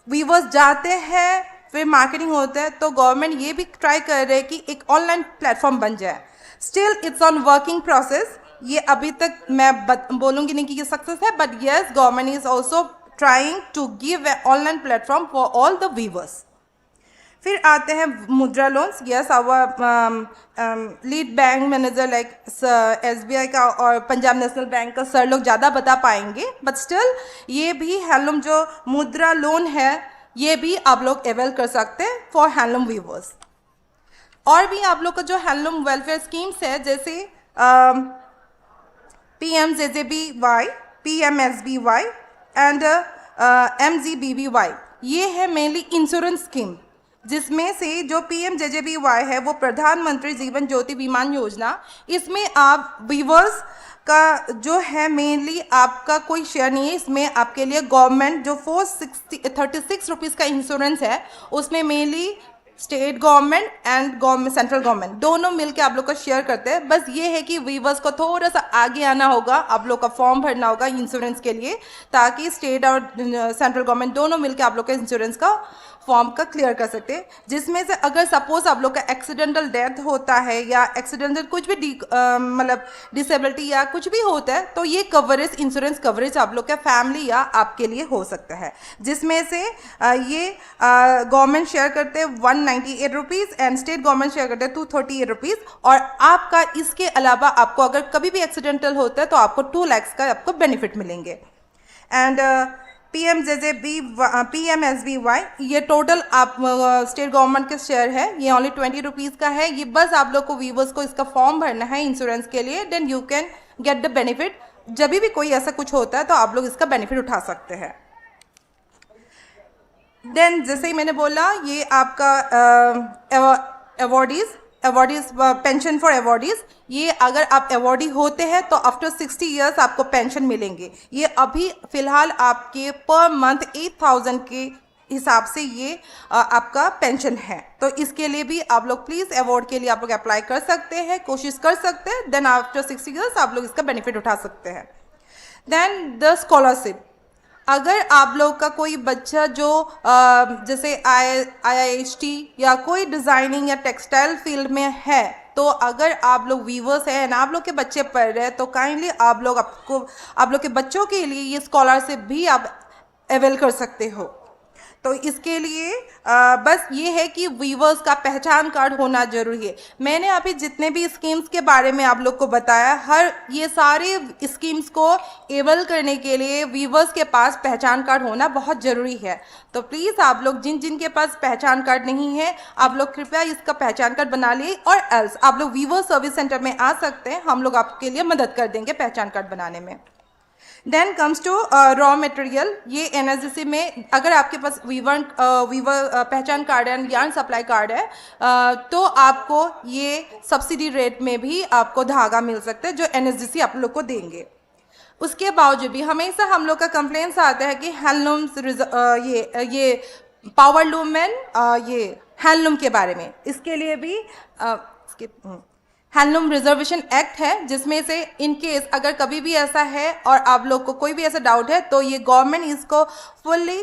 वीवर्स जाते हैं, फिर मार्केटिंग होता है, तो गवर्नमेंट ये भी ट्राई कर रहे हैं कि एक ऑनलाइन प्लेटफॉर्म बन जाए। Still it's on working process। ये अभी तक मैं बत, बोलूँगी नहीं कि ये सक्सेस है, but yes, government is also trying to give a online platform for all the weavers। फिर आते हैं Mudra loans. Yes, our lead bank manager like SBI का और पंजाब नेशनल बैंक का सर लोग ज़्यादा बता पाएंगे, बट स्टिल ये भी हैंडलूम जो मुद्रा लोन है, ये भी आप लोग अवेल कर सकते हैं फॉर हैंडलूम वीवर्स। और भी आप लोग का जो हैंडलूम वेलफेयर स्कीम्स है, जैसे P M J J B Y, P M S B Y and M G B B Y, ये है मेनली इंश्योरेंस स्कीम, जिसमें से जो P M J J B Y है वो प्रधानमंत्री जीवन ज्योति बीमा योजना। इसमें आप वीवर्स का जो है मेनली आपका कोई शेयर नहीं है इसमें। आपके लिए गवर्नमेंट जो four sixty thirty six rupees का इंश्योरेंस है, उसमें mainly state government and government, central government दोनों मिलके आप लोग का शेयर करते हैं। बस ये है कि वीवर्स को थोड़ा सा आगे आना होगा, आप लोग का फॉर्म भरना होगा इंश्योरेंस के लिए, ताकि स्टेट और सेंट्रल गवर्नमेंट दोनों मिलके आप लोग का इंश्योरेंस का फॉर्म का क्लियर कर सकते हैं। जिसमें से अगर सपोज आप लोग का एक्सीडेंटल डेथ होता है या एक्सीडेंटल कुछ भी डि- अ, मतलब डिसेबिलिटी या कुछ भी होता है, तो ये कवरेज, इंश्योरेंस कवरेज आप लोग का फैमिली या आपके लिए हो सकता है, जिसमें से अ, ये गवर्नमेंट शेयर करते हैं one ninety eight rupees and state government share करते हैं टू थर्टी एट रुपीज़। और आपका इसके अलावा आपको अगर कभी भी एक्सीडेंटल होता है तो आपको टू लैक्स का आपको बेनिफिट मिलेंगे। And P M J J B, P M S B Y, ये टोटल आप स्टेट गवर्नमेंट के शेयर है, ये ओनली ट्वेंटी रुपीज़ का है। ये बस आप लोग को, वीवर्स को इसका फॉर्म भरना है इंश्योरेंस के लिए, then you can get the benefit। जब भी कोई ऐसा कुछ होता है तो आप लोग इसका बेनिफिट उठा सकते हैं। देन जैसे ही मैंने बोला, ये आपका awardees, awardees, pension for awardees, ये अगर आप अवॉर्डी होते हैं तो आफ्टर सिक्सटी ईयर्स आपको पेंशन मिलेंगे। ये अभी फिलहाल आपके पर मंथ एट थाउजेंड के हिसाब से ये अ, आपका पेंशन है। तो इसके लिए भी आप लोग प्लीज़ अवार्ड के लिए आप लोग अप्लाई कर सकते हैं, कोशिश कर सकते हैं, देन आफ्टर सिक्सटी ईयर्स आप लोग इसका बेनिफिट उठा सकते हैं। देन द स्कॉलरशिप, अगर आप लोग का कोई बच्चा जो अ, जैसे आई आई एच टी या कोई डिज़ाइनिंग या टेक्सटाइल फील्ड में है, तो अगर आप लोग वीवर्स हैं एंड आप लोग के बच्चे पढ़ रहे हैं, तो काइंडली आप लोग, आपको, आप लोग के बच्चों के लिए ये स्कॉलरशिप भी आप अवेल कर सकते हो। तो इसके लिए अ, बस ये है कि वीवर्स का पहचान कार्ड होना जरूरी है। मैंने अभी जितने भी स्कीम्स के बारे में आप लोग को बताया, हर ये सारे स्कीम्स को एवल करने के लिए वीवर्स के पास पहचान कार्ड होना बहुत जरूरी है। तो प्लीज़ आप लोग जिन जिन के पास पहचान कार्ड नहीं है, आप लोग कृपया इसका पहचान कार्ड बना लिए, और एल्स आप लोग वीवर्स सर्विस सेंटर में आ सकते हैं, हम लोग आपके लिए मदद कर देंगे पहचान कार्ड बनाने में। Then comes to raw material। ये एनएसडीसी में अगर आपके पास वीवर वीवर पहचान कार्ड है, यार्न सप्लाई कार्ड है, अ, तो आपको ये सब्सिडी रेट में भी आपको धागा मिल सकता है जो एनएसडीसी आप लोग को देंगे। उसके बावजूद भी हमेशा हम लोग का कंप्लेंट्स आता है कि हैंडलूम्स, ये ये पावर लूम एंड ये हैंडलूम के बारे में। इसके लिए भी अ, इसके हम्म। हैंडलूम रिजर्वेशन एक्ट है, जिसमें से इन केस अगर कभी भी ऐसा है और आप लोग को कोई भी ऐसा डाउट है, तो ये गवर्नमेंट इसको फुल्ली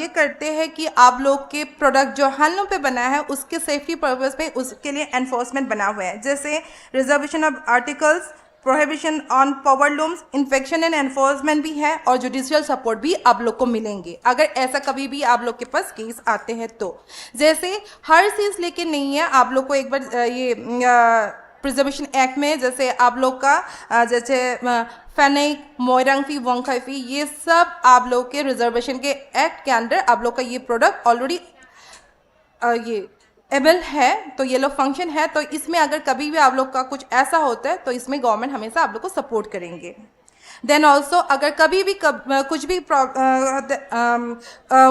ये करते हैं कि आप लोग के प्रोडक्ट जो हैंडलूम पे बना है, उसके सेफ्टी पर्पस में उसके लिए एनफोर्समेंट बना हुआ है। जैसे reservation of articles, prohibition on power looms, inspection and enforcement भी है, और जुडिशियल सपोर्ट भी आप लोग को मिलेंगे अगर ऐसा कभी भी आप लोग के पास केस आते हैं तो। जैसे हर चीज़ लेके नहीं है, आप लोग को एक बार अ, ये प्रिजर्वेशन एक्ट में जैसे आप लोग का अ, जैसे फेनेक, मोयरंग फी, वोंगखाई फी, ये सब आप लोग के रिजर्वेशन के एक्ट के अंडर आप लोग का ये प्रोडक्ट ऑलरेडी ये एबल है, तो ये लोग फंक्शन है। तो इसमें अगर कभी भी आप लोग का कुछ ऐसा होता है, तो इसमें गवर्नमेंट हमेशा आप लोग को सपोर्ट करेंगे। देन ऑल्सो अगर कभी भी कब, अ, कुछ भी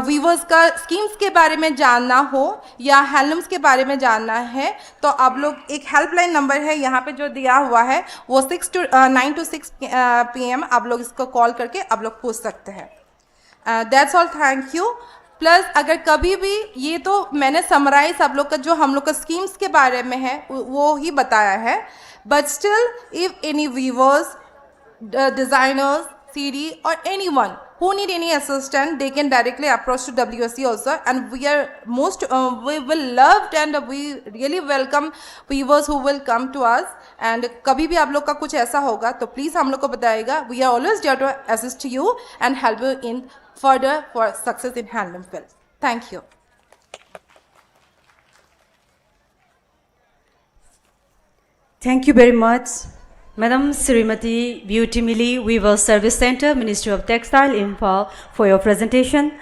वीवर्स का स्कीम्स के बारे में जानना हो या हैंडलूम्स के बारे में जानना है, तो आप लोग एक हेल्पलाइन नंबर है यहाँ पे जो दिया हुआ है, वो six two nine two six P M आप लोग इसको कॉल करके आप लोग पूछ सकते हैं। That's all, thank you। Plus अगर कभी भी, ये तो मैंने समराइज आप लोग का जो हम लोग का स्कीम्स के बारे में है वो ही बताया है, but still if any viewers, designers, C D or anyone who need any assistance, they can directly approach to W S C also, and we are most uh, we will loved and we really welcome viewers who will come to us। And कभी भी आप लोग का कुछ ऐसा होगा तो please हम लोग को बताएगा। We are always there to assist you and help you in further for success in handloom field. Thank you. Thank you very much. Madam Srimati Beauty Mili, Weaver Service Center, Ministry of Textile, Imphal, for your presentation.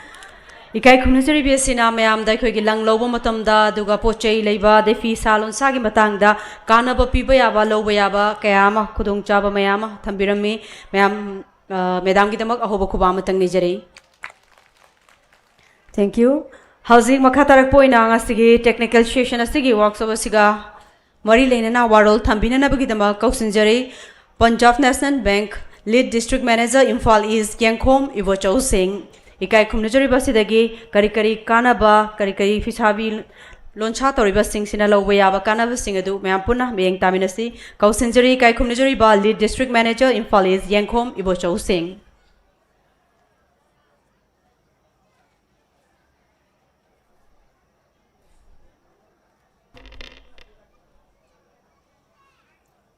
ꯏꯀꯥꯏ ꯈꯨꯝꯅꯖꯔꯤꯕꯤ ꯑꯁꯤꯅ ꯃꯌꯥꯝꯗ ꯑꯩꯈꯣꯏꯒꯤ ꯂꯪ ꯂꯧꯕ ꯃꯇꯝꯗ ꯑꯗꯨꯒ ꯄꯣꯠ ꯆꯩ ꯂꯩꯕ ꯑꯗꯩ ꯐꯤ ꯁꯥ ꯂꯣꯟꯁꯥꯒꯤ ꯃꯇꯥꯡꯗ ꯀꯥꯟꯅꯕ ꯄꯤꯕ ꯌꯥꯕ, ꯂꯧꯕ ꯌꯥꯕ ꯀꯌꯥ ꯑꯃ, ꯈꯨꯗꯣꯡꯆꯥꯕ ꯃꯌꯥꯝ ꯑꯃ ꯊꯝꯕꯤꯔꯝꯃꯤ꯫ ꯃꯌꯥꯝ, ꯑ, ꯃꯦꯗꯥꯝꯒꯤꯗꯃꯛ ꯑꯍꯧꯕ ꯈꯨꯕꯥꯛ ꯑꯃꯇꯪ ꯅꯤꯖꯔꯤ꯫ Thank you. ꯍꯧꯖꯤꯛ ꯃꯈꯥ ꯇꯥꯔꯛꯄ ꯑꯣꯏꯅ ꯉꯁꯤꯒꯤ technical session ꯑꯁꯤꯒꯤ workshop ꯑꯁꯤꯒ ꯃꯔꯤ ꯂꯩꯅꯅ ꯋꯥꯔꯣꯜ ꯊꯝꯕꯤꯅꯅꯕꯒꯤꯗꯃꯛ ꯀꯧꯁꯤꯟꯖꯔꯤ꯫ Punjab National Bank, Lead District Manager, Imphal East, ꯌꯦꯡꯈꯣꯝ ꯏꯕꯣꯆꯧ ꯁꯤꯡ꯫ ꯏꯀꯥꯏ ꯈꯨꯝꯅꯖꯔꯤꯕ ꯑꯁꯤꯗꯒꯤ ꯀꯔꯤ ꯀꯔꯤ ꯀꯥꯟꯅꯕ, ꯀꯔꯤ ꯀꯔꯤ ꯐꯤꯁꯥꯕꯤ ꯂꯣꯟꯁꯥ ꯇꯧꯔꯤꯕꯁꯤꯡꯁꯤꯅ ꯂꯧꯕ ꯌꯥꯕ ꯀꯥꯟꯅꯕꯁꯤꯡ ꯑꯗꯨ ꯃꯌꯥꯝ ꯄꯨꯟꯅ ꯃꯤꯠꯌꯦꯡ ꯇꯥꯃꯤꯟꯅꯁꯤ꯫ ꯀꯧꯁꯤꯟꯖꯔꯤ ꯏꯀꯥꯏ ꯈꯨꯝꯅꯖꯔꯤꯕ Lead District Manager, Imphal East, ꯌꯦꯡꯈꯣꯝ ꯏꯕꯣꯆꯧ ꯁꯤꯡ꯫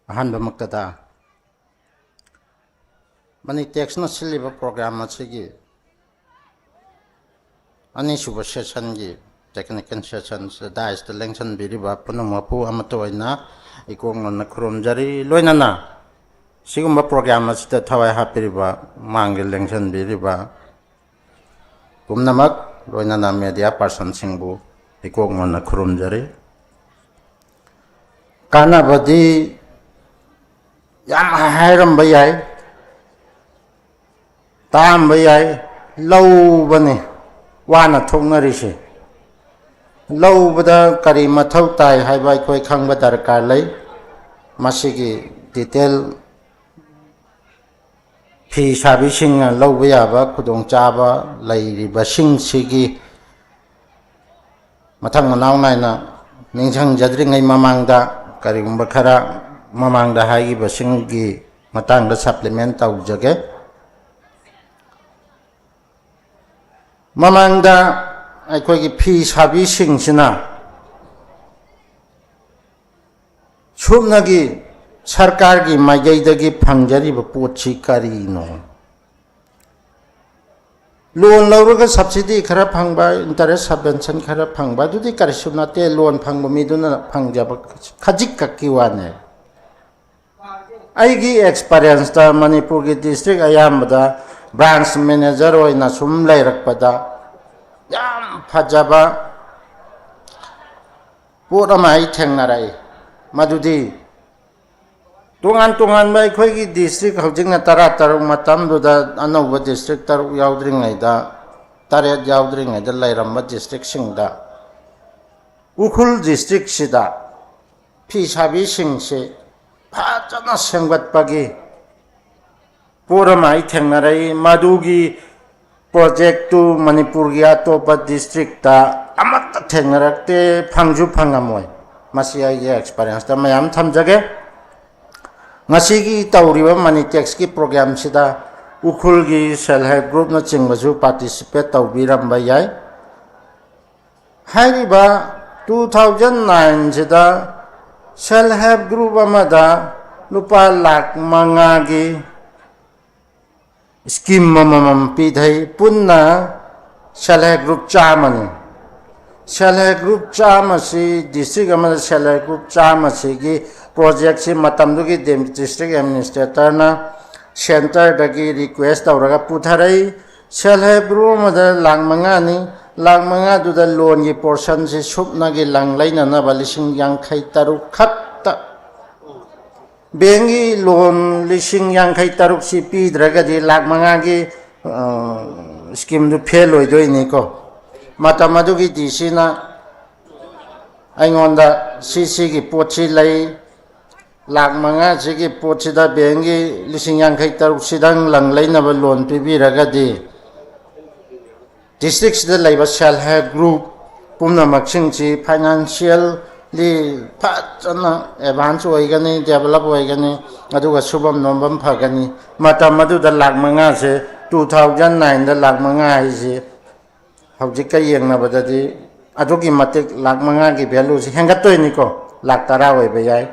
ꯑꯍꯥꯟꯕꯃꯛꯇꯗ, ꯃꯅꯤ ꯇꯦꯛꯁꯅ ꯁꯤꯜꯂꯤꯕ program ꯑꯁꯤꯒꯤ ꯑꯅꯤꯁꯨꯕ sessionꯒꯤ technical session ꯗꯥꯏꯁꯇ ꯂꯦꯡꯁꯟꯕꯤꯔꯤꯕ ꯄꯨꯝꯅꯃꯛꯄꯨ ꯑꯃꯠꯇ ꯑꯣꯏꯅ ꯏꯀꯣꯛ ꯅꯣꯟꯅ ꯈꯨꯔꯨꯝꯖꯔꯤ꯫ ꯂꯣꯏꯅꯅ ꯁꯤꯒꯨꯝꯕ program ꯑꯁꯤꯗ ꯊꯋꯥꯏ ꯍꯥꯞꯄꯤꯔꯤꯕ, ꯃꯥꯡꯒꯤ ꯂꯦꯡꯁꯟꯕꯤꯔꯤꯕ ꯄꯨꯝꯅꯃꯛ, ꯂꯣꯏꯅꯅ media personꯁꯤꯡꯕꯨ ꯏꯀꯣꯛ ꯅꯣꯟꯅ ꯈꯨꯔꯨꯝꯖꯔꯤ꯫ ꯀꯥꯟꯅꯕꯗꯤ ꯌꯥꯝ ꯍꯥꯏꯔꯝꯕ ꯌꯥꯏ, ꯇꯥꯔꯝꯕ ꯌꯥꯏ, ꯂꯧꯕꯅꯤ ꯋꯥꯅ ꯊꯣꯛꯅꯔꯤꯁꯦ꯫ ꯂꯧꯕꯗ ꯀꯔꯤ ꯃꯊꯧ ꯇꯥꯏ ꯍꯥꯏꯕ ꯑꯩꯈꯣꯏ ꯈꯪꯕ ꯗꯔꯀꯥꯔ ꯂꯩ꯫ ꯃꯁꯤꯒꯤ detail ꯐꯤ ꯁꯥꯕꯤꯁꯤꯡꯅ ꯂꯧꯕ ꯌꯥꯕ ꯈꯨꯗꯣꯡꯆꯥꯕ ꯂꯩꯔꯤꯕꯁꯤꯡꯁꯤꯒꯤ ꯃꯊꯪ ꯃꯅꯥꯎ ꯅꯥꯏꯅ ꯅꯤꯡꯁꯤꯡꯖꯗ꯭ꯔꯤꯉꯩ ꯃꯃꯥꯡꯗ, ꯀꯔꯤꯒꯨꯝꯕ ꯈꯔ ꯃꯃꯥꯡꯗ ꯍꯥꯏꯈꯤꯕꯁꯤꯡꯒꯤ ꯃꯇꯥꯡꯗ supplement ꯇꯧꯖꯒꯦ꯫ ꯃꯃꯥꯡꯗ ꯑꯩꯈꯣꯏꯒꯤ ꯐꯤ ꯁꯥꯕꯤꯁꯤꯡꯁꯤꯅ ꯁꯨꯞꯅꯒꯤ ꯁꯔꯀꯥꯔꯒꯤ ꯃꯥꯏꯀꯩꯗꯒꯤ ꯐꯪꯖꯔꯤꯕ ꯄꯣꯠꯁꯤ ꯀꯔꯤꯅꯣ? ꯂꯣꯟ ꯂꯧꯔꯒ ꯁꯕꯁꯤꯗꯤ ꯈꯔ ꯐꯪꯕ, ꯏꯟꯇꯔꯦꯁ ꯁꯕꯚꯦꯟꯁꯟ ꯈꯔ ꯐꯪꯕ, ꯑꯗꯨꯗꯤ ꯀꯔꯤꯁꯨ ꯅꯠꯇꯦ, ꯂꯣꯟ ꯐꯪꯕ ꯃꯤꯗꯨꯅ ꯐꯪꯖꯕ ꯈꯖꯤꯛꯈꯛꯀꯤ ꯋꯥꯅꯦ꯫ ꯑꯩꯒꯤ ꯑꯦꯛꯁꯄꯔꯤꯌꯦꯟꯁꯇ ꯃꯅꯤꯄꯨꯔꯒꯤ ꯗꯤꯁꯇ꯭ꯔꯤꯛ ꯑꯌꯥꯝꯕꯗ ꯕ꯭ꯔꯥꯟꯁ ꯃꯦꯅꯦꯖꯔ ꯑꯣꯏꯅ ꯁꯨꯝ ꯂꯩꯔꯛꯄꯗ ꯌꯥꯝ ꯐꯖꯕ ꯄꯣꯠ ꯑꯃ ꯑꯩ ꯊꯦꯡꯅꯔꯛꯏ꯫ ꯃꯗꯨꯗꯤ ꯇꯣꯉꯥꯟ ꯇꯣꯉꯥꯟꯕ ꯑꯩꯈꯣꯏꯒꯤ ꯗꯤꯁꯇ꯭ꯔꯤꯛ ꯍꯧꯖꯤꯛꯅ ꯇꯔꯥ ꯇꯔꯨꯛ, ꯃꯇꯝꯗꯨꯗ ꯑꯅꯧꯕ ꯗꯤꯁꯇ꯭ꯔꯤꯛ ꯇꯔꯨꯛ ꯌꯥꯎꯗ꯭ꯔꯤꯉꯩꯗ, ꯇꯔꯦꯠ ꯌꯥꯎꯗ꯭ꯔꯤꯉꯩꯗ ꯂꯩꯔꯝꯕ ꯗꯤꯁꯇ꯭ꯔꯤꯛꯁꯤꯡꯗ ꯎꯈ꯭ꯔꯨꯜ ꯗꯤꯁꯇ꯭ꯔꯤꯛꯁꯤꯗ ꯐꯤ ꯁꯥꯕꯤꯁꯤꯡꯁꯤ ꯐꯖꯅ ꯁꯦꯝꯒꯠꯄꯒꯤ ꯄꯣꯠ ꯑꯃ ꯑꯩ ꯊꯦꯡꯅꯔꯛꯏ꯫ ꯃꯗꯨꯒꯤ ꯄ꯭ꯔꯣꯖꯦꯛꯇꯨ ꯃꯅꯤꯄꯨꯔꯒꯤ ꯑꯇꯣꯞꯄ ꯗꯤꯁꯇ꯭ꯔꯤꯛꯇ ꯑꯃꯠꯇ ꯊꯦꯡꯅꯔꯛꯇꯦ, ꯐꯪꯁꯨ ꯐꯪꯉꯝꯃꯣꯏ꯫ ꯃꯁꯤ ꯑꯩꯒꯤ ꯑꯦꯛꯁꯄꯔꯤꯌꯦꯟꯁꯇ ꯃꯌꯥꯝ ꯊꯝꯖꯒꯦ꯫ ꯉꯁꯤꯒꯤ ꯇꯧꯔꯤꯕ ꯃꯅꯤꯇꯦꯛꯁꯀꯤ ꯄ꯭ꯔꯣꯒ꯭ꯔꯥꯝꯁꯤꯗ ꯎꯈ꯭ꯔꯨꯜꯒꯤ ꯁꯦꯜꯐ ꯍꯦꯜꯞ ꯒ꯭ꯔꯨꯞꯅꯆꯤꯡꯕꯁꯨ ꯄꯥꯔꯇꯤꯁꯤꯄꯦꯠ ꯇꯧꯕꯤꯔꯝꯕ ꯌꯥꯏ꯫ ꯍꯥꯏꯔꯤꯕ ꯇꯨ ꯊꯥꯎꯖꯟ ꯅꯥꯏꯟꯁꯤꯗ ꯁꯦꯜꯐ ꯍꯦꯜꯞ ꯒ꯭ꯔꯨꯞ ꯑꯃꯗ ꯂꯨꯄꯥ ꯂꯥꯈ ꯃꯉꯥꯒꯤ ꯁ꯭ꯀꯤꯝ ꯑꯃꯃꯝ ꯄꯤꯊꯩ꯫ ꯄꯨꯟꯅ ꯁꯦꯜꯐ ꯍꯦꯜꯞ ꯒ꯭ꯔꯨꯞ ꯆꯥꯝꯃꯅꯤ꯫ ꯁꯦꯜꯐ ꯍꯦꯜꯞ ꯒ꯭ꯔꯨꯞ ꯆꯥꯝꯃꯁꯤ, ꯗꯤꯁꯇ꯭ꯔꯤꯛ ꯑꯃꯗ ꯁꯦꯜꯐ ꯍꯦꯜꯞ ꯒ꯭ꯔꯨꯞ ꯆꯥꯝꯃꯁꯤꯒꯤ ꯄ꯭ꯔꯣꯖꯦꯛꯁꯤ ꯃꯇꯝꯗꯨꯒꯤ ꯗꯤꯁꯇ꯭ꯔꯤꯛ ꯑꯦꯗꯃꯤꯅꯤꯁꯇ꯭ꯔꯦꯇꯔꯅ ꯁꯦꯟꯇꯔꯗꯒꯤ ꯔꯤꯀ꯭ꯋꯦꯁ ꯇꯧꯔꯒ ꯄꯨꯊꯔꯛꯏ꯫ ꯁꯦꯜꯐ ꯍꯦꯜꯞ ꯒ꯭ꯔꯨꯞ ꯑꯃꯗ ꯂꯥꯈ ꯃꯉꯥꯅꯤ꯫ ꯂꯥꯈ ꯃꯉꯥꯗꯨꯗ ꯂꯣꯟꯒꯤ ꯄꯣꯔꯁꯟꯁꯤ ꯁꯨꯞꯅꯒꯤ ꯂꯪ ꯂꯩꯅꯅꯕ ꯂꯤꯁꯤꯡ ꯌꯥꯡꯈꯩ ꯇꯔꯨꯛ ꯈꯛꯇ꯫ ꯕꯦꯡꯒꯤ ꯂꯣꯟ ꯂꯤꯁꯤꯡ ꯌꯥꯡꯈꯩ ꯇꯔꯨꯛꯁꯤ ꯄꯤꯗ꯭ꯔꯒꯗꯤ ꯂꯥꯈ ꯃꯉꯥꯒꯤ, ꯑ, ꯁ꯭ꯀꯤꯝꯗꯨ ꯐꯦꯜ ꯑꯣꯏꯗꯣꯏꯅꯤꯀꯣ꯫ ꯃꯇꯝ ꯑꯗꯨꯒꯤ ꯗꯤ ꯁꯤꯅ ꯑꯩꯉꯣꯟꯗ ꯁꯤ ꯁꯤꯒꯤ ꯄꯣꯠꯁꯤ ꯂꯩ, ꯂꯥꯈ ꯃꯉꯥꯁꯤꯒꯤ ꯄꯣꯠꯁꯤꯗ ꯕꯦꯡꯒꯤ ꯂꯤꯁꯤꯡ ꯌꯥꯡꯈꯩ ꯇꯔꯨꯛꯁꯤꯗꯪ ꯂꯪ ꯂꯩꯅꯕ ꯂꯣꯟ ꯄꯤꯕꯤꯔꯒꯗꯤ ꯗꯤꯁꯇ꯭ꯔꯤꯛꯁꯤꯗ ꯂꯩꯕ ꯁꯦꯜꯐ ꯍꯦꯜꯞ ꯒ꯭ꯔꯨꯞ ꯄꯨꯝꯅꯃꯛꯁꯤꯡꯁꯤ ꯐꯥꯏꯅꯥꯟꯁꯤꯌꯦꯜꯂꯤ ꯐꯖꯅ ꯑꯦꯗꯚꯥꯟꯁ ꯑꯣꯏꯒꯅꯤ, ꯗꯦꯕꯂꯞ ꯑꯣꯏꯒꯅꯤ, ꯑꯗꯨꯒ ꯁꯨꯐꯝ ꯅꯣꯝꯐꯝ ꯐꯒꯅꯤ꯫ ꯃꯇꯝ ꯑꯗꯨꯗ ꯂꯥꯈ ꯃꯉꯥꯁꯦ, ꯇꯨ ꯊꯥꯎꯖꯟ ꯅꯥꯏꯟꯗ ꯂꯥꯈ ꯃꯉꯥ ꯍꯥꯏꯁꯤ ꯍꯧꯖꯤꯛꯀ ꯌꯦꯡꯅꯕꯗꯗꯤ ꯑꯗꯨꯛꯀꯤ ꯃꯇꯤꯛ ꯂꯥꯈ ꯃꯉꯥꯒꯤ ꯚꯦꯂꯨꯁꯤ ꯍꯦꯟꯒꯠꯇꯣꯏꯅꯤꯀꯣ, ꯂꯥꯈ ꯇꯔꯥ ꯑꯣꯏꯕ ꯌꯥꯏ꯫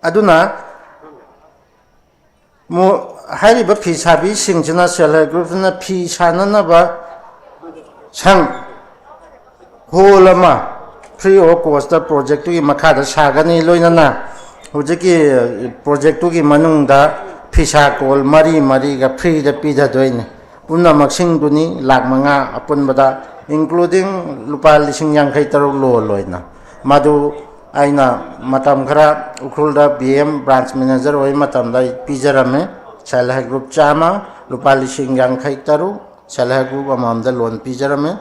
ꯑꯗꯨꯅ ꯃꯣ-, ꯍꯥꯏꯔꯤꯕ ꯐꯤ ꯁꯥꯕꯤꯁꯤꯡꯁꯤꯅ, ꯁꯦꯜꯐ ꯍꯦꯜꯞ ꯒ꯭ꯔꯨꯞꯁꯤꯅ ꯐꯤ ꯁꯥꯅꯅꯕ ꯁꯪ, ꯍꯣꯜ ꯑꯃ free of cost ꯇ ꯄ꯭ꯔꯣꯖꯦꯛꯇꯨꯒꯤ ꯃꯈꯥꯗ ꯁꯥꯒꯅꯤ꯫ ꯂꯣꯏꯅꯅ ꯍꯧꯖꯤꯛꯀꯤ ꯄ꯭ꯔꯣꯖꯦꯛꯇꯨꯒꯤ ꯃꯅꯨꯡꯗ ꯐꯤꯁꯥ ꯀꯣꯜ ꯃꯔꯤ ꯃꯔꯤꯒ ꯐ꯭ꯔꯤꯗ ꯄꯤꯊꯗꯣꯏꯅꯤ꯫ ꯄꯨꯝꯅꯃꯛꯁꯤꯡꯗꯨꯅꯤ ꯂꯥꯈ ꯃꯉꯥ ꯑꯄꯨꯟꯕꯗ, including ꯂꯨꯄꯥ ꯂꯤꯁꯤꯡ ꯌꯥꯡꯈꯩ ꯇꯔꯨꯛ ꯂꯣꯟ ꯑꯣꯏꯅ꯫ ꯃꯗꯨ ꯑꯩꯅ ꯃꯇꯝ ꯈꯔ ꯎꯈ꯭ꯔꯨꯜꯗ ꯕꯤ ꯑꯦꯝ ꯕ꯭ꯔꯥꯟꯁ ꯃꯦꯅꯦꯖꯔ ꯑꯣꯏꯕ ꯃꯇꯝꯗ ꯑꯩ ꯄꯤꯖꯔꯝꯃꯤ꯫ ꯁꯦꯜꯐ ꯍꯦꯜꯞ ꯒ꯭ꯔꯨꯞ ꯆꯥꯝꯃ, ꯂꯨꯄꯥ ꯂꯤꯁꯤꯡ ꯌꯥꯡꯈꯩ ꯇꯔꯨꯛ ꯁꯦꯜꯐ ꯍꯦꯜꯞ ꯒ꯭ꯔꯨꯞ ꯑꯃꯃꯝꯗ ꯂꯣꯟ ꯄꯤꯖꯔꯝꯃꯤ꯫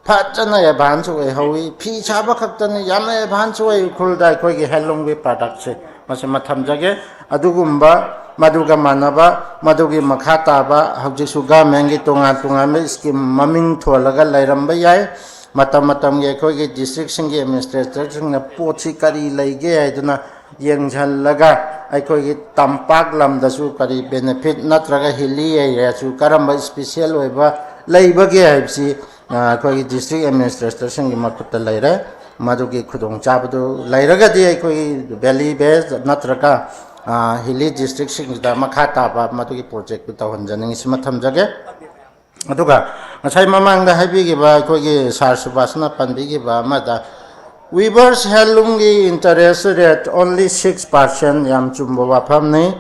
ꯐꯖꯅ ꯑꯦꯗꯚꯥꯟꯁ ꯑꯣꯏꯍꯧꯋꯤ꯫ ꯐꯤ ꯁꯥꯕ ꯈꯛꯇꯅꯤ, ꯌꯥꯝꯅ ꯑꯦꯗꯚꯥꯟꯁ ꯑꯣꯏ ꯎꯈ꯭ꯔꯨꯜꯗ ꯑꯩꯈꯣꯏꯒꯤ ꯍꯦꯟꯂꯨꯝꯒꯤ ꯄ꯭ꯔꯗꯛꯁꯦ꯫ ꯃꯁꯤꯃ ꯊꯝꯖꯒꯦ꯫ ꯑꯗꯨꯒꯨꯝꯕ, ꯃꯗꯨꯒ ꯃꯥꯟꯅꯕ, ꯃꯗꯨꯒꯤ ꯃꯈꯥ ꯇꯥꯕ ꯍꯧꯖꯤꯛꯁꯨ ꯒꯚꯔꯟꯃꯦꯟꯒꯤ ꯇꯣꯉꯥꯟ ꯇꯣꯉꯥꯟꯕ ꯁ꯭ꯀꯤꯝ ꯃꯃꯤꯡ ꯊꯣꯜꯂꯒ ꯂꯩꯔꯝꯕ ꯌꯥꯏ꯫ ꯃꯇꯝ ꯃꯇꯝꯒꯤ ꯑꯩꯈꯣꯏꯒꯤ ꯗꯤꯁꯇ꯭ꯔꯤꯛꯁꯤꯡꯒꯤ ꯑꯦꯗꯃꯤꯅꯤꯁꯇ꯭ꯔꯦꯇꯔꯁꯤꯡꯅ ꯄꯣꯠꯁꯤ ꯀꯔꯤ ꯂꯩꯒꯦ ꯍꯥꯏꯗꯨꯅ ꯌꯦꯡꯁꯤꯜꯂꯒ, ꯑꯩꯈꯣꯏꯒꯤ ꯇꯝꯄꯥꯛ ꯂꯝꯗꯁꯨ ꯀꯔꯤ ꯕꯦꯅꯤꯐꯤꯠ ꯅꯠꯇ꯭ꯔꯒ ꯍꯤꯜꯂꯤ ꯑꯦꯔꯤꯌꯥꯁꯨ ꯀꯔꯝꯕ ꯏꯁꯄꯤꯁꯦꯜ ꯑꯣꯏꯕ ꯂꯩꯕꯒꯦ ꯍꯥꯏꯕꯁꯤ, ꯑ, ꯑꯩꯈꯣꯏꯒꯤ ꯗꯤꯁꯇ꯭ꯔꯤꯛ ꯑꯦꯗꯃꯤꯅꯤꯁꯇ꯭ꯔꯦꯇꯔꯁꯤꯡꯒꯤ ꯃꯈꯨꯠꯇ ꯂꯩꯔꯦ꯫ ꯃꯗꯨꯒꯤ ꯈꯨꯗꯣꯡꯆꯥꯕꯗꯨ ꯂꯩꯔꯒꯗꯤ ꯑꯩꯈꯣꯏꯒꯤ ꯚꯦꯂꯤ ꯕꯦꯁ ꯅꯠꯇ꯭ꯔꯒ, ꯑ, ꯍꯤꯜꯂꯤ ꯗꯤꯁꯇ꯭ꯔꯤꯛꯁꯤꯡꯁꯤꯗ ꯃꯈꯥ ꯇꯥꯕ ꯃꯗꯨꯒꯤ ꯄ꯭ꯔꯣꯖꯦꯛꯇꯨ ꯇꯧꯍꯟꯖꯅꯤꯡꯉꯤ꯫ ꯁꯤꯃ ꯊꯝꯖꯒꯦ꯫ ꯑꯗꯨꯒ ꯉꯁꯥꯏ ꯃꯃꯥꯡꯗ ꯍꯥꯏꯕꯤꯈꯤꯕ ꯑꯩꯈꯣꯏꯒꯤ ꯁꯥꯔ ꯁꯨꯕꯥꯁꯅ ꯄꯟꯕꯤꯈꯤꯕ ꯑꯃꯗ, ꯋꯤꯚꯔꯁ ꯍꯦꯟꯂꯨꯝꯒꯤ interest rate only six percent, ꯌꯥꯝ ꯆꯨꯝꯕ ꯋꯥꯐꯝꯅꯤ꯫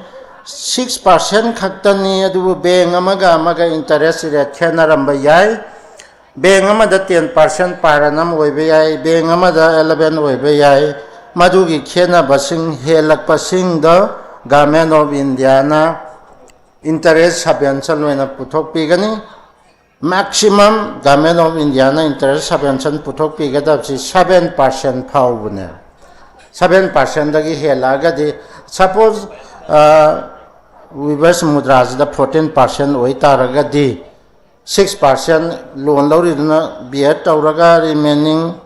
Six percent ꯈꯛꯇꯅꯤ, ꯑꯗꯨꯕꯨ ꯕꯦꯡ ꯑꯃꯒ ꯑꯃꯒ interest rate ꯈꯦꯠꯅꯔꯝꯕ ꯌꯥꯏ꯫ ꯕꯦꯡ ꯑꯃꯗ ten percent per annum ꯑꯣꯏꯕ ꯌꯥꯏ, ꯕꯦꯡ ꯑꯃꯗ eleven ꯑꯣꯏꯕ ꯌꯥꯏ꯫ ꯃꯗꯨꯒꯤ ꯈꯦꯠꯅꯕꯁꯤꯡ ꯍꯦꯜꯂꯛꯄꯁꯤꯡꯗꯣ Government of Indiaꯅ interest subvention ꯑꯣꯏꯅ ꯄꯨꯊꯣꯛꯄꯤꯒꯅꯤ꯫ Maximum Government of Indiaꯅ interest subvention ꯄꯨꯊꯣꯛꯄꯤꯒꯗꯕꯁꯤ seven percent ꯐꯥꯎꯕꯅꯦ꯫ Seven percentꯗꯒꯤ ꯍꯦꯜꯂꯛꯑꯒꯗꯤ, suppose, ꯑ, ꯋꯤꯚꯔꯁ ꯃꯨꯗ꯭ꯔꯥꯁꯤꯗ fourteen percent ꯑꯣꯏꯇꯥꯔꯒꯗꯤ, six percent loan ꯂꯧꯔꯤꯗꯨꯅ bear ꯇꯧꯔꯒ remaining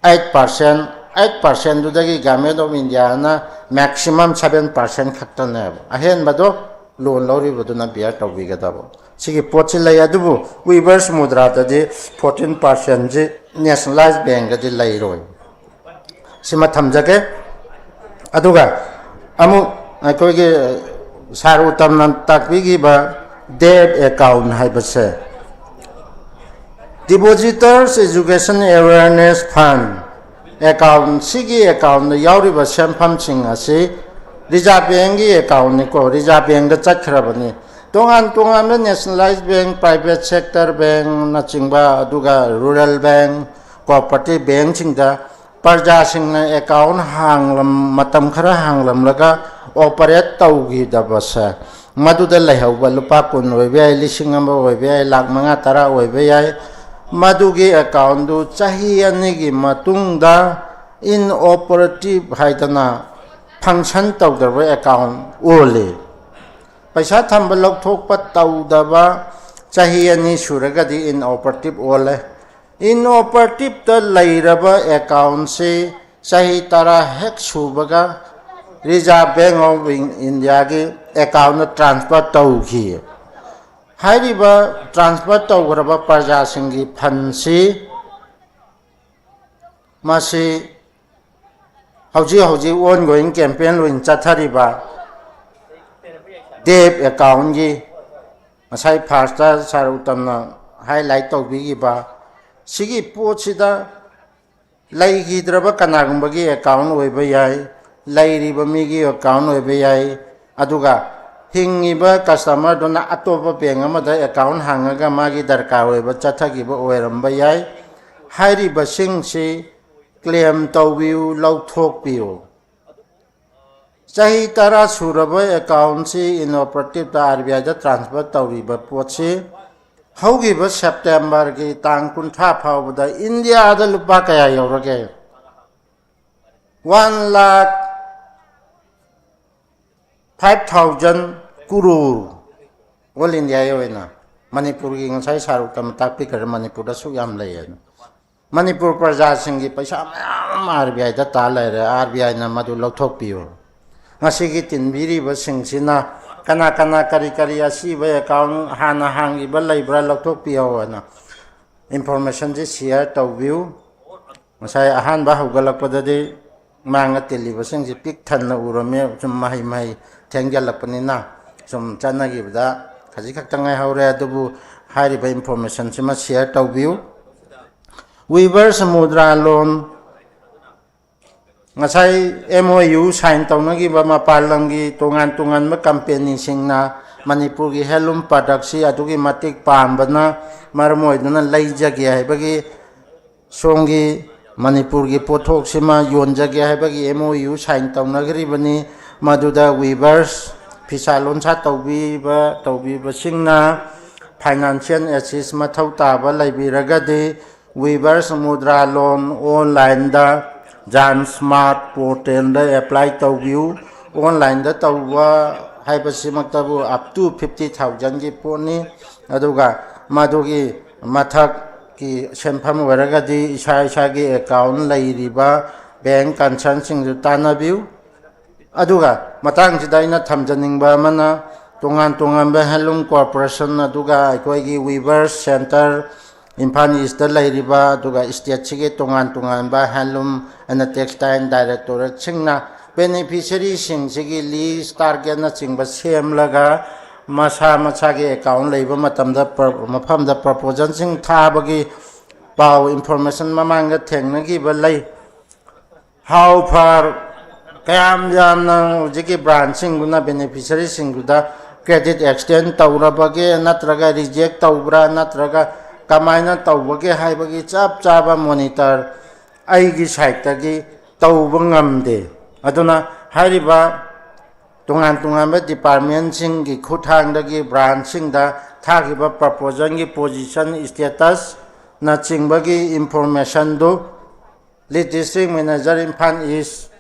eight percent, eight percentꯗꯨꯗꯒꯤ Government of Indiaꯅ maximum seven percent ꯈꯛꯇꯅꯦꯕ꯫ ꯑꯍꯦꯟꯕꯗꯣ loan ꯂꯧꯔꯤꯕꯗꯨꯅ bear ꯇꯧꯕꯤꯒꯗꯕ꯫ ꯁꯤꯒꯤ ꯄꯣꯠꯁꯤ ꯂꯩ, ꯑꯗꯨꯕꯨ ꯋꯤꯚꯔꯁ ꯃꯨꯗ꯭ꯔꯥꯗꯗꯤ fourteen percentꯁꯤ nationalized bankꯀꯗꯤ ꯂꯩꯔꯣꯏ꯫ ꯁꯤꯃ ꯊꯝꯖꯒꯦ꯫ ꯑꯗꯨꯒ ꯑꯃꯨꯛ ꯑꯩꯈꯣꯏꯒꯤ ꯁꯥꯔ ꯎꯇꯝꯅ ꯇꯥꯛꯄꯤꯈꯤꯕ ꯗꯦꯞ ꯑꯦꯀꯥꯎꯟ ꯍꯥꯏꯕꯁꯦ, Depositors Education Awareness Fund account, ꯁꯤꯒꯤ ꯑꯦꯀꯥꯎꯟꯗ ꯌꯥꯎꯔꯤꯕ ꯁꯦꯟꯐꯝꯁꯤꯡ ꯑꯁꯤ ꯔꯤꯖꯥꯔꯚ ꯕꯦꯡꯒꯤ ꯑꯦꯀꯥꯎꯟꯅꯤꯀꯣ, ꯔꯤꯖꯥꯔꯚ ꯕꯦꯡꯗ ꯆꯠꯈ꯭ꯔꯕꯅꯤ꯫ ꯇꯣꯉꯥꯟ ꯇꯣꯉꯥꯟꯕ nationalized bank, private sector bankꯅꯆꯤꯡꯕ, ꯑꯗꯨꯒ rural bank, cooperative bankꯁꯤꯡꯗ ꯄ꯭ꯔꯖꯥꯁꯤꯡꯅ ꯑꯦꯀꯥꯎꯟ ꯍꯥꯡꯂꯝ ꯃꯇꯝ ꯈꯔ ꯍꯥꯡꯂꯝꯂꯒ ꯑꯣꯄꯔꯦꯠ ꯇꯧꯈꯤꯗꯕꯁꯦ, ꯃꯗꯨꯗ ꯂꯩꯍꯧꯕ ꯂꯨꯄꯥ ꯀꯨꯟ ꯑꯣꯏꯕ ꯌꯥꯏ, ꯂꯤꯁꯤꯡ ꯑꯃ ꯑꯣꯏꯕ ꯌꯥꯏ, ꯂꯥꯛ ꯃꯉꯥ ꯇꯔꯥ ꯑꯣꯏꯕ ꯌꯥꯏ, ꯃꯗꯨꯒꯤ ꯑꯦꯀꯥꯎꯟꯗꯨ ꯆꯍꯤ ꯑꯅꯤꯒꯤ ꯃꯇꯨꯡꯗ inoperative ꯍꯥꯏꯗꯅ function ꯇꯧꯗ꯭ꯔꯕ ꯑꯦꯀꯥꯎꯟ ꯑꯣꯜꯂꯤ꯫ ꯄꯩꯁꯥ ꯊꯝꯕ ꯂꯧꯊꯣꯛꯄ ꯇꯧꯗꯕ ꯆꯍꯤ ꯑꯅꯤ ꯁꯨꯔꯒꯗꯤ inoperative ꯑꯣꯜꯂꯦ꯫ Inoperativeꯇ ꯂꯩꯔꯕ ꯑꯦꯀꯥꯎꯟꯁꯤ ꯆꯍꯤ ꯇꯔꯥ ꯍꯦꯛ ꯁꯨꯕꯒ Reserve Bank of Indiaꯒꯤ account transfer ꯇꯧꯈꯤ꯫ ꯍꯥꯏꯔꯤꯕ transfer ꯇꯧꯈ꯭ꯔꯕ ꯄ꯭ꯔꯖꯥꯁꯤꯡꯒꯤ ꯐꯟꯁꯤ, ꯃꯁꯤ ꯍꯧꯖꯤꯛ ꯍꯧꯖꯤꯛ ongoing campaign ꯑꯣꯏꯅ ꯆꯠꯊꯔꯤꯕ ꯗꯦꯞ ꯑꯦꯀꯥꯎꯟꯒꯤ, ꯉꯁꯥꯏ firstꯇ ꯁꯥꯔ ꯎꯇꯝꯅ highlight ꯇꯧꯕꯤꯈꯤꯕ ꯁꯤꯒꯤ ꯄꯣꯠꯁꯤꯗ ꯂꯩꯈꯤꯗ꯭ꯔꯕ ꯀꯅꯥꯒꯨꯝꯕꯒꯤ ꯑꯦꯀꯥꯎꯟ ꯑꯣꯏꯕ ꯌꯥꯏ, ꯂꯩꯔꯤꯕ ꯃꯤꯒꯤ ꯑꯦꯀꯥꯎꯟ ꯑꯣꯏꯕ ꯌꯥꯏ, ꯑꯗꯨꯒ ꯍꯤꯡꯉꯤꯕ customerꯗꯨꯅ ꯑꯇꯣꯞꯄ bank ꯑꯃꯗ ꯑꯦꯀꯥꯎꯟ ꯍꯥꯡꯉꯒ ꯃꯥꯒꯤ ꯗꯔꯀꯥꯔ ꯑꯣꯏꯕ ꯆꯠꯊꯈꯤꯕ ꯑꯣꯏꯔꯝꯕ ꯌꯥꯏ꯫ ꯍꯥꯏꯔꯤꯕꯁꯤꯡꯁꯤ claim ꯇꯧꯕꯤꯌꯨ, ꯂꯧꯊꯣꯛꯄꯤꯌꯨ꯫ ꯆꯍꯤ ꯇꯔꯥ ꯁꯨꯔꯕ ꯑꯦꯀꯥꯎꯟꯁꯤ inoperative ꯑꯥꯔ ꯕꯤ ꯑꯥꯏꯗ transfer ꯇꯧꯔꯤꯕ ꯄꯣꯠꯁꯤ ꯍꯧꯈꯤꯕ Septemberꯒꯤ ꯇꯥꯡ ꯀꯨꯟꯊ꯭ꯔꯥ ꯐꯥꯎꯕꯗ ꯏꯟꯗꯤꯌꯥꯗ ꯂꯨꯄꯥ ꯀꯌꯥ ꯌꯧꯔꯒꯦ? One lakh five thousand crore, all Indiaꯒꯤ ꯑꯣꯏꯅ꯫ ꯃꯅꯤꯄꯨꯔꯒꯤ ꯉꯁꯥꯏ ꯁꯥꯔ ꯎꯇꯝꯅ ꯇꯥꯛꯄꯤꯈ꯭ꯔꯦ, ꯃꯅꯤꯄꯨꯔꯗ ꯑꯁꯨꯛ ꯌꯥꯝ ꯂꯩꯌꯦꯅ꯫ ꯃꯅꯤꯄꯨꯔ ꯄ꯭ꯔꯖꯥꯁꯤꯡꯒꯤ ꯄꯩꯁꯥ ꯃꯌꯥꯝ ꯑꯃ ꯑꯥꯔ ꯕꯤ ꯑꯥꯏꯗ ꯇꯥ ꯂꯩꯔꯦ, ꯑꯥꯔ ꯕꯤ ꯑꯥꯏꯅ ꯃꯗꯨ ꯂꯧꯊꯣꯛꯄꯤꯌꯨ꯫ ꯉꯁꯤꯒꯤ ꯇꯤꯟꯕꯤꯔꯤꯕꯁꯤꯡꯁꯤꯅ ꯀꯅꯥ ꯀꯅꯥ ꯀꯔꯤ ꯀꯔꯤ ꯑꯁꯤꯕ ꯑꯦꯀꯥꯎꯟ ꯍꯥꯟꯅ ꯍꯥꯡꯈꯤꯕ ꯂꯩꯕ꯭ꯔꯥ ꯂꯧꯊꯣꯛꯄꯤꯌꯣ ꯍꯥꯏꯅ informationꯁꯤ share ꯇꯧꯕꯤꯌꯨ꯫ ꯉꯁꯥꯏ ꯑꯍꯥꯟꯕ ꯍꯧꯒꯠꯂꯛꯄꯗꯗꯤ ꯃꯥꯡꯗ ꯇꯤꯜꯂꯤꯕꯁꯤꯡꯁꯤ ꯄꯤꯛ ꯊꯟꯅ ꯎꯔꯝꯃꯤ, ꯁꯨꯝ ꯃꯍꯩ ꯃꯍꯩ ꯊꯦꯡꯖꯤꯜꯂꯛꯄꯅꯤꯅ ꯁꯨꯝ ꯆꯠꯅꯈꯤꯕꯗ ꯈꯖꯤꯛ ꯈꯛꯇ ꯉꯥꯏꯍꯧꯔꯦ꯫ ꯑꯗꯨꯕꯨ ꯍꯥꯏꯔꯤꯕ information ꯁꯤꯃ share ꯇꯧꯕꯤꯌꯨ꯫ Weavers Mudra Loan ꯉꯁꯥꯏ M O U sign ꯇꯧꯅꯈꯤꯕ ꯃꯄꯥꯟ ꯂꯝꯒꯤ ꯇꯣꯉꯥꯟ ꯇꯣꯉꯥꯟꯕ company ꯁꯤꯡꯅ ꯃꯅꯤꯄꯨꯔꯒꯤ handloom product ꯁꯤ ꯑꯗꯨꯛꯀꯤ ꯃꯇꯤꯛ ꯄꯥꯝꯕꯅ ꯃꯔꯝ ꯑꯣꯏꯗꯨꯅ ꯂꯩꯖꯒꯦ ꯍꯥꯏꯕꯒꯤ, ꯁꯣꯝꯒꯤ ꯃꯅꯤꯄꯨꯔꯒꯤ ꯄꯣꯠꯊꯣꯛꯁꯤꯃ ꯌꯣꯟꯖꯒꯦ ꯍꯥꯏꯕꯒꯤ M O U sign ꯇꯧꯅꯈ꯭ꯔꯤꯕꯅꯤ꯫ ꯃꯗꯨꯗ weavers, ꯐꯤꯁꯥ ꯂꯣꯟꯁꯥ ꯇꯧꯕꯤꯕ, ꯇꯧꯕꯤꯕꯁꯤꯡꯅ financial assist ꯃꯊꯧ ꯇꯥꯕ ꯂꯩꯕꯤꯔꯒꯗꯤ Weavers Mudra Loan online ꯗ JAM Smart portal ꯗ apply ꯇꯧꯕꯤꯌꯨ꯫ Online ꯗ ꯇꯧꯕ ꯍꯥꯏꯕꯁꯤꯃꯛꯇꯕꯨ up to fifty thousand ꯒꯤ ꯄꯣꯠꯅꯤ꯫ ꯑꯗꯨꯒ ꯃꯗꯨꯒꯤ ꯃꯊꯛꯀꯤ ꯁꯦꯟꯐꯝ ꯑꯣꯏꯔꯒꯗꯤ ꯏꯁꯥ ꯏꯁꯥꯒꯤ account ꯂꯩꯔꯤꯕ bank concern ꯁꯤꯡꯗꯨ ꯇꯥꯟꯅꯕꯤꯌꯨ꯫ ꯑꯗꯨꯒ ꯃꯇꯥꯡꯁꯤꯗ ꯑꯩꯅ ꯊꯝꯖꯅꯤꯡꯕ ꯑꯃꯅ, ꯇꯣꯉꯥꯟ ꯇꯣꯉꯥꯟꯕ handloom corporation ꯑꯗꯨꯒ ꯑꯩꯈꯣꯏꯒꯤ weavers centre ꯏꯝꯐꯥꯜ East ꯇ ꯂꯩꯔꯤꯕ, ꯑꯗꯨꯒ state ꯁꯤꯒꯤ ꯇꯣꯉꯥꯟ ꯇꯣꯉꯥꯟꯕ handloom and textile directorate ꯁꯤꯡꯅ beneficiary ꯁꯤꯡꯁꯤꯒꯤ list, target ꯅꯆꯤꯡꯕ ꯁꯦꯝꯂꯒ ꯃꯁꯥ ꯃꯁꯥꯒꯤ account ꯂꯩꯕ ꯃꯇꯝꯗ ꯄ꯭ꯔ-, ꯃꯐꯝꯗ proposal ꯁꯤꯡ ꯊꯥꯕꯒꯤ ꯄꯥꯎ, information ꯃꯃꯥꯡꯗ ꯊꯦꯡꯅꯈꯤꯕ ꯂꯩ꯫ How far, ꯀꯌꯥꯝ ꯌꯥꯝꯅ ꯍꯧꯖꯤꯛꯀꯤ branch ꯁꯤꯡꯗꯨꯅ beneficiary ꯁꯤꯡꯗꯨꯗ credit extend ꯇꯧꯔꯕꯒꯦ, ꯅꯠꯇ꯭ꯔꯒ reject ꯇꯧꯕ꯭ꯔꯥ, ꯅꯠꯇ꯭ꯔꯒ ꯀꯃꯥꯏꯅ ꯇꯧꯕꯒꯦ ꯍꯥꯏꯕꯒꯤ ꯆꯞ ꯆꯥꯕ monitor ꯑꯩꯒꯤ side ꯇꯒꯤ ꯇꯧꯕ ꯉꯝꯗꯦ꯫ ꯑꯗꯨꯅ ꯍꯥꯏꯔꯤꯕ ꯇꯣꯉꯥꯟ ꯇꯣꯉꯥꯟꯕ department ꯁꯤꯡꯒꯤ ꯈꯨꯠꯊꯥꯡꯗꯒꯤ branch ꯁꯤꯡꯗ ꯊꯥꯈꯤꯕ proposal ꯒꯤ position, status ꯅꯆꯤꯡꯕꯒꯤ information ꯗꯨ lead district manager Imphal East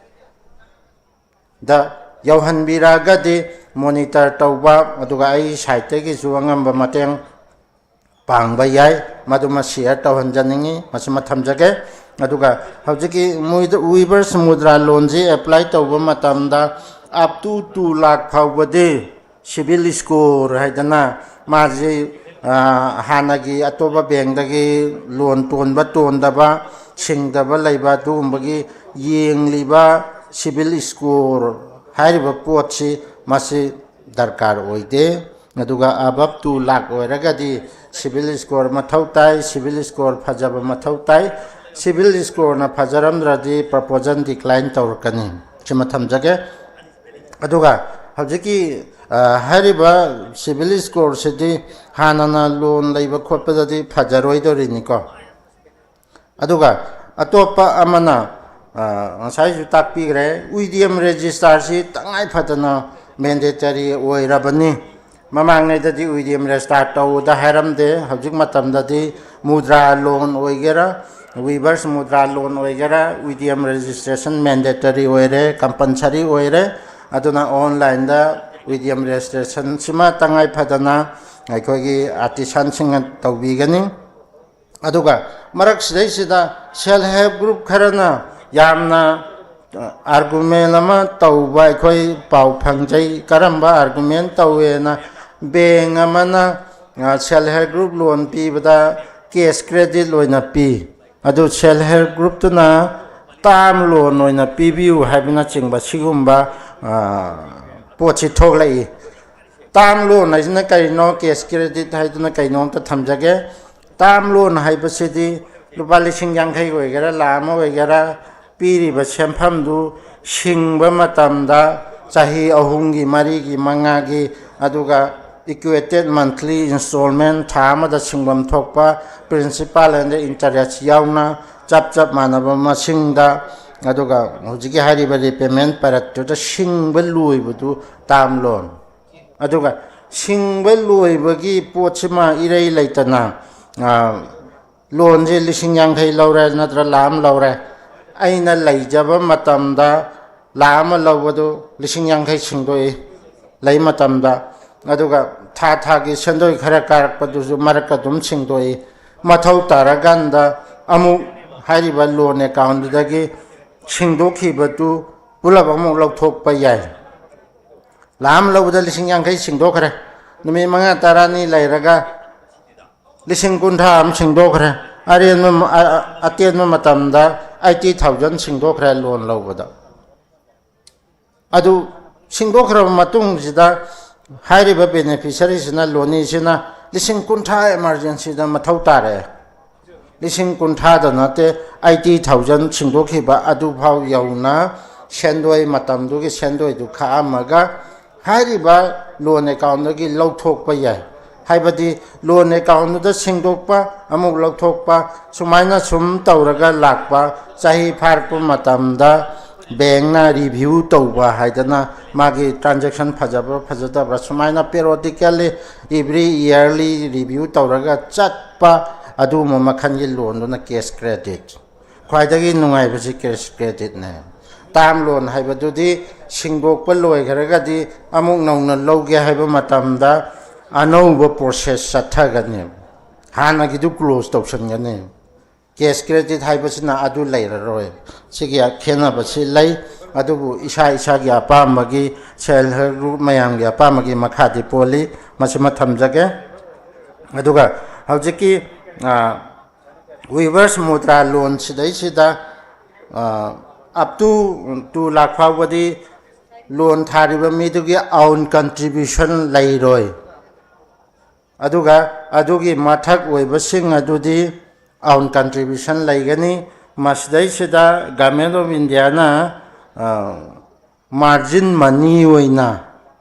ꯗ ꯌꯧꯍꯟꯕꯤꯔꯛꯑꯒꯗꯤ monitor ꯇꯧꯕ, ꯑꯗꯨꯒ ꯑꯩ side ꯇꯒꯤꯁꯨ ꯑꯉꯝꯕ ꯃꯇꯦꯡ ꯄꯥꯡꯕ ꯌꯥꯏ꯫ ꯃꯗꯨꯃ share ꯇꯧꯍꯟꯖꯅꯤꯡꯉꯤ, ꯃꯁꯤꯃ ꯊꯝꯖꯒꯦ꯫ ꯑꯗꯨꯒ ꯍꯧꯖꯤꯛꯀꯤ ꯃꯨꯏꯗ-, weavers ꯃꯨꯗ꯭ꯔꯥ loan ꯁꯤ apply ꯇꯧꯕ ꯃꯇꯝꯗ up to two lakh ꯐꯥꯎꯕꯗꯤ CIBIL score ꯍꯥꯏꯗꯅ ꯃꯥꯁꯤ, ꯑ, ꯍꯥꯟꯅꯒꯤ ꯑꯇꯣꯞꯄ bank ꯇꯒꯤ loan ꯇꯣꯟꯕ ꯇꯣꯟꯗꯕ, ꯁꯤꯡꯗꯕ ꯂꯩꯕ ꯑꯗꯨꯒꯨꯝꯕꯒꯤ ꯌꯦꯡꯂꯤꯕ CIBIL score ꯍꯥꯏꯔꯤꯕ ꯄꯣꯠꯁꯤ ꯃꯁꯤ ꯗꯔꯀꯥꯔ ꯑꯣꯏꯗꯦ꯫ ꯑꯗꯨꯒ above two lakh ꯑꯣꯏꯔꯒꯗꯤ civil score ꯃꯊꯧ ꯇꯥꯏ, civil score ꯐꯖꯕ ꯃꯊꯧ ꯇꯥꯏ꯫ Civil scoreꯅ ꯐꯖꯔꯝꯗ꯭ꯔꯗꯤ proposal decline ꯇꯧꯔꯛꯀꯅꯤ꯫ ꯁꯤꯃ ꯊꯝꯖꯒꯦ꯫ ꯑꯗꯨꯒ ꯍꯧꯖꯤꯛꯀꯤ, ꯑ, ꯍꯥꯏꯔꯤꯕ civil scoreꯁꯤꯗꯤ ꯍꯥꯟꯅꯅ loan ꯂꯩꯕ ꯈꯣꯠꯄꯗꯗꯤ ꯐꯖꯔꯣꯏꯗꯣꯔꯤꯅꯤꯀꯣ꯫ ꯑꯗꯨꯒ ꯑꯇꯣꯞꯄ ꯑꯃꯅ, ꯑ, ꯉꯁꯥꯏꯁꯨ ꯇꯥꯛꯄꯤꯈ꯭ꯔꯦ, UEDM registerꯁꯤ ꯇꯉꯥꯏ ꯐꯗꯅ mandatory ꯑꯣꯏꯔꯕꯅꯤ꯫ ꯃꯃꯥꯡꯉꯩꯗꯗꯤ UEDM register ꯇꯧꯗ ꯍꯥꯏꯔꯝꯗꯦ, ꯍꯧꯖꯤꯛ ꯃꯇꯝꯗꯗꯤ ꯃꯨꯗ꯭ꯔꯥ loan ꯑꯣꯏꯒꯦꯔꯥ, weavers ꯃꯨꯗ꯭ꯔꯥ loan ꯑꯣꯏꯒꯦꯔꯥ, UEDM registration mandatory ꯑꯣꯏꯔꯦ, compulsory ꯑꯣꯏꯔꯦ꯫ ꯑꯗꯨꯅ onlineꯗ UEDM registrationꯁꯤꯃ ꯇꯉꯥꯏ ꯐꯗꯅ ꯑꯩꯈꯣꯏꯒꯤ artisanꯁꯤꯡꯅ ꯇꯧꯕꯤꯒꯅꯤ꯫ ꯑꯗꯨꯒ ꯃꯔꯛꯁꯤꯗꯩꯁꯤꯗ self help group ꯈꯔꯅ ꯌꯥꯝꯅ, ꯑ, argument ꯑꯃ ꯇꯧꯕ ꯑꯩꯈꯣꯏ ꯄꯥꯎ ꯐꯪꯖꯩ꯫ ꯀꯔꯝꯕ argument ꯇꯧꯋꯦꯅ, bank ꯑꯃꯅ, ꯑ, self help group loan ꯄꯤꯕꯗ cash credit ꯑꯣꯏꯅ ꯄꯤ, ꯑꯗꯨ self help groupꯇꯨꯅ term loan ꯑꯣꯏꯅ ꯄꯤꯕꯤꯌꯨ ꯍꯥꯏꯕꯅꯆꯤꯡꯕ ꯁꯤꯒꯨꯝꯕ, ꯑ, ꯄꯣꯠꯁꯤ ꯊꯣꯛꯂꯛꯏ꯫ Term loan ꯍꯥꯏꯁꯤꯅ ꯀꯔꯤꯅꯣ, cash credit ꯍꯥꯏꯗꯨꯅ ꯀꯩꯅꯣ ꯑꯝꯇ ꯊꯝꯖꯒꯦ꯫ Term loan ꯍꯥꯏꯕꯁꯤꯗꯤ ꯂꯨꯄꯥ ꯂꯤꯁꯤꯡ ꯌꯥꯡꯈꯩ ꯑꯣꯏꯒꯦꯔꯥ, ꯂꯥꯈ ꯑꯃ ꯑꯣꯏꯒꯦꯔꯥ, ꯄꯤꯔꯤꯕ ꯁꯦꯟꯐꯝꯗꯨ ꯁꯤꯡꯕ ꯃꯇꯝꯗ ꯆꯍꯤ ꯑꯍꯨꯝꯒꯤ, ꯃꯔꯤꯒꯤ, ꯃꯉꯥꯒꯤ, ꯑꯗꯨꯒ equated monthly installment, ꯊꯥ ꯑꯃꯗ ꯁꯤꯡꯐꯝ ꯊꯣꯛꯄ principal and interest ꯌꯥꯎꯅ ꯆꯞ ꯆꯞ ꯃꯥꯟꯅꯕ ꯃꯁꯤꯡꯗ, ꯑꯗꯨꯒ ꯍꯧꯖꯤꯛꯀꯤ ꯍꯥꯏꯔꯤꯕ repayment periodꯇꯨꯗ ꯁꯤꯡꯕ ꯂꯣꯏꯕꯗꯨ term loan꯫ ꯑꯗꯨꯒ ꯁꯤꯡꯕ ꯂꯣꯏꯕꯒꯤ ꯄꯣꯠꯁꯤꯃ ꯏꯔꯩ ꯂꯩꯇꯅ, ꯑ, loanꯁꯦ ꯂꯤꯁꯤꯡ ꯌꯥꯡꯈꯩ ꯂꯧꯔꯦ ꯅꯠꯇ꯭ꯔ ꯂꯥꯈ ꯑꯃ ꯂꯧꯔꯦ, ꯑꯩꯅ ꯂꯩꯖꯕ ꯃꯇꯝꯗ ꯂꯥꯈ ꯑꯃ ꯂꯧꯕꯗꯨ ꯂꯤꯁꯤꯡ ꯌꯥꯡꯈꯩ ꯁꯤꯡꯗꯣꯛꯏ ꯂꯩ ꯃꯇꯝꯗ, ꯑꯗꯨꯒ ꯊꯥ ꯊꯥꯒꯤ ꯁꯦꯟꯗꯣꯏ ꯈꯔ ꯀꯥꯔꯛꯄꯗꯨꯁꯨ ꯃꯔꯛꯇ ꯑꯗꯨꯝ ꯁꯤꯡꯗꯣꯛꯏ꯫ ꯃꯊꯧ ꯇꯥꯔꯀꯥꯟꯗ ꯑꯃꯨꯛ ꯍꯥꯏꯔꯤꯕ loan accountꯗꯨꯗꯒꯤ ꯁꯤꯡꯗꯣꯛꯈꯤꯕꯗꯨ ꯄꯨꯂꯞ ꯑꯃꯨꯛ ꯂꯧꯊꯣꯛꯄ ꯌꯥꯏ꯫ ꯂꯥꯈ ꯑꯃ ꯂꯧꯕꯗ ꯂꯤꯁꯤꯡ ꯌꯥꯡꯈꯩ ꯁꯤꯡꯗꯣꯛꯈ꯭ꯔꯦ꯫ ꯅꯨꯃꯤꯠ ꯃꯉꯥ ꯇꯔꯥꯅꯤ ꯂꯩꯔꯒ ꯂꯤꯁꯤꯡ ꯀꯨꯟꯊ꯭ꯔꯥ ꯑꯃ ꯁꯤꯡꯗꯣꯛꯈ꯭ꯔꯦ꯫ ꯑꯔꯦꯟꯕ ꯃ-, ꯑ-, ꯑ-, ꯑꯇꯦꯟꯕ ꯃꯇꯝꯗ eighty thousand ꯁꯤꯡꯗꯣꯛꯈ꯭ꯔꯦ loan ꯂꯧꯕꯗ꯫ ꯑꯗꯨ ꯁꯤꯡꯗꯣꯛꯈ꯭ꯔꯕ ꯃꯇꯨꯡꯁꯤꯗ ꯍꯥꯏꯔꯤꯕ ꯕꯦꯅꯤꯐꯤꯁꯔꯤꯁꯤꯅ, ꯂꯣꯅꯤꯁꯤꯅ ꯂꯤꯁꯤꯡ ꯀꯨꯟꯊ꯭ꯔꯥ ꯏꯃꯥꯔꯖꯦꯟꯁꯤꯗ ꯃꯊꯧ ꯇꯥꯔꯛꯑꯦ꯫ ꯂꯤꯁꯤꯡ ꯀꯨꯟꯊ꯭ꯔꯥꯗ ꯅꯠꯇꯦ, ꯑꯩꯠꯇꯤ ꯊꯥꯎꯖꯟ ꯁꯤꯡꯗꯣꯛꯈꯤꯕ ꯑꯗꯨꯐꯥꯎ ꯌꯧꯅ ꯁꯦꯟꯗꯣꯏ, ꯃꯇꯝꯗꯨꯒꯤ ꯁꯦꯟꯗꯣꯏꯗꯨ ꯈꯥꯛꯑꯝꯃꯒ ꯍꯥꯏꯔꯤꯕ ꯂꯣꯟ ꯑꯦꯀꯥꯎꯟꯗꯒꯤ ꯂꯧꯊꯣꯛꯄ ꯌꯥꯏ꯫ ꯍꯥꯏꯕꯗꯤ ꯂꯣꯟ ꯑꯦꯀꯥꯎꯟꯗꯨꯗ ꯁꯤꯡꯗꯣꯛꯄ, ꯑꯃꯨꯛ ꯂꯧꯊꯣꯛꯄ, ꯁꯨꯃꯥꯏꯅ ꯁꯨꯝ ꯇꯧꯔꯒ ꯂꯥꯛꯄ, ꯆꯍꯤ ꯐꯥꯔꯛꯄ ꯃꯇꯝꯗ ꯕꯦꯡꯅ ꯔꯤꯚ꯭ꯌꯨ ꯇꯧꯕ ꯍꯥꯏꯗꯅ ꯃꯥꯒꯤ ꯇ꯭ꯔꯥꯟꯖꯦꯛꯁꯟ ꯐꯖꯕ꯭ꯔꯥ ꯐꯖꯗꯕ꯭ꯔꯥ ꯁꯨꯃꯥꯏꯅ periodically, every yearly review ꯇꯧꯔꯒ ꯆꯠꯄ ꯑꯗꯨꯒꯨꯝꯕ ꯃꯈꯜꯒꯤ ꯂꯣꯟꯗꯨꯅ ꯀꯦꯁ ꯀ꯭ꯔꯦꯗꯤꯠ꯫ ꯈ꯭ꯋꯥꯏꯗꯒꯤ ꯅꯨꯡꯉꯥꯏꯕꯁꯤ ꯀꯦꯁ ꯀ꯭ꯔꯦꯗꯤꯠꯅꯦ꯫ ꯇꯥꯔꯝ ꯂꯣꯟ ꯍꯥꯏꯕꯗꯨꯗꯤ ꯁꯤꯡꯗꯣꯛꯄ ꯂꯣꯏꯈ꯭ꯔꯒꯗꯤ ꯑꯃꯨꯛ ꯅꯧꯅ ꯂꯧꯒꯦ ꯍꯥꯏꯕ ꯃꯇꯝꯗ ꯑꯅꯧꯕ ꯄ꯭ꯔꯣꯁꯦꯁ ꯆꯠꯊꯒꯅꯤ, ꯍꯥꯟꯅꯒꯤꯗꯨ ꯀ꯭ꯂꯣꯖ ꯇꯧꯁꯟꯒꯅꯤ꯫ ꯀꯦꯁ ꯀ꯭ꯔꯦꯗꯤꯠ ꯍꯥꯏꯕꯁꯤꯅ ꯑꯗꯨ ꯂꯩꯔꯔꯣꯏ꯫ ꯁꯤꯒꯤ ꯈꯦꯠꯅꯕꯁꯤ ꯂꯩ, ꯑꯗꯨꯕꯨ ꯏꯁꯥ ꯏꯁꯥꯒꯤ ꯑꯄꯥꯝꯕꯒꯤ, ꯁꯦꯜꯐ ꯍꯦꯜꯞ ꯒ꯭ꯔꯨꯞ ꯃꯌꯥꯝꯒꯤ ꯑꯄꯥꯝꯕꯒꯤ ꯃꯈꯥꯗꯤ ꯄꯣꯜꯂꯤ꯫ ꯃꯁꯤꯃ ꯊꯝꯖꯒꯦ꯫ ꯑꯗꯨꯒ ꯍꯧꯖꯤꯛꯀꯤ ꯋꯤꯚꯔꯁ ꯃꯨꯗ꯭ꯔꯥ ꯂꯣꯟ ꯁꯤꯗꯩꯁꯤꯗ ꯑꯞ ꯇꯨ ꯇꯨ ꯂꯥꯛ ꯐꯥꯎꯕꯗꯤ ꯂꯣꯟ ꯊꯥꯔꯤꯕ ꯃꯤꯗꯨꯒꯤ ꯑꯥꯎꯟ ꯀꯟꯇ꯭ꯔꯤꯕ꯭ꯌꯨꯁꯟ ꯂꯩꯔꯣꯏ꯫ ꯑꯗꯨꯒ ꯑꯗꯨꯒꯤ ꯃꯊꯛ ꯑꯣꯏꯕꯁꯤꯡ ꯑꯗꯨꯗꯤ ꯑꯥꯎꯟ ꯀꯟꯇ꯭ꯔꯤꯕ꯭ꯌꯨꯁꯟ ꯂꯩꯒꯅꯤ꯫ ꯃꯁꯤꯗꯩꯁꯤꯗ ꯒꯚꯔꯟꯃꯦꯟ ꯑꯣꯐ ꯏꯟꯗꯤꯌꯥꯅ ꯃꯥꯔꯖꯤꯟ ꯃꯅꯤ ꯑꯣꯏꯅ,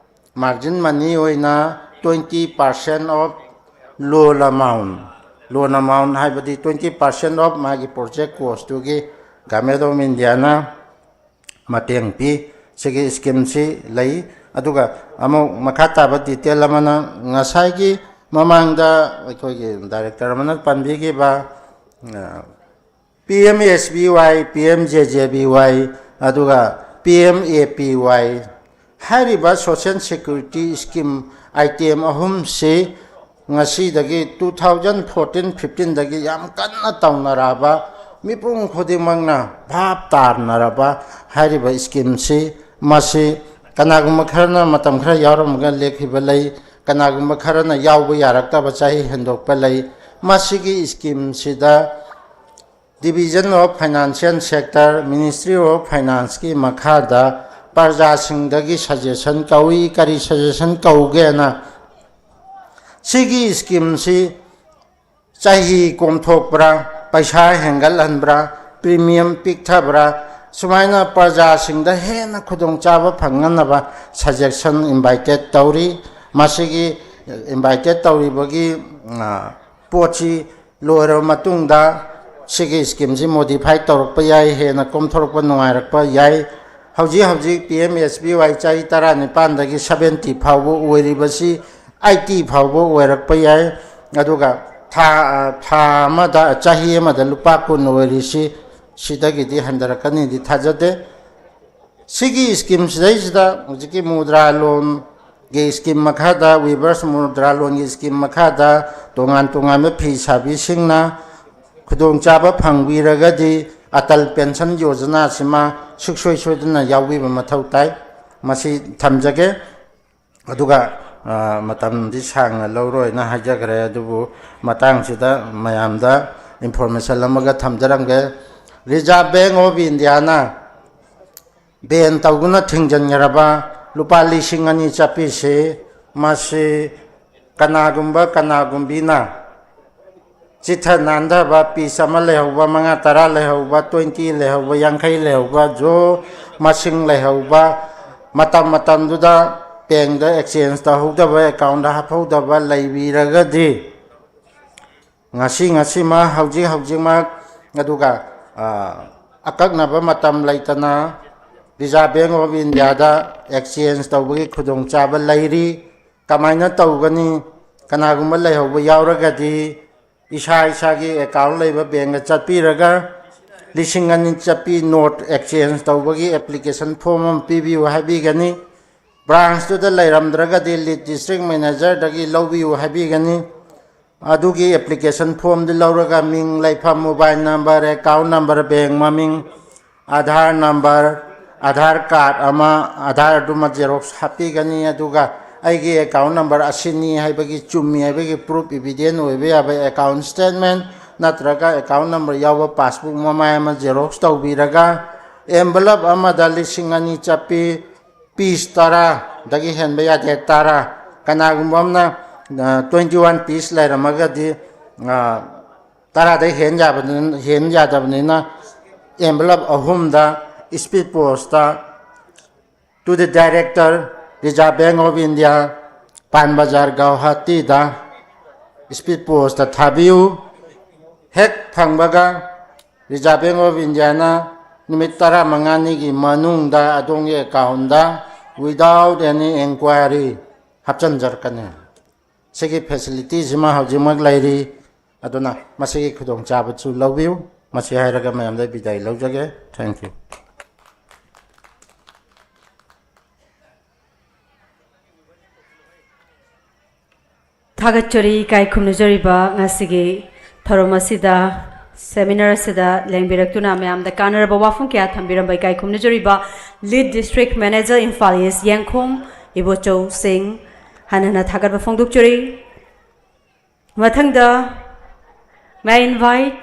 ꯃꯥꯔꯖꯤꯟ ꯃꯅꯤ ꯑꯣꯏꯅ twenty percent of loan amount, loan amount ꯍꯥꯏꯕꯗꯤ twenty percent of ꯃꯥꯒꯤ ꯄ꯭ꯔꯣꯖꯦꯛ ꯀꯣꯁꯇꯨꯒꯤ ꯒꯚꯔꯟꯃꯦꯟ ꯑꯣꯐ ꯏꯟꯗꯤꯌꯥꯅ ꯃꯇꯦꯡ ꯄꯤ꯫ ꯁꯤꯒꯤ ꯁ꯭ꯀꯤꯝꯁꯤ ꯂꯩ꯫ ꯑꯗꯨꯒ ꯑꯃꯨꯛ ꯃꯈꯥ ꯇꯥꯕ ꯗꯤꯇꯦꯜ ꯑꯃꯅ ꯉꯁꯥꯏꯒꯤ ꯃꯃꯥꯡꯗ ꯑꯩꯈꯣꯏꯒꯤ ꯗꯥꯏꯔꯦꯛꯇꯔ ꯑꯃꯅ ꯄꯟꯕꯤꯈꯤꯕ P M S B Y, P M J J B Y, ꯑꯗꯨꯒ ꯄꯤ ꯑꯦꯝ ꯑꯦ ꯄꯤ ꯋꯥꯏ ꯍꯥꯏꯔꯤꯕ ꯁꯣꯁꯤꯌꯦꯜ ꯁꯦꯀ꯭ꯌꯨꯔꯤꯇꯤ ꯁ꯭ꯀꯤꯝ ꯑꯥꯏꯇꯦꯝ ꯑꯍꯨꯝꯁꯤ ꯉꯁꯤꯗꯒꯤ two thousand fourteen fifteen ꯗꯒꯤ ꯌꯥꯝ ꯀꯟꯅ ꯇꯧꯅꯔꯛꯑꯕ, ꯃꯤꯄꯨꯝ ꯈꯨꯗꯤꯡꯃꯛꯅ ꯚꯥꯞ ꯇꯥꯅꯔꯕ ꯍꯥꯏꯔꯤꯕ ꯁ꯭ꯀꯤꯝꯁꯤ, ꯃꯁꯤ ꯀꯅꯥꯒꯨꯝꯕ ꯈꯔꯅ ꯃꯇꯝ ꯈꯔ ꯌꯥꯎꯔꯝꯃꯒ ꯂꯦꯞꯈꯤꯕ ꯂꯩ, ꯀꯅꯥꯒꯨꯝꯕ ꯈꯔꯅ ꯌꯥꯎꯕ ꯌꯥꯔꯛꯇꯕ, ꯆꯍꯤ ꯍꯦꯟꯗꯣꯛꯄ ꯂꯩ꯫ ꯃꯁꯤꯒꯤ ꯁ꯭ꯀꯤꯝꯁꯤꯗ Division of Financial Sector, Ministry of Finance ꯀꯤ ꯃꯈꯥꯗ ꯄ꯭ꯔꯖꯥꯁꯤꯡꯗꯒꯤ ꯁꯖꯦꯁꯟ ꯀꯧꯏ꯫ ꯀꯔꯤ ꯁꯖꯦꯁꯟ ꯀꯧꯒꯦꯅ? ꯁꯤꯒꯤ ꯁ꯭ꯀꯤꯝꯁꯤ ꯆꯍꯤ ꯀꯣꯝꯊꯣꯛꯄ꯭ꯔꯥ, ꯄꯩꯁꯥ ꯍꯦꯟꯒꯠꯍꯟꯕ꯭ꯔꯥ, ꯄ꯭ꯔꯤꯃꯤꯌꯝ ꯄꯤꯛꯊꯕ꯭ꯔꯥ, ꯁꯨꯃꯥꯏꯅ ꯄ꯭ꯔꯖꯥꯁꯤꯡꯗ ꯍꯦꯟꯅ ꯈꯨꯗꯣꯡꯆꯥꯕ ꯐꯪꯅꯅꯕ ꯁꯖꯦꯁꯟ ꯏꯟꯚꯥꯏꯇꯦꯠ ꯇꯧꯔꯤ꯫ ꯃꯁꯤꯒꯤ ꯏꯟꯚꯥꯏꯇꯦꯠ ꯇꯧꯔꯤꯕꯒꯤ ꯄꯣꯠꯁꯤ ꯂꯣꯏꯔꯕ ꯃꯇꯨꯡꯗ ꯁꯤꯒꯤ ꯁ꯭ꯀꯤꯝꯁꯤ ꯃꯣꯗꯤꯐꯥꯏ ꯇꯧꯔꯛꯄ ꯌꯥꯏ, ꯍꯦꯟꯅ ꯀꯣꯝꯊꯣꯔꯛꯄ ꯅꯨꯡꯉꯥꯏꯔꯛꯄ ꯌꯥꯏ꯫ ꯍꯧꯖꯤꯛ ꯍꯧꯖꯤꯛ ꯄꯤ ꯑꯦꯝ ꯑꯦꯁ ꯕꯤ ꯋꯥꯏ ꯆꯍꯤ ꯇꯔꯥꯅꯤꯄꯥꯟꯗꯒꯤ ꯁꯕꯦꯟꯇꯤ ꯐꯥꯎꯕ ꯑꯣꯏꯔꯤꯕꯁꯤ ꯑꯩꯠꯇꯤ ꯐꯥꯎꯕ ꯑꯣꯏꯔꯛꯄ ꯌꯥꯏ꯫ ꯑꯗꯨꯒ ꯊꯥ ꯊꯥ ꯑꯃꯗ, ꯆꯍꯤ ꯑꯃꯗ ꯂꯨꯄꯥ ꯀꯨꯟ ꯑꯣꯏꯔꯤꯁꯤ ꯁꯤꯗꯒꯤꯗꯤ ꯍꯟꯊꯔꯛꯀꯅꯤꯗꯤ ꯊꯥꯖꯗꯦ꯫ ꯁꯤꯒꯤ ꯁ꯭ꯀꯤꯝꯁꯤꯗꯩꯁꯤꯗ ꯍꯧꯖꯤꯛꯀꯤ ꯃꯨꯗ꯭ꯔꯥ ꯂꯣꯟꯒꯤ ꯁ꯭ꯀꯤꯝ ꯃꯈꯥꯗ, ꯋꯤꯚꯔꯁ ꯃꯨꯗ꯭ꯔꯥ ꯂꯣꯟꯒꯤ ꯁ꯭ꯀꯤꯝ ꯃꯈꯥꯗ ꯇꯣꯉꯥꯟ ꯇꯣꯉꯥꯟꯕ ꯐꯤ ꯁꯥꯕꯤꯁꯤꯡꯅ ꯈꯨꯗꯣꯡꯆꯥꯕ ꯐꯪꯕꯤꯔꯒꯗꯤ ꯑꯇꯜ ꯄꯦꯟꯁꯟ ꯌꯣꯖꯅꯥꯁꯤꯃ ꯁꯨꯡꯁꯣꯏ ꯁꯣꯏꯗꯅ ꯌꯥꯎꯕꯤꯕ ꯃꯊꯧ ꯇꯥꯏ꯫ ꯃꯁꯤ ꯊꯝꯖꯒꯦ꯫ ꯑꯗꯨꯒ ꯃꯇꯝꯗꯤ ꯁꯥꯡꯅ ꯂꯧꯔꯣꯏꯅ ꯍꯥꯏꯖꯈ꯭ꯔꯦ꯫ ꯑꯗꯨꯕꯨ ꯃꯇꯥꯡꯁꯤꯗ ꯃꯌꯥꯝꯗ ꯏꯟꯐꯣꯔꯃꯦꯁꯟ ꯑꯃꯒ ꯊꯝꯖꯔꯝꯒꯦ꯫ ꯔꯤꯖꯥꯔꯚ ꯕꯦꯡ ꯑꯣꯐ ꯏꯟꯗꯤꯌꯥꯅ ꯕꯦꯟ ꯇꯧꯗꯨꯅ ꯊꯤꯡꯖꯤꯟꯈ꯭ꯔꯕ ꯂꯨꯄꯥ ꯂꯤꯁꯤꯡ ꯑꯅꯤ ꯆꯠꯄꯤꯁꯤ, ꯃꯁꯤ ꯀꯅꯥꯒꯨꯝꯕ ꯀꯅꯥꯒꯨꯝꯕꯤꯅ ꯆꯤꯊ ꯅꯥꯟꯊꯕ, ꯄꯤꯁ ꯑꯃ ꯂꯩꯍꯧꯕ, ꯃꯉꯥ ꯇꯔꯥ ꯂꯩꯍꯧꯕ, ꯇ꯭ꯋꯦꯟꯇꯤ ꯂꯩꯍꯧꯕ, ꯌꯥꯡꯈꯩ ꯂꯩꯍꯧꯕ, ꯖꯣ ꯃꯁꯤꯡ ꯂꯩꯍꯧꯕ, ꯃꯇꯝ ꯃꯇꯝꯗꯨꯗ ꯕꯦꯡꯗ ꯑꯦꯛꯆꯦꯟꯖ ꯇꯧꯍꯧꯗꯕ, ꯑꯦꯀꯥꯎꯟꯗ ꯍꯥꯞꯍꯧꯗꯕ ꯂꯩꯕꯤꯔꯒꯗꯤ, ꯉꯁꯤ ꯉꯁꯤꯃꯛ, ꯍꯧꯖꯤꯛ ꯍꯧꯖꯤꯛꯃꯛ, ꯑꯗꯨꯒ ꯑꯀꯛꯅꯕ ꯃꯇꯝ ꯂꯩꯇꯅ ꯔꯤꯖꯥꯔꯚ ꯕꯦꯡ ꯑꯣꯐ ꯏꯟꯗꯤꯌꯥꯗ ꯑꯦꯛꯆꯦꯟꯖ ꯇꯧꯕꯒꯤ ꯈꯨꯗꯣꯡꯆꯥꯕ ꯂꯩꯔꯤ꯫ ꯀꯃꯥꯏꯅ ꯇꯧꯒꯅꯤ? ꯀꯅꯥꯒꯨꯝꯕ ꯂꯩꯍꯧꯕ ꯌꯥꯎꯔꯒꯗꯤ ꯏꯁꯥ ꯏꯁꯥꯒꯤ ꯑꯦꯀꯥꯎꯟ ꯂꯩꯕ ꯕꯦꯡꯗ ꯆꯠꯄꯤꯔꯒ ꯂꯤꯁꯤꯡ ꯑꯅꯤ ꯆꯠꯄꯤ ꯅꯣꯠ ꯑꯦꯛꯆꯦꯟꯖ ꯇꯧꯕꯒꯤ ꯑꯦꯄ꯭ꯂꯤꯀꯦꯁꯟ ꯐꯣꯝ ꯑꯃ ꯄꯤꯕꯤꯌꯨ ꯍꯥꯏꯕꯤꯒꯅꯤ꯫ ꯕ꯭ꯔꯥꯟꯁꯇꯨꯗ ꯂꯩꯔꯝꯗ꯭ꯔꯒꯗꯤ ꯂꯤꯗ ꯗꯤꯁꯇ꯭ꯔꯤꯛ ꯃꯦꯅꯦꯖꯔꯗꯒꯤ ꯂꯧꯕꯤꯌꯨ ꯍꯥꯏꯕꯤꯒꯅꯤ꯫ ꯑꯗꯨꯒꯤ ꯑꯦꯄ꯭ꯂꯤꯀꯦꯁꯟ ꯐꯣꯝꯗꯨ ꯂꯧꯔꯒ ꯃꯤꯡ, ꯂꯩꯐꯝ, mobile number, account number, bank ꯃꯃꯤꯡ, ꯑꯥꯙꯥꯔ ꯅꯝꯕꯔ, ꯑꯥꯙꯥꯔ ꯀꯥꯔꯗ ꯑꯃ, ꯑꯥꯙꯥꯔꯗꯨꯃ ꯖꯦꯔꯣꯛꯁ ꯍꯥꯞꯄꯤꯒꯅꯤ꯫ ꯑꯗꯨꯒ ꯑꯩꯒꯤ ꯑꯦꯀꯥꯎꯟ ꯅꯝꯕꯔ ꯑꯁꯤꯅꯤ ꯍꯥꯏꯕꯒꯤ, ꯆꯨꯝꯃꯤ ꯍꯥꯏꯕꯒꯤ ꯄ꯭ꯔꯨꯐ, ꯏꯚꯤꯗꯦꯟ ꯑꯣꯏꯕ ꯌꯥꯕ ꯑꯦꯀꯥꯎꯟ ꯁ꯭ꯇꯦꯠꯃꯦꯟ ꯅꯠꯇ꯭ꯔꯒ ꯑꯦꯀꯥꯎꯟ ꯅꯝꯕꯔ ꯌꯥꯎꯕ ꯄꯥꯁꯕꯨꯛ ꯃꯃꯥꯏ ꯑꯃ ꯖꯦꯔꯣꯛꯁ ꯇꯧꯕꯤꯔꯒ ꯑꯦꯟꯚꯂꯞ ꯑꯃꯗ ꯂꯤꯁꯤꯡ ꯑꯅꯤ ꯆꯠꯄꯤ, ꯄꯤꯁ ꯇꯔꯥꯗꯒꯤ ꯍꯦꯟꯕ ꯌꯥꯗꯦ, ꯇꯔꯥ꯫ ꯀꯅꯥꯒꯨꯝꯕ ꯑꯃꯅ ꯇ꯭ꯋꯦꯟꯇꯤ ꯋꯥꯟ ꯄꯤꯁ ꯂꯩꯔꯝꯃꯒꯗꯤ, ꯇꯔꯥꯗꯒꯤ ꯍꯦꯟ ꯌꯥꯕꯅꯤꯅ, ꯍꯦꯟ ꯌꯥꯗꯕꯅꯤꯅ, ꯑꯦꯟꯚꯂꯞ ꯑꯍꯨꯝꯗ, speed post, To the Director, Reserve Bank of India, Pan Bazar, ꯒꯧꯍꯥꯇꯤꯗ ꯏꯁꯄꯤꯠ ꯄꯣꯁꯇ ꯊꯥꯕꯤꯌꯨ꯫ ꯍꯦꯛ ꯐꯪꯕꯒ Reserve Bank of Indiaꯅ ꯅꯨꯃꯤꯠ ꯇꯔꯥꯃꯉꯥꯅꯤꯒꯤ ꯃꯅꯨꯡꯗ ꯑꯗꯣꯝꯒꯤ ꯑꯦꯀꯥꯎꯟꯗ without any inquiry ꯍꯥꯞꯆꯤꯟꯖꯔꯛꯀꯅꯤ꯫ ꯁꯤꯒꯤ ꯐꯦꯁꯤꯂꯤꯇꯤꯁꯤꯃ ꯍꯧꯖꯤꯛꯃꯛ ꯂꯩꯔꯤ꯫ ꯑꯗꯨꯅ ꯃꯁꯤꯒꯤ ꯈꯨꯗꯣꯡꯆꯥꯕꯁꯨ ꯂꯧꯕꯤꯌꯨ꯫ ꯃꯁꯤ ꯍꯥꯏꯔꯒ ꯃꯌꯥꯝꯗ ꯕꯤꯗꯥꯏ ꯂꯧꯖꯒꯦ꯫ Thank you꯫ ꯊꯥꯒꯠꯆꯔꯤ꯫ ꯏꯀꯥꯏ ꯈꯨꯝꯅꯖꯔꯤꯕ ꯉꯁꯤꯒꯤ ꯊꯧꯔꯝ ꯑꯁꯤꯗ, ꯁꯦꯃꯤꯅꯥꯔ ꯑꯁꯤꯗ ꯂꯦꯡꯕꯤꯔꯛꯇꯨꯅ ꯃꯌꯥꯝꯗ ꯀꯥꯟꯅꯔꯕ ꯋꯥꯐꯝ ꯀꯌꯥ ꯊꯝꯕꯤꯔꯝꯕ ꯏꯀꯥꯏ ꯈꯨꯝꯅꯖꯔꯤꯕ Lead District Manager, ꯏꯝꯐꯥꯜ ꯏꯁ, ꯌꯦꯡꯈꯣꯝ ꯏꯕꯣꯆꯧ ꯁꯤꯡ, ꯍꯟꯅ ꯍꯟꯅ ꯊꯥꯒꯠꯄ ꯐꯣꯡꯗꯣꯛꯆꯔꯤ꯫ ꯃꯊꯪꯗ, may I invite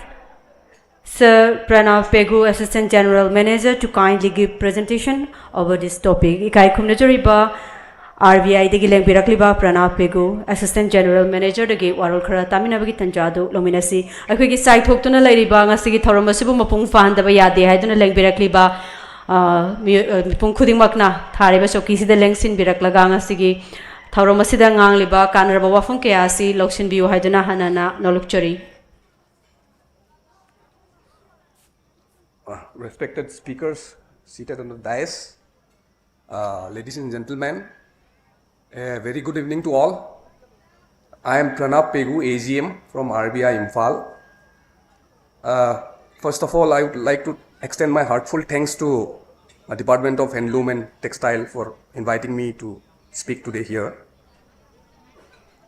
Sir Pranav Pegu, Assistant General Manager, to kindly give presentation over this topic. ꯏꯀꯥꯏ ꯈꯨꯝꯅꯖꯔꯤꯕ RBIꯗꯒꯤ ꯂꯦꯡꯕꯤꯔꯛꯂꯤꯕ ꯄ꯭ꯔꯅꯥꯕ ꯄꯦꯒꯨ, Assistant General Managerꯗꯒꯤ ꯋꯥꯔꯣꯜ ꯈꯔ ꯇꯥꯃꯤꯟꯅꯕꯒꯤ ꯇꯟꯖꯥ ꯑꯗꯨ ꯂꯧꯃꯤꯟꯅꯁꯤ꯫ ꯑꯩꯈꯣꯏꯒꯤ ꯆꯥꯏꯊꯣꯛꯇꯨꯅ ꯂꯩꯔꯤꯕ ꯉꯁꯤꯒꯤ ꯊꯧꯔꯝ ꯑꯁꯤꯕꯨ ꯃꯄꯨꯡ ꯐꯥꯍꯟꯗꯕ ꯌꯥꯗꯦ ꯍꯥꯏꯗꯨꯅ ꯂꯦꯡꯕꯤꯔꯛꯂꯤꯕ, ꯑ, ꯃꯤꯑꯣꯏ-, ꯑ, ꯃꯤꯄꯨꯝ ꯈꯨꯗꯤꯡꯃꯛꯅ ꯊꯥꯔꯤꯕ ꯆꯧꯀꯤꯁꯤꯗ ꯂꯦꯡꯁꯤꯟꯕꯤꯔꯛꯂꯒ ꯉꯁꯤꯒꯤ ꯊꯧꯔꯝ ꯑꯁꯤꯗ ꯉꯥꯡꯂꯤꯕ ꯀꯥꯟꯅꯔꯕ ꯋꯥꯐꯝ ꯀꯌꯥ ꯑꯁꯤ ꯂꯧꯁꯤꯟꯕꯤꯌꯨ ꯍꯥꯏꯗꯨꯅ ꯍꯟꯅ ꯍꯟꯅ ꯅꯣꯜꯂꯨꯛꯆꯔꯤ꯫ Uh, respected speakers seated on the dais, uh, ladies and gentlemen, a very good evening to all. I am Pranab Pegu, A G M from R B I Imphal. Uh, first of all, I would like to extend my heartfelt thanks to uh, Department of Handloom and Textile for inviting me to speak today here.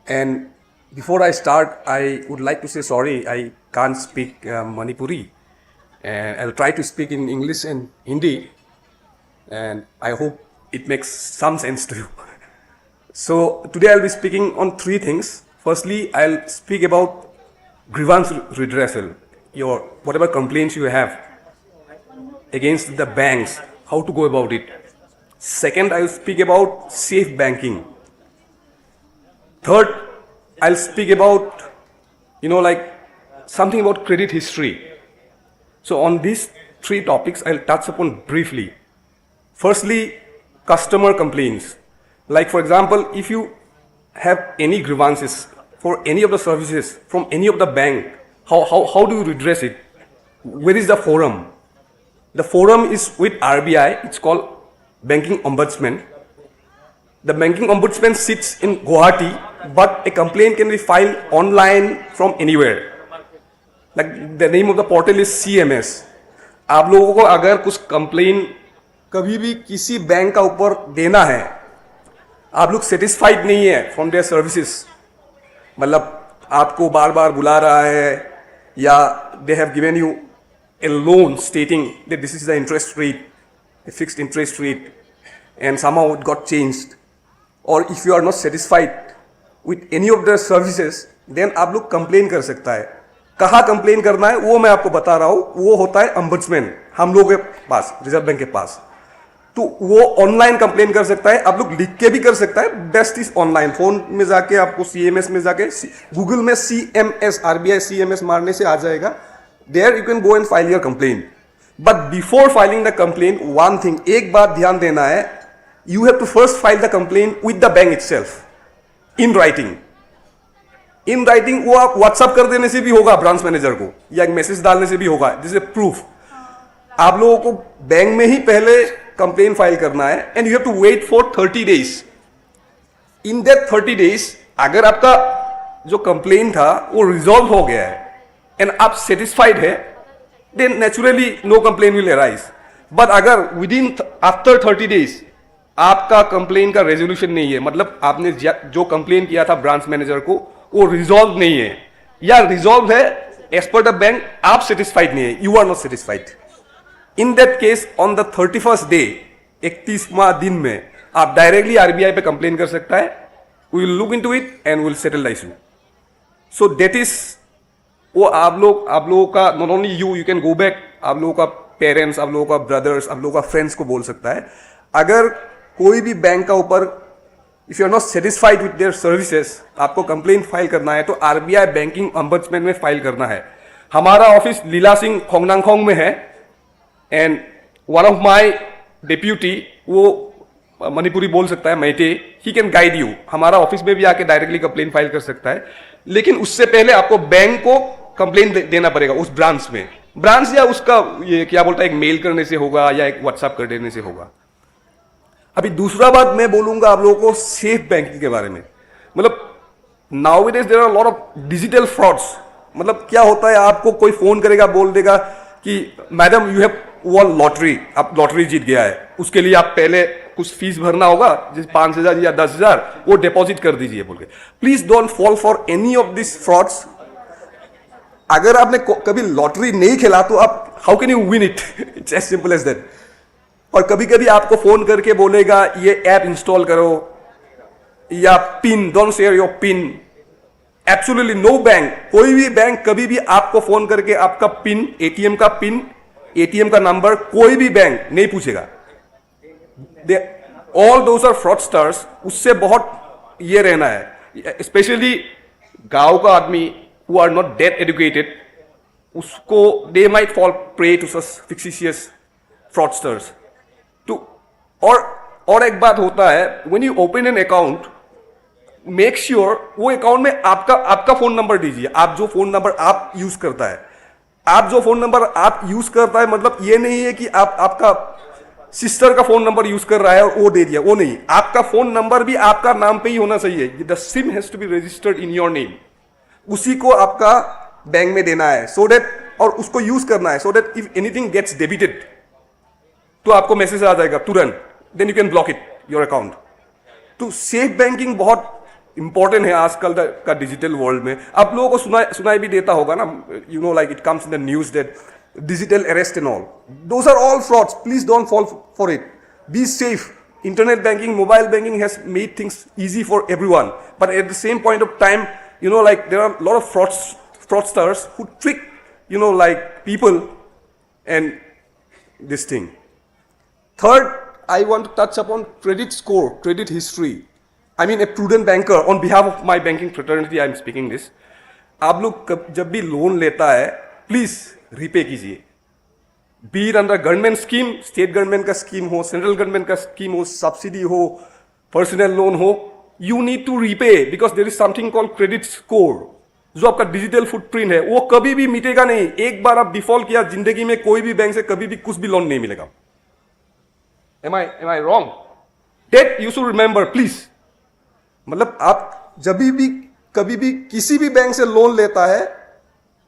And before I start, I would like to say sorry, I can't speak uh, Manipuri. And I'll try to speak in English and Hindi. And I hope it makes some sense to you. So today I'll be speaking on three things. Firstly, I'll speak about grievance redressal, your whatever complaints you have. against the banks, how to go about it. Second, I will speak about safe banking. Third, I'll speak about, you know, like, something about credit history. So on these three topics, I'll touch upon briefly. Firstly, customer complaints. Like, for example, if you have any grievances for any of the services from any of the bank, how, how, how do you redress it? Where is the forum? The forum is with R B I. It's called Banking Ombudsman. The Banking Ombudsman sits in Guwahati, but a complaint can be filed online from anywhere. Like, the name of the portal is C M S. आप लोगों को अगर कुछ complain कभी भी किसी bank का ऊपर देना है, आप लोग सेटिस्फाइड नहीं है फ्रॉम देयर सर्विसेज, मतलब, आपको बार बार बुला रहा है, या they have given you a loan stating that this is the interest rate, a fixed interest rate, and somehow it got changed, or if you are not satisfied with any of the services, then आप लोग complain कर सकता है। कहाँ complain करना है, वो मैं आपको बता रहा हूँ, वो होता है अम्बड्समैन, हम लोग के पास, रिजर्व बैंक के पास। तो वो ऑनलाइन कंप्लेन कर सकता है, आप लोग लिख के भी कर सकता है। बेस्ट इज ऑनलाइन, फोन में जाके, आपको सीएमएस में जाके, गूगल में C M S, R B I C M S मारने से आ जाएगा। There you can go and file your complaint. But before filing the complaint, one thing, एक बात ध्यान देना है, you have to first file the complaint with the bank itself in writing. In writing वो आप व्हाट्सअप कर देने से भी होगा ब्रांच मैनेजर को, या एक मैसेज डालने से भी होगा, दिस ए प्रूफ। आप लोगों को बैंक में ही पहले कंप्लेन फाइल करना है, and you have to wait for thirty days. In that thirty days, अगर आपका जो कंप्लेन था वो रिजॉल्व हो गया है एंड आप सेटिस्फाइड है, then naturally no complaint will arise. But अगर with in, after thirty days आपका कंप्लेन का रेजोल्यूशन नहीं है, मतलब, आपने ज्या- जो कंप्लेन किया था ब्रांच मैनेजर को, वो रिजॉल्व नहीं है, या रिजॉल्व है एज पर द बैंक, आप सेटिस्फाइड नहीं है, you are not satisfied, in that case on the thirty first day, इकतीसवां दिन में आप डायरेक्टली आरबीआई पे कंप्लेन कर सकता है. We will look into it and will settle the issue. So that is, वो आप लोग, आप लोगों का, not only you, you can go back, आप लोगों का पेरेंट्स, आप लोगों का ब्रदर्स, आप लोगों का फ्रेंड्स को बोल सकता है। अगर कोई भी बैंक का ऊपर, if you are not satisfied with their services, आपको कंप्लेंट फाइल करना है तो आरबीआई बैंकिंग ऑम्बड्समैन में फाइल करना है। हमारा ऑफिस लीला सिंह खोंगनांगखोंग में है, and one of my deputy, वो मणिपुरी बोल सकता है, मैते, he can guide you। हमारा ऑफिस में भी आके डायरेक्टली कंप्लेंट फाइल कर सकता है, लेकिन उससे पहले आपको बैंक को कंप्लेंट दे, देना पड़ेगा उस ब्रांच में। ब्रांच या उसका, ये क्या बोलता है, एक मेल करने से होगा या एक व्हाट्सएप कर देने से होगा। अभी दूसरा बात मैं बोलूंगा आप लोगों को सेफ बैंकिंग के बारे में। मतलब, nowadays there are lot of digital frauds। मतलब, क्या होता है, आपको कोई फोन करेगा, बोल देगा कि madam, you have one lottery, आप लॉटरी जीत गया है, उसके लिए आप पहले कुछ फीस भरना होगा, जैसे पाँच हज़ार या दस हज़ार, वो डिपॉजिट कर दीजिए बोल के। Please don't fall for any of these frauds। अगर आपने को- कभी लॉटरी नहीं खेला तो आप, how can you win it? It's as simple as that। और कभी कभी आपको फोन करके बोलेगा, ये ऐप इंस्टॉल करो, या pin, don't share your pin। Absolutely no bank, कोई भी बैंक कभी भी आपको फोन करके आपका पिन, एटीएम का पिन, एटीएम का नंबर, कोई भी बैंक नहीं पूछेगा। They, all those are fraudsters। उससे बहुत ये रहना है, स्पेशली गांव का आदमी, who are not that educated, उसको, they might fall prey to such fictitious fraudsters। तो और और एक बात होता है, when you open an account, make sure वो अकाउंट में आपका आपका फोन नंबर दीजिए, आप जो फोन नंबर आप यूज करता है। आप जो फोन नंबर आप यूज करता है, मतलब, ये नहीं है कि आप आपका सिस्टर का फोन नंबर यूज कर रहा है और वो दे दिया, वो नहीं। आपका फोन नंबर भी आपका नाम पे ही होना चाहिए। The SIM has to be registered in your name। उसी को आपका बैंक में देना है, सो दैट, और उसको यूज करना है, so that if anything gets debited, तो आपको मैसेज आ जाएगा तुरंत, then you can block it, your account। तो सेफ बैंकिंग बहुत इंपॉर्टेंट है आजकल का डिजिटल वर्ल्ड में। आप लोगों को सुनाई सुनाई भी देता होगा ना, you know, like, it comes in the news that digital arrest and all, those are all frauds। Please don't fall for it। Be safe। Internet banking, mobile banking has made things easy for everyone, but at the same point of time, you know, like, there are a lot of frauds, fraudsters who trick, you know, like, people, and this thing. Third, I want to touch upon credit score, credit history. I mean, a prudent banker, on behalf of my banking fraternity, I am speaking this. आप लोग कब, जब भी loan लेता है, please repay कीजिए. Be it under government scheme, state government का scheme हो, सेंट्रल गवर्नमेंट का स्कीम हो, सब्सिडी हो, पर्सनल लोन हो, you need to repay because there is something called credit score. जो आपका डिजिटल फुटप्रिंट है, वो कभी भी मिटेगा नहीं. एक बार आप डिफॉल्ट किया, जिंदगी में कोई भी बैंक से कभी भी कुछ भी लोन नहीं मिलेगा. Am I, am I wrong? That you should remember, please. मतलब, आप जब भी, कभी भी किसी भी बैंक से लोन लेता है,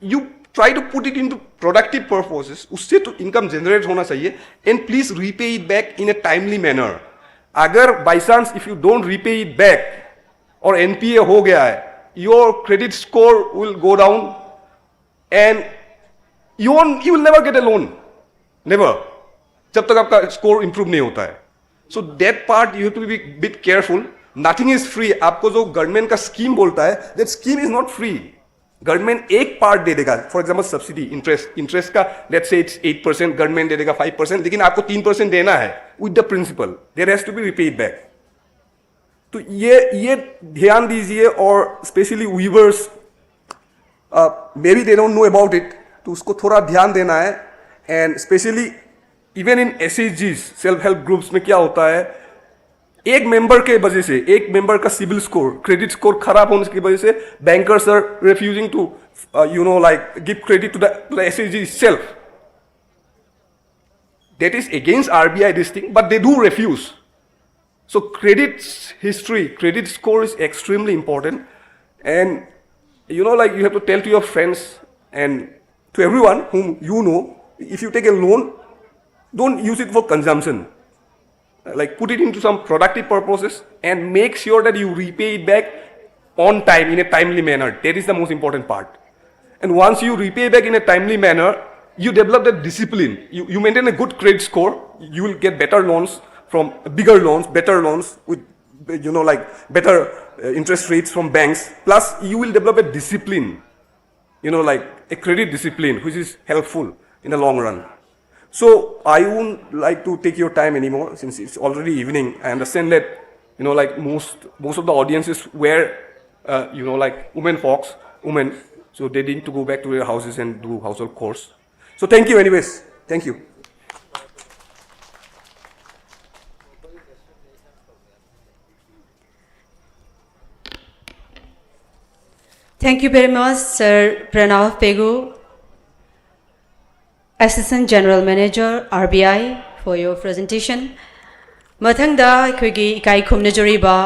you try to put it into productive purposes, उससे तो इनकम जनरेट होना चाहिए. And please repay it back in a timely manner. अगर by chance if you don't repay it back और एनपीए हो गया है, your credit score will go down and you won't, you will never get a loan, never, जब तक आपका score improve नहीं होता है. So that part you have to be bit careful. Nothing is free. आपको जो गवर्नमेंट का scheme बोलता है, that scheme is not free. Government एक पार्ट दे देगा, for example subsidy, interest, interest का, let's say it's eight percent, government दे देगा five percent, लेकिन आपको तीन परसेंट देना है with the principal, there has to be repaid back. तो ये ये ध्यान दीजिए. और specially weavers, maybe they don't know about it, तो उसको थोड़ा ध्यान देना है. And specially even in S H Gs, self help groups में क्या होता है, एक मेंबर के वजह से, एक मेंबर का सिबिल स्कोर, क्रेडिट स्कोर खराब होने की वजह से bankers are refusing to, you know, like, give credit to the, to the S H G itself. That is against R B I, this thing, but they do refuse. So credit history, credit score is extremely important. And, you know, like, you have to tell to your friends and to everyone whom you know, if you take a loan, don't use it for consumption. Like, put it into some productive purposes and make sure that you repay it back on time, in a timely manner. That is the most important part. And once you repay back in a timely manner, you develop that discipline. You, you maintain a good credit score, you will get better loans, from bigger loans, better loans with, you know, like, better uh, interest rates from banks. Plus, you will develop a discipline, you know, like, a credit discipline, which is helpful in the long run. So I won't like to take your time anymore since it's already evening. I understand that, you know, like, most most of the audience is where, uh, you know, like, women folks, women, so they need to go back to their houses and do household chores. So thank you, anyways. Thank you. Thank you very much, Sir Pranav Pegu, Assistant General Manager, R B I, for your presentation. ꯃꯊꯪꯗ ꯑꯩꯈꯣꯏꯒꯤ ꯏꯀꯥꯏ ꯈꯨꯝꯅꯖꯔꯤꯕ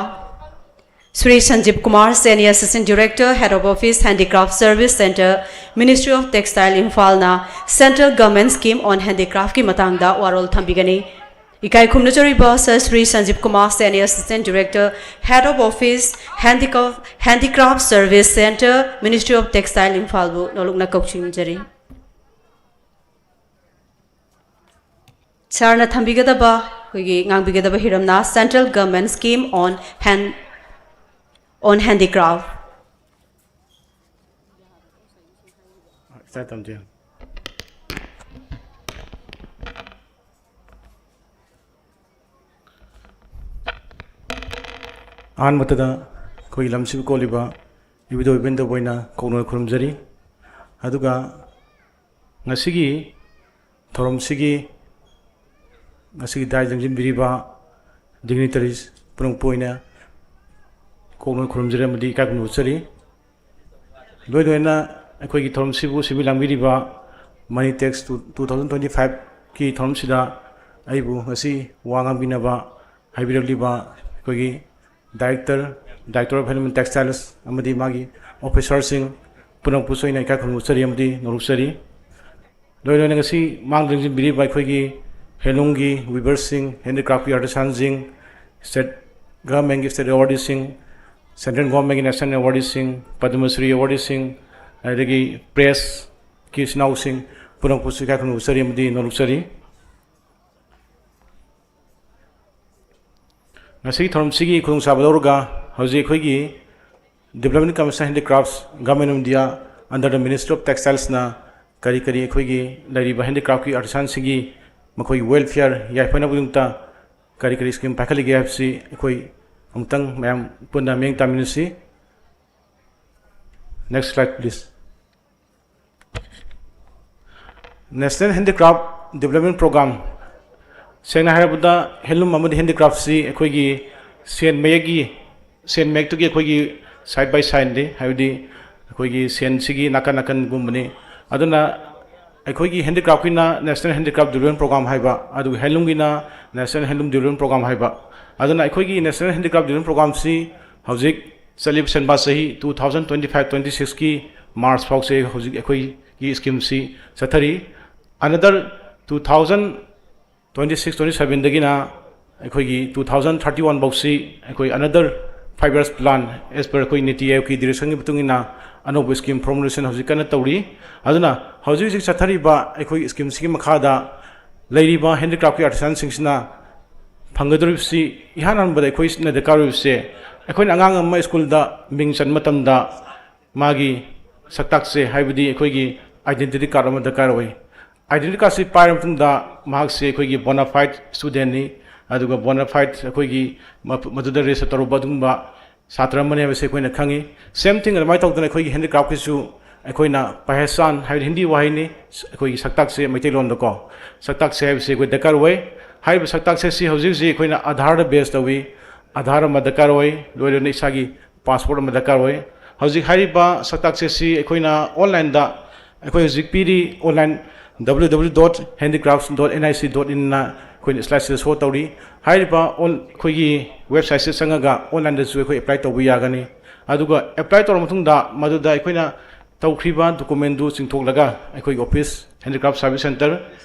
ꯁ꯭ꯔꯤ ꯁꯟꯖꯤꯕ ꯀꯨꯃꯥꯔ ꯁꯦꯅꯤ, Assistant Director, Head of Office, Handicraft Service Centre, Ministry of Textile, ꯏꯝꯐꯥꯜꯅ Central Government Scheme on Handicraftꯀꯤ ꯃꯇꯥꯡꯗ ꯋꯥꯔꯣꯜ ꯊꯝꯕꯤꯒꯅꯤ꯫ ꯏꯀꯥꯏ ꯈꯨꯝꯅꯖꯔꯤꯕ Sir Shri ꯁꯟꯖꯤꯕ Kumar ꯁꯦꯅꯤ, Assistant Director, Head of Office, Handicraft, Handicraft Service Centre, Ministry of Textile, ꯏꯝꯐꯥꯜꯕꯨ ꯅꯣꯂꯨꯛꯅ ꯀꯧꯁꯤꯟꯖꯔꯤ꯫ ꯁꯥꯔꯅ ꯊꯝꯕꯤꯒꯗꯕ, ꯑꯩꯈꯣꯏꯒꯤ ꯉꯥꯡꯕꯤꯒꯗꯕ ꯍꯤꯔꯝꯅ Central Government Scheme on Hand, on Handicraft꯫ ꯏꯆꯥ ꯇꯝꯖꯩ꯫ ꯑꯍꯥꯟꯕꯗ ꯑꯩꯈꯣꯏꯒꯤ ꯂꯝꯁꯤꯕꯨ ꯀꯣꯜꯂꯤꯕ ꯏꯕꯨꯙꯧ ꯏꯕꯦꯟꯗꯕꯨ ꯑꯩꯅ ꯀꯣꯛꯅ ꯈꯨꯔꯨꯝꯖꯔꯤ꯫ ꯑꯗꯨꯒ ꯉꯁꯤꯒꯤ ꯊꯧꯔꯝꯁꯤꯒꯤ ꯉꯁꯤꯒꯤ ꯗꯥꯏ ꯂꯦꯡꯁꯤꯟꯕꯤꯔꯤꯕ dignitaries ꯄꯨꯝꯅꯃꯛꯄꯨ ꯑꯩꯅ ꯀꯣꯛꯅ ꯈꯨꯔꯨꯝꯖꯔꯤ ꯑꯃꯗꯤ ꯏꯀꯥꯏ ꯈꯨꯝꯅꯕ ꯎꯠꯆꯔꯤ꯫ ꯂꯣꯏ ꯂꯣꯏꯅ ꯑꯩꯈꯣꯏꯒꯤ ꯊꯧꯔꯝꯁꯤꯕꯨ ꯁꯤꯟꯃꯤ ꯂꯥꯡꯕꯤꯔꯤꯕ Money Tax two, two thousand twenty fiveꯀꯤ ꯊꯧꯔꯝꯁꯤꯗ ꯑꯩꯕꯨ ꯉꯁꯤ ꯋꯥ ꯉꯥꯡꯕꯤꯅꯕ ꯍꯥꯏꯕꯤꯔꯛꯂꯤꯕ ꯑꯩꯈꯣꯏꯒꯤ Director, Director of Handloom and Textiles ꯑꯃꯗꯤ ꯃꯥꯒꯤ officerꯁꯤꯡ ꯄꯨꯝꯅꯃꯛꯄꯨꯁꯨ ꯑꯩꯅ ꯏꯀꯥꯏ ꯈꯨꯝꯅꯕ ꯎꯠꯆꯔꯤ ꯑꯃꯗꯤ ꯅꯣꯂꯨꯛꯆꯔꯤ꯫ ꯂꯣꯏ ꯂꯣꯏꯅ ꯉꯁꯤ ꯃꯥꯡꯗ ꯂꯦꯡꯁꯤꯟꯕꯤꯔꯤꯕ ꯑꯩꯈꯣꯏꯒꯤ handloomꯒꯤ weaverꯁꯤꯡ, handicraftꯀꯤ artisanꯁꯤꯡ, state governmentꯀꯤ state awardꯁꯤꯡ, central governmentꯀꯤ national awardꯁꯤꯡ, Padma Shri awardꯁꯤꯡ, ꯑꯗꯒꯤ pressꯀꯤ ꯏꯆꯤꯟ ꯏꯅꯥꯎꯁꯤꯡ ꯄꯨꯝꯅꯃꯛꯄꯨꯁꯨ ꯏꯀꯥꯏ ꯈꯨꯝꯅꯕ ꯎꯠꯆꯔꯤ ꯑꯃꯗꯤ ꯅꯣꯂꯨꯛꯆꯔꯤ꯫ ꯉꯁꯤꯒꯤ ꯊꯧꯔꯝꯁꯤꯒꯤ ꯈꯨꯗꯣꯡꯆꯥꯕ ꯂꯧꯔꯒ ꯍꯧꯖꯤꯛ ꯑꯩꯈꯣꯏꯒꯤ Development Commission Handicrafts, Government of India, under the Ministry of Textilesꯅ ꯀꯔꯤ ꯀꯔꯤ ꯑꯩꯈꯣꯏꯒꯤ ꯂꯩꯔꯤꯕ ꯍꯦꯟꯗꯤꯀ꯭ꯔꯥꯐꯀꯤ ꯑꯥꯔꯇꯤꯁꯥꯟꯁꯤꯡꯒꯤ ꯃꯈꯣꯏꯒꯤ ꯋꯦꯜꯐꯤꯌꯔ ꯌꯥꯏꯐꯅꯕꯒꯤꯗꯃꯛꯇ ꯀꯔꯤ ꯀꯔꯤ ꯁ꯭ꯀꯤꯝ ꯄꯥꯏꯈꯠꯂꯤꯒꯦ ꯍꯥꯏꯕꯁꯤ ꯑꯩꯈꯣꯏ ꯑꯃꯨꯛꯇꯪ ꯃꯌꯥꯝ ꯄꯨꯟꯅ ꯃꯤꯠꯌꯦꯡ ꯇꯥꯃꯤꯟꯅꯁꯤ꯫ Next slide, please. National Handicraft Development Program, ꯁꯦꯡꯅ ꯍꯥꯏꯔꯕꯗ ꯍꯦꯟꯂꯨꯝ ꯑꯃꯗꯤ ꯍꯦꯟꯗꯤꯀ꯭ꯔꯥꯐꯁꯤ ꯑꯩꯈꯣꯏꯒꯤ ꯁꯦꯟ ꯃꯌꯦꯛꯀꯤ, ꯁꯦꯟ ꯃꯌꯦꯛꯇꯨꯒꯤ ꯑꯩꯈꯣꯏꯒꯤ side by sideꯅꯤ, ꯍꯥꯏꯕꯗꯤ ꯑꯩꯈꯣꯏꯒꯤ ꯁꯦꯟꯁꯤꯒꯤ ꯅꯥꯀꯟ ꯅꯥꯀꯟꯒꯨꯝꯕꯅꯤ꯫ ꯑꯗꯨꯅ ꯑꯩꯈꯣꯏꯒꯤ ꯍꯦꯟꯗꯤꯀ꯭ꯔꯥꯐꯀꯤꯅ National Handicraft Development Program ꯍꯥꯏꯕ, ꯑꯗꯨꯒ ꯍꯦꯟꯂꯨꯝꯒꯤꯅ National Handloom Development Program ꯍꯥꯏꯕ꯫ ꯑꯗꯨꯅ ꯑꯩꯈꯣꯏꯒꯤ National Handicraft Development Programꯁꯤ ꯍꯧꯖꯤꯛ ꯆꯠꯂꯤꯕ ꯁꯦꯟꯕꯥ ꯆꯍꯤ two thousand twenty five twenty sixꯀꯤ March ꯐꯥꯎꯁꯦ ꯍꯧꯖꯤꯛ ꯑꯩꯈꯣꯏꯒꯤ ꯁ꯭ꯀꯤꯝꯁꯤ ꯆꯠꯊꯔꯤ꯫ Another two thousand twenty six twenty sevenꯗꯒꯤꯅ ꯑꯩꯈꯣꯏꯒꯤ two thousand thirty one ꯐꯥꯎꯁꯤ ꯑꯩꯈꯣꯏ another five years plan as per ꯑꯩꯈꯣꯏ ꯅꯤꯇꯤ ꯑꯥꯌꯣꯒꯀꯤ ꯗꯤꯔꯦꯛꯁꯟꯒꯤ ꯃꯇꯨꯡ ꯏꯟꯅ ꯑꯅꯧꯕ ꯁ꯭ꯀꯤꯝ ꯐꯣꯔꯃꯨꯂꯦꯁꯟ ꯍꯧꯖꯤꯛ ꯀꯟꯅ ꯇꯧꯔꯤ꯫ ꯑꯗꯨꯅ ꯍꯧꯖꯤꯛ ꯍꯧꯖꯤꯛ ꯆꯠꯊꯔꯤꯕ ꯑꯩꯈꯣꯏ ꯁ꯭ꯀꯤꯝꯁꯤꯒꯤ ꯃꯈꯥꯗ ꯂꯩꯔꯤꯕ ꯍꯦꯟꯗꯤꯀ꯭ꯔꯥꯐꯀꯤ ꯑꯥꯔꯇꯤꯁꯥꯟꯁꯤꯡꯁꯤꯅ ꯐꯪꯒꯗꯧꯔꯤꯕꯁꯤ ꯏꯍꯥꯟ ꯍꯥꯟꯕꯗ ꯑꯩꯈꯣꯏꯅ ꯗꯔꯀꯥꯔ ꯑꯣꯏꯕꯁꯦ, ꯑꯩꯈꯣꯏꯅ ꯑꯉꯥꯡ ꯑꯃ ꯁ꯭ꯀꯨꯜꯗ ꯃꯤꯡ ꯆꯟꯕ ꯃꯇꯝꯗ ꯃꯥꯒꯤ ꯁꯛꯇꯥꯛꯁꯦ, ꯍꯥꯏꯕꯗꯤ ꯑꯩꯈꯣꯏꯒꯤ identity card ꯑꯃ ꯗꯔꯀꯥꯔ ꯑꯣꯏ꯫ Identity cardꯁꯤ ꯄꯥꯏꯔ ꯃꯇꯨꯡꯗ ꯃꯍꯥꯛꯁꯦ ꯑꯩꯈꯣꯏꯒꯤ bona fide studentꯅꯤ, ꯑꯗꯨꯒ bona fide ꯑꯩꯈꯣꯏꯒꯤ ꯃ-, ꯃꯗꯨꯗ register ꯇꯧꯔꯨꯕ ꯑꯗꯨꯒꯨꯝꯕ ꯁꯥꯇ꯭ꯔ ꯑꯃꯅꯤ ꯍꯥꯏꯕꯁꯤ ꯑꯩꯈꯣꯏꯅ ꯈꯪꯉꯤ꯫ Same thing ꯑꯗꯨꯃꯥꯏꯅ ꯇꯧꯗꯅ ꯑꯩꯈꯣꯏꯒꯤ ꯍꯦꯟꯗꯤꯀ꯭ꯔꯥꯐꯀꯤꯁꯨ ꯑꯩꯈꯣꯏꯅ ꯄꯍꯦꯆꯥꯟ ꯍꯥꯏꯕꯗꯤ ꯍꯤꯟꯗꯤ ꯋꯥꯍꯩꯅꯤ, ꯑꯩꯈꯣꯏꯒꯤ ꯁꯛꯇꯥꯛꯁꯦ ꯃꯩꯇꯩꯂꯣꯟꯗꯀꯣ, ꯁꯛꯇꯥꯛꯁꯦ ꯍꯥꯏꯕꯁꯤ ꯑꯩꯈꯣꯏ ꯗꯔꯀꯥꯔ ꯑꯣꯏ꯫ ꯍꯥꯏꯔꯤꯕ ꯁꯛꯇꯥꯛꯁꯦ ꯁꯤ ꯍꯧꯖꯤꯛ ꯍꯧꯖꯤꯛ ꯑꯩꯈꯣꯏꯅ ꯑꯥꯙꯥꯔꯗ base ꯇꯧꯏ, ꯑꯥꯙꯥꯔ ꯑꯃ ꯗꯔꯀꯥꯔ ꯑꯣꯏ, ꯂꯣꯏꯅꯅ ꯏꯁꯥꯒꯤ passport ꯑꯃ ꯗꯔꯀꯥꯔ ꯑꯣꯏ꯫ ꯍꯧꯖꯤꯛ ꯍꯥꯏꯔꯤꯕ ꯁꯛꯇꯥꯛꯁꯦ ꯁꯤ ꯑꯩꯈꯣꯏꯅ onlineꯗ ꯑꯩꯈꯣꯏ ꯍꯧꯖꯤꯛ ꯄꯤꯔꯤ, online www dot handicrafts dot nic dot inꯅ ꯑꯩꯈꯣꯏꯅ slideꯁꯤꯗ show ꯇꯧꯔꯤ꯫ ꯍꯥꯏꯔꯤꯕ on-, ꯑꯩꯈꯣꯏꯒꯤ websiteꯁꯤꯗ ꯆꯪꯉꯒ onlineꯗꯁꯨ ꯑꯩꯈꯣꯏ apply ꯇꯧꯕ ꯌꯥꯒꯅꯤ꯫ ꯑꯗꯨꯒ apply ꯇꯧꯔꯕ ꯃꯇꯨꯡꯗ ꯃꯗꯨꯗ ꯑꯩꯈꯣꯏꯅ ꯇꯧꯈ꯭ꯔꯤꯕ documentꯗꯨ ꯆꯤꯡꯊꯣꯛꯂꯒ ꯑꯩꯈꯣꯏꯒꯤ office Handicraft Service Centre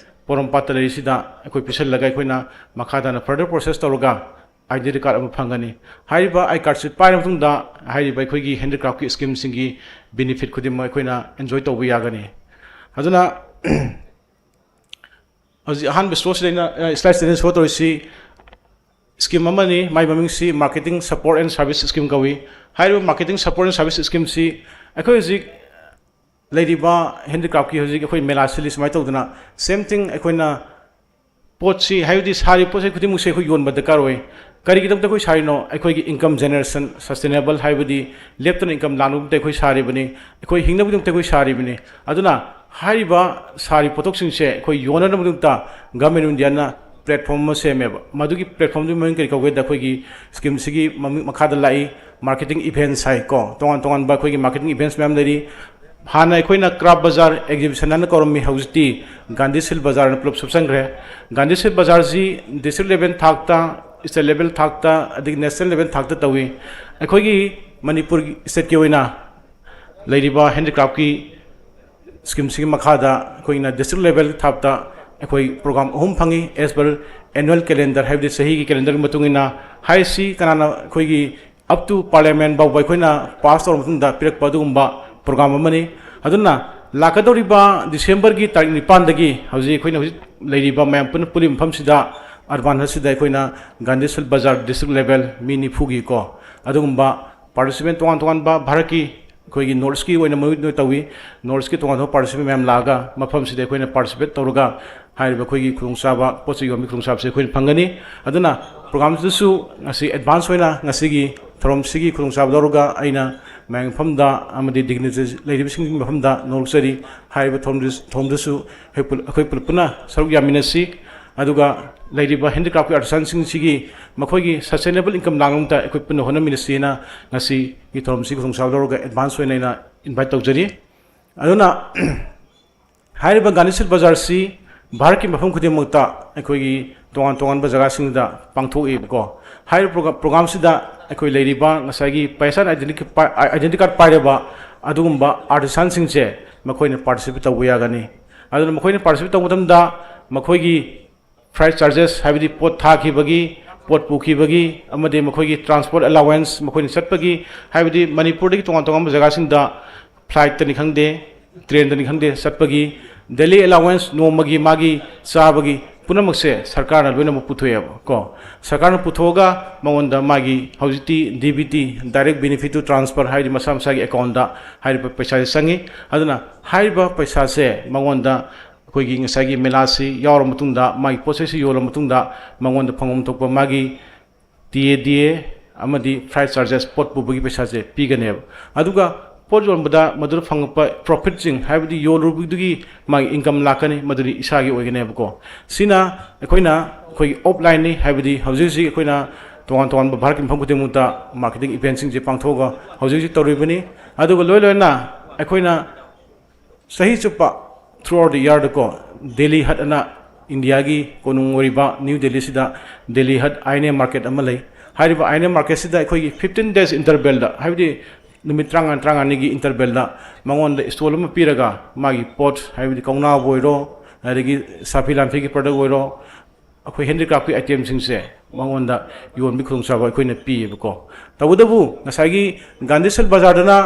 ꯄꯣꯔꯣꯝꯄꯥꯠꯇ ꯂꯩꯔꯤꯁꯤꯗ ꯑꯩꯈꯣꯏ ꯄꯤꯁꯜꯂꯒ ꯑꯩꯈꯣꯏꯅ ꯃꯈꯥ ꯇꯥꯅ further process ꯇꯧꯔꯒ identity card ꯑꯃ ꯐꯪꯒꯅꯤ꯫ ꯍꯥꯏꯔꯤꯕ I cardꯁꯤ ꯄꯥꯏꯔꯕ ꯃꯇꯨꯡꯗ ꯍꯥꯏꯔꯤꯕ ꯑꯩꯈꯣꯏꯒꯤ ꯍꯦꯟꯗꯤꯀ꯭ꯔꯥꯐꯀꯤ ꯁ꯭ꯀꯤꯝꯁꯤꯡꯒꯤ benefit ꯈꯨꯗꯤꯡꯃꯛ ꯑꯩꯈꯣꯏꯅ enjoy ꯇꯧꯕ ꯌꯥꯒꯅꯤ꯫ ꯑꯗꯨꯅ ꯍꯧꯖꯤꯛ ꯑꯍꯥꯟꯕ showꯁꯤꯗ ꯑꯩꯅ, ꯑ, slideꯁꯤꯗ ꯑꯩꯅ show ꯇꯧꯔꯤꯁꯤ ꯁ꯭ꯀꯤꯝ ꯑꯃꯅꯤ꯫ ꯃꯥꯏ ꯃꯃꯤꯡꯁꯤ Marketing Support and Service Scheme ꯀꯧꯏ꯫ ꯍꯥꯏꯔꯤꯕ Marketing Support and Service Schemeꯁꯤ ꯑꯩꯈꯣꯏ ꯍꯧꯖꯤꯛ ꯂꯩꯔꯤꯕ ꯍꯦꯟꯗꯤꯀ꯭ꯔꯥꯐꯀꯤ ꯍꯧꯖꯤꯛ ꯑꯩꯈꯣꯏ ꯃꯦꯂꯥ ꯁꯤꯜꯂꯤ ꯁꯨꯃꯥꯏꯅ ꯇꯧꯗꯅ, ꯁꯦꯝ ꯊꯤꯡ ꯑꯩꯈꯣꯏꯅ ꯄꯣꯠꯁꯤ, ꯍꯥꯏꯕꯗꯤ ꯁꯥꯔꯤꯕ ꯄꯣꯠꯁꯤ ꯈꯨꯗꯤꯡꯃꯛꯁꯦ ꯑꯩꯈꯣꯏ ꯌꯣꯟꯕ ꯗꯔꯀꯥꯔ ꯑꯣꯏ꯫ ꯀꯔꯤꯒꯤꯗꯃꯛꯇ ꯑꯩꯈꯣꯏ ꯁꯥꯔꯤꯅꯣ? ꯑꯩꯈꯣꯏꯒꯤ ꯏꯟꯀꯝ ꯖꯦꯅꯦꯔꯦꯁꯟ ꯁꯁꯇꯦꯅꯦꯕꯜ, ꯍꯥꯏꯕꯗꯤ ꯂꯦꯞꯇꯅ ꯏꯟꯀꯝ ꯂꯥꯛꯅꯕꯒꯤꯗꯃꯛꯇ ꯑꯩꯈꯣꯏ ꯁꯥꯔꯤꯕꯅꯤ, ꯑꯩꯈꯣꯏ ꯍꯤꯡꯅꯕꯒꯤꯗꯃꯛꯇ ꯑꯩꯈꯣꯏ ꯁꯥꯔꯤꯕꯅꯤ꯫ ꯑꯗꯨꯅ ꯍꯥꯏꯔꯤꯕ ꯁꯥꯔꯤꯕ ꯄꯣꯠꯊꯣꯛꯁꯤꯡꯁꯦ ꯑꯩꯈꯣꯏ ꯌꯣꯟꯅꯅꯕꯒꯤꯗꯃꯛꯇ ꯒꯚꯔꯟꯃꯦꯟ ꯑꯣꯐ ꯏꯟꯗꯤꯌꯥꯅ ꯄ꯭ꯂꯦꯠꯐꯣꯝ ꯑꯃ ꯁꯦꯝꯃꯦꯕ꯫ ꯃꯗꯨꯒꯤ ꯄ꯭ꯂꯦꯠꯐꯣꯝꯗꯨꯒꯤ ꯃꯃꯤꯡ ꯀꯔꯤ ꯀꯧꯒꯦꯗ, ꯑꯩꯈꯣꯏꯒꯤ ꯁ꯭ꯀꯤꯝꯁꯤꯒꯤ ꯃꯃꯤꯡ ꯃꯈꯥꯗ ꯂꯥꯛꯏ, ꯃꯥꯔꯀꯦꯇꯤꯡ ꯏꯚꯦꯟꯠꯁ ꯍꯥꯏ ꯀꯣ꯫ ꯇꯣꯉꯥꯟ ꯇꯣꯉꯥꯟꯕ ꯑꯩꯈꯣꯏꯒꯤ ꯃꯥꯔꯀꯦꯇꯤꯡ ꯏꯚꯦꯟꯠꯁ ꯃꯌꯥꯝ ꯂꯩꯔꯤ꯫ ꯍꯥꯟꯅ ꯑꯩꯈꯣꯏꯅ ꯀ꯭ꯔꯥꯐ ꯕꯖꯥꯔ ꯑꯦꯛꯖꯤꯕꯤꯁꯟ ꯍꯥꯏꯅ ꯀꯧꯔꯝꯃꯤ, ꯍꯧꯖꯤꯛꯇꯤ ꯒꯥꯟꯙꯤ ꯁꯤꯜ ꯕꯖꯥꯔꯅ ꯄꯨꯂꯞ ꯁꯨꯞꯆꯟꯈ꯭ꯔꯦ꯫ ꯒꯥꯟꯙꯤ ꯁꯤꯜ ꯕꯖꯥꯔꯁꯤ ꯗꯤꯁꯇ꯭ꯔꯤꯛ ꯂꯦꯚꯦꯜ ꯊꯥꯛꯇ, ꯁ꯭ꯇꯦꯠ ꯂꯦꯚꯦꯜ ꯊꯥꯛꯇ, ꯑꯗꯒꯤ ꯅꯦꯁꯅꯦꯜ ꯂꯦꯚꯦꯜ ꯊꯥꯛꯇ ꯇꯧꯏ꯫ ꯑꯩꯈꯣꯏꯒꯤ ꯃꯅꯤꯄꯨꯔꯒꯤ ꯁ꯭ꯇꯦꯠꯀꯤ ꯑꯣꯏꯅ ꯂꯩꯔꯤꯕ ꯍꯦꯟꯗꯤꯀ꯭ꯔꯥꯐꯀꯤ ꯁ꯭ꯀꯤꯝꯁꯤꯒꯤ ꯃꯈꯥꯗ ꯑꯩꯈꯣꯏꯅ ꯗꯤꯁꯇ꯭ꯔꯤꯛ ꯂꯦꯚꯦꯜ ꯊꯥꯛꯇ ꯑꯩꯈꯣꯏ ꯄ꯭ꯔꯣꯒ꯭ꯔꯥꯝ ꯑꯍꯨꯝ ꯐꯪꯉꯤ, as per annual calendar, ꯍꯥꯏꯕꯗꯤ ꯆꯍꯤꯒꯤ ꯀꯦꯂꯦꯟꯗꯔꯒꯤ ꯃꯇꯨꯡ ꯏꯟꯅ꯫ ꯍꯥꯏꯔꯤꯁꯤ ꯀꯅꯥꯅ ꯑꯩꯈꯣꯏꯒꯤ up to parliament ꯐꯥꯎꯕ ꯑꯩꯈꯣꯏꯅ ꯄꯥꯁ ꯇꯧꯔꯕ ꯃꯇꯨꯡꯗ ꯄꯤꯔꯛꯄ ꯑꯗꯨꯒꯨꯝꯕ ꯄ꯭ꯔꯣꯒ꯭ꯔꯥꯝ ꯑꯃꯅꯤ꯫ ꯑꯗꯨꯅ ꯂꯥꯛꯀꯗꯧꯔꯤꯕ ꯗꯤꯁꯦꯝꯕꯔꯒꯤ ꯇꯥꯔꯤꯛ ꯅꯤꯄꯥꯟꯗꯒꯤ ꯍꯧꯖꯤꯛ ꯑꯩꯈꯣꯏꯅ ꯍꯧꯖꯤꯛ ꯂꯩꯔꯤꯕ ꯃꯌꯥꯝ ꯄꯨꯟꯅ ꯄꯨꯜꯂꯤꯕ ꯃꯐꯝꯁꯤꯗ, ꯑꯔꯕꯥꯟ ꯍꯠꯁꯤꯗ ꯑꯩꯈꯣꯏꯅ ꯒꯥꯟꯙꯤ ꯁꯤꯜ ꯕꯖꯥꯔ ꯗꯤꯁꯇ꯭ꯔꯤꯛ ꯂꯦꯚꯦꯜ ꯃꯤ ꯅꯤꯐꯨꯒꯤ ꯀꯣ, ꯑꯗꯨꯒꯨꯝꯕ ꯄꯥꯔꯇꯤꯁꯤꯄꯦꯟ ꯇꯣꯉꯥꯟ ꯇꯣꯉꯥꯟꯕ ꯚꯥꯔꯠꯀꯤ, ꯑꯩꯈꯣꯏꯒꯤ ꯅꯣꯔꯠ ꯏꯁꯀꯤ ꯑꯣꯏꯅ ꯃꯔꯨ ꯑꯣꯏꯅ ꯇꯧꯏ꯫ ꯅꯣꯔꯠ ꯏꯁꯀꯤ ꯇꯣꯉꯥꯟ ꯇꯣꯉꯥꯟꯕ ꯄꯥꯔꯇꯤꯁꯤꯄꯦꯟ ꯃꯌꯥꯝ ꯂꯥꯛꯑꯒ ꯃꯐꯝꯁꯤꯗ ꯑꯩꯈꯣꯏꯅ ꯄꯥꯔꯇꯤꯁꯤꯄꯦꯠ ꯇꯧꯔꯒ ꯍꯥꯏꯔꯤꯕ ꯑꯩꯈꯣꯏꯒꯤ ꯈꯨꯗꯣꯡꯆꯥꯕ, ꯄꯣꯠ ꯆꯩ ꯌꯣꯟꯕꯒꯤ ꯈꯨꯗꯣꯡꯆꯥꯕꯁꯦ ꯑꯩꯈꯣꯏꯅ ꯐꯪꯒꯅꯤ꯫ ꯑꯗꯨꯅ ꯄ꯭ꯔꯣꯒ꯭ꯔꯥꯝꯁꯤꯗꯁꯨ ꯉꯁꯤ ꯑꯦꯗꯚꯥꯟꯁ ꯑꯣꯏꯅ ꯉꯁꯤꯒꯤ ꯊꯧꯔꯝꯁꯤꯒꯤ ꯈꯨꯗꯣꯡꯆꯥꯕ ꯂꯧꯔꯒ ꯑꯩꯅ ꯃꯌꯥꯝ ꯃꯐꯝꯗ ꯑꯃꯗꯤ ꯗꯤꯒꯅꯤꯇꯔꯤ ꯂꯩꯔꯤꯕꯁꯤꯡꯒꯤ ꯃꯐꯝꯗ ꯅꯣꯛꯆꯔꯤ꯫ ꯍꯥꯏꯔꯤꯕ ꯊꯧꯔꯝꯗꯨ-, ꯊꯧꯔꯝꯗꯨꯁꯨ ꯑꯩꯈꯣꯏ ꯄꯨꯜ-, ꯑꯩꯈꯣꯏ ꯄꯨꯂꯞ ꯄꯨꯟꯅ ꯁꯔꯨꯛ ꯌꯥꯃꯤꯟꯅꯁꯤ꯫ ꯑꯗꯨꯒ ꯂꯩꯔꯤꯕ ꯍꯦꯟꯗꯤꯀ꯭ꯔꯥꯐꯀꯤ ꯑꯥꯔꯇꯤꯁꯥꯟꯁꯤꯡꯁꯤꯒꯤ ꯃꯈꯣꯏꯒꯤ ꯁꯁꯇꯦꯅꯦꯕꯜ ꯏꯟꯀꯝ ꯂꯥꯛꯅꯕꯗ ꯑꯩꯈꯣꯏ ꯄꯨꯟꯅ ꯍꯣꯠꯅꯃꯤꯟꯅꯁꯤꯅ ꯉꯁꯤꯒꯤ ꯊꯧꯔꯝꯁꯤꯒꯤ ꯈꯨꯗꯣꯡꯆꯥꯕ ꯂꯧꯔꯒ ꯑꯦꯗꯚꯥꯟꯁ ꯑꯣꯏꯅ ꯑꯩꯅ ꯏꯟꯚꯥꯏꯠ ꯇꯧꯖꯔꯤ꯫ ꯑꯗꯨꯅ ꯍꯥꯏꯔꯤꯕ ꯒꯥꯟꯙꯤ ꯁꯤꯜ ꯕꯖꯥꯔꯁꯤ ꯚꯥꯔꯠꯀꯤ ꯃꯐꯝ ꯈꯨꯗꯤꯡꯃꯛꯇ ꯑꯩꯈꯣꯏꯒꯤ ꯇꯣꯉꯥꯟ ꯇꯣꯉꯥꯟꯕ ꯖꯒꯥꯁꯤꯡꯗ ꯄꯥꯡꯊꯣꯛꯏꯕꯀꯣ꯫ ꯍꯥꯏꯔꯤꯕ ꯄ꯭ꯔꯣꯒ꯭ꯔꯥꯝ, ꯄ꯭ꯔꯣꯒ꯭ꯔꯥꯝꯁꯤꯗ ꯑꯩꯈꯣꯏ ꯂꯩꯔꯤꯕ ꯉꯁꯥꯏꯒꯤ ꯄꯦꯁꯟ ꯑꯥꯏꯗꯦꯟꯇꯤ ꯀꯥꯔꯗ ꯄꯥꯏꯔꯕ ꯑꯗꯨꯒꯨꯝꯕ ꯑꯥꯔꯇꯤꯁꯥꯟꯁꯤꯡꯁꯦ ꯃꯈꯣꯏꯅ ꯄꯥꯔꯇꯤꯁꯤꯄꯦꯠ ꯇꯧꯕ ꯌꯥꯒꯅꯤ꯫ ꯑꯗꯨꯅ ꯃꯈꯣꯏꯅ ꯄꯥꯔꯇꯤꯁꯤꯄꯦꯠ ꯇꯧꯕ ꯃꯇꯝꯗ ꯃꯈꯣꯏꯒꯤ ꯐ꯭ꯔꯥꯏꯠ ꯆꯥꯔꯖꯦꯁ, ꯍꯥꯏꯕꯗꯤ ꯄꯣꯠ ꯊꯥꯈꯤꯕꯒꯤ, ꯄꯣꯠ ꯄꯨꯈꯤꯕꯒꯤ, ꯑꯃꯗꯤ ꯃꯈꯣꯏꯒꯤ ꯇ꯭ꯔꯥꯟꯁꯄꯣꯔꯠ ꯑꯦꯂꯥꯋꯦꯟꯁ, ꯃꯈꯣꯏꯅ ꯆꯠꯄꯒꯤ, ꯍꯥꯏꯕꯗꯤ ꯃꯅꯤꯄꯨꯔꯗꯒꯤ ꯇꯣꯉꯥꯟ ꯇꯣꯉꯥꯟꯕ ꯖꯒꯥꯁꯤꯡꯗ ꯐ꯭ꯂꯥꯏꯠꯇꯅꯤ ꯈꯪꯗꯦ, ꯇ꯭ꯔꯦꯟꯗꯅꯤ ꯈꯪꯗꯦ ꯆꯠꯄꯒꯤ, ꯗꯦꯂꯤ ꯑꯦꯂꯥꯋꯦꯟꯁ, ꯅꯣꯡꯃꯒꯤ ꯃꯥꯒꯤ ꯆꯥꯕꯒꯤ, ꯄꯨꯝꯅꯃꯛꯁꯦ ꯁꯔꯀꯥꯔꯅ ꯂꯣꯏꯅꯃꯛ ꯄꯨꯊꯣꯛꯑꯦꯕ ꯀꯣ꯫ ꯁꯔꯀꯥꯔꯅ ꯄꯨꯊꯣꯛꯑꯒ ꯃꯉꯣꯟꯗ ꯃꯥꯒꯤ ꯍꯧꯖꯤꯛꯇꯤ D B T, direct benefit to transfer ꯍꯥꯏꯗꯤ ꯃꯁꯥ ꯃꯁꯥꯒꯤ ꯑꯦꯀꯥꯎꯟꯗ ꯍꯥꯏꯔꯤꯕ ꯄꯩꯁꯥꯁꯦ ꯆꯪꯉꯤ꯫ ꯑꯗꯨꯅ ꯍꯥꯏꯔꯤꯕ ꯄꯩꯁꯥꯁꯦ ꯃꯉꯣꯟꯗ ꯑꯩꯈꯣꯏꯒꯤ ꯉꯁꯥꯏꯒꯤ ꯃꯦꯂꯥꯁꯤ ꯌꯥꯎꯔ ꯃꯇꯨꯡꯗ, ꯃꯥꯒꯤ ꯄꯣꯠ ꯆꯩꯁꯤ ꯌꯣꯜꯂ ꯃꯇꯨꯡꯗ ꯃꯉꯣꯟꯗ ꯐꯪꯐꯝ ꯊꯣꯛꯄ ꯃꯥꯒꯤ T A D A ꯑꯃꯗꯤ freight charges, ꯄꯣꯠ ꯄꯨꯕꯒꯤ ꯄꯩꯁꯥꯁꯦ ꯄꯤꯒꯅꯦꯕ꯫ ꯑꯗꯨꯒ ꯄꯣꯠ ꯌꯣꯟꯕꯗ ꯃꯗꯨꯗ ꯐꯪꯉꯛꯄ ꯄ꯭ꯔꯣꯐꯤꯠꯁꯤꯡ, ꯍꯥꯏꯕꯗꯤ ꯌꯣꯜꯂꯨꯕꯗꯨꯒꯤ ꯃꯥꯒꯤ ꯏꯟꯀꯝ ꯂꯥꯛꯀꯅꯤ, ꯃꯗꯨꯗꯤ ꯏꯁꯥꯒꯤ ꯑꯣꯏꯒꯅꯦꯕꯀꯣ꯫ ꯁꯤꯅ ꯑꯩꯈꯣꯏꯅ ꯑꯩꯈꯣꯏꯒꯤ ꯑꯣꯐꯂꯥꯏꯟꯅꯤ, ꯍꯥꯏꯕꯗꯤ ꯍꯧꯖꯤꯛ ꯍꯧꯖꯤꯛ ꯑꯩꯈꯣꯏꯅ ꯇꯣꯉꯥꯟ ꯇꯣꯉꯥꯟꯕ ꯚꯥꯔꯠꯀꯤ ꯃꯐꯝ ꯈꯨꯗꯤꯡꯃꯛꯇ ꯃꯥꯔꯀꯦꯇꯤꯡ ꯏꯚꯦꯟꯁꯤꯡꯁꯦ ꯄꯥꯡꯊꯣꯛꯑꯒ ꯍꯧꯖꯤꯛ ꯍꯧꯖꯤꯛ ꯇꯧꯔꯤꯕꯅꯤ꯫ ꯑꯗꯨꯒ ꯂꯣꯏ ꯂꯣꯏꯅ ꯑꯩꯈꯣꯏꯅ ꯆꯍꯤ ꯆꯨꯞꯄ, throughout the year ꯗꯀꯣ, ꯗꯦꯜꯂꯤ ꯍꯠ ꯑꯅ ꯏꯟꯗꯤꯌꯥꯒꯤ ꯀꯣꯅꯨꯡ ꯑꯣꯏꯔꯤꯕ ꯅ꯭ꯌꯨ ꯗꯦꯜꯂꯤꯁꯤꯗ Delhi Haat I N A market ꯑꯃ ꯂꯩ꯫ ꯍꯥꯏꯔꯤꯕ I N A market ꯁꯤꯗ ꯑꯩꯈꯣꯏꯒꯤ fifteen days interval ꯗ, ꯍꯥꯏꯕꯗꯤ ꯅꯨꯃꯤꯠ ꯇꯔꯥꯃꯉꯥ, ꯇꯔꯥꯃꯉꯥꯅꯤꯒꯤ interval ꯗ ꯃꯉꯣꯟꯗ stall ꯑꯃ ꯄꯤꯔꯒ ꯃꯥꯒꯤ ꯄꯣꯠ, ꯍꯥꯏꯕꯗꯤ ꯀꯧꯅꯥꯕꯨ ꯑꯣꯏꯔꯣ, ꯑꯗꯒꯤ ꯁꯥꯐꯤ ꯂꯥꯟꯐꯤꯒꯤ product ꯑꯣꯏꯔꯣ, ꯑꯩꯈꯣꯏ handicraft ꯀꯤ item ꯁꯤꯡꯁꯦ ꯃꯉꯣꯟꯗ ꯌꯣꯟꯕꯒꯤ ꯈꯨꯗꯣꯡꯆꯥꯕ ꯑꯩꯈꯣꯏꯅ ꯄꯤꯌꯦꯕꯀꯣ꯫ ꯇꯧꯕꯇꯕꯨ ꯉꯁꯥꯏꯒꯤ ꯒꯥꯟꯙꯤ ꯁꯤꯜꯛ ꯕꯖꯥꯔꯗꯅ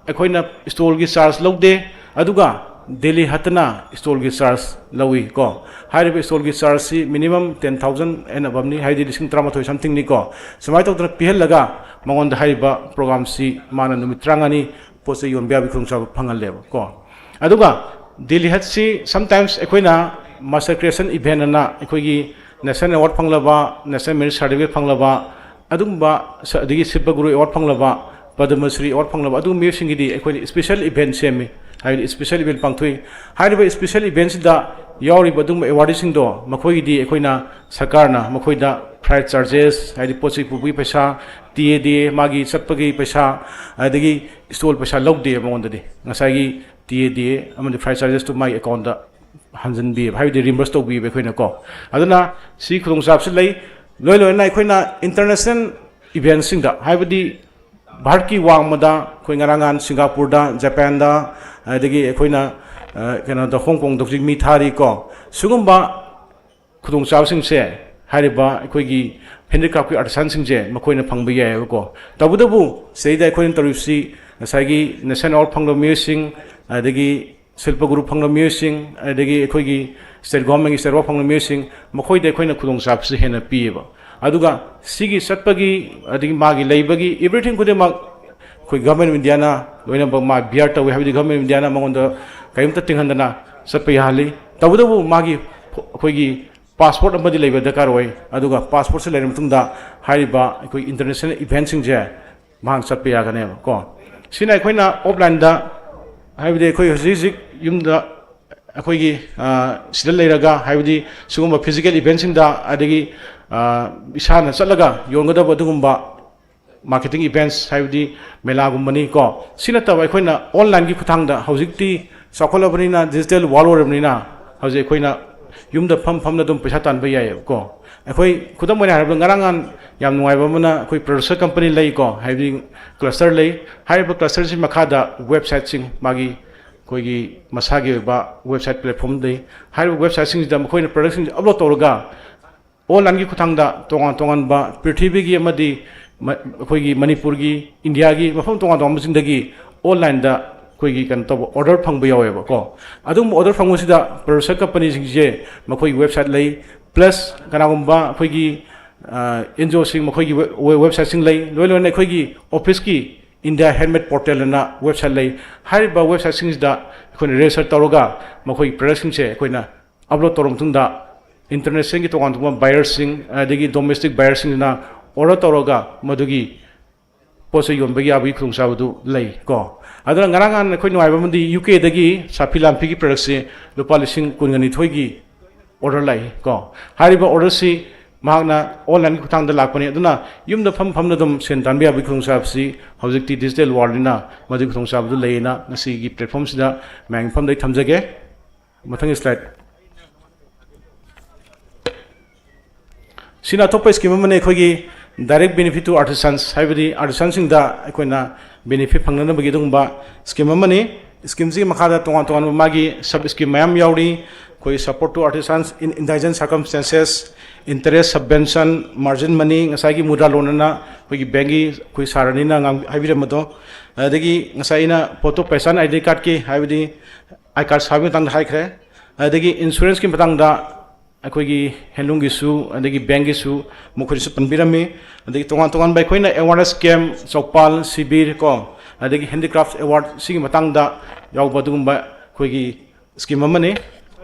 ꯑꯩꯈꯣꯏꯅ stall ꯒꯤ charge ꯂꯧꯗꯦ, ꯑꯗꯨꯒ ꯗꯦꯜꯂꯤ ꯍꯠꯇꯅ stall ꯒꯤ charge ꯂꯧꯏ ꯀꯣ꯫ ꯍꯥꯏꯔꯤꯕ stall ꯒꯤ charge ꯁꯤ minimum ten thousand and above ꯅꯤ, ꯍꯥꯏꯗꯤ ꯂꯤꯁꯤꯡ ꯇꯔꯥꯃꯥꯊꯣꯏ something ꯅꯤꯀꯣ꯫ ꯁꯨꯃꯥꯏꯅ ꯇꯧꯗꯅ ꯄꯤꯍꯜꯂꯒ ꯃꯉꯣꯟꯗ ꯍꯥꯏꯔꯤꯕ program ꯁꯤ ꯃꯥꯅ ꯅꯨꯃꯤꯠ ꯇꯔꯥꯃꯉꯥꯅꯤ ꯄꯣꯠ ꯆꯩ ꯌꯣꯟꯕ ꯌꯥꯕꯒꯤ ꯈꯨꯗꯣꯡꯆꯥꯕ ꯐꯪꯍꯜꯂꯦꯕ ꯀꯣ꯫ ꯑꯗꯨꯒ ꯗꯦꯜꯂꯤ ꯍꯠꯁꯤ sometimes ꯑꯩꯈꯣꯏꯅ master creation event ꯑꯅ ꯑꯩꯈꯣꯏꯒꯤ national award ꯐꯪꯂꯕ, national merit certificate ꯐꯪꯂꯕ, ꯑꯗꯨꯒꯨꯝꯕ ꯁ-, ꯑꯗꯒꯤ ꯁꯤꯜꯄ ꯒꯨꯔꯨ award ꯐꯪꯂꯕ, ꯄꯗꯃ ꯁ꯭ꯔꯤ award ꯐꯪꯂꯕ ꯑꯗꯨꯒꯨꯝꯕ ꯃꯤꯑꯣꯏꯁꯤꯡꯒꯤꯗꯤ ꯑꯩꯈꯣꯏꯅ special event ꯁꯦꯝꯃꯤ, ꯍꯥꯏꯕꯗꯤ special event ꯄꯥꯡꯊꯣꯛꯏ꯫ ꯍꯥꯏꯔꯤꯕ special event ꯁꯤꯗ ꯌꯥꯎꯔꯤꯕ ꯑꯗꯨꯒꯨꯝꯕ awardee ꯁꯤꯡꯗꯣ ꯃꯈꯣꯏꯒꯤꯗꯤ ꯑꯩꯈꯣꯏꯅ ꯁꯔꯀꯥꯔꯅ ꯃꯈꯣꯏꯗ freight charges, ꯍꯥꯏꯗꯤ ꯄꯣꯠ ꯆꯩ ꯄꯨꯕꯒꯤ ꯄꯩꯁꯥ, T A D A, ꯃꯥꯒꯤ ꯆꯠꯄꯒꯤ ꯄꯩꯁꯥ, ꯑꯗꯒꯤ stall ꯄꯩꯁꯥ ꯂꯧꯗꯦ ꯃꯉꯣꯟꯗꯗꯤ꯫ ꯉꯁꯥꯏꯒꯤ T A D A ꯑꯃꯗꯤ freight charges ꯇꯨ ꯃꯥꯒꯤ account ꯇ ꯍꯟꯖꯤꯟꯕꯤꯌꯦꯕ, ꯍꯥꯏꯕꯗꯤ reimburse ꯇꯧꯕꯤꯌꯦꯕ ꯑꯩꯈꯣꯏꯅꯀꯣ꯫ ꯑꯗꯨꯅ ꯁꯤ ꯈꯨꯗꯣꯡꯆꯥꯕꯁꯤ ꯂꯩ꯫ ꯂꯣꯏ ꯂꯣꯏꯅꯅ ꯑꯩꯈꯣꯏꯅ international event ꯁꯤꯡꯗ, ꯍꯥꯏꯕꯗꯤ ꯚꯥꯔꯠꯀꯤ ꯋꯥꯡꯃꯗ ꯑꯩꯈꯣꯏ ꯉꯔꯥꯡ ꯅꯍꯥꯟ ꯁꯤꯡꯒꯥꯄꯨꯔꯗ, ꯖꯄꯥꯟꯗ, ꯑꯗꯒꯤ ꯑꯩꯈꯣꯏꯅ, ꯑ, ꯀꯩꯅꯣꯗ, ꯍꯣꯡ ꯀꯣꯡꯗ ꯍꯧꯖꯤꯛ ꯃꯤ ꯊꯥꯔꯤꯀꯣ꯫ ꯁꯤꯒꯨꯝꯕ ꯈꯨꯗꯣꯡꯆꯥꯕꯁꯤꯡꯁꯦ ꯍꯥꯏꯔꯤꯕ ꯑꯩꯈꯣꯏꯒꯤ handicraft ꯀꯤ artisan ꯁꯤꯡꯁꯦ ꯃꯈꯣꯏꯅ ꯐꯪꯕ ꯌꯥꯏꯑꯕꯀꯣ꯫ ꯇꯧꯕꯇꯕꯨ ꯁꯤꯗꯩꯗ ꯑꯩꯈꯣꯏꯅ ꯇꯧꯔꯤꯕꯁꯤ ꯉꯁꯥꯏꯒꯤ national award ꯐꯪꯂꯕ ꯃꯤꯑꯣꯏꯁꯤꯡ, ꯑꯗꯒꯤ ꯁꯤꯜꯄ ꯒꯨꯔꯨ ꯐꯪꯂꯕ ꯃꯤꯑꯣꯏꯁꯤꯡ, ꯑꯗꯒꯤ ꯑꯩꯈꯣꯏꯒꯤ state government ꯀꯤ state work ꯐꯪꯕ ꯃꯤꯑꯣꯏꯁꯤꯡ, ꯃꯈꯣꯏꯗ ꯑꯩꯈꯣꯏꯅ ꯈꯨꯗꯣꯡꯆꯥꯕꯁꯤ ꯍꯦꯟꯅ ꯄꯤꯌꯦꯕ꯫ ꯑꯗꯨꯒ ꯁꯤꯒꯤ ꯆꯠꯄꯒꯤ, ꯑꯗꯒꯤ ꯃꯥꯒꯤ ꯂꯩꯕꯒꯤ, everything ꯈꯨꯗꯤꯡꯃꯛ ꯑꯩꯈꯣꯏ Government of India ꯅ, ꯂꯣꯏꯅꯃꯛ ꯃꯥ bear ꯇꯧꯏ, ꯍꯥꯏꯕꯗꯤ Government of India ꯅ ꯃꯉꯣꯟꯗ ꯀꯔꯤꯝꯇ ꯇꯤꯡꯍꯟꯗꯅ ꯆꯠꯄ ꯌꯥꯍꯜꯂꯤ꯫ ꯇꯧꯕꯇꯕꯨ ꯃꯥꯒꯤ, ꯑꯩꯈꯣꯏꯒꯤ passport ꯑꯃꯗꯤ ꯂꯩꯕ ꯗꯔꯀꯥꯔ ꯑꯣꯏ꯫ ꯑꯗꯨꯒ passport ꯁꯤ ꯂꯩꯔꯕ ꯃꯇꯨꯡꯗ ꯍꯥꯏꯔꯤꯕ ꯑꯩꯈꯣꯏ international event ꯁꯤꯡꯁꯦ ꯃꯍꯥꯛ ꯆꯠꯄ ꯌꯥꯒꯅꯦꯕ ꯀꯣ꯫ ꯁꯤꯅ ꯑꯩꯈꯣꯏꯅ offline ꯗ, ꯍꯥꯏꯕꯗꯤ ꯑꯩꯈꯣꯏ ꯍꯧꯖꯤꯛ ꯍꯧꯖꯤꯛ ꯌꯨꯝꯗ ꯑꯩꯈꯣꯏꯒꯤ, ꯑ, ꯁꯤꯗ ꯂꯩꯔꯒ, ꯍꯥꯏꯕꯗꯤ ꯁꯤꯒꯨꯝꯕ physical event ꯁꯤꯡꯗ, ꯑꯗꯒꯤ, ꯑ, ꯏꯁꯥꯅ ꯆꯠꯂꯒ ꯌꯣꯟꯒꯗꯕ ꯑꯗꯨꯒꯨꯝꯕ marketing events, ꯍꯥꯏꯕꯗꯤ ꯃꯦꯂꯥꯒꯨꯝꯕꯅꯤ ꯀꯣ꯫ ꯁꯤ ꯅꯠꯇꯕ ꯑꯩꯈꯣꯏꯅ online ꯒꯤ ꯈꯨꯠꯊꯥꯡꯗ, ꯍꯧꯖꯤꯛꯇꯤ ꯆꯥꯎꯈꯠꯂꯕꯅꯤꯅ, digital world ꯑꯣꯏꯔꯕꯅꯤꯅ, ꯍꯧꯖꯤꯛ ꯑꯩꯈꯣꯏꯅ ꯌꯨꯝꯗ ꯐꯝ ꯐꯝꯅ ꯑꯗꯨꯝ ꯄꯩꯁꯥ ꯇꯥꯟꯕ ꯌꯥꯏꯌꯦꯕꯀꯣ꯫ ꯑꯩꯈꯣꯏ ꯈꯨꯗꯝ ꯑꯣꯏꯅ ꯍꯥꯏꯔꯕꯗ, ꯉꯔꯥꯡ ꯅꯍꯥꯟ ꯌꯥꯝ ꯅꯨꯡꯉꯥꯏꯕ ꯑꯃꯅ, ꯑꯩꯈꯣꯏ producer company ꯂꯩꯀꯣ, ꯍꯥꯏꯕꯗꯤ cluster ꯂꯩ꯫ ꯍꯥꯏꯔꯤꯕ cluster ꯁꯤ ꯃꯈꯥꯗ website ꯁꯤꯡ, ꯃꯥꯒꯤ ꯑꯩꯈꯣꯏꯒꯤ ꯃꯁꯥꯒꯤ ꯑꯣꯏꯕ website platform ꯂꯩ꯫ ꯍꯥꯏꯔꯤꯕ website ꯁꯤꯡꯁꯤꯗ ꯃꯈꯣꯏꯅ product ꯁꯤꯡꯁꯤ upload ꯇꯧꯔꯒ online ꯒꯤ ꯈꯨꯠꯊꯥꯡꯗ ꯇꯣꯉꯥꯟ ꯇꯣꯉꯥꯟꯕ ꯄ꯭ꯔꯤꯊꯤꯕꯤꯒꯤ ꯑꯃꯗꯤ ꯃ-, ꯑꯩꯈꯣꯏꯒꯤ ꯃꯅꯤꯄꯨꯔꯒꯤ, ꯏꯟꯗꯤꯌꯥꯒꯤ ꯃꯐꯝ ꯇꯣꯉꯥꯟ ꯇꯣꯉꯥꯟꯕꯁꯤꯡꯗꯒꯤ online ꯗ ꯑꯩꯈꯣꯏꯒꯤ ꯀꯩꯅꯣ ꯇꯧꯕ order ꯐꯪꯕ ꯌꯥꯎꯋꯦꯕꯀꯣ꯫ ꯑꯗꯨꯒꯨꯝꯕ order ꯐꯪꯕꯁꯤꯗ producer company ꯁꯤꯡꯁꯦ ꯃꯈꯣꯏꯒꯤ website ꯂꯩ, plus ꯀꯅꯥꯒꯨꯝꯕ ꯑꯩꯈꯣꯏꯒꯤ, ꯑ, NGO ꯁꯤꯡ ꯃꯈꯣꯏꯒꯤ we-, we-, website ꯁꯤꯡ ꯂꯩ, ꯂꯣꯏ ꯂꯣꯏꯅ ꯑꯩꯈꯣꯏꯒꯤ office ꯀꯤ India Handmade Portal ꯑꯅ website ꯂꯩ꯫ ꯍꯥꯏꯔꯤꯕ website ꯁꯤꯡꯁꯤꯗ ꯑꯩꯈꯣꯏꯅ register ꯇꯧꯔꯒ ꯃꯈꯣꯏꯒꯤ product ꯁꯤꯡꯁꯦ ꯑꯩꯈꯣꯏꯅ upload ꯇꯧꯔꯕ ꯃꯇꯨꯡꯗ, international ꯒꯤ ꯇꯣꯉꯥꯟ ꯇꯣꯉꯥꯟꯕ buyer ꯁꯤꯡ, ꯑꯗꯒꯤ domestic buyer ꯁꯤꯡꯁꯤꯅ order ꯇꯧꯔꯒ ꯃꯗꯨꯒꯤ ꯄꯣꯠ ꯆꯩ ꯌꯣꯟꯕ ꯌꯥꯕꯒꯤ ꯈꯨꯗꯣꯡꯆꯥꯕꯗꯨ ꯂꯩ ꯀꯣ꯫ ꯑꯗꯨꯅ ꯉꯔꯥꯡ ꯅꯍꯥꯟ ꯑꯩꯈꯣꯏ ꯅꯨꯡꯉꯥꯏꯕ ꯑꯃꯗꯤ, ꯌꯨ ꯀꯦꯗꯒꯤ ꯁꯥꯐꯤ ꯂꯥꯟꯐꯤꯒꯤ product ꯁꯦ ꯂꯨꯄꯥ ꯂꯤꯁꯤꯡ ꯀꯨꯟꯒ ꯅꯤꯊꯣꯏꯒꯤ order ꯂꯥꯛꯏ ꯀꯣ꯫ ꯍꯥꯏꯔꯤꯕ order ꯁꯤ ꯃꯍꯥꯛꯅ online ꯒꯤ ꯈꯨꯠꯊꯥꯡꯗ ꯂꯥꯛꯄꯅꯤ꯫ ꯑꯗꯨꯅ ꯌꯨꯝꯗ ꯐꯝ ꯐꯝꯅ ꯑꯗꯨꯝ ꯁꯦꯟ ꯇꯥꯟꯕ ꯌꯥꯕꯒꯤ ꯈꯨꯗꯣꯡꯆꯥꯕꯁꯤ ꯍꯧꯖꯤꯛꯇꯤ digital world ꯅꯤꯅ ꯃꯗꯨꯒꯤ ꯈꯨꯗꯣꯡꯆꯥꯕꯗꯨ ꯂꯩꯌꯦꯅ ꯉꯁꯤꯒꯤ platform ꯁꯤꯗ ꯃꯌꯥꯝꯒꯤ ꯃꯐꯝꯗ ꯑꯩ ꯊꯝꯖꯒꯦ꯫ ꯃꯊꯪꯒꯤ slide꯫ ꯁꯤꯅ ꯑꯇꯣꯞꯄ scheme ꯑꯃꯅꯤ, ꯑꯩꯈꯣꯏꯒꯤ Direct Benefit to Artisans, ꯍꯥꯏꯕꯗꯤ artisan ꯁꯤꯡꯗ ꯑꯩꯈꯣꯏꯅ benefit ꯐꯪꯅꯅꯕꯒꯤ ꯑꯗꯨꯒꯨꯝꯕ scheme ꯑꯃꯅꯤ꯫ Scheme ꯁꯤꯒꯤ ꯃꯈꯥꯗ ꯇꯣꯉꯥꯟ ꯇꯣꯉꯥꯟꯕ ꯃꯥꯒꯤ sub scheme ꯃꯌꯥꯝ ꯌꯥꯎꯔꯤ꯫ ꯑꯩꯈꯣꯏ Support to Artisans in Indigent Circumstances, Interest Subvention, Margin Money, ꯉꯁꯥꯏꯒꯤ ꯃꯨꯗ꯭ꯔꯥ loan ꯑꯅ ꯑꯩꯈꯣꯏꯒꯤ bank ꯀꯤ ꯑꯩꯈꯣꯏ sir ꯑꯅꯤꯅ ꯉꯥꯡ-, ꯍꯥꯏꯕꯤꯔꯝꯕꯗꯣ, ꯑꯗꯒꯤ ꯉꯁꯥꯏ ꯑꯩꯅ photo ꯄꯦꯁꯥꯟ ID card ꯀꯤ, ꯍꯥꯏꯕꯗꯤ I card ꯁꯥꯕꯒꯤ ꯃꯇꯥꯡꯗ ꯍꯥꯏꯈ꯭ꯔꯦ꯫ ꯑꯗꯒꯤ ꯏꯟꯁꯨꯔꯦꯟꯁꯀꯤ ꯃꯇꯥꯡꯗ ꯑꯩꯈꯣꯏꯒꯤ ꯍꯦꯟꯂꯨꯝꯒꯤꯁꯨ, ꯑꯗꯒꯤ ꯕꯦꯡꯒꯤꯁꯨ, ꯃꯈꯣꯏꯗꯁꯨ ꯄꯟꯕꯤꯔꯝꯃꯤ꯫ ꯑꯗꯒꯤ ꯇꯣꯉꯥꯟ ꯇꯣꯉꯥꯟꯕ ꯑꯩꯈꯣꯏꯅ ꯑꯦꯋꯥꯔꯅꯦꯁ ꯀꯦꯝ, ꯆꯧꯄꯥꯜ ꯁꯤꯕꯤꯔ ꯀꯣ, ꯑꯗꯒꯤ ꯍꯦꯟꯗꯤꯀ꯭ꯔꯥꯐ ꯑꯦꯋꯥꯔꯗ, ꯁꯤꯒꯤ ꯃꯇꯥꯡꯗ ꯌꯥꯎꯕ ꯑꯗꯨꯒꯨꯝꯕ ꯑꯩꯈꯣꯏꯒꯤ ꯁ꯭ꯀꯤꯝ ꯑꯃꯅꯤ꯫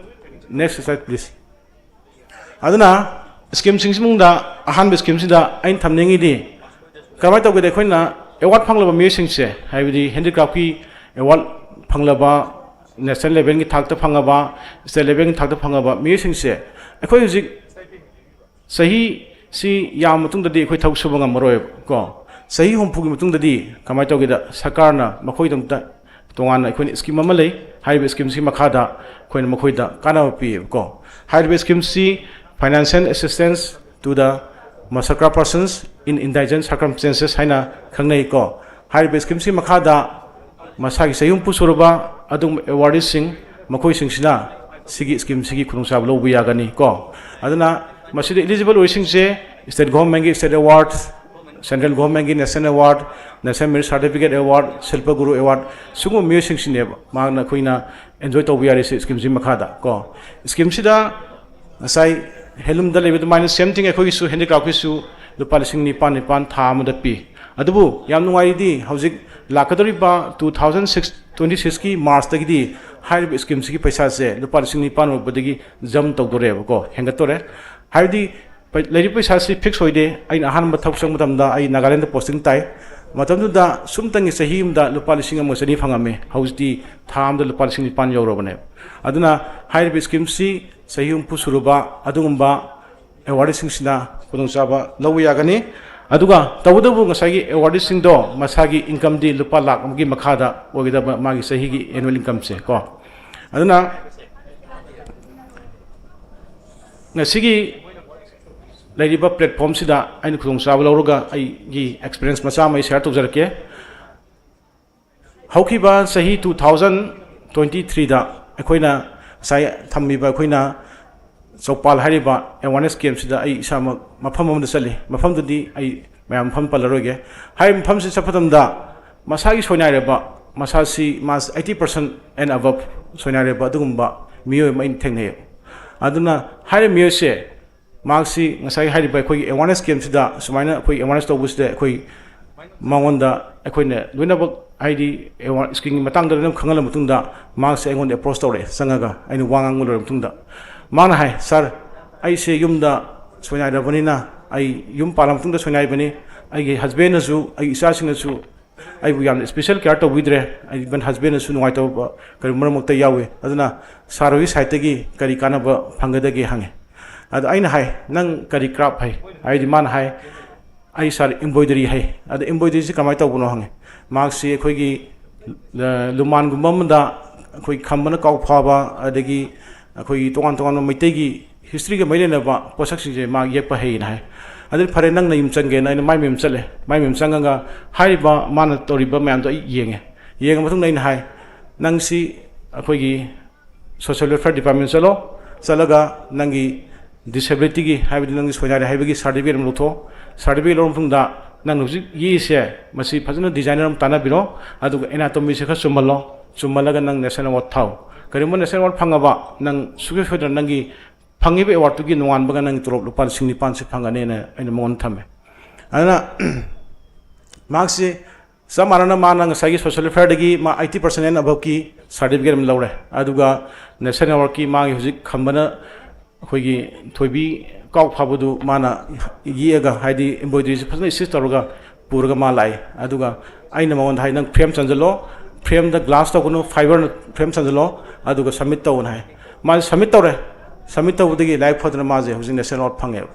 Next slide, please. ꯑꯗꯨꯅ ꯁ꯭ꯀꯤꯝꯁꯤꯡꯁꯤ ꯃꯅꯨꯡꯗ ꯑꯍꯥꯟꯕ ꯁ꯭ꯀꯤꯝꯁꯤꯗ ꯑꯩꯅ ꯊꯝꯅꯤꯡꯉꯤꯗꯤ, ꯀꯃꯥꯏꯅ ꯇꯧꯒꯦꯗ, ꯑꯩꯈꯣꯏꯅ ꯑꯦꯋꯥꯔꯗ ꯐꯪꯂꯕ ꯃꯤꯑꯣꯏꯁꯤꯡꯁꯦ, ꯍꯥꯏꯕꯗꯤ ꯍꯦꯟꯗꯤꯀ꯭ꯔꯥꯐꯀꯤ ꯑꯦꯋꯥꯔꯗ ꯐꯪꯂꯕ, ꯅꯦꯁꯅꯦꯜ ꯂꯦꯚꯦꯜꯒꯤ ꯊꯥꯛꯇ ꯐꯪꯉꯕ, ꯁ꯭ꯇꯦꯠ ꯂꯦꯚꯦꯜꯒꯤ ꯊꯥꯛꯇ ꯐꯪꯉꯕ ꯃꯤꯑꯣꯏꯁꯤꯡꯁꯦ, ꯑꯩꯈꯣꯏ ꯍꯧꯖꯤꯛ ꯆꯍꯤꯁꯤ ꯌꯥꯝꯕ ꯃꯇꯨꯡꯗꯗꯤ ꯑꯩꯈꯣꯏ ꯊꯕꯛ ꯁꯨꯕ ꯉꯝꯃꯔꯣꯏꯕ ꯀꯣ꯫ ꯆꯍꯤ ꯍꯨꯝꯐꯨꯒꯤ ꯃꯇꯨꯡꯗꯗꯤ ꯀꯃꯥꯏꯅ ꯇꯧꯒꯦꯗ, ꯁꯔꯀꯥꯔꯅ ꯃꯈꯣꯏꯒꯤꯗꯃꯛꯇ ꯇꯣꯉꯥꯟꯅ ꯑꯩꯈꯣꯏꯅ ꯁ꯭ꯀꯤꯝ ꯑꯃ ꯂꯩ꯫ ꯍꯥꯏꯔꯤꯕ ꯁ꯭ꯀꯤꯝꯁꯤꯒꯤ ꯃꯈꯥꯗ ꯑꯩꯈꯣꯏꯅ ꯃꯈꯣꯏꯗ ꯀꯥꯟꯅꯕ ꯄꯤꯌꯦꯕꯀꯣ꯫ ꯍꯥꯏꯔꯤꯕ ꯁ꯭ꯀꯤꯝꯁꯤ Financial Assistance to the Masakra Persons in Indigent Circumstances ꯍꯥꯏꯅ ꯈꯪꯅꯩꯀꯣ꯫ ꯍꯥꯏꯔꯤꯕ ꯁ꯭ꯀꯤꯝꯁꯤꯒꯤ ꯃꯈꯥꯗ ꯃꯁꯥꯒꯤ ꯆꯍꯤ ꯍꯨꯝꯐꯨ ꯁꯨꯔꯕ ꯑꯗꯨꯒꯨꯝꯕ ꯑꯦꯋꯥꯔꯗꯤꯁꯤꯡ, ꯃꯈꯣꯏꯁꯤꯡꯁꯤꯅ ꯁꯤꯒꯤ ꯁ꯭ꯀꯤꯝꯁꯤꯒꯤ ꯈꯨꯗꯣꯡꯆꯥꯕ ꯂꯧꯕ ꯌꯥꯒꯅꯤ ꯀꯣ꯫ ꯑꯗꯨꯅ ꯃꯁꯤꯗ ꯏꯂꯤꯖꯤꯕꯜ ꯑꯣꯏꯔꯤꯁꯤꯡꯁꯦ ꯁ꯭ꯇꯦꯠ ꯒꯣꯚꯔꯟꯃꯦꯟꯒꯤ ꯁ꯭ꯇꯦꯠ ꯑꯦꯋꯥꯔꯗ, ꯁꯦꯟꯇ꯭ꯔꯦꯜ ꯒꯣꯚꯔꯟꯃꯦꯟꯒꯤ national award, national merit certificate award, Shilpa Guru award, ꯁꯤꯒꯨꯝꯕ ꯃꯤꯑꯣꯏꯁꯤꯡꯁꯤꯅꯦꯕ ꯃꯍꯥꯛꯅ ꯑꯩꯈꯣꯏꯅ ꯑꯦꯟꯖꯣꯏ ꯇꯧꯕ ꯌꯥꯔꯤꯁꯦ ꯁ꯭ꯀꯤꯝꯁꯤ ꯃꯈꯥꯗ ꯀꯣ꯫ ꯁ꯭ꯀꯤꯝꯁꯤꯗ ꯉꯁꯥꯏ ꯍꯦꯟꯂꯨꯝꯗ ꯂꯩꯕ ꯑꯗꯨꯃꯥꯏꯅ ꯁꯦꯝ ꯊꯤꯡ ꯑꯩꯈꯣꯏꯒꯤꯁꯨ ꯍꯦꯟꯗꯤꯀ꯭ꯔꯥꯐꯀꯤꯁꯨ ꯂꯨꯄꯥ ꯂꯤꯁꯤꯡ ꯅꯤꯄꯥꯟ ꯅꯤꯄꯥꯟ ꯊꯥ ꯑꯃꯗ ꯄꯤ꯫ ꯑꯗꯨꯕꯨ ꯌꯥꯝ ꯅꯨꯡꯉꯥꯏꯔꯤꯗꯤ ꯍꯧꯖꯤꯛ ꯂꯥꯛꯀꯗꯧꯔꯤꯕ ꯇꯨ ꯊꯥꯎꯖꯟ ꯁꯤꯛꯁ, ꯇ꯭ꯋꯦꯟꯇꯤ ꯁꯤꯛꯁꯀꯤ ꯃꯥꯔꯆꯇꯒꯤꯗꯤ ꯍꯥꯏꯔꯤꯕ ꯁ꯭ꯀꯤꯝꯁꯤꯒꯤ ꯄꯩꯁꯥꯁꯦ ꯂꯨꯄꯥ ꯂꯤꯁꯤꯡ ꯅꯤꯄꯥꯟ ꯑꯣꯏꯕꯗꯒꯤ ꯖꯝ ꯇꯧꯗꯣꯔꯦꯕꯀꯣ, ꯍꯦꯟꯒꯠꯇꯣꯔꯦ꯫ ꯍꯥꯏꯕꯗꯤ ꯄꯩ-, ꯂꯩꯔꯤꯕ ꯄꯩꯁꯥꯁꯤ ꯐꯤꯛꯁ ꯑꯣꯏꯗꯦ꯫ ꯑꯩꯅ ꯑꯍꯥꯟꯕ ꯊꯕꯛ ꯆꯪꯕ ꯃꯇꯝꯗ ꯑꯩ ꯅꯥꯒꯥꯂꯦꯟꯗ ꯄꯣꯁꯇꯤꯡ ꯇꯥꯏ꯫ ꯃꯇꯝꯗꯨꯗ ꯁꯨꯝꯇꯪꯒꯤ ꯆꯍꯤ ꯑꯃꯗ ꯂꯨꯄꯥ ꯂꯤꯁꯤꯡ ꯑꯃꯒ ꯆꯅꯤ ꯐꯪꯉꯝꯃꯤ꯫ ꯍꯧꯖꯤꯛꯇꯤ ꯊꯥ ꯑꯃꯗ ꯂꯨꯄꯥ ꯂꯤꯁꯤꯡ ꯅꯤꯄꯥꯟ ꯌꯧꯔꯕꯅꯦꯕ꯫ ꯑꯗꯨꯅ ꯍꯥꯏꯔꯤꯕ ꯁ꯭ꯀꯤꯝꯁꯤ ꯆꯍꯤ ꯍꯨꯝꯐꯨ ꯁꯨꯔꯕ ꯑꯗꯨꯒꯨꯝꯕ ꯑꯦꯋꯥꯔꯗꯁꯤꯡꯁꯤꯅ ꯈꯨꯗꯣꯡꯆꯥꯕ ꯂꯧꯕ ꯌꯥꯒꯅꯤ꯫ ꯑꯗꯨꯒ ꯇꯧꯕꯇꯕꯨ ꯉꯁꯥꯏꯒꯤ ꯑꯦꯋꯥꯔꯗꯁꯤꯡꯗꯣ ꯃꯁꯥꯒꯤ ꯏꯟꯀꯝꯗꯤ ꯂꯨꯄꯥ ꯂꯥꯈ ꯑꯃꯒꯤ ꯃꯈꯥꯗ ꯑꯣꯏꯒꯗꯕ ꯃꯥꯒꯤ ꯆꯍꯤꯒꯤ ꯑꯦꯅꯨꯋꯦꯜ ꯏꯟꯀꯝꯁꯦ ꯀꯣ꯫ ꯑꯗꯨꯅ ꯉꯁꯤꯒꯤ ꯂꯩꯔꯤꯕ ꯄ꯭ꯂꯦꯠꯐꯣꯝꯁꯤꯗ ꯑꯩꯅ ꯈꯨꯗꯣꯡꯆꯥꯕ ꯂꯧꯔꯒ ꯑꯩꯒꯤ ꯑꯦꯛꯁꯄꯤꯔꯤꯌꯦꯟꯁ ꯃꯆꯥ ꯑꯃ ꯑꯩ ꯁꯤꯌꯥꯔ ꯇꯧꯖꯔꯛꯀꯦ꯫ ꯍꯧꯈꯤꯕ ꯆꯍꯤ ꯇꯨ ꯊꯥꯎꯖꯟ ꯇ꯭ꯋꯦꯟꯇꯤ ꯊ꯭ꯔꯤꯗ ꯑꯩꯈꯣꯏꯅ ꯉꯁꯥꯏ ꯊꯝꯃꯤꯕ ꯑꯩꯈꯣꯏꯅ ꯆꯧꯄꯥꯜ ꯍꯥꯏꯔꯤꯕ ꯑꯦꯋꯥꯔꯅꯦꯁ ꯀꯦꯝꯁꯤꯗ ꯑꯩ ꯏꯁꯥꯃꯛ ꯃꯐꯝ ꯑꯃꯗ ꯆꯠꯂꯤ꯫ ꯃꯐꯝꯗꯨꯗꯤ ꯑꯩ ꯃꯌꯥꯝ ꯃꯐꯝ ꯄꯜꯂꯔꯣꯏꯒꯦ꯫ ꯍꯥꯏꯔꯤꯕ ꯃꯐꯝꯁꯤ ꯆꯠꯄ ꯃꯇꯝꯗ ꯃꯁꯥꯒꯤ ꯁꯣꯏꯅꯥꯏꯔꯕ, ꯃꯁꯥꯁꯤ ꯃꯥꯁ eighty percent and above ꯁꯣꯏꯅꯥꯏꯔꯕ ꯑꯗꯨꯒꯨꯝꯕ ꯃꯤꯑꯣꯏ ꯑꯃ ꯑꯩꯅ ꯊꯦꯡꯅꯩꯌꯦꯕ꯫ ꯑꯗꯨꯅ ꯍꯥꯏꯔꯤꯕ ꯃꯤꯑꯣꯏꯁꯦ, ꯃꯍꯥꯛꯁꯤ ꯉꯁꯥꯏ ꯍꯥꯏꯔꯤꯕ ꯑꯩꯈꯣꯏꯒꯤ awareness campꯁꯤꯗ, ꯁꯨꯃꯥꯏꯅ ꯑꯩꯈꯣꯏ awareness ꯇꯧꯕꯁꯤꯗ ꯑꯩꯈꯣꯏ ꯃꯉꯣꯟꯗ ꯑꯩꯈꯣꯏꯅ ꯂꯣꯏꯅꯃꯛ, ꯍꯥꯏꯗꯤ ꯑꯦꯋꯥꯔ-, ꯁ꯭ꯀꯤꯝꯒꯤ ꯃꯇꯥꯡꯗ ꯂꯣꯏꯅꯃꯛ ꯈꯪꯍꯜꯂ ꯃꯇꯨꯡꯗ, ꯃꯍꯥꯛꯁꯦ ꯑꯩꯉꯣꯟꯗ ꯑꯦꯄ꯭ꯔꯣꯁ ꯇꯧꯔꯛꯑꯦ꯫ ꯆꯪꯉꯒ ꯑꯩꯅ ꯋꯥ ꯉꯥꯡꯕ ꯂꯣꯏꯔ ꯃꯇꯨꯡꯗ ꯃꯥꯅ ꯍꯥꯏ, "ꯁꯥꯔ, ꯑꯩꯁꯦ ꯌꯨꯝꯗ ꯁꯣꯏꯅꯥꯏꯔꯕꯅꯤꯅ, ꯑꯩ ꯌꯨꯝ ꯄꯥꯜꯂ ꯃꯇꯨꯡꯗ ꯁꯣꯏꯅꯥꯏꯕꯅꯤ, ꯑꯩꯒꯤ ꯍꯁꯕꯦꯟꯅꯁꯨ, ꯑꯩꯒꯤ ꯏꯆꯥꯁꯤꯡꯅꯁꯨ ꯑꯩꯕꯨ ꯌꯥꯝꯅ ꯏꯁꯄꯤꯁꯦꯜ ꯀꯤꯌꯥꯔ ꯇꯧꯕꯤꯗ꯭ꯔꯦ, ꯏꯚꯟ ꯍꯁꯕꯦꯟꯅꯁꯨ ꯅꯨꯡꯉꯥꯏꯇꯕ ꯀꯔꯤ ꯃꯔꯛ ꯃꯔꯛꯇ ꯌꯥꯎꯏ꯫ ꯑꯗꯨꯅ ꯁꯥꯔ ꯍꯣꯏꯒꯤ ꯁꯥꯏꯠꯇꯒꯤ ꯀꯔꯤ ꯀꯥꯟꯅꯕ ꯐꯪꯒꯗꯒꯦ?" ꯍꯪꯉꯦ꯫ ꯑꯗ ꯑꯩꯅ ꯍꯥꯏ, "ꯅꯪ ꯀꯔꯤ ꯀ꯭ꯔꯥꯐ ꯍꯩ?" ꯍꯥꯏꯗꯤ ꯃꯥꯅ ꯍꯥꯏ, "ꯑꯩ ꯁꯥꯔ ꯏꯝꯕ꯭ꯔꯣꯏꯗꯔꯤ ꯍꯩ꯫" ꯑꯗ ꯏꯝꯕ꯭ꯔꯣꯏꯗꯔꯤꯁꯤ ꯀꯃꯥꯏꯅ ꯇꯧꯕꯅꯣ ꯍꯪꯉꯦ꯫ ꯃꯍꯥꯛꯁꯤ ꯑꯩꯈꯣꯏꯒꯤ, ꯑ, ꯂꯨꯃꯥꯟꯒꯨꯝꯕ ꯑꯃꯗ ꯑꯩꯈꯣꯏ ꯈꯝꯕꯅ ꯀꯥꯎ ꯐꯥꯕ, ꯑꯗꯒꯤ ꯑꯩꯈꯣꯏꯒꯤ ꯇꯣꯉꯥꯟ ꯇꯣꯉꯥꯟꯕ ꯃꯩꯇꯩꯒꯤ ꯍꯤꯁꯇ꯭ꯔꯤꯒ ꯃꯔꯤ ꯂꯩꯅꯕ ꯄꯣꯠꯁꯛꯁꯤꯡꯁꯦ ꯃꯥ ꯌꯦꯛꯄ ꯍꯩꯌꯦꯅ ꯍꯥꯏ꯫ ꯑꯗꯨꯗꯤ ꯐꯔꯦ, ꯅꯪ ꯅꯌꯨꯝ ꯆꯪꯒꯦꯅ ꯑꯩꯅ ꯃꯥꯏ ꯃꯌꯨꯝ ꯆꯠꯂꯦ꯫ ꯃꯥꯏ ꯃꯌꯨꯝ ꯆꯪꯉꯒ ꯍꯥꯏꯔꯤꯕ ꯃꯥꯅ ꯇꯧꯔꯤꯕ ꯃꯌꯥꯝꯗꯣ ꯑꯩ ꯌꯦꯡꯉꯦ꯫ ꯌꯦꯡꯉ ꯃꯇꯨꯡꯗ ꯑꯩꯅ ꯍꯥꯏ, "ꯅꯪꯁꯤ ꯑꯩꯈꯣꯏꯒꯤ ꯁꯣꯁꯤꯌꯦꯜ ꯋꯦꯜꯐꯤꯌꯔ ꯗꯤꯄꯥꯔꯠꯃꯦꯟ ꯆꯠꯂꯣ, ꯆꯠꯂꯒ ꯅꯪꯒꯤ ꯗꯤꯁꯦꯕꯤꯂꯤꯇꯤꯒꯤ, ꯍꯥꯏꯕꯗꯤ ꯅꯪꯒꯤ ꯁꯣꯏꯅꯥꯏꯔꯦ ꯍꯥꯏꯕꯒꯤ ꯁꯥꯔꯇꯤꯐꯤꯀꯦꯠ ꯑꯃ ꯂꯧꯊꯣꯛꯑꯣ꯫ ꯁꯥꯔꯇꯤꯐꯤꯀꯦꯠ ꯂꯧꯔ ꯃꯇꯨꯡꯗ ꯅꯪꯅ ꯍꯧꯖꯤꯛ ꯌꯦꯛꯏꯁꯦ, ꯃꯁꯤ ꯐꯖꯅ ꯗꯤꯖꯥꯏꯅꯔ ꯑꯃ ꯇꯥꯟꯅꯕꯤꯔꯣ, ꯑꯗꯨꯒ ꯑꯦꯅꯥꯇꯣꯃꯤꯁꯦ ꯈꯔ ꯆꯨꯝꯍꯜꯂꯣ꯫ ꯆꯨꯝꯍꯜꯂꯒ ꯅꯪ ꯅꯦꯁꯅꯦꯜ ꯑꯦꯋꯥꯔꯗ ꯊꯥꯎ꯫ ꯀꯔꯤꯒꯨꯝꯕ ꯅꯦꯁꯅꯦꯜ ꯑꯦꯋꯥꯔꯗ ꯐꯪꯉꯕ, ꯅꯪ ꯁꯨꯡꯁꯣꯏ ꯁꯣꯏꯗꯅ ꯅꯪꯒꯤ ꯐꯪꯉꯤꯕ ꯑꯦꯋꯥꯔꯗꯇꯨꯒꯤ ꯅꯣꯡꯉꯥꯟꯕꯒ ꯅꯪꯒꯤ ꯇꯣꯂꯣꯞ ꯂꯨꯄꯥ ꯂꯤꯁꯤꯡ ꯅꯤꯄꯥꯟꯁꯦ ꯐꯪꯒꯅꯦꯅ ꯑꯩꯅ ꯃꯉꯣꯟꯗ ꯊꯝꯃꯦ꯫" ꯑꯗꯨꯅ ꯃꯍꯥꯛꯁꯤ ꯆꯞ ꯃꯥꯟꯅꯅ ꯃꯥꯅ ꯉꯁꯥꯏꯒꯤ ꯁꯣꯁꯤꯌꯦꯜ ꯋꯦꯜꯐꯤꯌꯔꯗꯒꯤ ꯃꯥ eighty percent and aboveꯀꯤ ꯁꯥꯔꯇꯤꯐꯤꯀꯦꯠ ꯑꯃ ꯂꯧꯔꯦ꯫ ꯑꯗꯨꯒ ꯅꯦꯁꯅꯦꯜ ꯑꯦꯋꯥꯔꯗꯀꯤ ꯃꯥꯒꯤ ꯍꯧꯖꯤꯛ ꯈꯝꯕꯅ ꯑꯩꯈꯣꯏꯒꯤ ꯊꯣꯏꯕꯤ ꯀꯥꯎ ꯐꯥꯕꯗꯨ ꯃꯥꯅ ꯌꯦꯛꯑꯒ, ꯍꯥꯏꯗꯤ ꯏꯝꯕ꯭ꯔꯣꯏꯗꯔꯤꯁꯤ ꯐꯖꯅ ꯁ꯭ꯇꯤꯆ ꯇꯧꯔꯒ ꯄꯨꯔꯒ ꯃꯥ ꯂꯥꯛꯏ꯫ ꯑꯗꯨꯒ ꯑꯩꯅ ꯃꯉꯣꯟꯗ ꯍꯥꯏ, "ꯅꯪ ꯐ꯭ꯔꯦꯝ ꯆꯟꯁꯤꯜꯂꯣ, ꯐ꯭ꯔꯦꯝꯗ ꯒ꯭ꯂꯥꯁ ꯇꯧꯒꯅꯨ, ꯐꯥꯏꯕꯔꯅ ꯐ꯭ꯔꯦꯝ ꯆꯟꯁꯤꯜꯂꯣ, ꯑꯗꯨꯒ ꯁꯕꯃꯤꯠ ꯇꯧꯑꯣꯅ" ꯍꯥꯏ꯫ ꯃꯥꯁꯦ ꯁꯕꯃꯤꯠ ꯇꯧꯔꯦ꯫ ꯁꯕꯃꯤꯠ ꯇꯧꯕꯗꯒꯤ ꯂꯥꯏꯕꯛ ꯐꯗꯅ ꯃꯥꯁꯦ ꯍꯧꯖꯤꯛ ꯅꯦꯁꯅꯦꯜ ꯑꯦꯋꯥꯔꯗ ꯐꯪꯉꯦꯕ꯫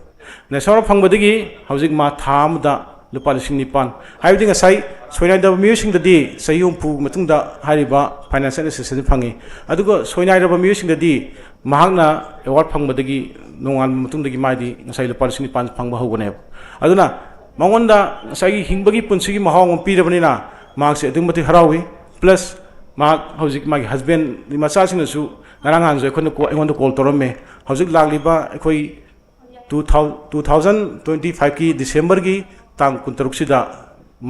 ꯅꯦꯁꯅꯦꯜ ꯑꯦꯋꯥꯔꯗ ꯐꯪꯕꯗꯒꯤ ꯍꯧꯖꯤꯛ ꯃꯥ ꯊꯥ ꯑꯃꯗ ꯂꯨꯄꯥ ꯂꯤꯁꯤꯡ ꯅꯤꯄꯥꯟ, ꯍꯥꯏꯕꯗꯤ ꯉꯁꯥꯏ ꯁꯣꯏꯅꯥꯏꯗꯕ ꯃꯤꯑꯣꯏꯁꯤꯡꯗꯗꯤ ꯆꯍꯤ ꯍꯨꯝꯐꯨ ꯃꯇꯨꯡꯗ ꯍꯥꯏꯔꯤꯕ ꯐꯥꯏꯅꯥꯟꯁꯤꯌꯦꯜ ꯑꯦꯁꯤꯁꯇꯦꯟꯁ ꯐꯪꯉꯤ꯫ ꯑꯗꯨꯒ ꯁꯣꯏꯅꯥꯏꯔꯕ ꯃꯤꯑꯣꯏꯁꯤꯡꯗꯗꯤ ꯃꯍꯥꯛꯅ ꯑꯦꯋꯥꯔꯗ ꯐꯪꯕꯗꯒꯤ ꯅꯣꯡꯉꯥꯟꯕ ꯃꯇꯨꯡꯗꯒꯤ ꯃꯥꯗꯤ ꯉꯁꯥꯏ ꯂꯨꯄꯥ ꯂꯤꯁꯤꯡ ꯅꯤꯄꯥꯟ ꯐꯪꯕ ꯍꯧꯒꯅꯦꯕ꯫ ꯑꯗꯨꯅ ꯃꯉꯣꯟꯗ ꯉꯁꯥꯏꯒꯤ ꯍꯤꯡꯕꯒꯤ ꯄꯨꯟꯁꯤꯒꯤ ꯃꯍꯥꯎ ꯑꯃ ꯄꯤꯔꯕꯅꯤꯅ, ꯃꯍꯥꯛꯁꯦ ꯑꯗꯨꯛꯀꯤ ꯃꯇꯤꯛ ꯍꯔꯥꯎꯏ꯫ ꯄ꯭ꯂꯁ ꯃꯍꯥꯛ ꯍꯧꯖꯤꯛ ꯃꯥꯒꯤ ꯍꯁꯕꯦꯟ, ꯃꯆꯥꯁꯤꯡꯅꯁꯨ ꯉꯔꯥꯡ ꯅꯍꯥꯟꯁꯨ ꯑꯩꯈꯣꯏꯅ ꯀꯣ-, ꯑꯩꯉꯣꯟꯗ ꯀꯣꯜ ꯇꯧꯔꯝꯃꯦ꯫ ꯍꯧꯖꯤꯛ ꯂꯥꯛꯂꯤꯕ ꯑꯩꯈꯣꯏ two thou-, two thousand twenty fiveꯀꯤ ꯗꯤꯁꯦꯝꯕꯔꯒꯤ ꯇꯥꯡ ꯀꯨꯟꯇꯔꯨꯛꯁꯤꯗ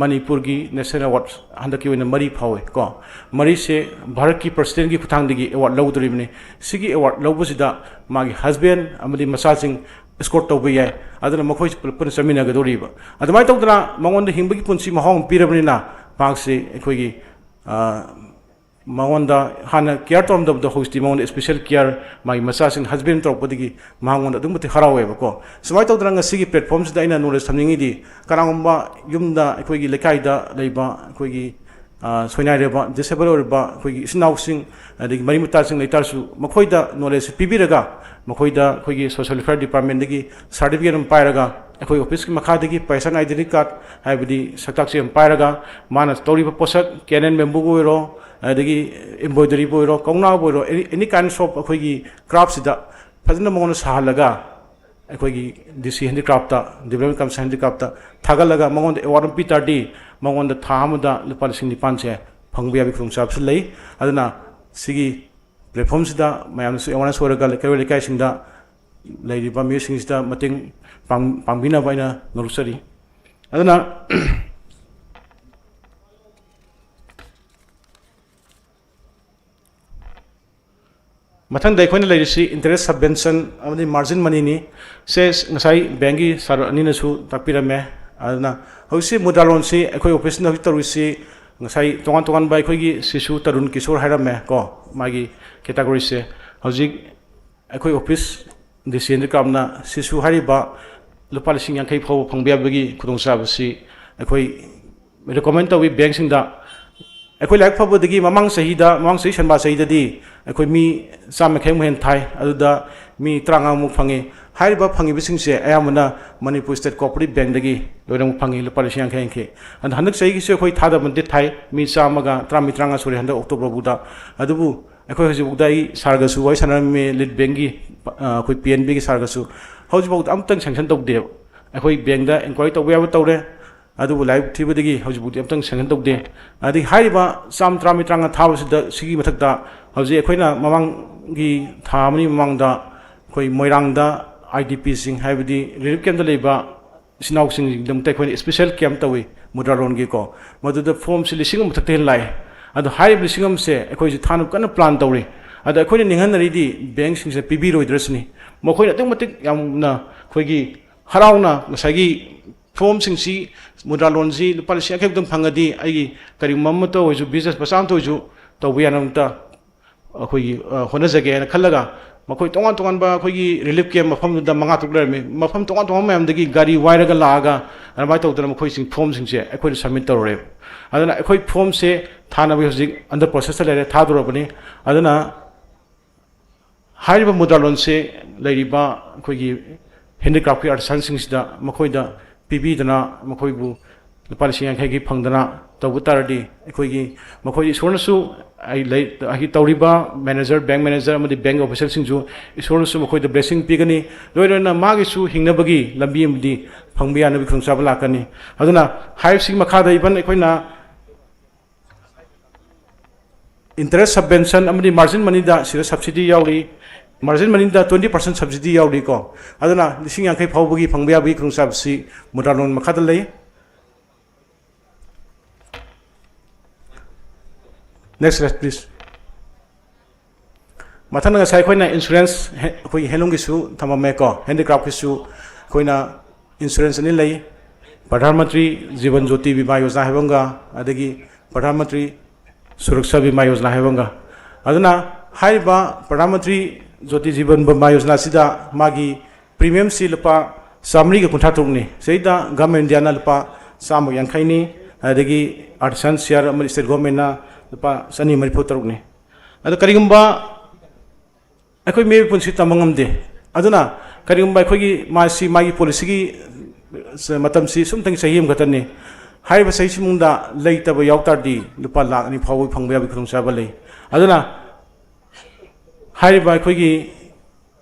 ꯃꯅꯤꯄꯨꯔꯒꯤ ꯅꯦꯁꯅꯦꯜ ꯑꯦꯋꯥꯔꯗ ꯍꯟꯗꯛꯀꯤ ꯑꯣꯏꯅ ꯃꯔꯤ ꯐꯥꯎꯏ ꯀꯣ꯫ ꯃꯔꯤꯁꯦ ꯚꯥꯔꯠꯀꯤ ꯄ꯭ꯔꯁꯤꯗꯦꯟꯒꯤ ꯈꯨꯠꯊꯥꯡꯗꯒꯤ ꯑꯦꯋꯥꯔꯗ ꯂꯧꯗꯣꯔꯤꯕꯅꯤ꯫ ꯁꯤꯒꯤ ꯑꯦꯋꯥꯔꯗ ꯂꯧꯕꯁꯤꯗ ꯃꯥꯒꯤ ꯍꯁꯕꯦꯟ ꯑꯃꯗꯤ ꯃꯆꯥꯁꯤꯡ ꯏꯁꯀꯣꯔꯠ ꯇꯧꯕ ꯌꯥꯏ꯫ ꯑꯗꯨꯅ ꯃꯈꯣꯏꯁꯤ ꯄꯨꯂꯞ ꯄꯨꯟꯅ ꯆꯠꯃꯤꯟꯅꯒꯗꯧꯔꯤꯕ꯫ ꯑꯗꯨꯃꯥꯏꯅ ꯇꯧꯗꯅ ꯃꯉꯣꯟꯗ ꯍꯤꯡꯕꯒꯤ ꯄꯨꯟꯁꯤ ꯃꯍꯥꯎ ꯑꯃ ꯄꯤꯔꯕꯅꯤꯅ ꯃꯍꯥꯛꯁꯤ ꯑꯩꯈꯣꯏꯒꯤ, ꯑ, ꯃꯉꯣꯟꯗ ꯍꯥꯟꯅ ꯀꯤꯌꯔ ꯇꯧꯔꯝꯗꯕꯗꯣ ꯍꯧꯖꯤꯛꯇꯤ ꯃꯉꯣꯟꯗ ꯏꯁꯄꯤꯁꯦꯜ ꯀꯤꯌꯔ, ꯃꯥꯒꯤ ꯃꯆꯥꯁꯤꯡ, ꯍꯁꯕꯦꯟ ꯇꯧꯔꯛꯄꯗꯒꯤ ꯃꯉꯣꯟꯗ ꯑꯗꯨꯛꯀꯤ ꯃꯇꯤꯛ ꯍꯔꯥꯎꯋꯦꯕꯀꯣ꯫ ꯁꯨꯃꯥꯏꯅ ꯇꯧꯗꯅ ꯉꯁꯤꯒꯤ ꯄ꯭ꯂꯦꯠꯐꯣꯝꯁꯤꯗ ꯑꯩꯅ ꯅꯣꯂꯦꯖ ꯊꯝꯅꯤꯡꯉꯤꯗꯤ, ꯀꯅꯥꯒꯨꯝꯕ ꯌꯨꯝꯗ ꯑꯩꯈꯣꯏꯒꯤ ꯂꯩꯀꯥꯏꯗ ꯂꯩꯕ ꯑꯩꯈꯣꯏꯒꯤ, ꯑ, ꯁꯣꯏꯅꯥꯏꯔꯕ, ꯗꯤꯁꯦꯕꯜ ꯑꯣꯏꯔꯕ ꯑꯩꯈꯣꯏꯒꯤ ꯏꯆꯤꯟ ꯏꯅꯥꯎꯁꯤꯡ, ꯑꯗꯒꯤ ꯃꯔꯤ ꯃꯇꯥꯁꯤꯡ ꯂꯩꯇꯥꯔꯁꯨ, ꯃꯈꯣꯏꯗ ꯅꯣꯂꯦꯖꯁꯤ ꯄꯤꯕꯤꯔꯒ ꯃꯈꯣꯏꯗ ꯑꯩꯈꯣꯏꯒꯤ ꯁꯣꯁꯤꯌꯦꯜ ꯋꯦꯜꯐꯤꯌꯔ ꯗꯤꯄꯥꯔꯠꯃꯦꯟꯗꯒꯤ ꯁꯥꯔꯇꯤꯐꯤꯀꯦꯠ ꯑꯃ ꯄꯥꯏꯔꯒ, ꯑꯩꯈꯣꯏ ꯑꯣꯐꯤꯁꯀꯤ ꯃꯈꯥꯗꯒꯤ ꯄꯦꯟꯁꯟ ꯑꯥꯏꯗꯦꯟꯇꯤꯇꯤ ꯀꯥꯔꯗ, ꯍꯥꯏꯕꯗꯤ ꯁꯛꯇꯥꯛ ꯆꯦ ꯑꯃ ꯄꯥꯏꯔꯒ, ꯃꯥꯅ ꯇꯧꯔꯤꯕ ꯄꯣꯠꯁꯛ, ꯀꯦꯟ ꯑꯦꯟ ꯕꯦꯝꯕꯨꯕꯨ ꯑꯣꯏꯔꯣ, ꯑꯗꯒꯤ ꯏꯝꯕ꯭ꯔꯣꯏꯗꯔꯤꯕꯨ ꯑꯣꯏꯔꯣ, ꯀꯧꯅꯥꯕꯨ ꯑꯣꯏꯔꯣ, ꯑꯦꯅꯤ, ꯑꯦꯅꯤ ꯀꯥꯏꯟꯁ ꯑꯣꯐ ꯑꯩꯈꯣꯏꯒꯤ ꯀ꯭ꯔꯥꯐꯁꯤꯗ ꯐꯖꯅ ꯃꯉꯣꯟꯗ ꯁꯥꯍꯜꯂꯒ, ꯑꯩꯈꯣꯏꯒꯤ ꯗꯤ ꯁꯤ ꯍꯦꯟꯗꯤꯀ꯭ꯔꯥꯐꯇ, ꯗꯤꯕ꯭ꯂꯞꯃꯦꯟ ꯀꯝꯃꯤꯁꯟ ꯍꯦꯟꯗꯤꯀ꯭ꯔꯥꯐꯇ ꯊꯥꯒꯠꯂꯒ ꯃꯉꯣꯟꯗ ꯑꯦꯋꯥꯔꯗ ꯑꯃ ꯄꯤ ꯇꯥꯔꯗꯤ, ꯃꯉꯣꯟꯗ ꯊꯥ ꯑꯃꯗ ꯂꯨꯄꯥ ꯂꯤꯁꯤꯡ ꯅꯤꯄꯥꯟꯁꯦ ꯐꯪꯕ ꯌꯥꯕꯒꯤ ꯈꯨꯗꯣꯡꯆꯥꯕꯁꯨ ꯂꯩ꯫ ꯑꯗꯨꯅ ꯁꯤꯒꯤ ꯄ꯭ꯂꯦꯠꯐꯣꯝꯁꯤꯗ ꯃꯌꯥꯝꯅꯁꯨ ꯑꯦꯋꯥꯔꯅꯦꯁ ꯑꯣꯏꯔꯒ ꯂꯩꯀꯥꯏ ꯂꯩꯀꯥꯏꯁꯤꯡꯗ ꯂꯩꯔꯤꯕ ꯃꯤꯑꯣꯏꯁꯤꯡꯁꯤꯗ ꯃꯇꯦꯡ ꯄꯥꯡ-, ꯄꯥꯡꯕꯤꯅꯕ ꯑꯩꯅ ꯅꯣꯂꯨꯛꯆꯔꯤ꯫ ꯑꯗꯨꯅ ꯃꯊꯪꯗ ꯑꯩꯈꯣꯏꯅ ꯂꯩꯔꯤꯁꯤ ꯏꯟꯇꯔꯦꯁ ꯁꯕꯚꯦꯟꯁꯟ ꯑꯃꯗꯤ ꯃꯥꯔꯖꯤꯟ ꯃꯅꯤꯅꯤ꯫ ꯁꯦ ꯉꯁꯥꯏ ꯕꯦꯡꯒꯤ ꯁꯥꯔ ꯑꯅꯤꯅꯁꯨ ꯇꯥꯛꯄꯤꯔꯝꯃꯦ꯫ ꯑꯗꯨꯅ ꯍꯧꯖꯤꯛꯁꯤ ꯃꯨꯗ꯭ꯔꯥ ꯂꯣꯟꯁꯤ ꯑꯩꯈꯣꯏ ꯑꯣꯐꯤꯁꯅ ꯍꯧꯖꯤꯛ ꯇꯧꯔꯤꯁꯤ, ꯉꯁꯥꯏ ꯇꯣꯉꯥꯟ ꯇꯣꯉꯥꯟꯕ ꯑꯩꯈꯣꯏꯒꯤ ꯁꯤꯁꯨ, ꯇꯔꯨꯟ, ꯀꯤꯁꯣꯔ ꯍꯥꯏꯔꯝꯃꯦ ꯀꯣ, ꯃꯥꯒꯤ ꯀꯦꯇꯥꯒꯣꯔꯤꯁꯦ꯫ ꯍꯧꯖꯤꯛ ꯑꯩꯈꯣꯏ ꯑꯣꯐꯤꯁ ꯗꯤ ꯁꯤ ꯍꯦꯟꯗꯤꯀ꯭ꯔꯥꯐꯅ ꯁꯤꯁꯨ ꯍꯥꯏꯔꯤꯕ ꯂꯨꯄꯥ ꯂꯤꯁꯤꯡ ꯌꯥꯡꯈꯩ ꯐꯥꯎꯕ ꯐꯪꯕ ꯌꯥꯕꯒꯤ ꯈꯨꯗꯣꯡꯆꯥꯕꯁꯤ ꯑꯩꯈꯣꯏ ꯔꯤꯀꯣꯃꯦꯟ ꯇꯧꯏ ꯕꯦꯡꯁꯤꯡꯗ꯫ ꯑꯩꯈꯣꯏ ꯂꯥꯏꯕꯛ ꯐꯕꯗꯒꯤ ꯃꯃꯥꯡ ꯆꯍꯤꯗ, ꯃꯃꯥꯡ ꯆꯍꯤ ꯁꯟꯕꯥ ꯆꯍꯤꯗꯗꯤ ꯑꯩꯈꯣꯏ ꯃꯤ ꯆꯥꯝꯃ ꯌꯥꯡꯈꯩꯃꯨꯛ ꯍꯦꯟꯅ ꯊꯥꯏ꯫ ꯑꯗꯨꯗ ꯃꯤ ꯇꯔꯥꯃꯉꯥꯃꯨꯛ ꯐꯪꯉꯤ꯫ ꯍꯥꯏꯔꯤꯕ ꯐꯪꯉꯤꯕꯁꯤꯡꯁꯦ ꯑꯌꯥꯝꯕꯅ ꯃꯅꯤꯄꯨꯔ ꯁ꯭ꯇꯦꯠ ꯀꯣꯑꯣꯄꯔꯦꯇꯤꯚ ꯕꯦꯡꯗꯒꯤ ꯂꯣꯏꯅꯃꯛ ꯐꯪꯉꯤ, ꯂꯨꯄꯥ ꯂꯤꯁꯤꯡ ꯌꯥꯡꯈꯩ ꯌꯥꯡꯈꯩ꯫ ꯑꯗꯣ ꯍꯟꯗꯛ ꯆꯍꯤꯒꯤꯁꯨ ꯑꯩꯈꯣꯏ ꯊꯥꯗꯕ ꯅꯠꯇꯦ, ꯊꯥꯏ꯫ ꯃꯤ ꯆꯥꯝꯃꯒ ꯇꯔꯥ, ꯃꯤ ꯇꯔꯥꯃꯉꯥ ꯁꯨꯔꯦ ꯍꯟꯗꯛ ꯑꯣꯛꯇꯣꯕꯔ ꯐꯥꯎꯗ꯫ ꯑꯗꯨꯕꯨ ꯑꯩꯈꯣꯏ ꯍꯧꯖꯤꯛꯐꯥꯎꯗ ꯑꯩ ꯁꯥꯔꯒꯁꯨ ꯋꯥꯔꯤ ꯁꯥꯟꯅꯔꯝꯃꯤ, ꯂꯤꯗ ꯕꯦꯡꯒꯤ, ꯑ, ꯑꯩꯈꯣꯏ ꯄꯤ ꯑꯦꯟ ꯕꯤꯒꯤ ꯁꯥꯔꯒꯁꯨ ꯍꯧꯖꯤꯛꯐꯥꯎꯗ ꯑꯝꯇꯪ ꯁꯦꯡꯁꯟ ꯇꯧꯗꯦꯕ꯫ ꯑꯩꯈꯣꯏ ꯕꯦꯡꯗ ꯏꯟꯀ꯭ꯋꯥꯏꯔꯤ ꯇꯧꯕ ꯌꯥꯕ ꯇꯧꯔꯦ, ꯑꯗꯨꯕꯨ ꯂꯥꯏꯕꯛ ꯊꯤꯕꯗꯒꯤ ꯍꯧꯖꯤꯛꯐꯥꯎꯗꯤ ꯑꯝꯇꯪ ꯁꯦꯡꯁꯟ ꯇꯧꯗꯦ꯫ ꯑꯗꯒꯤ ꯍꯥꯏꯔꯤꯕ ꯆꯥꯝꯃ ꯇꯔꯥ, ꯃꯤ ꯇꯔꯥꯃꯉꯥ ꯊꯥꯕꯁꯤꯗ, ꯁꯤꯒꯤ ꯃꯊꯛꯇ ꯍꯧꯖꯤꯛ ꯑꯩꯈꯣꯏꯅ ꯃꯃꯥꯡꯒꯤ ꯊꯥ ꯑꯃꯅꯤ ꯃꯃꯥꯡꯗ ꯑꯩꯈꯣꯏ ꯃꯣꯏꯔꯥꯡꯗ ꯑꯥꯏ ꯗꯤ ꯄꯤꯁꯤꯡ, ꯍꯥꯏꯕꯗꯤ ꯔꯤꯂꯤꯐ ꯀꯦꯝꯞꯇ ꯂꯩꯕ ꯏꯆꯤꯟ ꯏꯅꯥꯎꯁꯤꯡꯒꯤꯗꯃꯛꯇ ꯑꯩꯈꯣꯏꯅ ꯏꯁꯄꯤꯁꯦꯜ ꯀꯦꯝꯞ ꯇꯧꯏ꯫ ꯃꯨꯗ꯭ꯔꯥ ꯂꯣꯟꯒꯤꯀꯣ, ꯃꯗꯨꯗ ꯐꯣꯝꯁꯤ ꯂꯤꯁꯤꯡ ꯑꯃ ꯃꯊꯛꯇ ꯍꯦꯟꯅ ꯂꯥꯛꯑꯦ꯫ ꯑꯗꯣ ꯍꯥꯏꯔꯤꯕ ꯂꯤꯁꯤꯡ ꯑꯃꯁꯦ ꯑꯩꯈꯣꯏꯁꯨ ꯊꯥꯅꯕ ꯀꯟꯅ ꯄ꯭ꯂꯥꯟ ꯇꯧꯔꯤ꯫ ꯑꯗꯣ ꯑꯩꯈꯣꯏꯅ ꯅꯤꯡꯍꯟꯅꯔꯤꯗꯤ ꯕꯦꯡꯁꯤꯡꯁꯤꯅ ꯄꯤꯕꯤꯔꯣꯏꯗ꯭ꯔꯁꯤꯅꯤ꯫ ꯃꯈꯣꯏꯅ ꯑꯗꯨꯛꯀꯤ ꯃꯇꯤꯛ ꯌꯥꯝꯅ ꯑꯩꯈꯣꯏꯒꯤ ꯍꯔꯥꯎꯅ ꯉꯁꯥꯏꯒꯤ ꯐꯣꯝꯁꯤꯡꯁꯤ, ꯃꯨꯗ꯭ꯔꯥ ꯂꯣꯟꯁꯤ ꯂꯨꯄꯥ ꯂꯤꯁꯤꯡ ꯌꯥꯡꯈꯩ ꯃꯨꯛꯇꯪ ꯐꯪꯉꯗꯤ ꯑꯩꯒꯤ ꯀꯔꯤꯒꯨꯝꯕ ꯑꯃꯠꯇ ꯑꯣꯏꯔꯁꯨ, ꯕꯤꯖꯤꯅꯦꯁ ꯃꯆꯥ ꯑꯃꯠꯇ ꯑꯣꯏꯔꯁꯨ ꯇꯧꯕ ꯌꯥꯅꯕꯇ ꯑꯩꯈꯣꯏꯒꯤ, ꯑ, ꯍꯣꯠꯅꯖꯒꯦ ꯍꯥꯏꯅ ꯈꯜꯂꯒ, ꯃꯈꯣꯏ ꯇꯣꯉꯥꯟ ꯇꯣꯉꯥꯟꯕ ꯑꯩꯈꯣꯏꯒꯤ ꯔꯤꯂꯤꯐ ꯀꯦꯝ ꯃꯐꯝꯗꯨꯗ ꯃꯉꯥ ꯇꯔꯨꯛ ꯂꯩꯔꯝꯃꯤ꯫ ꯃꯐꯝ ꯇꯣꯉꯥꯟ ꯇꯣꯉꯥꯟꯕ ꯃꯌꯥꯝꯗꯒꯤ ꯒꯥꯔꯤ ꯋꯥꯏꯔꯒ ꯂꯥꯛꯑꯒ ꯑꯗꯨꯃꯥꯏꯅ ꯇꯧꯗꯅ ꯃꯈꯣꯏꯁꯤꯡ ꯐꯣꯝꯁꯤꯡꯁꯦ ꯑꯩꯈꯣꯏꯗ ꯁꯕꯃꯤꯠ ꯇꯧꯔꯦ꯫ ꯑꯗꯨꯅ ꯑꯩꯈꯣꯏ ꯐꯣꯝꯁꯦ ꯊꯥꯅꯕꯒꯤ ꯍꯧꯖꯤꯛ ꯑꯟꯗꯔ ꯄ꯭ꯔꯣꯁꯦꯁꯇ ꯂꯩꯔꯦ, ꯊꯥꯗꯣꯔꯕꯅꯤ꯫ ꯑꯗꯨꯅ ꯍꯥꯏꯔꯤꯕ ꯃꯨꯗ꯭ꯔꯥ ꯂꯣꯟꯁꯦ ꯂꯩꯔꯤꯕ ꯑꯩꯈꯣꯏꯒꯤ ꯍꯦꯟꯗꯤꯀ꯭ꯔꯥꯐꯀꯤ ꯑꯥꯔꯇꯤꯁꯥꯟꯁꯤꯡꯁꯤꯗ, ꯃꯈꯣꯏꯗ ꯄꯤꯕꯤꯗꯅ, ꯃꯈꯣꯏꯕꯨ ꯂꯨꯄꯥ ꯂꯤꯁꯤꯡ ꯌꯥꯡꯈꯩꯒꯤ ꯐꯪꯗꯅ ꯇꯧꯕ ꯇꯥꯔꯗꯤ, ꯑꯩꯈꯣꯏꯒꯤ, ꯃꯈꯣꯏ ꯏꯁꯣꯔꯅꯁꯨ ꯑꯩ ꯂꯩ, ꯑꯩꯒꯤ ꯇꯧꯔꯤꯕ ꯃꯦꯅꯦꯖꯔ, ꯕꯦꯡ ꯃꯦꯅꯦꯖꯔ ꯑꯃꯗꯤ ꯕꯦꯡ ꯑꯣꯐꯤꯁꯦꯜꯁꯤꯡꯁꯨ ꯏꯁꯣꯔꯅꯁꯨ ꯃꯈꯣꯏꯗ ꯕ꯭ꯂꯦꯁꯤꯡ ꯄꯤꯒꯅꯤ꯫ ꯂꯣꯏ ꯂꯣꯏꯅ ꯃꯥꯒꯤꯁꯨ ꯍꯤꯡꯅꯕꯒꯤ ꯂꯝꯕꯤ ꯑꯃꯗꯤ ꯐꯪꯕ ꯌꯥꯅꯕꯒꯤ ꯈꯨꯗꯣꯡꯆꯥꯕ ꯂꯥꯛꯀꯅꯤ꯫ ꯑꯗꯨꯅ ꯍꯥꯏꯔꯤꯕꯁꯤꯒꯤ ꯃꯈꯥꯗ even ꯑꯩꯈꯣꯏꯅ ꯏꯟꯇꯔꯦꯁ ꯁꯕꯚꯦꯟꯁꯟ ꯑꯃꯗꯤ ꯃꯥꯔꯖꯤꯟ ꯃꯅꯤꯗ ꯁꯤꯗ ꯁꯕꯁꯤꯗꯤ ꯌꯥꯎꯔꯤ꯫ ꯃꯥꯔꯖꯤꯟ ꯃꯅꯤꯗ twenty percent ꯁꯕꯁꯤꯗꯤ ꯌꯥꯎꯔꯤꯀꯣ꯫ ꯑꯗꯨꯅ ꯂꯤꯁꯤꯡ ꯌꯥꯡꯈꯩ ꯐꯥꯎꯕꯒꯤ ꯐꯪꯕ ꯌꯥꯕꯒꯤ ꯈꯨꯗꯣꯡꯆꯥꯕꯁꯤ ꯃꯨꯗ꯭ꯔꯥ ꯂꯣꯟ ꯃꯈꯥꯗ ꯂꯩ꯫ Next slide, please. ꯃꯊꯪꯗ ꯉꯁꯥꯏ ꯑꯩꯈꯣꯏꯅ ꯏꯟꯁꯨꯔꯦꯟꯁ, ꯍꯦ-, ꯑꯩꯈꯣꯏꯒꯤ ꯍꯦꯟꯂꯨꯝꯒꯤꯁꯨ ꯊꯝꯃꯝꯃꯦꯀꯣ, ꯍꯦꯟꯗꯤꯀ꯭ꯔꯥꯐꯀꯤꯁꯨ ꯑꯩꯈꯣꯏꯅ ꯏꯟꯁꯨꯔꯦꯟꯁ ꯑꯅꯤ ꯂꯩ, ꯄ꯭ꯔꯙꯥꯟ ꯃꯟꯇ꯭ꯔꯤ ꯖꯤꯕꯟ ꯖ꯭ꯌꯣꯇꯤ ꯕꯤꯃꯥ ꯌꯣꯖꯅꯥ ꯍꯥꯏꯕ ꯑꯃꯒ, ꯑꯗꯒꯤ ꯄ꯭ꯔꯙꯥꯟ ꯃꯟꯇ꯭ꯔꯤ ꯁꯨꯔꯛꯁꯥ ꯕꯤꯃꯥ ꯌꯣꯖꯅꯥ ꯍꯥꯏꯕ ꯑꯃꯒ꯫ ꯑꯗꯨꯅ ꯍꯥꯏꯔꯤꯕ ꯄ꯭ꯔꯙꯥꯟ ꯃꯟꯇ꯭ꯔꯤ ꯖ꯭ꯌꯣꯇꯤ ꯖꯤꯕꯟ ꯕꯤꯃꯥ ꯌꯣꯖꯅꯥꯁꯤꯗ ꯃꯥꯒꯤ ꯄ꯭ꯔꯤꯃꯤꯌꯝꯁꯤ ꯂꯨꯄꯥ ꯆꯥꯃꯔꯤꯒ ꯀꯨꯟꯊ꯭ꯔꯥ ꯇꯔꯨꯛꯅꯤ꯫ ꯁꯤꯗꯩꯗ ꯒꯚꯔꯟꯃꯦꯟ ꯏꯟꯗꯤꯌꯥꯅ ꯂꯨꯄꯥ ꯆꯥꯝꯃ ꯌꯥꯡꯈꯩꯅꯤ, ꯑꯗꯒꯤ ꯑꯥꯔꯇꯤꯁꯥꯟ ꯁꯤꯌꯥꯔ ꯑꯃꯗꯤ ꯁ꯭ꯇꯦꯠ ꯒꯚꯔꯟꯃꯦꯟꯅ ꯂꯨꯄꯥ ꯆꯅꯤ ꯃꯔꯤꯐꯨ ꯇꯔꯨꯛꯅꯤ꯫ ꯑꯗꯣ ꯀꯔꯤꯒꯨꯝꯕ ꯑꯩꯈꯣꯏ ꯃꯤꯑꯣꯏꯕ ꯄꯨꯟꯁꯤ ꯇꯝꯕ ꯉꯝꯗꯦ꯫ ꯑꯗꯨꯅ ꯀꯔꯤꯒꯨꯝꯕ ꯑꯩꯈꯣꯏꯒꯤ ꯃꯥꯁꯤ, ꯃꯥꯒꯤ ꯄꯣꯂꯤꯁꯤꯒꯤ ꯃꯇꯝꯁꯤ ꯁꯨꯝꯇꯪ ꯆꯍꯤ ꯑꯃꯈꯛꯇꯅꯤ꯫ ꯍꯥꯏꯔꯤꯕ ꯆꯍꯤꯁꯤ ꯃꯅꯨꯡꯗ ꯂꯩꯇꯕ ꯌꯥꯎ ꯇꯥꯔꯗꯤ ꯂꯨꯄꯥ ꯂꯥꯈ ꯑꯅꯤ ꯐꯥꯎꯕ ꯐꯪꯕ ꯌꯥꯕꯒꯤ ꯈꯨꯗꯣꯡꯆꯥꯕ ꯂꯩ꯫ ꯑꯗꯨꯅ ꯍꯥꯏꯔꯤꯕ ꯑꯩꯈꯣꯏꯒꯤ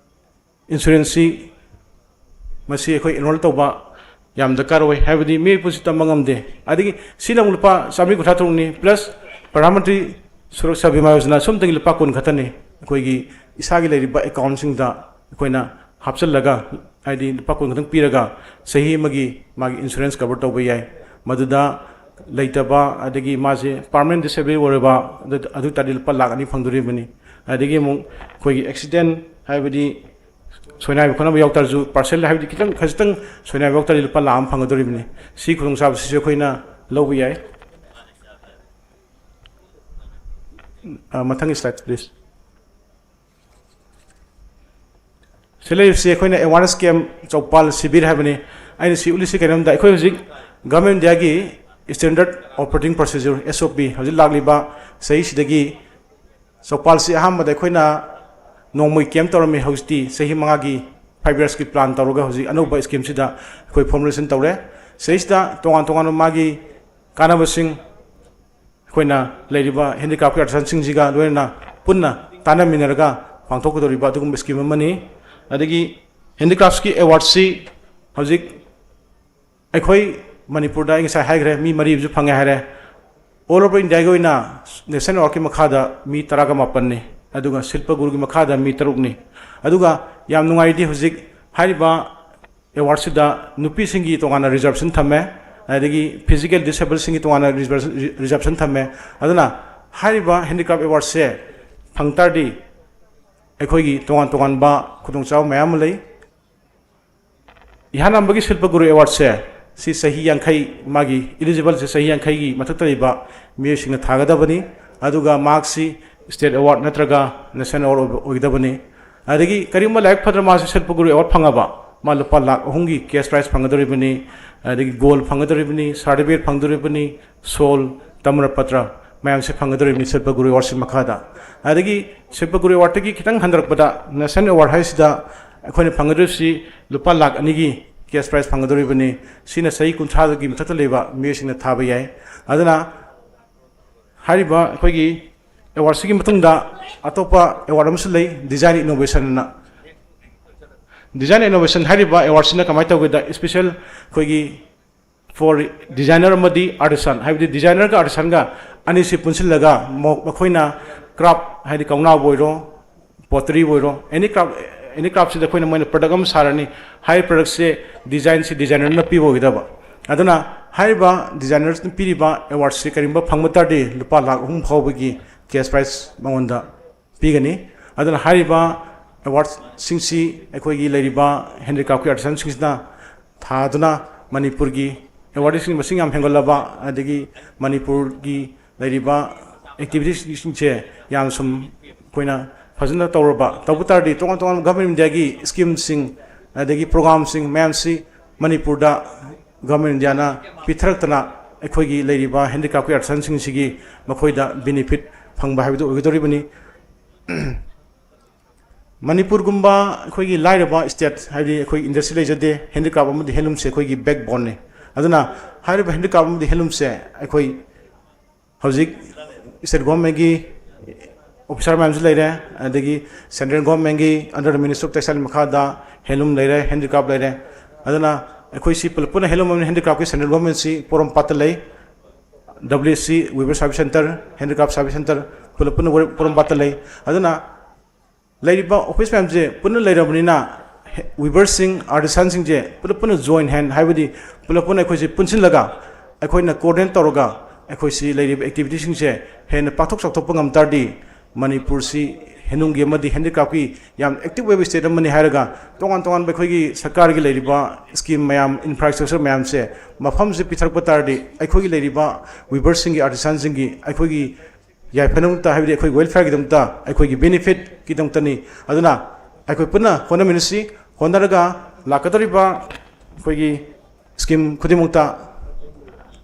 ꯏꯟꯁꯨꯔꯦꯟꯁꯁꯤ ꯃꯁꯤ ꯑꯩꯈꯣꯏ ꯑꯦꯟꯔꯣꯜ ꯇꯧꯕ ꯌꯥꯝ ꯗꯔꯀꯥꯔ ꯑꯣꯏ, ꯍꯥꯏꯕꯗꯤ ꯃꯤꯑꯣꯏꯕ ꯄꯨꯟꯁꯤ ꯇꯝꯕ ꯉꯝꯗꯦ꯫ ꯑꯗꯒꯤ ꯁꯤꯅ ꯑꯃꯨꯛ ꯂꯨꯄꯥ ꯆꯥꯃꯔꯤ ꯀꯨꯟꯊ꯭ꯔꯥ ꯇꯔꯨꯛꯅꯤ, ꯄ꯭ꯂꯁ ꯄ꯭ꯔꯙꯥꯟ ꯃꯟꯇ꯭ꯔꯤ ꯁꯨꯔꯛꯁꯥ ꯕꯤꯃꯥ ꯌꯣꯖꯅꯥ ꯁꯨꯝꯇꯒꯤ ꯂꯨꯄꯥ ꯀꯨꯟ ꯈꯛꯇꯅꯤ꯫ ꯑꯩꯈꯣꯏꯒꯤ ꯏꯁꯥꯒꯤ ꯂꯩꯔꯤꯕ ꯑꯦꯀꯥꯎꯟꯁꯤꯡꯗ ꯑꯩꯈꯣꯏꯅ ꯍꯥꯞꯆꯤꯜꯂꯒ, ꯍꯥꯏꯗꯤ ꯂꯨꯄꯥ ꯀꯨꯟ ꯈꯛꯇꯪ ꯄꯤꯔꯒ ꯆꯍꯤ ꯑꯃꯒꯤ ꯃꯥꯒꯤ ꯏꯟꯁꯨꯔꯦꯟꯁ ꯀꯚꯔ ꯇꯧꯕ ꯌꯥꯏ꯫ ꯃꯗꯨꯗ ꯂꯩꯇꯕ, ꯑꯗꯒꯤ ꯃꯥꯁꯦ permanent disability ꯑꯣꯏꯔꯕ, ꯑꯗꯨ ꯑꯗꯨ ꯇꯥꯔꯗꯤ ꯂꯨꯄꯥ ꯂꯥꯈ ꯑꯅꯤ ꯐꯪꯗꯣꯔꯤꯕꯅꯤ꯫ ꯑꯗꯒꯤ ꯑꯃꯨꯛ ꯑꯩꯈꯣꯏꯒꯤ accident, ꯍꯥꯏꯕꯗꯤ ꯁꯣꯏꯅꯥꯏꯕ ꯈꯣꯠꯅꯕ ꯌꯥꯎ ꯇꯥꯔꯁꯨ, partial, ꯍꯥꯏꯕꯗꯤ ꯈꯤꯇꯪ ꯈꯖꯤꯛꯇꯪ ꯁꯣꯏꯅꯥꯏꯕ ꯌꯥꯎ ꯇꯥꯔꯗꯤ ꯂꯨꯄꯥ ꯂꯥꯈ ꯑꯃ ꯐꯪꯒꯗꯣꯔꯤꯕꯅꯤ꯫ ꯁꯤ ꯈꯨꯗꯣꯡꯆꯥꯕꯁꯤꯁꯨ ꯑꯩꯈꯣꯏꯅ ꯂꯧꯕ ꯌꯥꯏ꯫ ꯑ, ꯃꯊꯪꯒꯤ slide, please꯫ ꯁꯤ ꯂꯩꯔꯤꯕꯁꯤ ꯑꯩꯈꯣꯏꯅ awareness camp, ꯆꯧꯄꯥꯜ ꯁꯤꯕꯤꯔ ꯍꯥꯏꯕꯅꯤ꯫ ꯑꯩꯅ ꯁꯤ ꯎꯠꯂꯤꯁꯤ ꯀꯩꯅꯣꯝꯗ, ꯑꯩꯈꯣꯏ ꯍꯧꯖꯤꯛ Government of India ꯒꯤ Standard Operating Procedure, S O P, ꯍꯧꯖꯤꯛ ꯂꯥꯛꯂꯤꯕ ꯆꯍꯤꯁꯤꯗꯒꯤ ꯆꯧꯄꯥꯜꯁꯤ ꯑꯍꯥꯟꯕꯗ ꯑꯩꯈꯣꯏꯅ ꯅꯣꯡꯃꯒꯤ camp ꯇꯧꯔꯝꯃꯤ, ꯍꯧꯖꯤꯛꯇꯤ ꯆꯍꯤ ꯃꯉꯥꯒꯤ, five years ꯀꯤ plan ꯇꯧꯔꯒ ꯍꯧꯖꯤꯛ ꯑꯅꯧꯕ scheme ꯁꯤꯗ ꯑꯩꯈꯣꯏ formulation ꯇꯧꯔꯦ꯫ ꯁꯤꯗꯩꯁꯤꯗ ꯇꯣꯉꯥꯟ ꯇꯣꯉꯥꯟꯕ ꯃꯥꯒꯤ ꯀꯥꯟꯅꯕꯁꯤꯡ, ꯑꯩꯈꯣꯏꯅ ꯂꯩꯔꯤꯕ handicraft ꯀꯤ artisan ꯁꯤꯡꯁꯤꯒ ꯂꯣꯏꯅꯅ ꯄꯨꯟꯅ ꯇꯥꯟꯅꯃꯤꯟꯅꯔꯒ ꯄꯥꯡꯊꯣꯛꯀꯗꯧꯔꯤꯕ ꯑꯗꯨꯒꯨꯝꯕ scheme ꯑꯃꯅꯤ꯫ ꯑꯗꯒꯤ handicraft ꯀꯤ award ꯁꯤ ꯍꯧꯖꯤꯛ ꯑꯩꯈꯣꯏ ꯃꯅꯤꯄꯨꯔꯗ ꯑꯩ ꯉꯁꯥꯏ ꯍꯥꯏꯈ꯭ꯔꯦ, ꯃꯤ ꯃꯔꯤ ꯑꯃꯁꯨ ꯐꯪꯉꯦ ꯍꯥꯏꯔꯦ꯫ All over India ꯒꯤ ꯑꯣꯏꯅ National Award ꯀꯤ ꯃꯈꯥꯗ ꯃꯤ ꯇꯔꯥꯒ ꯃꯥꯄꯟꯅꯤ, ꯑꯗꯨꯒ ꯁꯤꯜꯄ ꯒꯨꯔꯨꯒꯤ ꯃꯈꯥꯗ ꯃꯤ ꯇꯔꯨꯛꯅꯤ꯫ ꯑꯗꯨꯒ ꯌꯥꯝ ꯅꯨꯡꯉꯥꯏꯔꯤꯗꯤ ꯍꯧꯖꯤꯛ ꯍꯥꯏꯔꯤꯕ award ꯁꯤꯗ ꯅꯨꯄꯤꯁꯤꯡꯒꯤ ꯇꯣꯉꯥꯟꯅ reservation ꯊꯝꯃꯦ, ꯑꯗꯒꯤ physical disable ꯁꯤꯡꯒꯤ ꯇꯣꯉꯥꯟꯅ reservation, reservation ꯊꯝꯃꯦ꯫ ꯑꯗꯨꯅ ꯍꯥꯏꯔꯤꯕ handicraft award ꯁꯦ ꯐꯪ ꯇꯥꯔꯗꯤ ꯑꯩꯈꯣꯏꯒꯤ ꯇꯣꯉꯥꯟ ꯇꯣꯉꯥꯟꯕ ꯈꯨꯗꯣꯡꯆꯥꯕ ꯃꯌꯥꯝ ꯑꯃ ꯂꯩ꯫ ꯏꯍꯥꯟ ꯍꯥꯟꯕꯒꯤ ꯁꯤꯜꯄ ꯒꯨꯔꯨ award ꯁꯦ, ꯁꯤ ꯆꯍꯤ ꯌꯥꯡꯈꯩ, ꯃꯥꯒꯤ eligible ꯁꯦ ꯆꯍꯤ ꯌꯥꯡꯈꯩꯒꯤ ꯃꯊꯛꯇ ꯂꯩꯕ ꯃꯤꯑꯣꯏꯁꯤꯡꯅ ꯊꯥꯒꯗꯕꯅꯤ꯫ ꯑꯗꯨꯒ ꯃꯍꯥꯛꯁꯤ state award ꯅꯠꯇ꯭ꯔꯒ national award ꯑꯣꯏꯕ, ꯑꯣꯏꯒꯗꯕꯅꯤ꯫ ꯑꯗꯒꯤ ꯀꯔꯤꯒꯨꯝꯕ ꯂꯥꯏꯕꯛ ꯐꯗꯅ ꯃꯥꯁꯤ ꯁꯤꯜꯄ ꯒꯨꯔꯨ award ꯐꯪꯉꯕ, ꯃꯥ ꯂꯨꯄꯥ ꯂꯥꯈ ꯑꯍꯨꯝꯒꯤ cash prize ꯐꯪꯒꯗꯧꯔꯤꯕꯅꯤ, ꯑꯗꯒꯤ gold ꯐꯪꯒꯗꯧꯔꯤꯕꯅꯤ, certificate ꯐꯪꯗꯧꯔꯤꯕꯅꯤ, ꯁꯣꯜ, ꯇꯃꯔꯄꯇ꯭ꯔ ꯃꯌꯥꯝꯁꯦ ꯐꯪꯒꯗꯧꯔꯤꯕꯅꯤ ꯁꯤꯜꯄ ꯒꯨꯔꯨ award ꯁꯤ ꯃꯈꯥꯗ꯫ ꯑꯗꯒꯤ ꯁꯤꯜꯄ ꯒꯨꯔꯨ award ꯇꯒꯤ ꯈꯤꯇꯪ ꯍꯟꯊꯔꯛꯄꯗ national award ꯍꯥꯏꯁꯤꯗ ꯑꯩꯈꯣꯏꯅ ꯐꯪꯒꯗꯧꯔꯤꯁꯤ ꯂꯨꯄꯥ ꯂꯥꯈ ꯑꯅꯤꯒꯤ cash prize ꯐꯪꯒꯗꯧꯔꯤꯕꯅꯤ꯫ ꯁꯤꯅ ꯆꯍꯤ ꯀꯨꯟꯊ꯭ꯔꯥꯒꯤ ꯃꯊꯛꯇ ꯂꯩꯕ ꯃꯤꯑꯣꯏꯁꯤꯡꯅ ꯊꯥꯕ ꯌꯥꯏ꯫ ꯑꯗꯨꯅ ꯍꯥꯏꯔꯤꯕ ꯑꯩꯈꯣꯏꯒꯤ award ꯁꯤꯒꯤ ꯃꯇꯨꯡꯗ ꯑꯇꯣꯞꯄ award ꯑꯃꯁꯨ ꯂꯩ, design innovation ꯑꯅ꯫ Design innovation ꯍꯥꯏꯔꯤꯕ award ꯁꯤꯅ ꯀꯃꯥꯏꯅ ꯇꯧꯒꯦꯗ, special ꯑꯩꯈꯣꯏꯒꯤ for designer ꯑꯃꯗꯤ artisan, ꯍꯥꯏꯕꯗꯤ designer ꯒ artisan ꯒ ꯑꯅꯤꯁꯤ ꯄꯨꯟꯁꯤꯜꯂꯒ ꯃ-, ꯃꯈꯣꯏꯅ craft, ꯍꯥꯏꯗꯤ ꯀꯧꯅꯥꯕꯨ ꯑꯣꯏꯔꯣ, pottery ꯕꯨ ꯑꯣꯏꯔꯣ, any craft, any craft ꯁꯤꯗ ꯑꯩꯈꯣꯏꯅ, ꯃꯣꯏꯅ product ꯑꯃ ꯁꯥꯔꯅꯤ, ꯍꯥꯏꯔꯤꯕ product ꯁꯦ design ꯁꯤ designer ꯅ ꯄꯤꯕ ꯑꯣꯏꯒꯗꯕ꯫ ꯑꯗꯨꯅ ꯍꯥꯏꯔꯤꯕ ꯗꯤꯖꯥꯏꯅꯔꯁꯅ ꯄꯤꯔꯤꯕ ꯑꯦꯋꯥꯔꯗꯁꯤ ꯀꯔꯤꯒꯨꯝꯕ ꯐꯪꯕ ꯇꯥꯔꯗꯤ ꯂꯨꯄꯥ ꯂꯥꯈ ꯑꯍꯨꯝ ꯐꯥꯎꯕꯒꯤ ꯀꯦꯁ ꯄ꯭ꯔꯥꯏꯖ ꯃꯉꯣꯟꯗ ꯄꯤꯒꯅꯤ꯫ ꯑꯗꯨꯅ ꯍꯥꯏꯔꯤꯕ ꯑꯦꯋꯥꯔꯗꯁꯤꯡꯁꯤ ꯑꯩꯈꯣꯏꯒꯤ ꯂꯩꯔꯤꯕ ꯍꯦꯟꯗꯤꯀ꯭ꯔꯥꯐꯀꯤ ꯑꯥꯔꯇꯤꯁꯟꯁꯤꯡꯁꯤꯅ ꯊꯥꯗꯨꯅ ꯃꯅꯤꯄꯨꯔꯒꯤ ꯑꯦꯋꯥꯔꯗꯁꯤꯡ ꯃꯁꯤꯡ ꯌꯥꯝ ꯍꯦꯟꯒꯠꯂꯕ, ꯑꯗꯒꯤ ꯃꯅꯤꯄꯨꯔꯒꯤ ꯂꯩꯔꯤꯕ ꯑꯦꯛꯇꯤꯚꯤꯇꯤꯁꯤꯡꯁꯦ ꯌꯥꯝ ꯁꯨꯝ ꯑꯩꯈꯣꯏꯅ ꯐꯖꯅ ꯇꯧꯔꯕ, ꯇꯧꯕ ꯇꯥꯔꯗꯤ ꯇꯣꯉꯥꯟ ꯇꯣꯉꯥꯟꯕ ꯒꯚꯔꯟꯃꯦꯟ ꯏꯟꯗꯤꯌꯥꯒꯤ ꯁ꯭ꯀꯤꯝꯁꯤꯡ ꯑꯗꯒꯤ ꯄ꯭ꯔꯣꯒ꯭ꯔꯥꯝꯁꯤꯡ ꯃꯌꯥꯝꯁꯤ ꯃꯅꯤꯄꯨꯔꯗ ꯒꯚꯔꯟꯃꯦꯟ ꯏꯟꯗꯤꯌꯥꯅ ꯄꯤꯊꯔꯛꯇꯅ ꯑꯩꯈꯣꯏꯒꯤ ꯂꯩꯔꯤꯕ ꯍꯦꯟꯗꯤꯀ꯭ꯔꯥꯐꯀꯤ ꯑꯥꯔꯇꯤꯁꯟꯁꯤꯡꯁꯤꯒꯤ ꯃꯈꯣꯏꯗ ꯕꯦꯅꯤꯐꯤꯠ ꯐꯪꯕ ꯍꯥꯏꯕꯗꯨ ꯑꯣꯏꯒꯗꯧꯔꯤꯕꯅꯤ꯫ ꯃꯅꯤꯄꯨꯔꯒꯨꯝꯕ ꯑꯩꯈꯣꯏꯒꯤ ꯂꯥꯏꯔꯕ ꯁ꯭ꯇꯦꯠ, ꯍꯥꯏꯕꯗꯤ ꯑꯩꯈꯣꯏ ꯏꯟꯗꯁꯇ꯭ꯔꯤ ꯂꯩꯖꯗꯦ꯫ ꯍꯦꯟꯗꯤꯀ꯭ꯔꯥꯐ ꯑꯃꯗꯤ ꯍꯦꯟꯂꯨꯝꯁꯦ ꯑꯩꯈꯣꯏꯒꯤ ꯕꯦꯛꯕꯣꯟꯅꯤ꯫ ꯑꯗꯨꯅ ꯍꯥꯏꯔꯤꯕ ꯍꯦꯟꯗꯤꯀ꯭ꯔꯥꯐ ꯑꯃꯗꯤ ꯍꯦꯟꯂꯨꯝꯁꯦ ꯑꯩꯈꯣꯏ ꯍꯧꯖꯤꯛ ꯁ꯭ꯇꯦꯠ ꯒꯣꯔꯃꯦꯟꯒꯤ ꯑꯣꯐꯤꯁꯥꯔ ꯃꯌꯥꯝꯁꯨ ꯂꯩꯔꯦ, ꯑꯗꯒꯤ ꯁꯦꯟꯇ꯭ꯔꯦꯜ ꯒꯣꯔꯃꯦꯟꯒꯤ under the Ministry of Textile ꯃꯈꯥꯗ ꯍꯦꯟꯂꯨꯝ ꯂꯩꯔꯦ, ꯍꯦꯟꯗꯤꯀ꯭ꯔꯥꯐ ꯂꯩꯔꯦ꯫ ꯑꯗꯨꯅ ꯑꯩꯈꯣꯏ ꯁꯤ ꯄꯨꯂꯞ ꯄꯨꯟꯅ ꯍꯦꯟꯂꯨꯝ ꯑꯃꯗꯤ ꯍꯦꯟꯗꯤꯀ꯭ꯔꯥꯐꯀꯤ ꯁꯦꯟꯇ꯭ꯔꯦꯜ ꯒꯣꯔꯃꯦꯟꯁꯤ ꯄꯣꯔꯣꯝꯄꯥꯠꯇ ꯂꯩ꯫ W S C Weaver Service Centre, Handicraft Service Centre ꯄꯨꯂꯞ ꯄꯨꯟꯅ ꯄꯣꯔꯣꯝꯄꯥꯠꯇ ꯂꯩ꯫ ꯑꯗꯨꯅ ꯂꯩꯔꯤꯕ ꯑꯣꯐꯤꯁ ꯃꯌꯥꯝꯁꯦ ꯄꯨꯟꯅ ꯂꯩꯔꯕꯅꯤꯅ ꯋꯤꯚꯔꯁꯤꯡ, ꯑꯥꯔꯇꯤꯁꯥꯟꯁꯤꯡꯁꯦ ꯄꯨꯂꯞ ꯄꯨꯟꯅ ꯖꯣꯏꯟ ꯍꯦꯟ, ꯍꯥꯏꯕꯗꯤ ꯄꯨꯂꯞ ꯄꯨꯟꯅ ꯑꯩꯈꯣꯏꯁꯦ ꯄꯨꯟꯁꯤꯜꯂꯒ ꯑꯩꯈꯣꯏꯅ ꯀꯣꯑꯣꯔꯗꯤꯅꯦꯠ ꯇꯧꯔꯒ ꯑꯩꯈꯣꯏꯁꯤ ꯂꯩꯔꯤꯕ ꯑꯦꯛꯇꯤꯚꯤꯇꯤꯁꯤꯡꯁꯦ ꯍꯦꯟꯅ ꯄꯥꯛꯊꯣꯛ ꯆꯥꯎꯊꯣꯛꯄ ꯉꯝ ꯇꯥꯔꯗꯤ ꯃꯅꯤꯄꯨꯔꯁꯤ ꯍꯦꯟꯂꯨꯝꯒꯤ ꯑꯃꯗꯤ ꯍꯦꯟꯗꯤꯀ꯭ꯔꯥꯐꯀꯤ ꯌꯥꯝ ꯑꯦꯛꯇꯤꯚ ꯑꯣꯏꯕ ꯁ꯭ꯇꯦꯠ ꯑꯃꯅꯤ ꯍꯥꯏꯔꯒ ꯇꯣꯉꯥꯟ ꯇꯣꯉꯥꯟꯕ ꯑꯩꯈꯣꯏꯒꯤ ꯁꯔꯀꯥꯔꯒꯤ ꯂꯩꯔꯤꯕ ꯁ꯭ꯀꯤꯝ ꯃꯌꯥꯝ, ꯏꯟꯐ꯭ꯔꯥꯁ꯭ꯇ꯭ꯔꯛꯆꯔ ꯃꯌꯥꯝꯁꯦ ꯃꯐꯝꯁꯤ ꯄꯤꯊꯔꯛꯄ ꯇꯥꯔꯗꯤ ꯑꯩꯈꯣꯏꯒꯤ ꯂꯩꯔꯤꯕ ꯋꯤꯚꯔꯁꯤꯡꯒꯤ, ꯑꯥꯔꯇꯤꯁꯥꯟꯁꯤꯡꯒꯤ ꯑꯩꯈꯣꯏꯒꯤ ꯌꯥꯏꯐꯅꯕꯗꯃꯛꯇ, ꯍꯥꯏꯕꯗꯤ ꯑꯩꯈꯣꯏ ꯋꯦꯜꯐꯤꯌꯔꯒꯤꯗꯃꯛꯇ, ꯑꯩꯈꯣꯏꯒꯤ ꯕꯦꯅꯤꯐꯤꯠꯀꯤꯗꯃꯛꯇꯅꯤ꯫ ꯑꯗꯨꯅ ꯑꯩꯈꯣꯏ ꯄꯨꯟꯅ ꯍꯣꯠꯅꯃꯤꯟꯅꯁꯤ꯫ ꯍꯣꯠꯅꯔꯒ ꯂꯥꯛꯀꯗꯧꯔꯤꯕ ꯑꯩꯈꯣꯏꯒꯤ ꯁ꯭ꯀꯤꯝ ꯈꯨꯗꯤꯡꯃꯛꯇ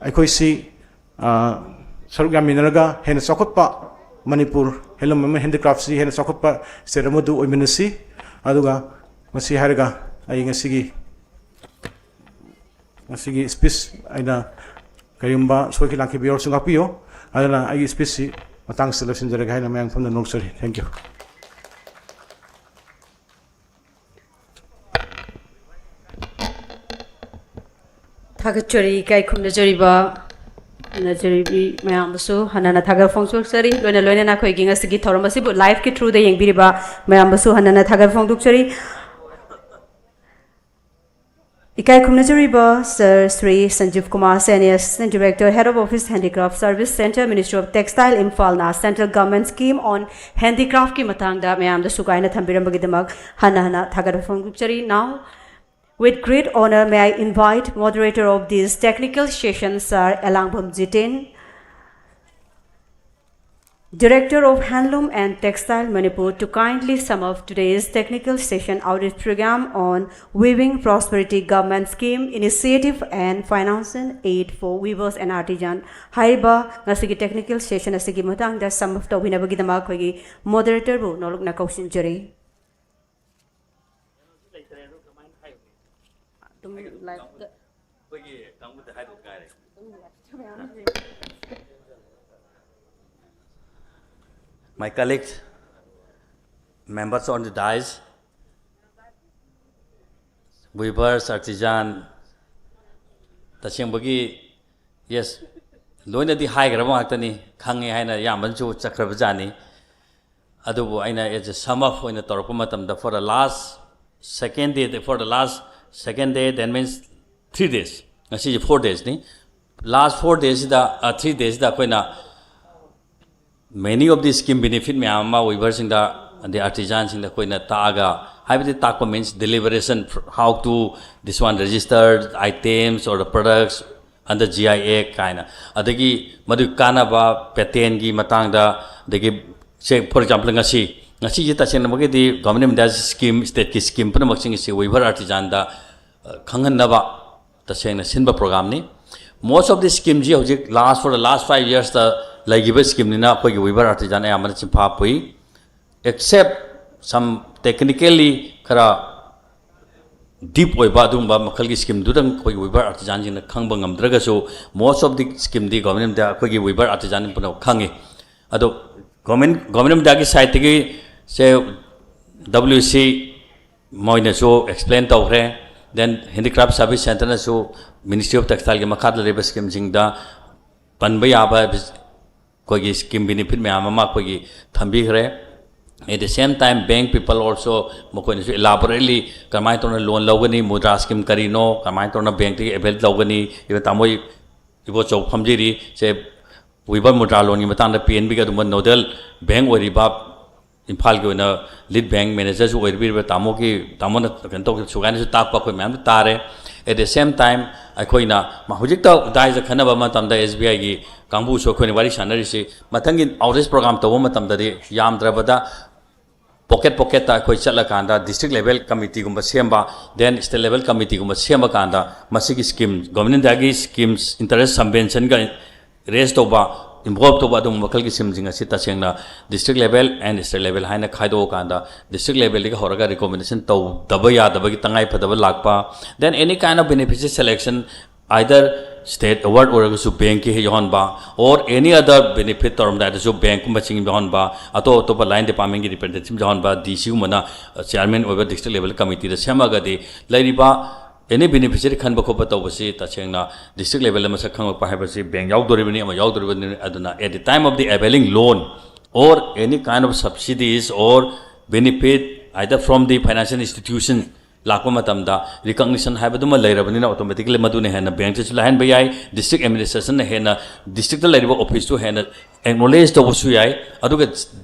ꯑꯩꯈꯣꯏꯁꯤ, ꯑ, ꯁꯔꯨꯛ ꯌꯥꯃꯤꯟꯅꯔꯒ ꯍꯦꯟꯅ ꯆꯥꯎꯈꯠꯄ ꯃꯅꯤꯄꯨꯔ, ꯍꯦꯟꯂꯨꯝ ꯑꯃ ꯍꯦꯟꯗꯤꯀ꯭ꯔꯥꯐꯁꯤ ꯍꯦꯟꯅ ꯆꯥꯎꯈꯠꯄ ꯁ꯭ꯇꯦꯠ ꯑꯃꯗꯨ ꯑꯣꯏꯃꯤꯟꯅꯁꯤ꯫ ꯑꯗꯨꯒ ꯃꯁꯤ ꯍꯥꯏꯔꯒ ꯑꯩ ꯉꯁꯤꯒꯤ ꯉꯁꯤꯒꯤ ꯁ꯭ꯄꯤꯆ ꯑꯩꯅ ꯀꯔꯤꯒꯨꯝꯕ ꯁꯣꯏꯈꯤ ꯂꯥꯟꯈꯤꯕ ꯌꯥꯎꯔꯁꯨ ꯉꯥꯛꯄꯤꯌꯨ꯫ ꯑꯗꯨꯅ ꯑꯩꯒꯤ ꯁ꯭ꯄꯤꯆꯁꯤ ꯃꯇꯥꯡꯁꯤꯗ ꯂꯣꯏꯁꯤꯟꯖꯔꯒꯦ ꯍꯥꯏꯅ ꯃꯌꯥꯝ ꯃꯐꯝꯗ ꯅꯣꯛꯆꯔꯤ꯫ Thank you꯫ ꯊꯥꯒꯠꯆꯔꯤ꯫ ꯏꯀꯥꯏ ꯈꯨꯝꯅꯖꯔꯤꯕ, ꯈꯨꯝꯅꯖꯔꯤꯕꯤ ꯃꯌꯥꯝꯕꯨꯁꯨ ꯍꯟꯅ ꯍꯟꯅ ꯊꯥꯒꯠ ꯐꯣꯡꯗꯣꯛꯆꯔꯤ꯫ ꯂꯣꯏꯅ ꯂꯣꯏꯅꯅ ꯑꯩꯈꯣꯏꯒꯤ ꯉꯁꯤꯒꯤ ꯊꯧꯔꯝ ꯑꯁꯤꯕꯨ ꯂꯥꯏꯚꯀꯤ ꯊ꯭ꯔꯨꯗ ꯌꯦꯡꯕꯤꯔꯤꯕ ꯃꯌꯥꯝꯕꯨꯁꯨ ꯍꯟꯅ ꯍꯟꯅ ꯊꯥꯒꯠ ꯐꯣꯡꯗꯣꯛꯆꯔꯤ꯫ ꯏꯀꯥꯏ ꯈꯨꯝꯅꯖꯔꯤꯕ ꯁꯔ ꯁ꯭ꯔꯤ ꯁꯟꯖꯤꯕ ꯀꯨꯃꯥꯔ ꯁꯦꯅꯤ, Assistant Director, Head of Office, Handicraft Service Centre, Ministry of Textile, ꯏꯝꯐꯥꯜꯅ Central Government Scheme on Handicraftꯀꯤ ꯃꯇꯥꯡꯗ ꯃꯌꯥꯝꯗ ꯁꯨꯒꯥꯏꯅ ꯊꯝꯕꯤꯔꯝꯕꯒꯤꯗꯃꯛ ꯍꯟꯅ ꯍꯟꯅ ꯊꯥꯒꯠꯄ ꯐꯣꯡꯗꯣꯛꯆꯔꯤ꯫ Now, with great honour, may I invite moderator of this technical session, Sir Elangbam Jiten, Director of Handloom and Textile Manipur, to kindly sum up today's technical session outreach program on Weaving Prosperity Government Scheme Initiative and Financial Aid for Weavers and Artisan. ꯍꯥꯏꯔꯤꯕ ꯉꯁꯤꯒꯤ technical session ꯑꯁꯤꯒꯤ ꯃꯇꯥꯡꯗ sum up ꯇꯧꯕꯤꯅꯕꯒꯤꯗꯃꯛ ꯑꯩꯈꯣꯏꯒꯤ moderatorꯕꯨ ꯅꯣꯂꯨꯛꯅ ꯀꯧꯁꯤꯟꯖꯔꯤ꯫ ꯑꯗꯨꯝ live-ꯇ ꯑꯩꯈꯣꯏꯒꯤ ꯀꯥꯡꯕꯨꯗ ꯍꯥꯏꯗꯣꯛ ꯉꯥꯏꯔꯦ꯫ My colleagues, members on the dais, weavers, artisan, ꯇꯁꯦꯡꯕꯒꯤ, yes, ꯂꯣꯏꯅꯗꯤ ꯍꯥꯏꯈ꯭ꯔꯕ ꯉꯥꯛꯇꯅꯤ, ꯈꯪꯉꯦ ꯍꯥꯏꯅ ꯑꯌꯥꯝꯕꯅꯁꯨ ꯆꯠꯈ꯭ꯔꯕꯖꯥꯠꯅꯤ꯫ ꯑꯗꯨꯕꯨ ꯑꯩꯅ as a sum up ꯑꯣꯏꯅ ꯇꯧꯔꯛꯄ ꯃꯇꯝꯗ, for the last second day, for the last second day, that means three days, ꯉꯁꯤꯁꯦ four daysꯅꯤ, last four daysꯁꯤꯗ, three daysꯁꯤꯗ ꯑꯩꯈꯣꯏꯅ many of the scheme benefit ꯃꯌꯥꯝ ꯑꯃ weaverꯁꯤꯡꯗ ꯑꯗꯩ artisanꯁꯤꯡꯗ ꯑꯩꯈꯣꯏꯅ ꯇꯥꯛꯑꯒ, ꯍꯥꯏꯕꯗꯤ ꯇꯥꯛꯄ means deliberation, how to, this one registered items or the products under G I Act ꯀꯥꯏꯅ, ꯑꯗꯒꯤ ꯃꯗꯨꯒꯤ ꯀꯥꯟꯅꯕ, patentꯒꯤ ꯃꯇꯥꯡꯗ, ꯑꯗꯒꯤ ꯁꯦ, for example, ꯉꯁꯤ, ꯉꯁꯤꯁꯦ ꯇꯁꯦꯡꯅꯃꯛꯀꯤꯗꯤ Government of India scheme, stateꯀꯤ scheme ꯄꯨꯝꯅꯃꯛꯁꯤꯡ ꯑꯁꯤ weaver artisanꯗ, ꯑ, ꯈꯪꯍꯟꯅꯕ ꯇꯁꯦꯡꯅ ꯁꯤꯟꯕ programꯅꯤ꯫ Most of the schemeꯁꯤ ꯍꯧꯖꯤꯛ last, for the last five yearsꯇ ꯂꯩꯈꯤꯕ schemeꯅꯤꯅ ꯑꯩꯈꯣꯏꯒꯤ weaver artisan ꯑꯌꯥꯝꯕꯅ ꯆꯤꯟꯐꯥ ꯄꯨꯏ, except some technically ꯈꯔ deep ꯑꯣꯏꯕ ꯑꯗꯨꯒꯨꯝꯕ ꯃꯈꯜꯒꯤ schemeꯗꯨꯗꯪ ꯑꯩꯈꯣꯏꯒꯤ weaver artisanꯁꯤꯡꯅ ꯈꯪꯕ ꯉꯝꯗ꯭ꯔꯒꯁꯨ, most of the schemeꯗꯤ Government of India, ꯑꯩꯈꯣꯏꯒꯤ weaver artisan ꯄꯨꯝꯅꯃꯛ ꯈꯪꯉꯤ꯫ ꯑꯗꯣ Government, Government of Indiaꯒꯤ sideꯇꯒꯤ say W C ꯃꯣꯏꯅꯁꯨ explain ꯇꯧꯈ꯭ꯔꯦ, then Handicraft Service Centreꯅꯁꯨ Ministry of Textileꯒꯤ ꯃꯈꯥꯗ ꯂꯩꯔꯤꯕ schemeꯁꯤꯡꯗ ꯄꯟꯕ ꯌꯥꯕ ꯑꯩꯈꯣꯏꯒꯤ scheme benefit ꯃꯌꯥꯝ ꯑꯃ ꯑꯩꯈꯣꯏꯒꯤ ꯊꯝꯕꯤꯈ꯭ꯔꯦ꯫ At the same time, bank people also ꯃꯈꯣꯏꯅꯁꯨ elaborately ꯀꯃꯥꯏꯅ ꯇꯧꯅ loan ꯂꯧꯒꯅꯤ, ꯃꯨꯗ꯭ꯔꯥ scheme ꯀꯔꯤꯅꯣ, ꯀꯃꯥꯏꯅ ꯇꯧꯅ bankꯇꯒꯤ avail ꯇꯧꯒꯅꯤ, even ꯇꯥꯃꯣ ꯏꯕꯣꯆꯧ ꯐꯝꯖꯤꯔꯤ ꯁꯦ, weaver ꯃꯨꯗ꯭ꯔꯥ loanꯒꯤ ꯃꯇꯥꯡꯗ P N Bꯒꯤ ꯑꯗꯨꯝꯕ nodal bank ꯑꯣꯏꯔꯤꯕ, ꯏꯝꯐꯥꯜꯒꯤ ꯑꯣꯏꯅ lead bank managerꯁꯨ ꯑꯣꯏꯕꯤꯔꯤꯕ ꯇꯥꯃꯣꯒꯤ, ꯇꯥꯃꯣꯅ ꯀꯩꯅꯣ ꯇꯧꯈꯤꯕ ꯁꯨꯒꯥꯏꯅꯁꯨ ꯇꯥꯛꯄ ꯑꯩꯈꯣꯏ ꯃꯌꯥꯝ ꯇꯥꯔꯦ꯫ At the same time, ꯑꯩꯈꯣꯏꯅ ꯍꯧꯖꯤꯛꯇ ꯗꯥꯏꯁꯇ ꯈꯟꯅꯕ ꯃꯇꯝꯗ S B I ꯒꯤ ꯀꯥꯡꯕꯨꯁꯨ ꯑꯩꯈꯣꯏꯅ ꯋꯥꯔꯤ ꯁꯥꯟꯅꯔꯤꯁꯤ, ꯃꯊꯪꯒꯤ outreach program ꯇꯧꯕ ꯃꯇꯝꯗꯗꯤ ꯌꯥꯝꯗ꯭ꯔꯕꯗ pocket pocketꯇ ꯑꯩꯈꯣꯏ ꯆꯠꯂꯀꯥꯟꯗ district level committeeꯒꯨꯝꯕ ꯁꯦꯝꯕ, then state level committeeꯒꯨꯝꯕ ꯁꯦꯝꯕ ꯀꯥꯟꯗ ꯃꯁꯤꯒꯤ scheme, government of Indiaꯒꯤ schemes, interest subventionꯒ raise ꯇꯧꯕ, involve ꯇꯧꯕ ꯑꯗꯨꯒꯨꯝꯕ ꯃꯈꯜꯒꯤ schemeꯁꯤꯡ ꯑꯁꯤ ꯇꯁꯦꯡꯅ district level and state level ꯍꯥꯏꯅ ꯈꯥꯏꯗꯣꯛꯑꯀꯥꯟꯗ district levelꯗꯒꯤ ꯍꯧꯔꯒ recommendation ꯇꯧꯗꯕ ꯌꯥꯗꯕꯒꯤ ꯇꯉꯥꯏ ꯐꯗꯕ ꯂꯥꯛꯄ, then any kind of beneficiary selection, either state award ꯑꯣꯏꯔꯒꯁꯨ bankꯀꯤ ꯍꯦꯛ ꯌꯥꯎꯍꯟꯕ, or any other benefit ꯇꯧꯔꯝꯗꯥꯏꯗꯁꯨ bankꯀꯨꯝꯕꯁꯤꯡ ꯌꯥꯎꯍꯟꯕ, ꯑꯇꯣꯞ ꯑꯇꯣꯞꯄ line departmentꯀꯤ representative ꯌꯥꯎꯍꯟꯕ, DCꯒꯨꯝꯕꯅ chairman ꯑꯣꯏꯕ district level committeeꯗ ꯁꯦꯝꯃꯒꯗꯤ ꯂꯩꯔꯤꯕ any beneficiary ꯈꯟꯕ ꯈꯣꯠꯄ ꯇꯧꯕꯁꯤ ꯇꯁꯦꯡꯅ district levelꯗ ꯃꯁꯛ ꯈꯪꯂꯛꯄ ꯍꯥꯏꯕꯁꯤ bank ꯌꯥꯎꯗꯣꯔꯤꯕꯅꯤ ꯑꯃ ꯌꯥꯎꯗꯣꯔꯤꯕꯅꯤ꯫ ꯑꯗꯨꯅ at the time of the availing loan or any kind of subsidies or benefit either from the financial institution ꯂꯥꯛꯄ ꯃꯇꯝꯗ recognition ꯍꯥꯏꯕꯗꯨꯃ ꯂꯩꯔꯕꯅꯤꯅ automatically ꯃꯗꯨꯅ ꯍꯦꯟꯅ bankꯇꯁꯨ ꯂꯥꯏꯍꯟꯕ ꯌꯥꯏ, district administrationꯅ ꯍꯦꯟꯅ districtꯇ ꯂꯩꯔꯤꯕ officeꯇꯨ ꯍꯦꯟꯅ acknowledge ꯇꯧꯕꯁꯨ ꯌꯥꯏ, ꯑꯗꯨꯒ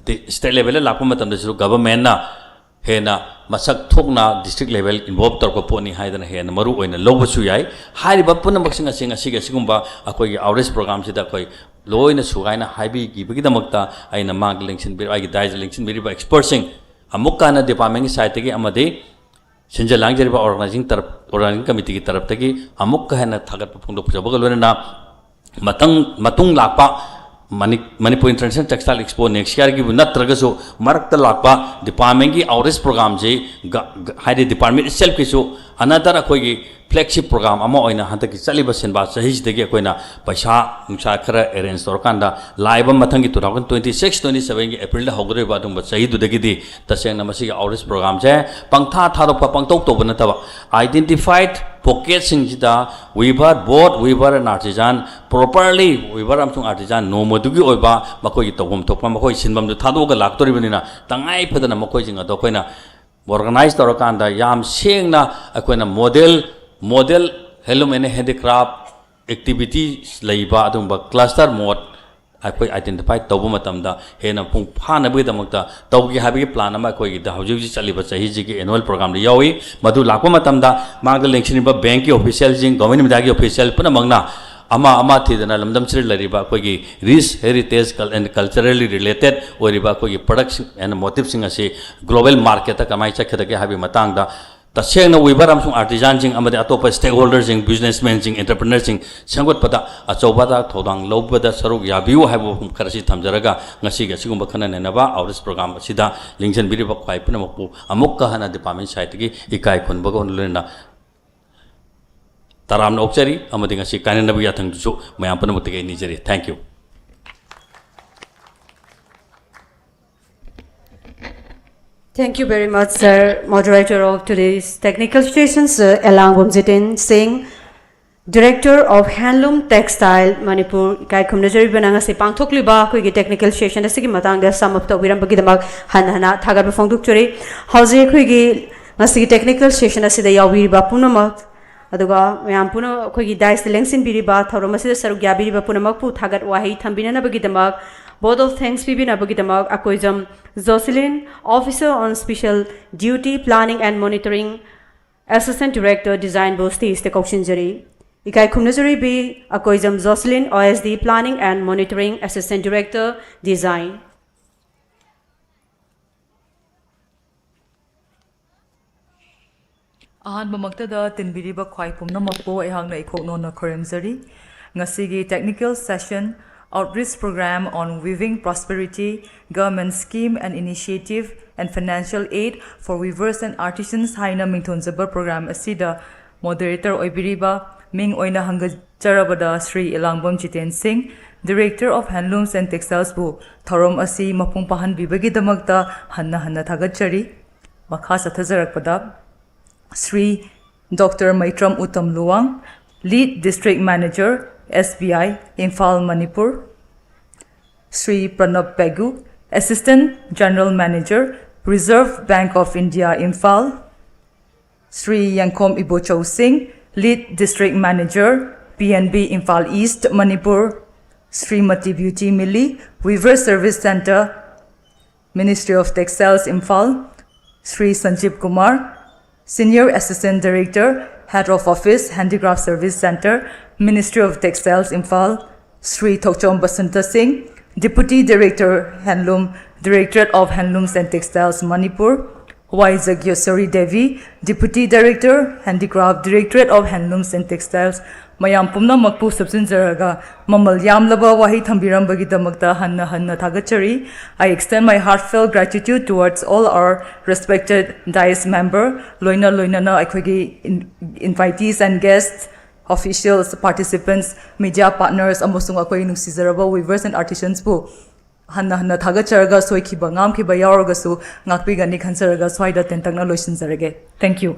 state levelꯗ ꯂꯥꯛꯄ ꯃꯇꯝꯗꯁꯨ governmentꯅ ꯍꯦꯟꯅ ꯃꯁꯛ ꯊꯣꯛꯅ district level involve ꯇꯧꯔꯛꯄ ꯄꯣꯠꯅꯤ ꯍꯥꯏꯗꯅ ꯍꯦꯟꯅ ꯃꯔꯨ ꯑꯣꯏꯅ ꯂꯧꯕꯁꯨ ꯌꯥꯏ꯫ ꯍꯥꯏꯔꯤꯕ ꯄꯨꯝꯅꯃꯛꯁꯤꯡ ꯑꯁꯤ ꯉꯁꯤꯒꯤ ꯑꯁꯤꯒꯨꯝꯕ ꯑꯩꯈꯣꯏꯒꯤ outreach programꯁꯤꯗ ꯑꯩꯈꯣꯏ ꯂꯣꯏꯅ ꯁꯨꯒꯥꯏꯅ ꯍꯥꯏꯕꯤꯈꯤꯕꯒꯤꯗꯃꯛꯇ ꯑꯩꯅ ꯃꯥꯡꯗ ꯂꯦꯡꯁꯤꯟꯕꯤꯔ-, ꯑꯩꯒꯤ ꯗꯥꯏꯁꯇ ꯂꯦꯡꯁꯤꯟꯕꯤꯔꯤꯕ expertꯁꯤꯡ ꯑꯃꯨꯛꯀ ꯍꯟꯅ departmentꯀꯤ sideꯇꯒꯤ ꯑꯃꯗꯤ ꯁꯤꯟꯖ ꯂꯥꯡꯖꯔꯤꯕ organizing ꯇꯔꯞ-, organizing committeeꯒꯤ ꯇꯔꯞꯇꯒꯤ ꯑꯃꯨꯛꯀ ꯍꯦꯟꯅ ꯊꯥꯒꯠꯄ ꯐꯣꯡꯗꯣꯛꯆꯕꯒ ꯂꯣꯏꯅꯅ ꯃꯊꯪ, ꯃꯇꯨꯡ ꯂꯥꯛꯄ ꯃꯅꯤ-, Manipur International Textile Expo next yearꯒꯤꯕꯨ ꯅꯠꯇ꯭ꯔꯒꯁꯨ ꯃꯔꯛꯇ ꯂꯥꯛꯄ departmentꯀꯤ outreach programꯁꯤ ꯒ-, ꯒ-, ꯍꯥꯏꯗꯤ department itselfꯀꯤꯁꯨ another ꯑꯩꯈꯣꯏꯒꯤ flagship program ꯑꯃ ꯑꯣꯏꯅ ꯍꯟꯗꯛꯀꯤ ꯆꯠꯂꯤꯕ ꯁꯦꯟꯕꯥ ꯆꯍꯤꯁꯤꯗꯒꯤ ꯑꯩꯈꯣꯏꯅ ꯄꯩꯁꯥ ꯅꯨꯡꯁꯥ ꯈꯔ arrange ꯇꯧꯔꯀꯥꯟꯗ ꯂꯥꯛꯏꯕ ꯃꯊꯪꯒꯤ two thousand twenty six twenty sevenꯒꯤ Aprilꯗ ꯍꯧꯒꯗꯧꯔꯤꯕ ꯑꯗꯨꯒꯨꯝꯕ ꯆꯍꯤꯗꯨꯗꯒꯤꯗꯤ ꯇꯁꯦꯡꯅ ꯃꯁꯤꯒꯤ outreach programꯁꯦ ꯄꯪꯊꯥ ꯊꯥꯗꯣꯛꯄ, ꯄꯪꯇꯧ ꯇꯧꯕ ꯅꯠꯇꯕ, identified ꯄꯣꯀꯦꯠꯁꯤꯡꯁꯤꯗ weaver, both weaver and artisan, properly weaver ꯑꯃꯁꯨꯡ artisan ꯅꯣꯡꯃꯗꯨꯒꯤ ꯑꯣꯏꯕ ꯃꯈꯣꯏꯒꯤ ꯇꯧꯐꯝ ꯊꯣꯛꯄ ꯃꯈꯣꯏ ꯁꯤꯟꯐꯝꯗꯨ ꯊꯥꯗꯣꯛꯑꯒ ꯂꯥꯛꯇꯣꯔꯤꯕꯅꯤꯅ, ꯇꯉꯥꯏ ꯐꯗꯅ ꯃꯈꯣꯏꯁꯤꯡ ꯑꯗꯣ ꯑꯩꯈꯣꯏꯅ organize ꯇꯧꯔꯀꯥꯟꯗ ꯌꯥꯝ ꯁꯦꯡꯅ ꯑꯩꯈꯣꯏꯅ model, model handloom and handicraft activities ꯂꯩꯕ ꯑꯗꯨꯒꯨꯝꯕ cluster mode ꯑꯩꯈꯣꯏ identify ꯇꯧꯕ ꯃꯇꯝꯗ ꯍꯦꯟꯅ ꯃꯄꯨꯡ ꯐꯥꯅꯕꯒꯤꯗꯃꯛꯇ ꯇꯧꯒꯦ ꯍꯥꯏꯕꯒꯤ plan ꯑꯃ ꯑꯩꯈꯣꯏꯒꯤꯗ ꯍꯧꯖꯤꯛ ꯍꯧꯖꯤꯛ ꯆꯠꯂꯤꯕ ꯆꯍꯤꯁꯤꯒꯤ annual programꯗ ꯌꯥꯎꯏ꯫ ꯃꯗꯨ ꯂꯥꯛꯄ ꯃꯇꯝꯗ ꯃꯥꯡꯗ ꯂꯦꯡꯁꯤꯟꯕ bankꯀꯤ officialꯁꯤꯡ, government of Indiaꯒꯤ official ꯄꯨꯝꯅꯃꯛꯅ ꯑꯃ ꯑꯃ ꯊꯤꯗꯅ ꯂꯝꯗꯝꯁꯤꯗ ꯂꯩꯔꯤꯕ ꯑꯩꯈꯣꯏꯒꯤ rich heritage cul-, and culturally related ꯑꯣꯏꯔꯤꯕ ꯑꯩꯈꯣꯏꯒꯤ productꯁꯤꯡ and motiveꯁꯤꯡ ꯑꯁꯤ global marketꯇ ꯀꯃꯥꯏꯅ ꯆꯠꯀꯗꯒꯦ ꯍꯥꯏꯕꯒꯤ ꯃꯇꯥꯡꯗ ꯇꯁꯦꯡꯅ weaver ꯑꯃꯁꯨꯡ artisanꯁꯤꯡ ꯑꯃꯗꯤ ꯑꯇꯣꯞꯄ stakeholderꯁꯤꯡ, businessmanꯁꯤꯡ, entrepreneurꯁꯤꯡ ꯁꯦꯝꯒꯠꯄꯗ ꯑꯆꯧꯕ ꯊꯧꯗꯥꯡ ꯂꯧꯕꯗ ꯁꯔꯨꯛ ꯌꯥꯕꯤꯌꯨ ꯍꯥꯏꯕ ꯋꯥꯐꯝ ꯈꯔꯁꯤ ꯊꯝꯖꯔꯒ, ꯉꯁꯤꯒꯤ ꯑꯁꯤꯒꯨꯝꯕ ꯈꯟꯅ ꯅꯩꯅꯕ outreach program ꯑꯁꯤꯗ ꯂꯦꯡꯁꯤꯟꯕꯤꯔꯤꯕ ꯈ꯭ꯋꯥꯏ ꯄꯨꯝꯅꯃꯛꯄꯨ ꯑꯃꯨꯛꯀ ꯍꯟꯅ department sideꯇꯒꯤ ꯏꯀꯥꯏ ꯈꯨꯝꯅꯕꯒ ꯂꯣꯏꯅꯅ ꯇꯔꯥꯝꯅ ꯑꯣꯛꯆꯔꯤ ꯑꯃꯗꯤ ꯉꯁꯤ ꯀꯥꯏꯅꯅꯕꯒꯤ ꯌꯥꯊꯪꯗꯨꯁꯨ ꯃꯌꯥꯝ ꯄꯨꯝꯅꯃꯛꯇꯒꯤ ꯑꯩ ꯅꯤꯖꯔꯤ꯫ Thank you. Thank you very much, sir. Moderator of today's technical session, Sir Elangbum Jiten Singh, Director of Handloom Textile Manipur, ꯏꯀꯥꯏ ꯈꯨꯝꯅꯖꯔꯤꯕ ꯅꯪ ꯑꯁꯤ ꯄꯥꯡꯊꯣꯛꯂꯤꯕ ꯑꯩꯈꯣꯏꯒꯤ technical session ꯑꯁꯤꯒꯤ ꯃꯇꯥꯡꯗ sum up ꯇꯧꯕꯤꯔꯝꯕꯒꯤꯗꯃꯛ ꯍꯟꯅ ꯍꯟꯅ ꯊꯥꯒꯠꯄ ꯐꯣꯡꯗꯣꯛꯆꯔꯤ꯫ ꯍꯧꯖꯤꯛ ꯑꯩꯈꯣꯏꯒꯤ ꯉꯁꯤꯒꯤ technical session ꯑꯁꯤꯗ ꯌꯥꯎꯕꯤꯔꯤꯕ ꯄꯨꯝꯅꯃꯛ, ꯑꯗꯨꯒ ꯃꯌꯥꯝ ꯄꯨꯝꯅꯃꯛ ꯑꯩꯈꯣꯏꯒꯤ dais ꯇ ꯂꯦꯡꯁꯤꯟꯕꯤꯔꯤꯕ, ꯊꯧꯔꯝ ꯑꯁꯤꯗ ꯁꯔꯨꯛ ꯌꯥꯕꯤꯔꯤꯕ ꯄꯨꯝꯅꯃꯛꯄꯨ ꯊꯥꯒꯠ ꯋꯥꯍꯩ ꯊꯝꯕꯤꯅꯅꯕꯒꯤꯗꯃꯛ, vote of thanks ꯄꯤꯕꯤꯅꯕꯒꯤꯗꯃꯛ Akoijam Jocelyn, Officer on Special Duty, Planning and Monitoring, Assistant Director, Design ꯕꯨ stage ꯇ ꯀꯧꯁꯤꯟꯖꯔꯤ꯫ ꯏꯀꯥꯏ ꯈꯨꯝꯅꯖꯔꯤꯕꯤ Akoijam Jocelyn, O S D, Planning and Monitoring, Assistant Director, Design. ꯑꯍꯥꯟꯕꯃꯛꯇꯗ ꯇꯤꯟꯕꯤꯔꯤꯕ ꯈ꯭ꯋꯥꯏ ꯄꯨꯝꯅꯃꯛꯄꯨ ꯑꯩꯍꯥꯛꯅ ꯏꯈꯣꯛ ꯅꯣꯟꯅ ꯈꯨꯔꯨꯝꯖꯔꯤ꯫ ꯉꯁꯤꯒꯤ technical session, Outreach Program on Weaving Prosperity, Government Scheme and Initiative and Financial Aid for Weavers and Artisans ꯍꯥꯏꯅ ꯃꯤꯡꯊꯣꯟꯖꯕ program ꯑꯁꯤꯗ moderator ꯑꯣꯏꯕꯤꯔꯤꯕ, ꯃꯤꯡ ꯑꯣꯏꯅ ꯍꯪꯒꯠꯆꯔꯕꯗ, ꯁ꯭ꯔꯤ ꯏꯂꯥꯡꯕꯝ ꯖꯤꯇꯦꯟ ꯁꯤꯡ, Director of Handlooms and Textiles ꯕꯨ ꯊꯧꯔꯝ ꯑꯁꯤ ꯃꯄꯨꯡ ꯐꯥꯍꯟꯕꯤꯕꯒꯤꯗꯃꯛꯇ ꯍꯟꯅ ꯍꯟꯅ ꯊꯥꯒꯠꯆꯔꯤ꯫ ꯃꯈꯥ ꯆꯠꯊꯖꯔꯛꯄꯗ, Shri Doctor Maitram Uttam Luwang, Lead District Manager, S B I, Imphal, Manipur, Sri Pranab Pegu, Assistant General Manager, Reserve Bank of India, Imphal, Sri Yangkhom Ibochou Singh, Lead District Manager, P N B, Imphal East, Manipur, Srimati Beauty Milli, Weaver Service Center, Ministry of Textiles, Imphal, Sri Sanjeev Kumar, Senior Assistant Director, Head of Office, Handicraft Service Center, Ministry of Textiles, Imphal, Sri Thokchom Basanta Singh, Deputy Director, Handloom, Directorate of Handlooms and Textiles, Manipur, Y Jagyaswari Devi, Deputy Director, Handicraft, Directorate of Handlooms and Textiles, ꯃꯌꯥꯝ ꯄꯨꯝꯅꯃꯛꯄꯨ ꯁꯨꯞꯆꯤꯟꯖꯔꯒ ꯃꯃꯜ ꯌꯥꯝꯂꯕ ꯋꯥꯍꯩ ꯊꯝꯕꯤꯔꯝꯕꯒꯤꯗꯃꯛꯇ ꯍꯟꯅ ꯍꯟꯅ ꯊꯥꯒꯠꯆꯔꯤ꯫ I extend my heartfelt gratitude towards all our respected dais member, ꯂꯣꯏꯅ ꯂꯣꯏꯅꯅ ꯑꯩꯈꯣꯏꯒꯤ in-, invitees and guests, officials, participants, media partners, ꯑꯃꯁꯨꯡ ꯑꯩꯈꯣꯏꯒꯤ ꯅꯨꯡꯁꯤꯖꯔꯕ weavers and artisans ꯄꯨ ꯍꯟꯅ ꯍꯟꯅ ꯊꯥꯒꯠꯆꯔꯒ, ꯁꯣꯏꯈꯤꯕ ꯉꯥꯝꯈꯤꯕ ꯌꯥꯎꯔꯒꯁꯨ ꯉꯥꯛꯄꯤꯒꯅꯤ ꯈꯟꯖꯔꯒ ꯁ꯭ꯋꯥꯏꯗ ꯇꯦꯟꯇꯛꯅ ꯂꯣꯏꯁꯤꯟꯖꯔꯒꯦ꯫ Thank you.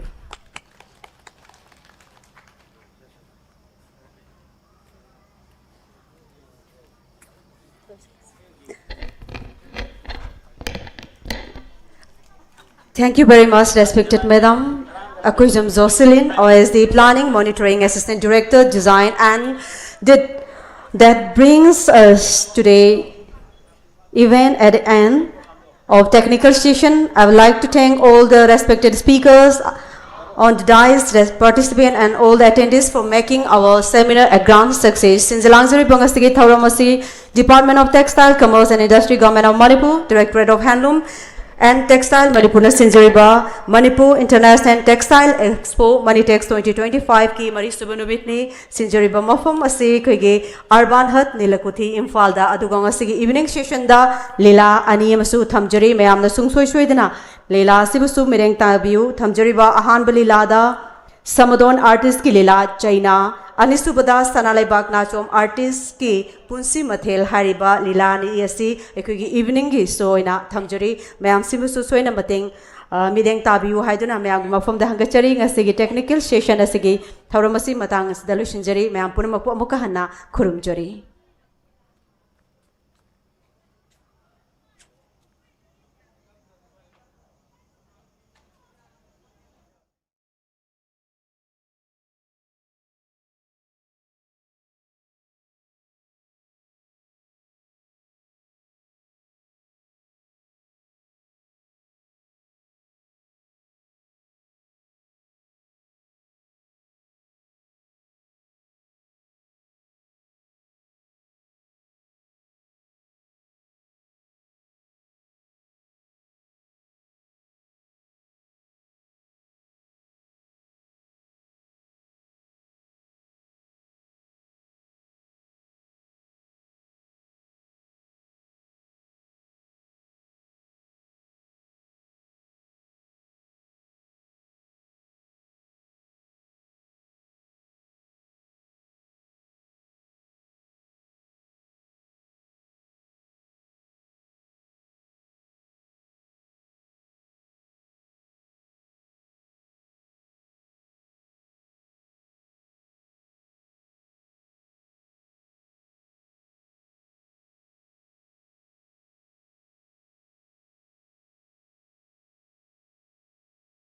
Thank you very much, respected Madam Akuijam Jocelyn, O S D Planning, Monitoring Assistant Director, Design, and that, that brings us today event at the end of technical session. I would like to thank all the respected speakers on the dais, res-, participants, and all the attendees for making our seminar a grand success. ꯁꯤꯟꯖꯂꯥꯡꯖꯔꯤꯕ ꯉꯁꯤꯒꯤ ꯊꯧꯔꯝ ꯑꯁꯤ Department of Textile, Commerce and Industry, Government of Manipur, Directorate of Handloom and Textile, ꯃꯅꯤꯄꯨꯔꯅ ꯁꯤꯟꯖꯔꯤꯕ Manipur International Textile Expo, Manitex twenty twenty-five ꯀꯤ ꯃꯔꯤꯁꯨꯕ ꯅꯨꯃꯤꯠꯅꯤ꯫ ꯁꯤꯟꯖꯔꯤꯕ ꯃꯐꯝ ꯑꯁꯤ ꯑꯩꯈꯣꯏꯒꯤ Urban Hut, ꯅꯤꯂꯀꯨꯊꯤ, ꯏꯝꯐꯥꯜꯗ꯫ ꯑꯗꯨꯒ ꯉꯁꯤꯒꯤ evening sessionꯗ ꯂꯤꯂꯥ ꯑꯅꯤ ꯑꯃꯁꯨ ꯊꯝꯖꯔꯤ꯫ ꯃꯌꯥꯝꯅ ꯁꯨꯡꯁꯣꯏ ꯁꯣꯏꯗꯅ ꯂꯤꯂꯥ ꯑꯁꯤꯕꯨꯁꯨ ꯃꯤꯠꯌꯦꯡ ꯇꯥꯕꯤꯌꯨ꯫ ꯊꯝꯖꯔꯤꯕ ꯑꯍꯥꯟꯕ ꯂꯤꯂꯥꯗ ꯁꯃꯗꯣꯟ artistꯀꯤ ꯂꯤꯂꯥ ꯆꯩꯅꯥ, ꯑꯅꯤꯁꯨꯕꯗ ꯁꯅꯥ ꯂꯩꯕꯥꯛ ꯅꯥꯆꯣꯝ artistꯀꯤ ꯄꯨꯟꯁꯤ ꯃꯊꯦꯜ ꯍꯥꯏꯔꯤꯕ ꯂꯤꯂꯥ ꯑꯅꯤ ꯑꯁꯤ ꯑꯩꯈꯣꯏꯒꯤ eveningꯒꯤ show ꯑꯣꯏꯅ ꯊꯝꯖꯔꯤ꯫ ꯃꯌꯥꯝꯁꯤꯕꯨꯁꯨ ꯁꯣꯏꯅ ꯃꯇꯦꯡ ꯑ, ꯃꯤꯠꯌꯦꯡ ꯇꯥꯕꯤꯌꯨ ꯍꯥꯏꯗꯨꯅ ꯃꯌꯥꯝꯒꯤ ꯃꯐꯝꯗ ꯍꯪꯒꯠꯆꯔꯤ꯫ ꯉꯁꯤꯒꯤ technical session ꯑꯁꯤꯒꯤ ꯊꯧꯔꯝ ꯑꯁꯤ ꯃꯇꯥꯡ ꯑꯁꯤꯗ ꯂꯣꯏꯁꯤꯟꯖꯔꯤ꯫ ꯃꯌꯥꯝ ꯄꯨꯝꯅꯃꯛꯄꯨ ꯑꯃꯨꯛꯀ ꯍꯟꯅ ꯈꯨꯔꯨꯝꯖꯔꯤ꯫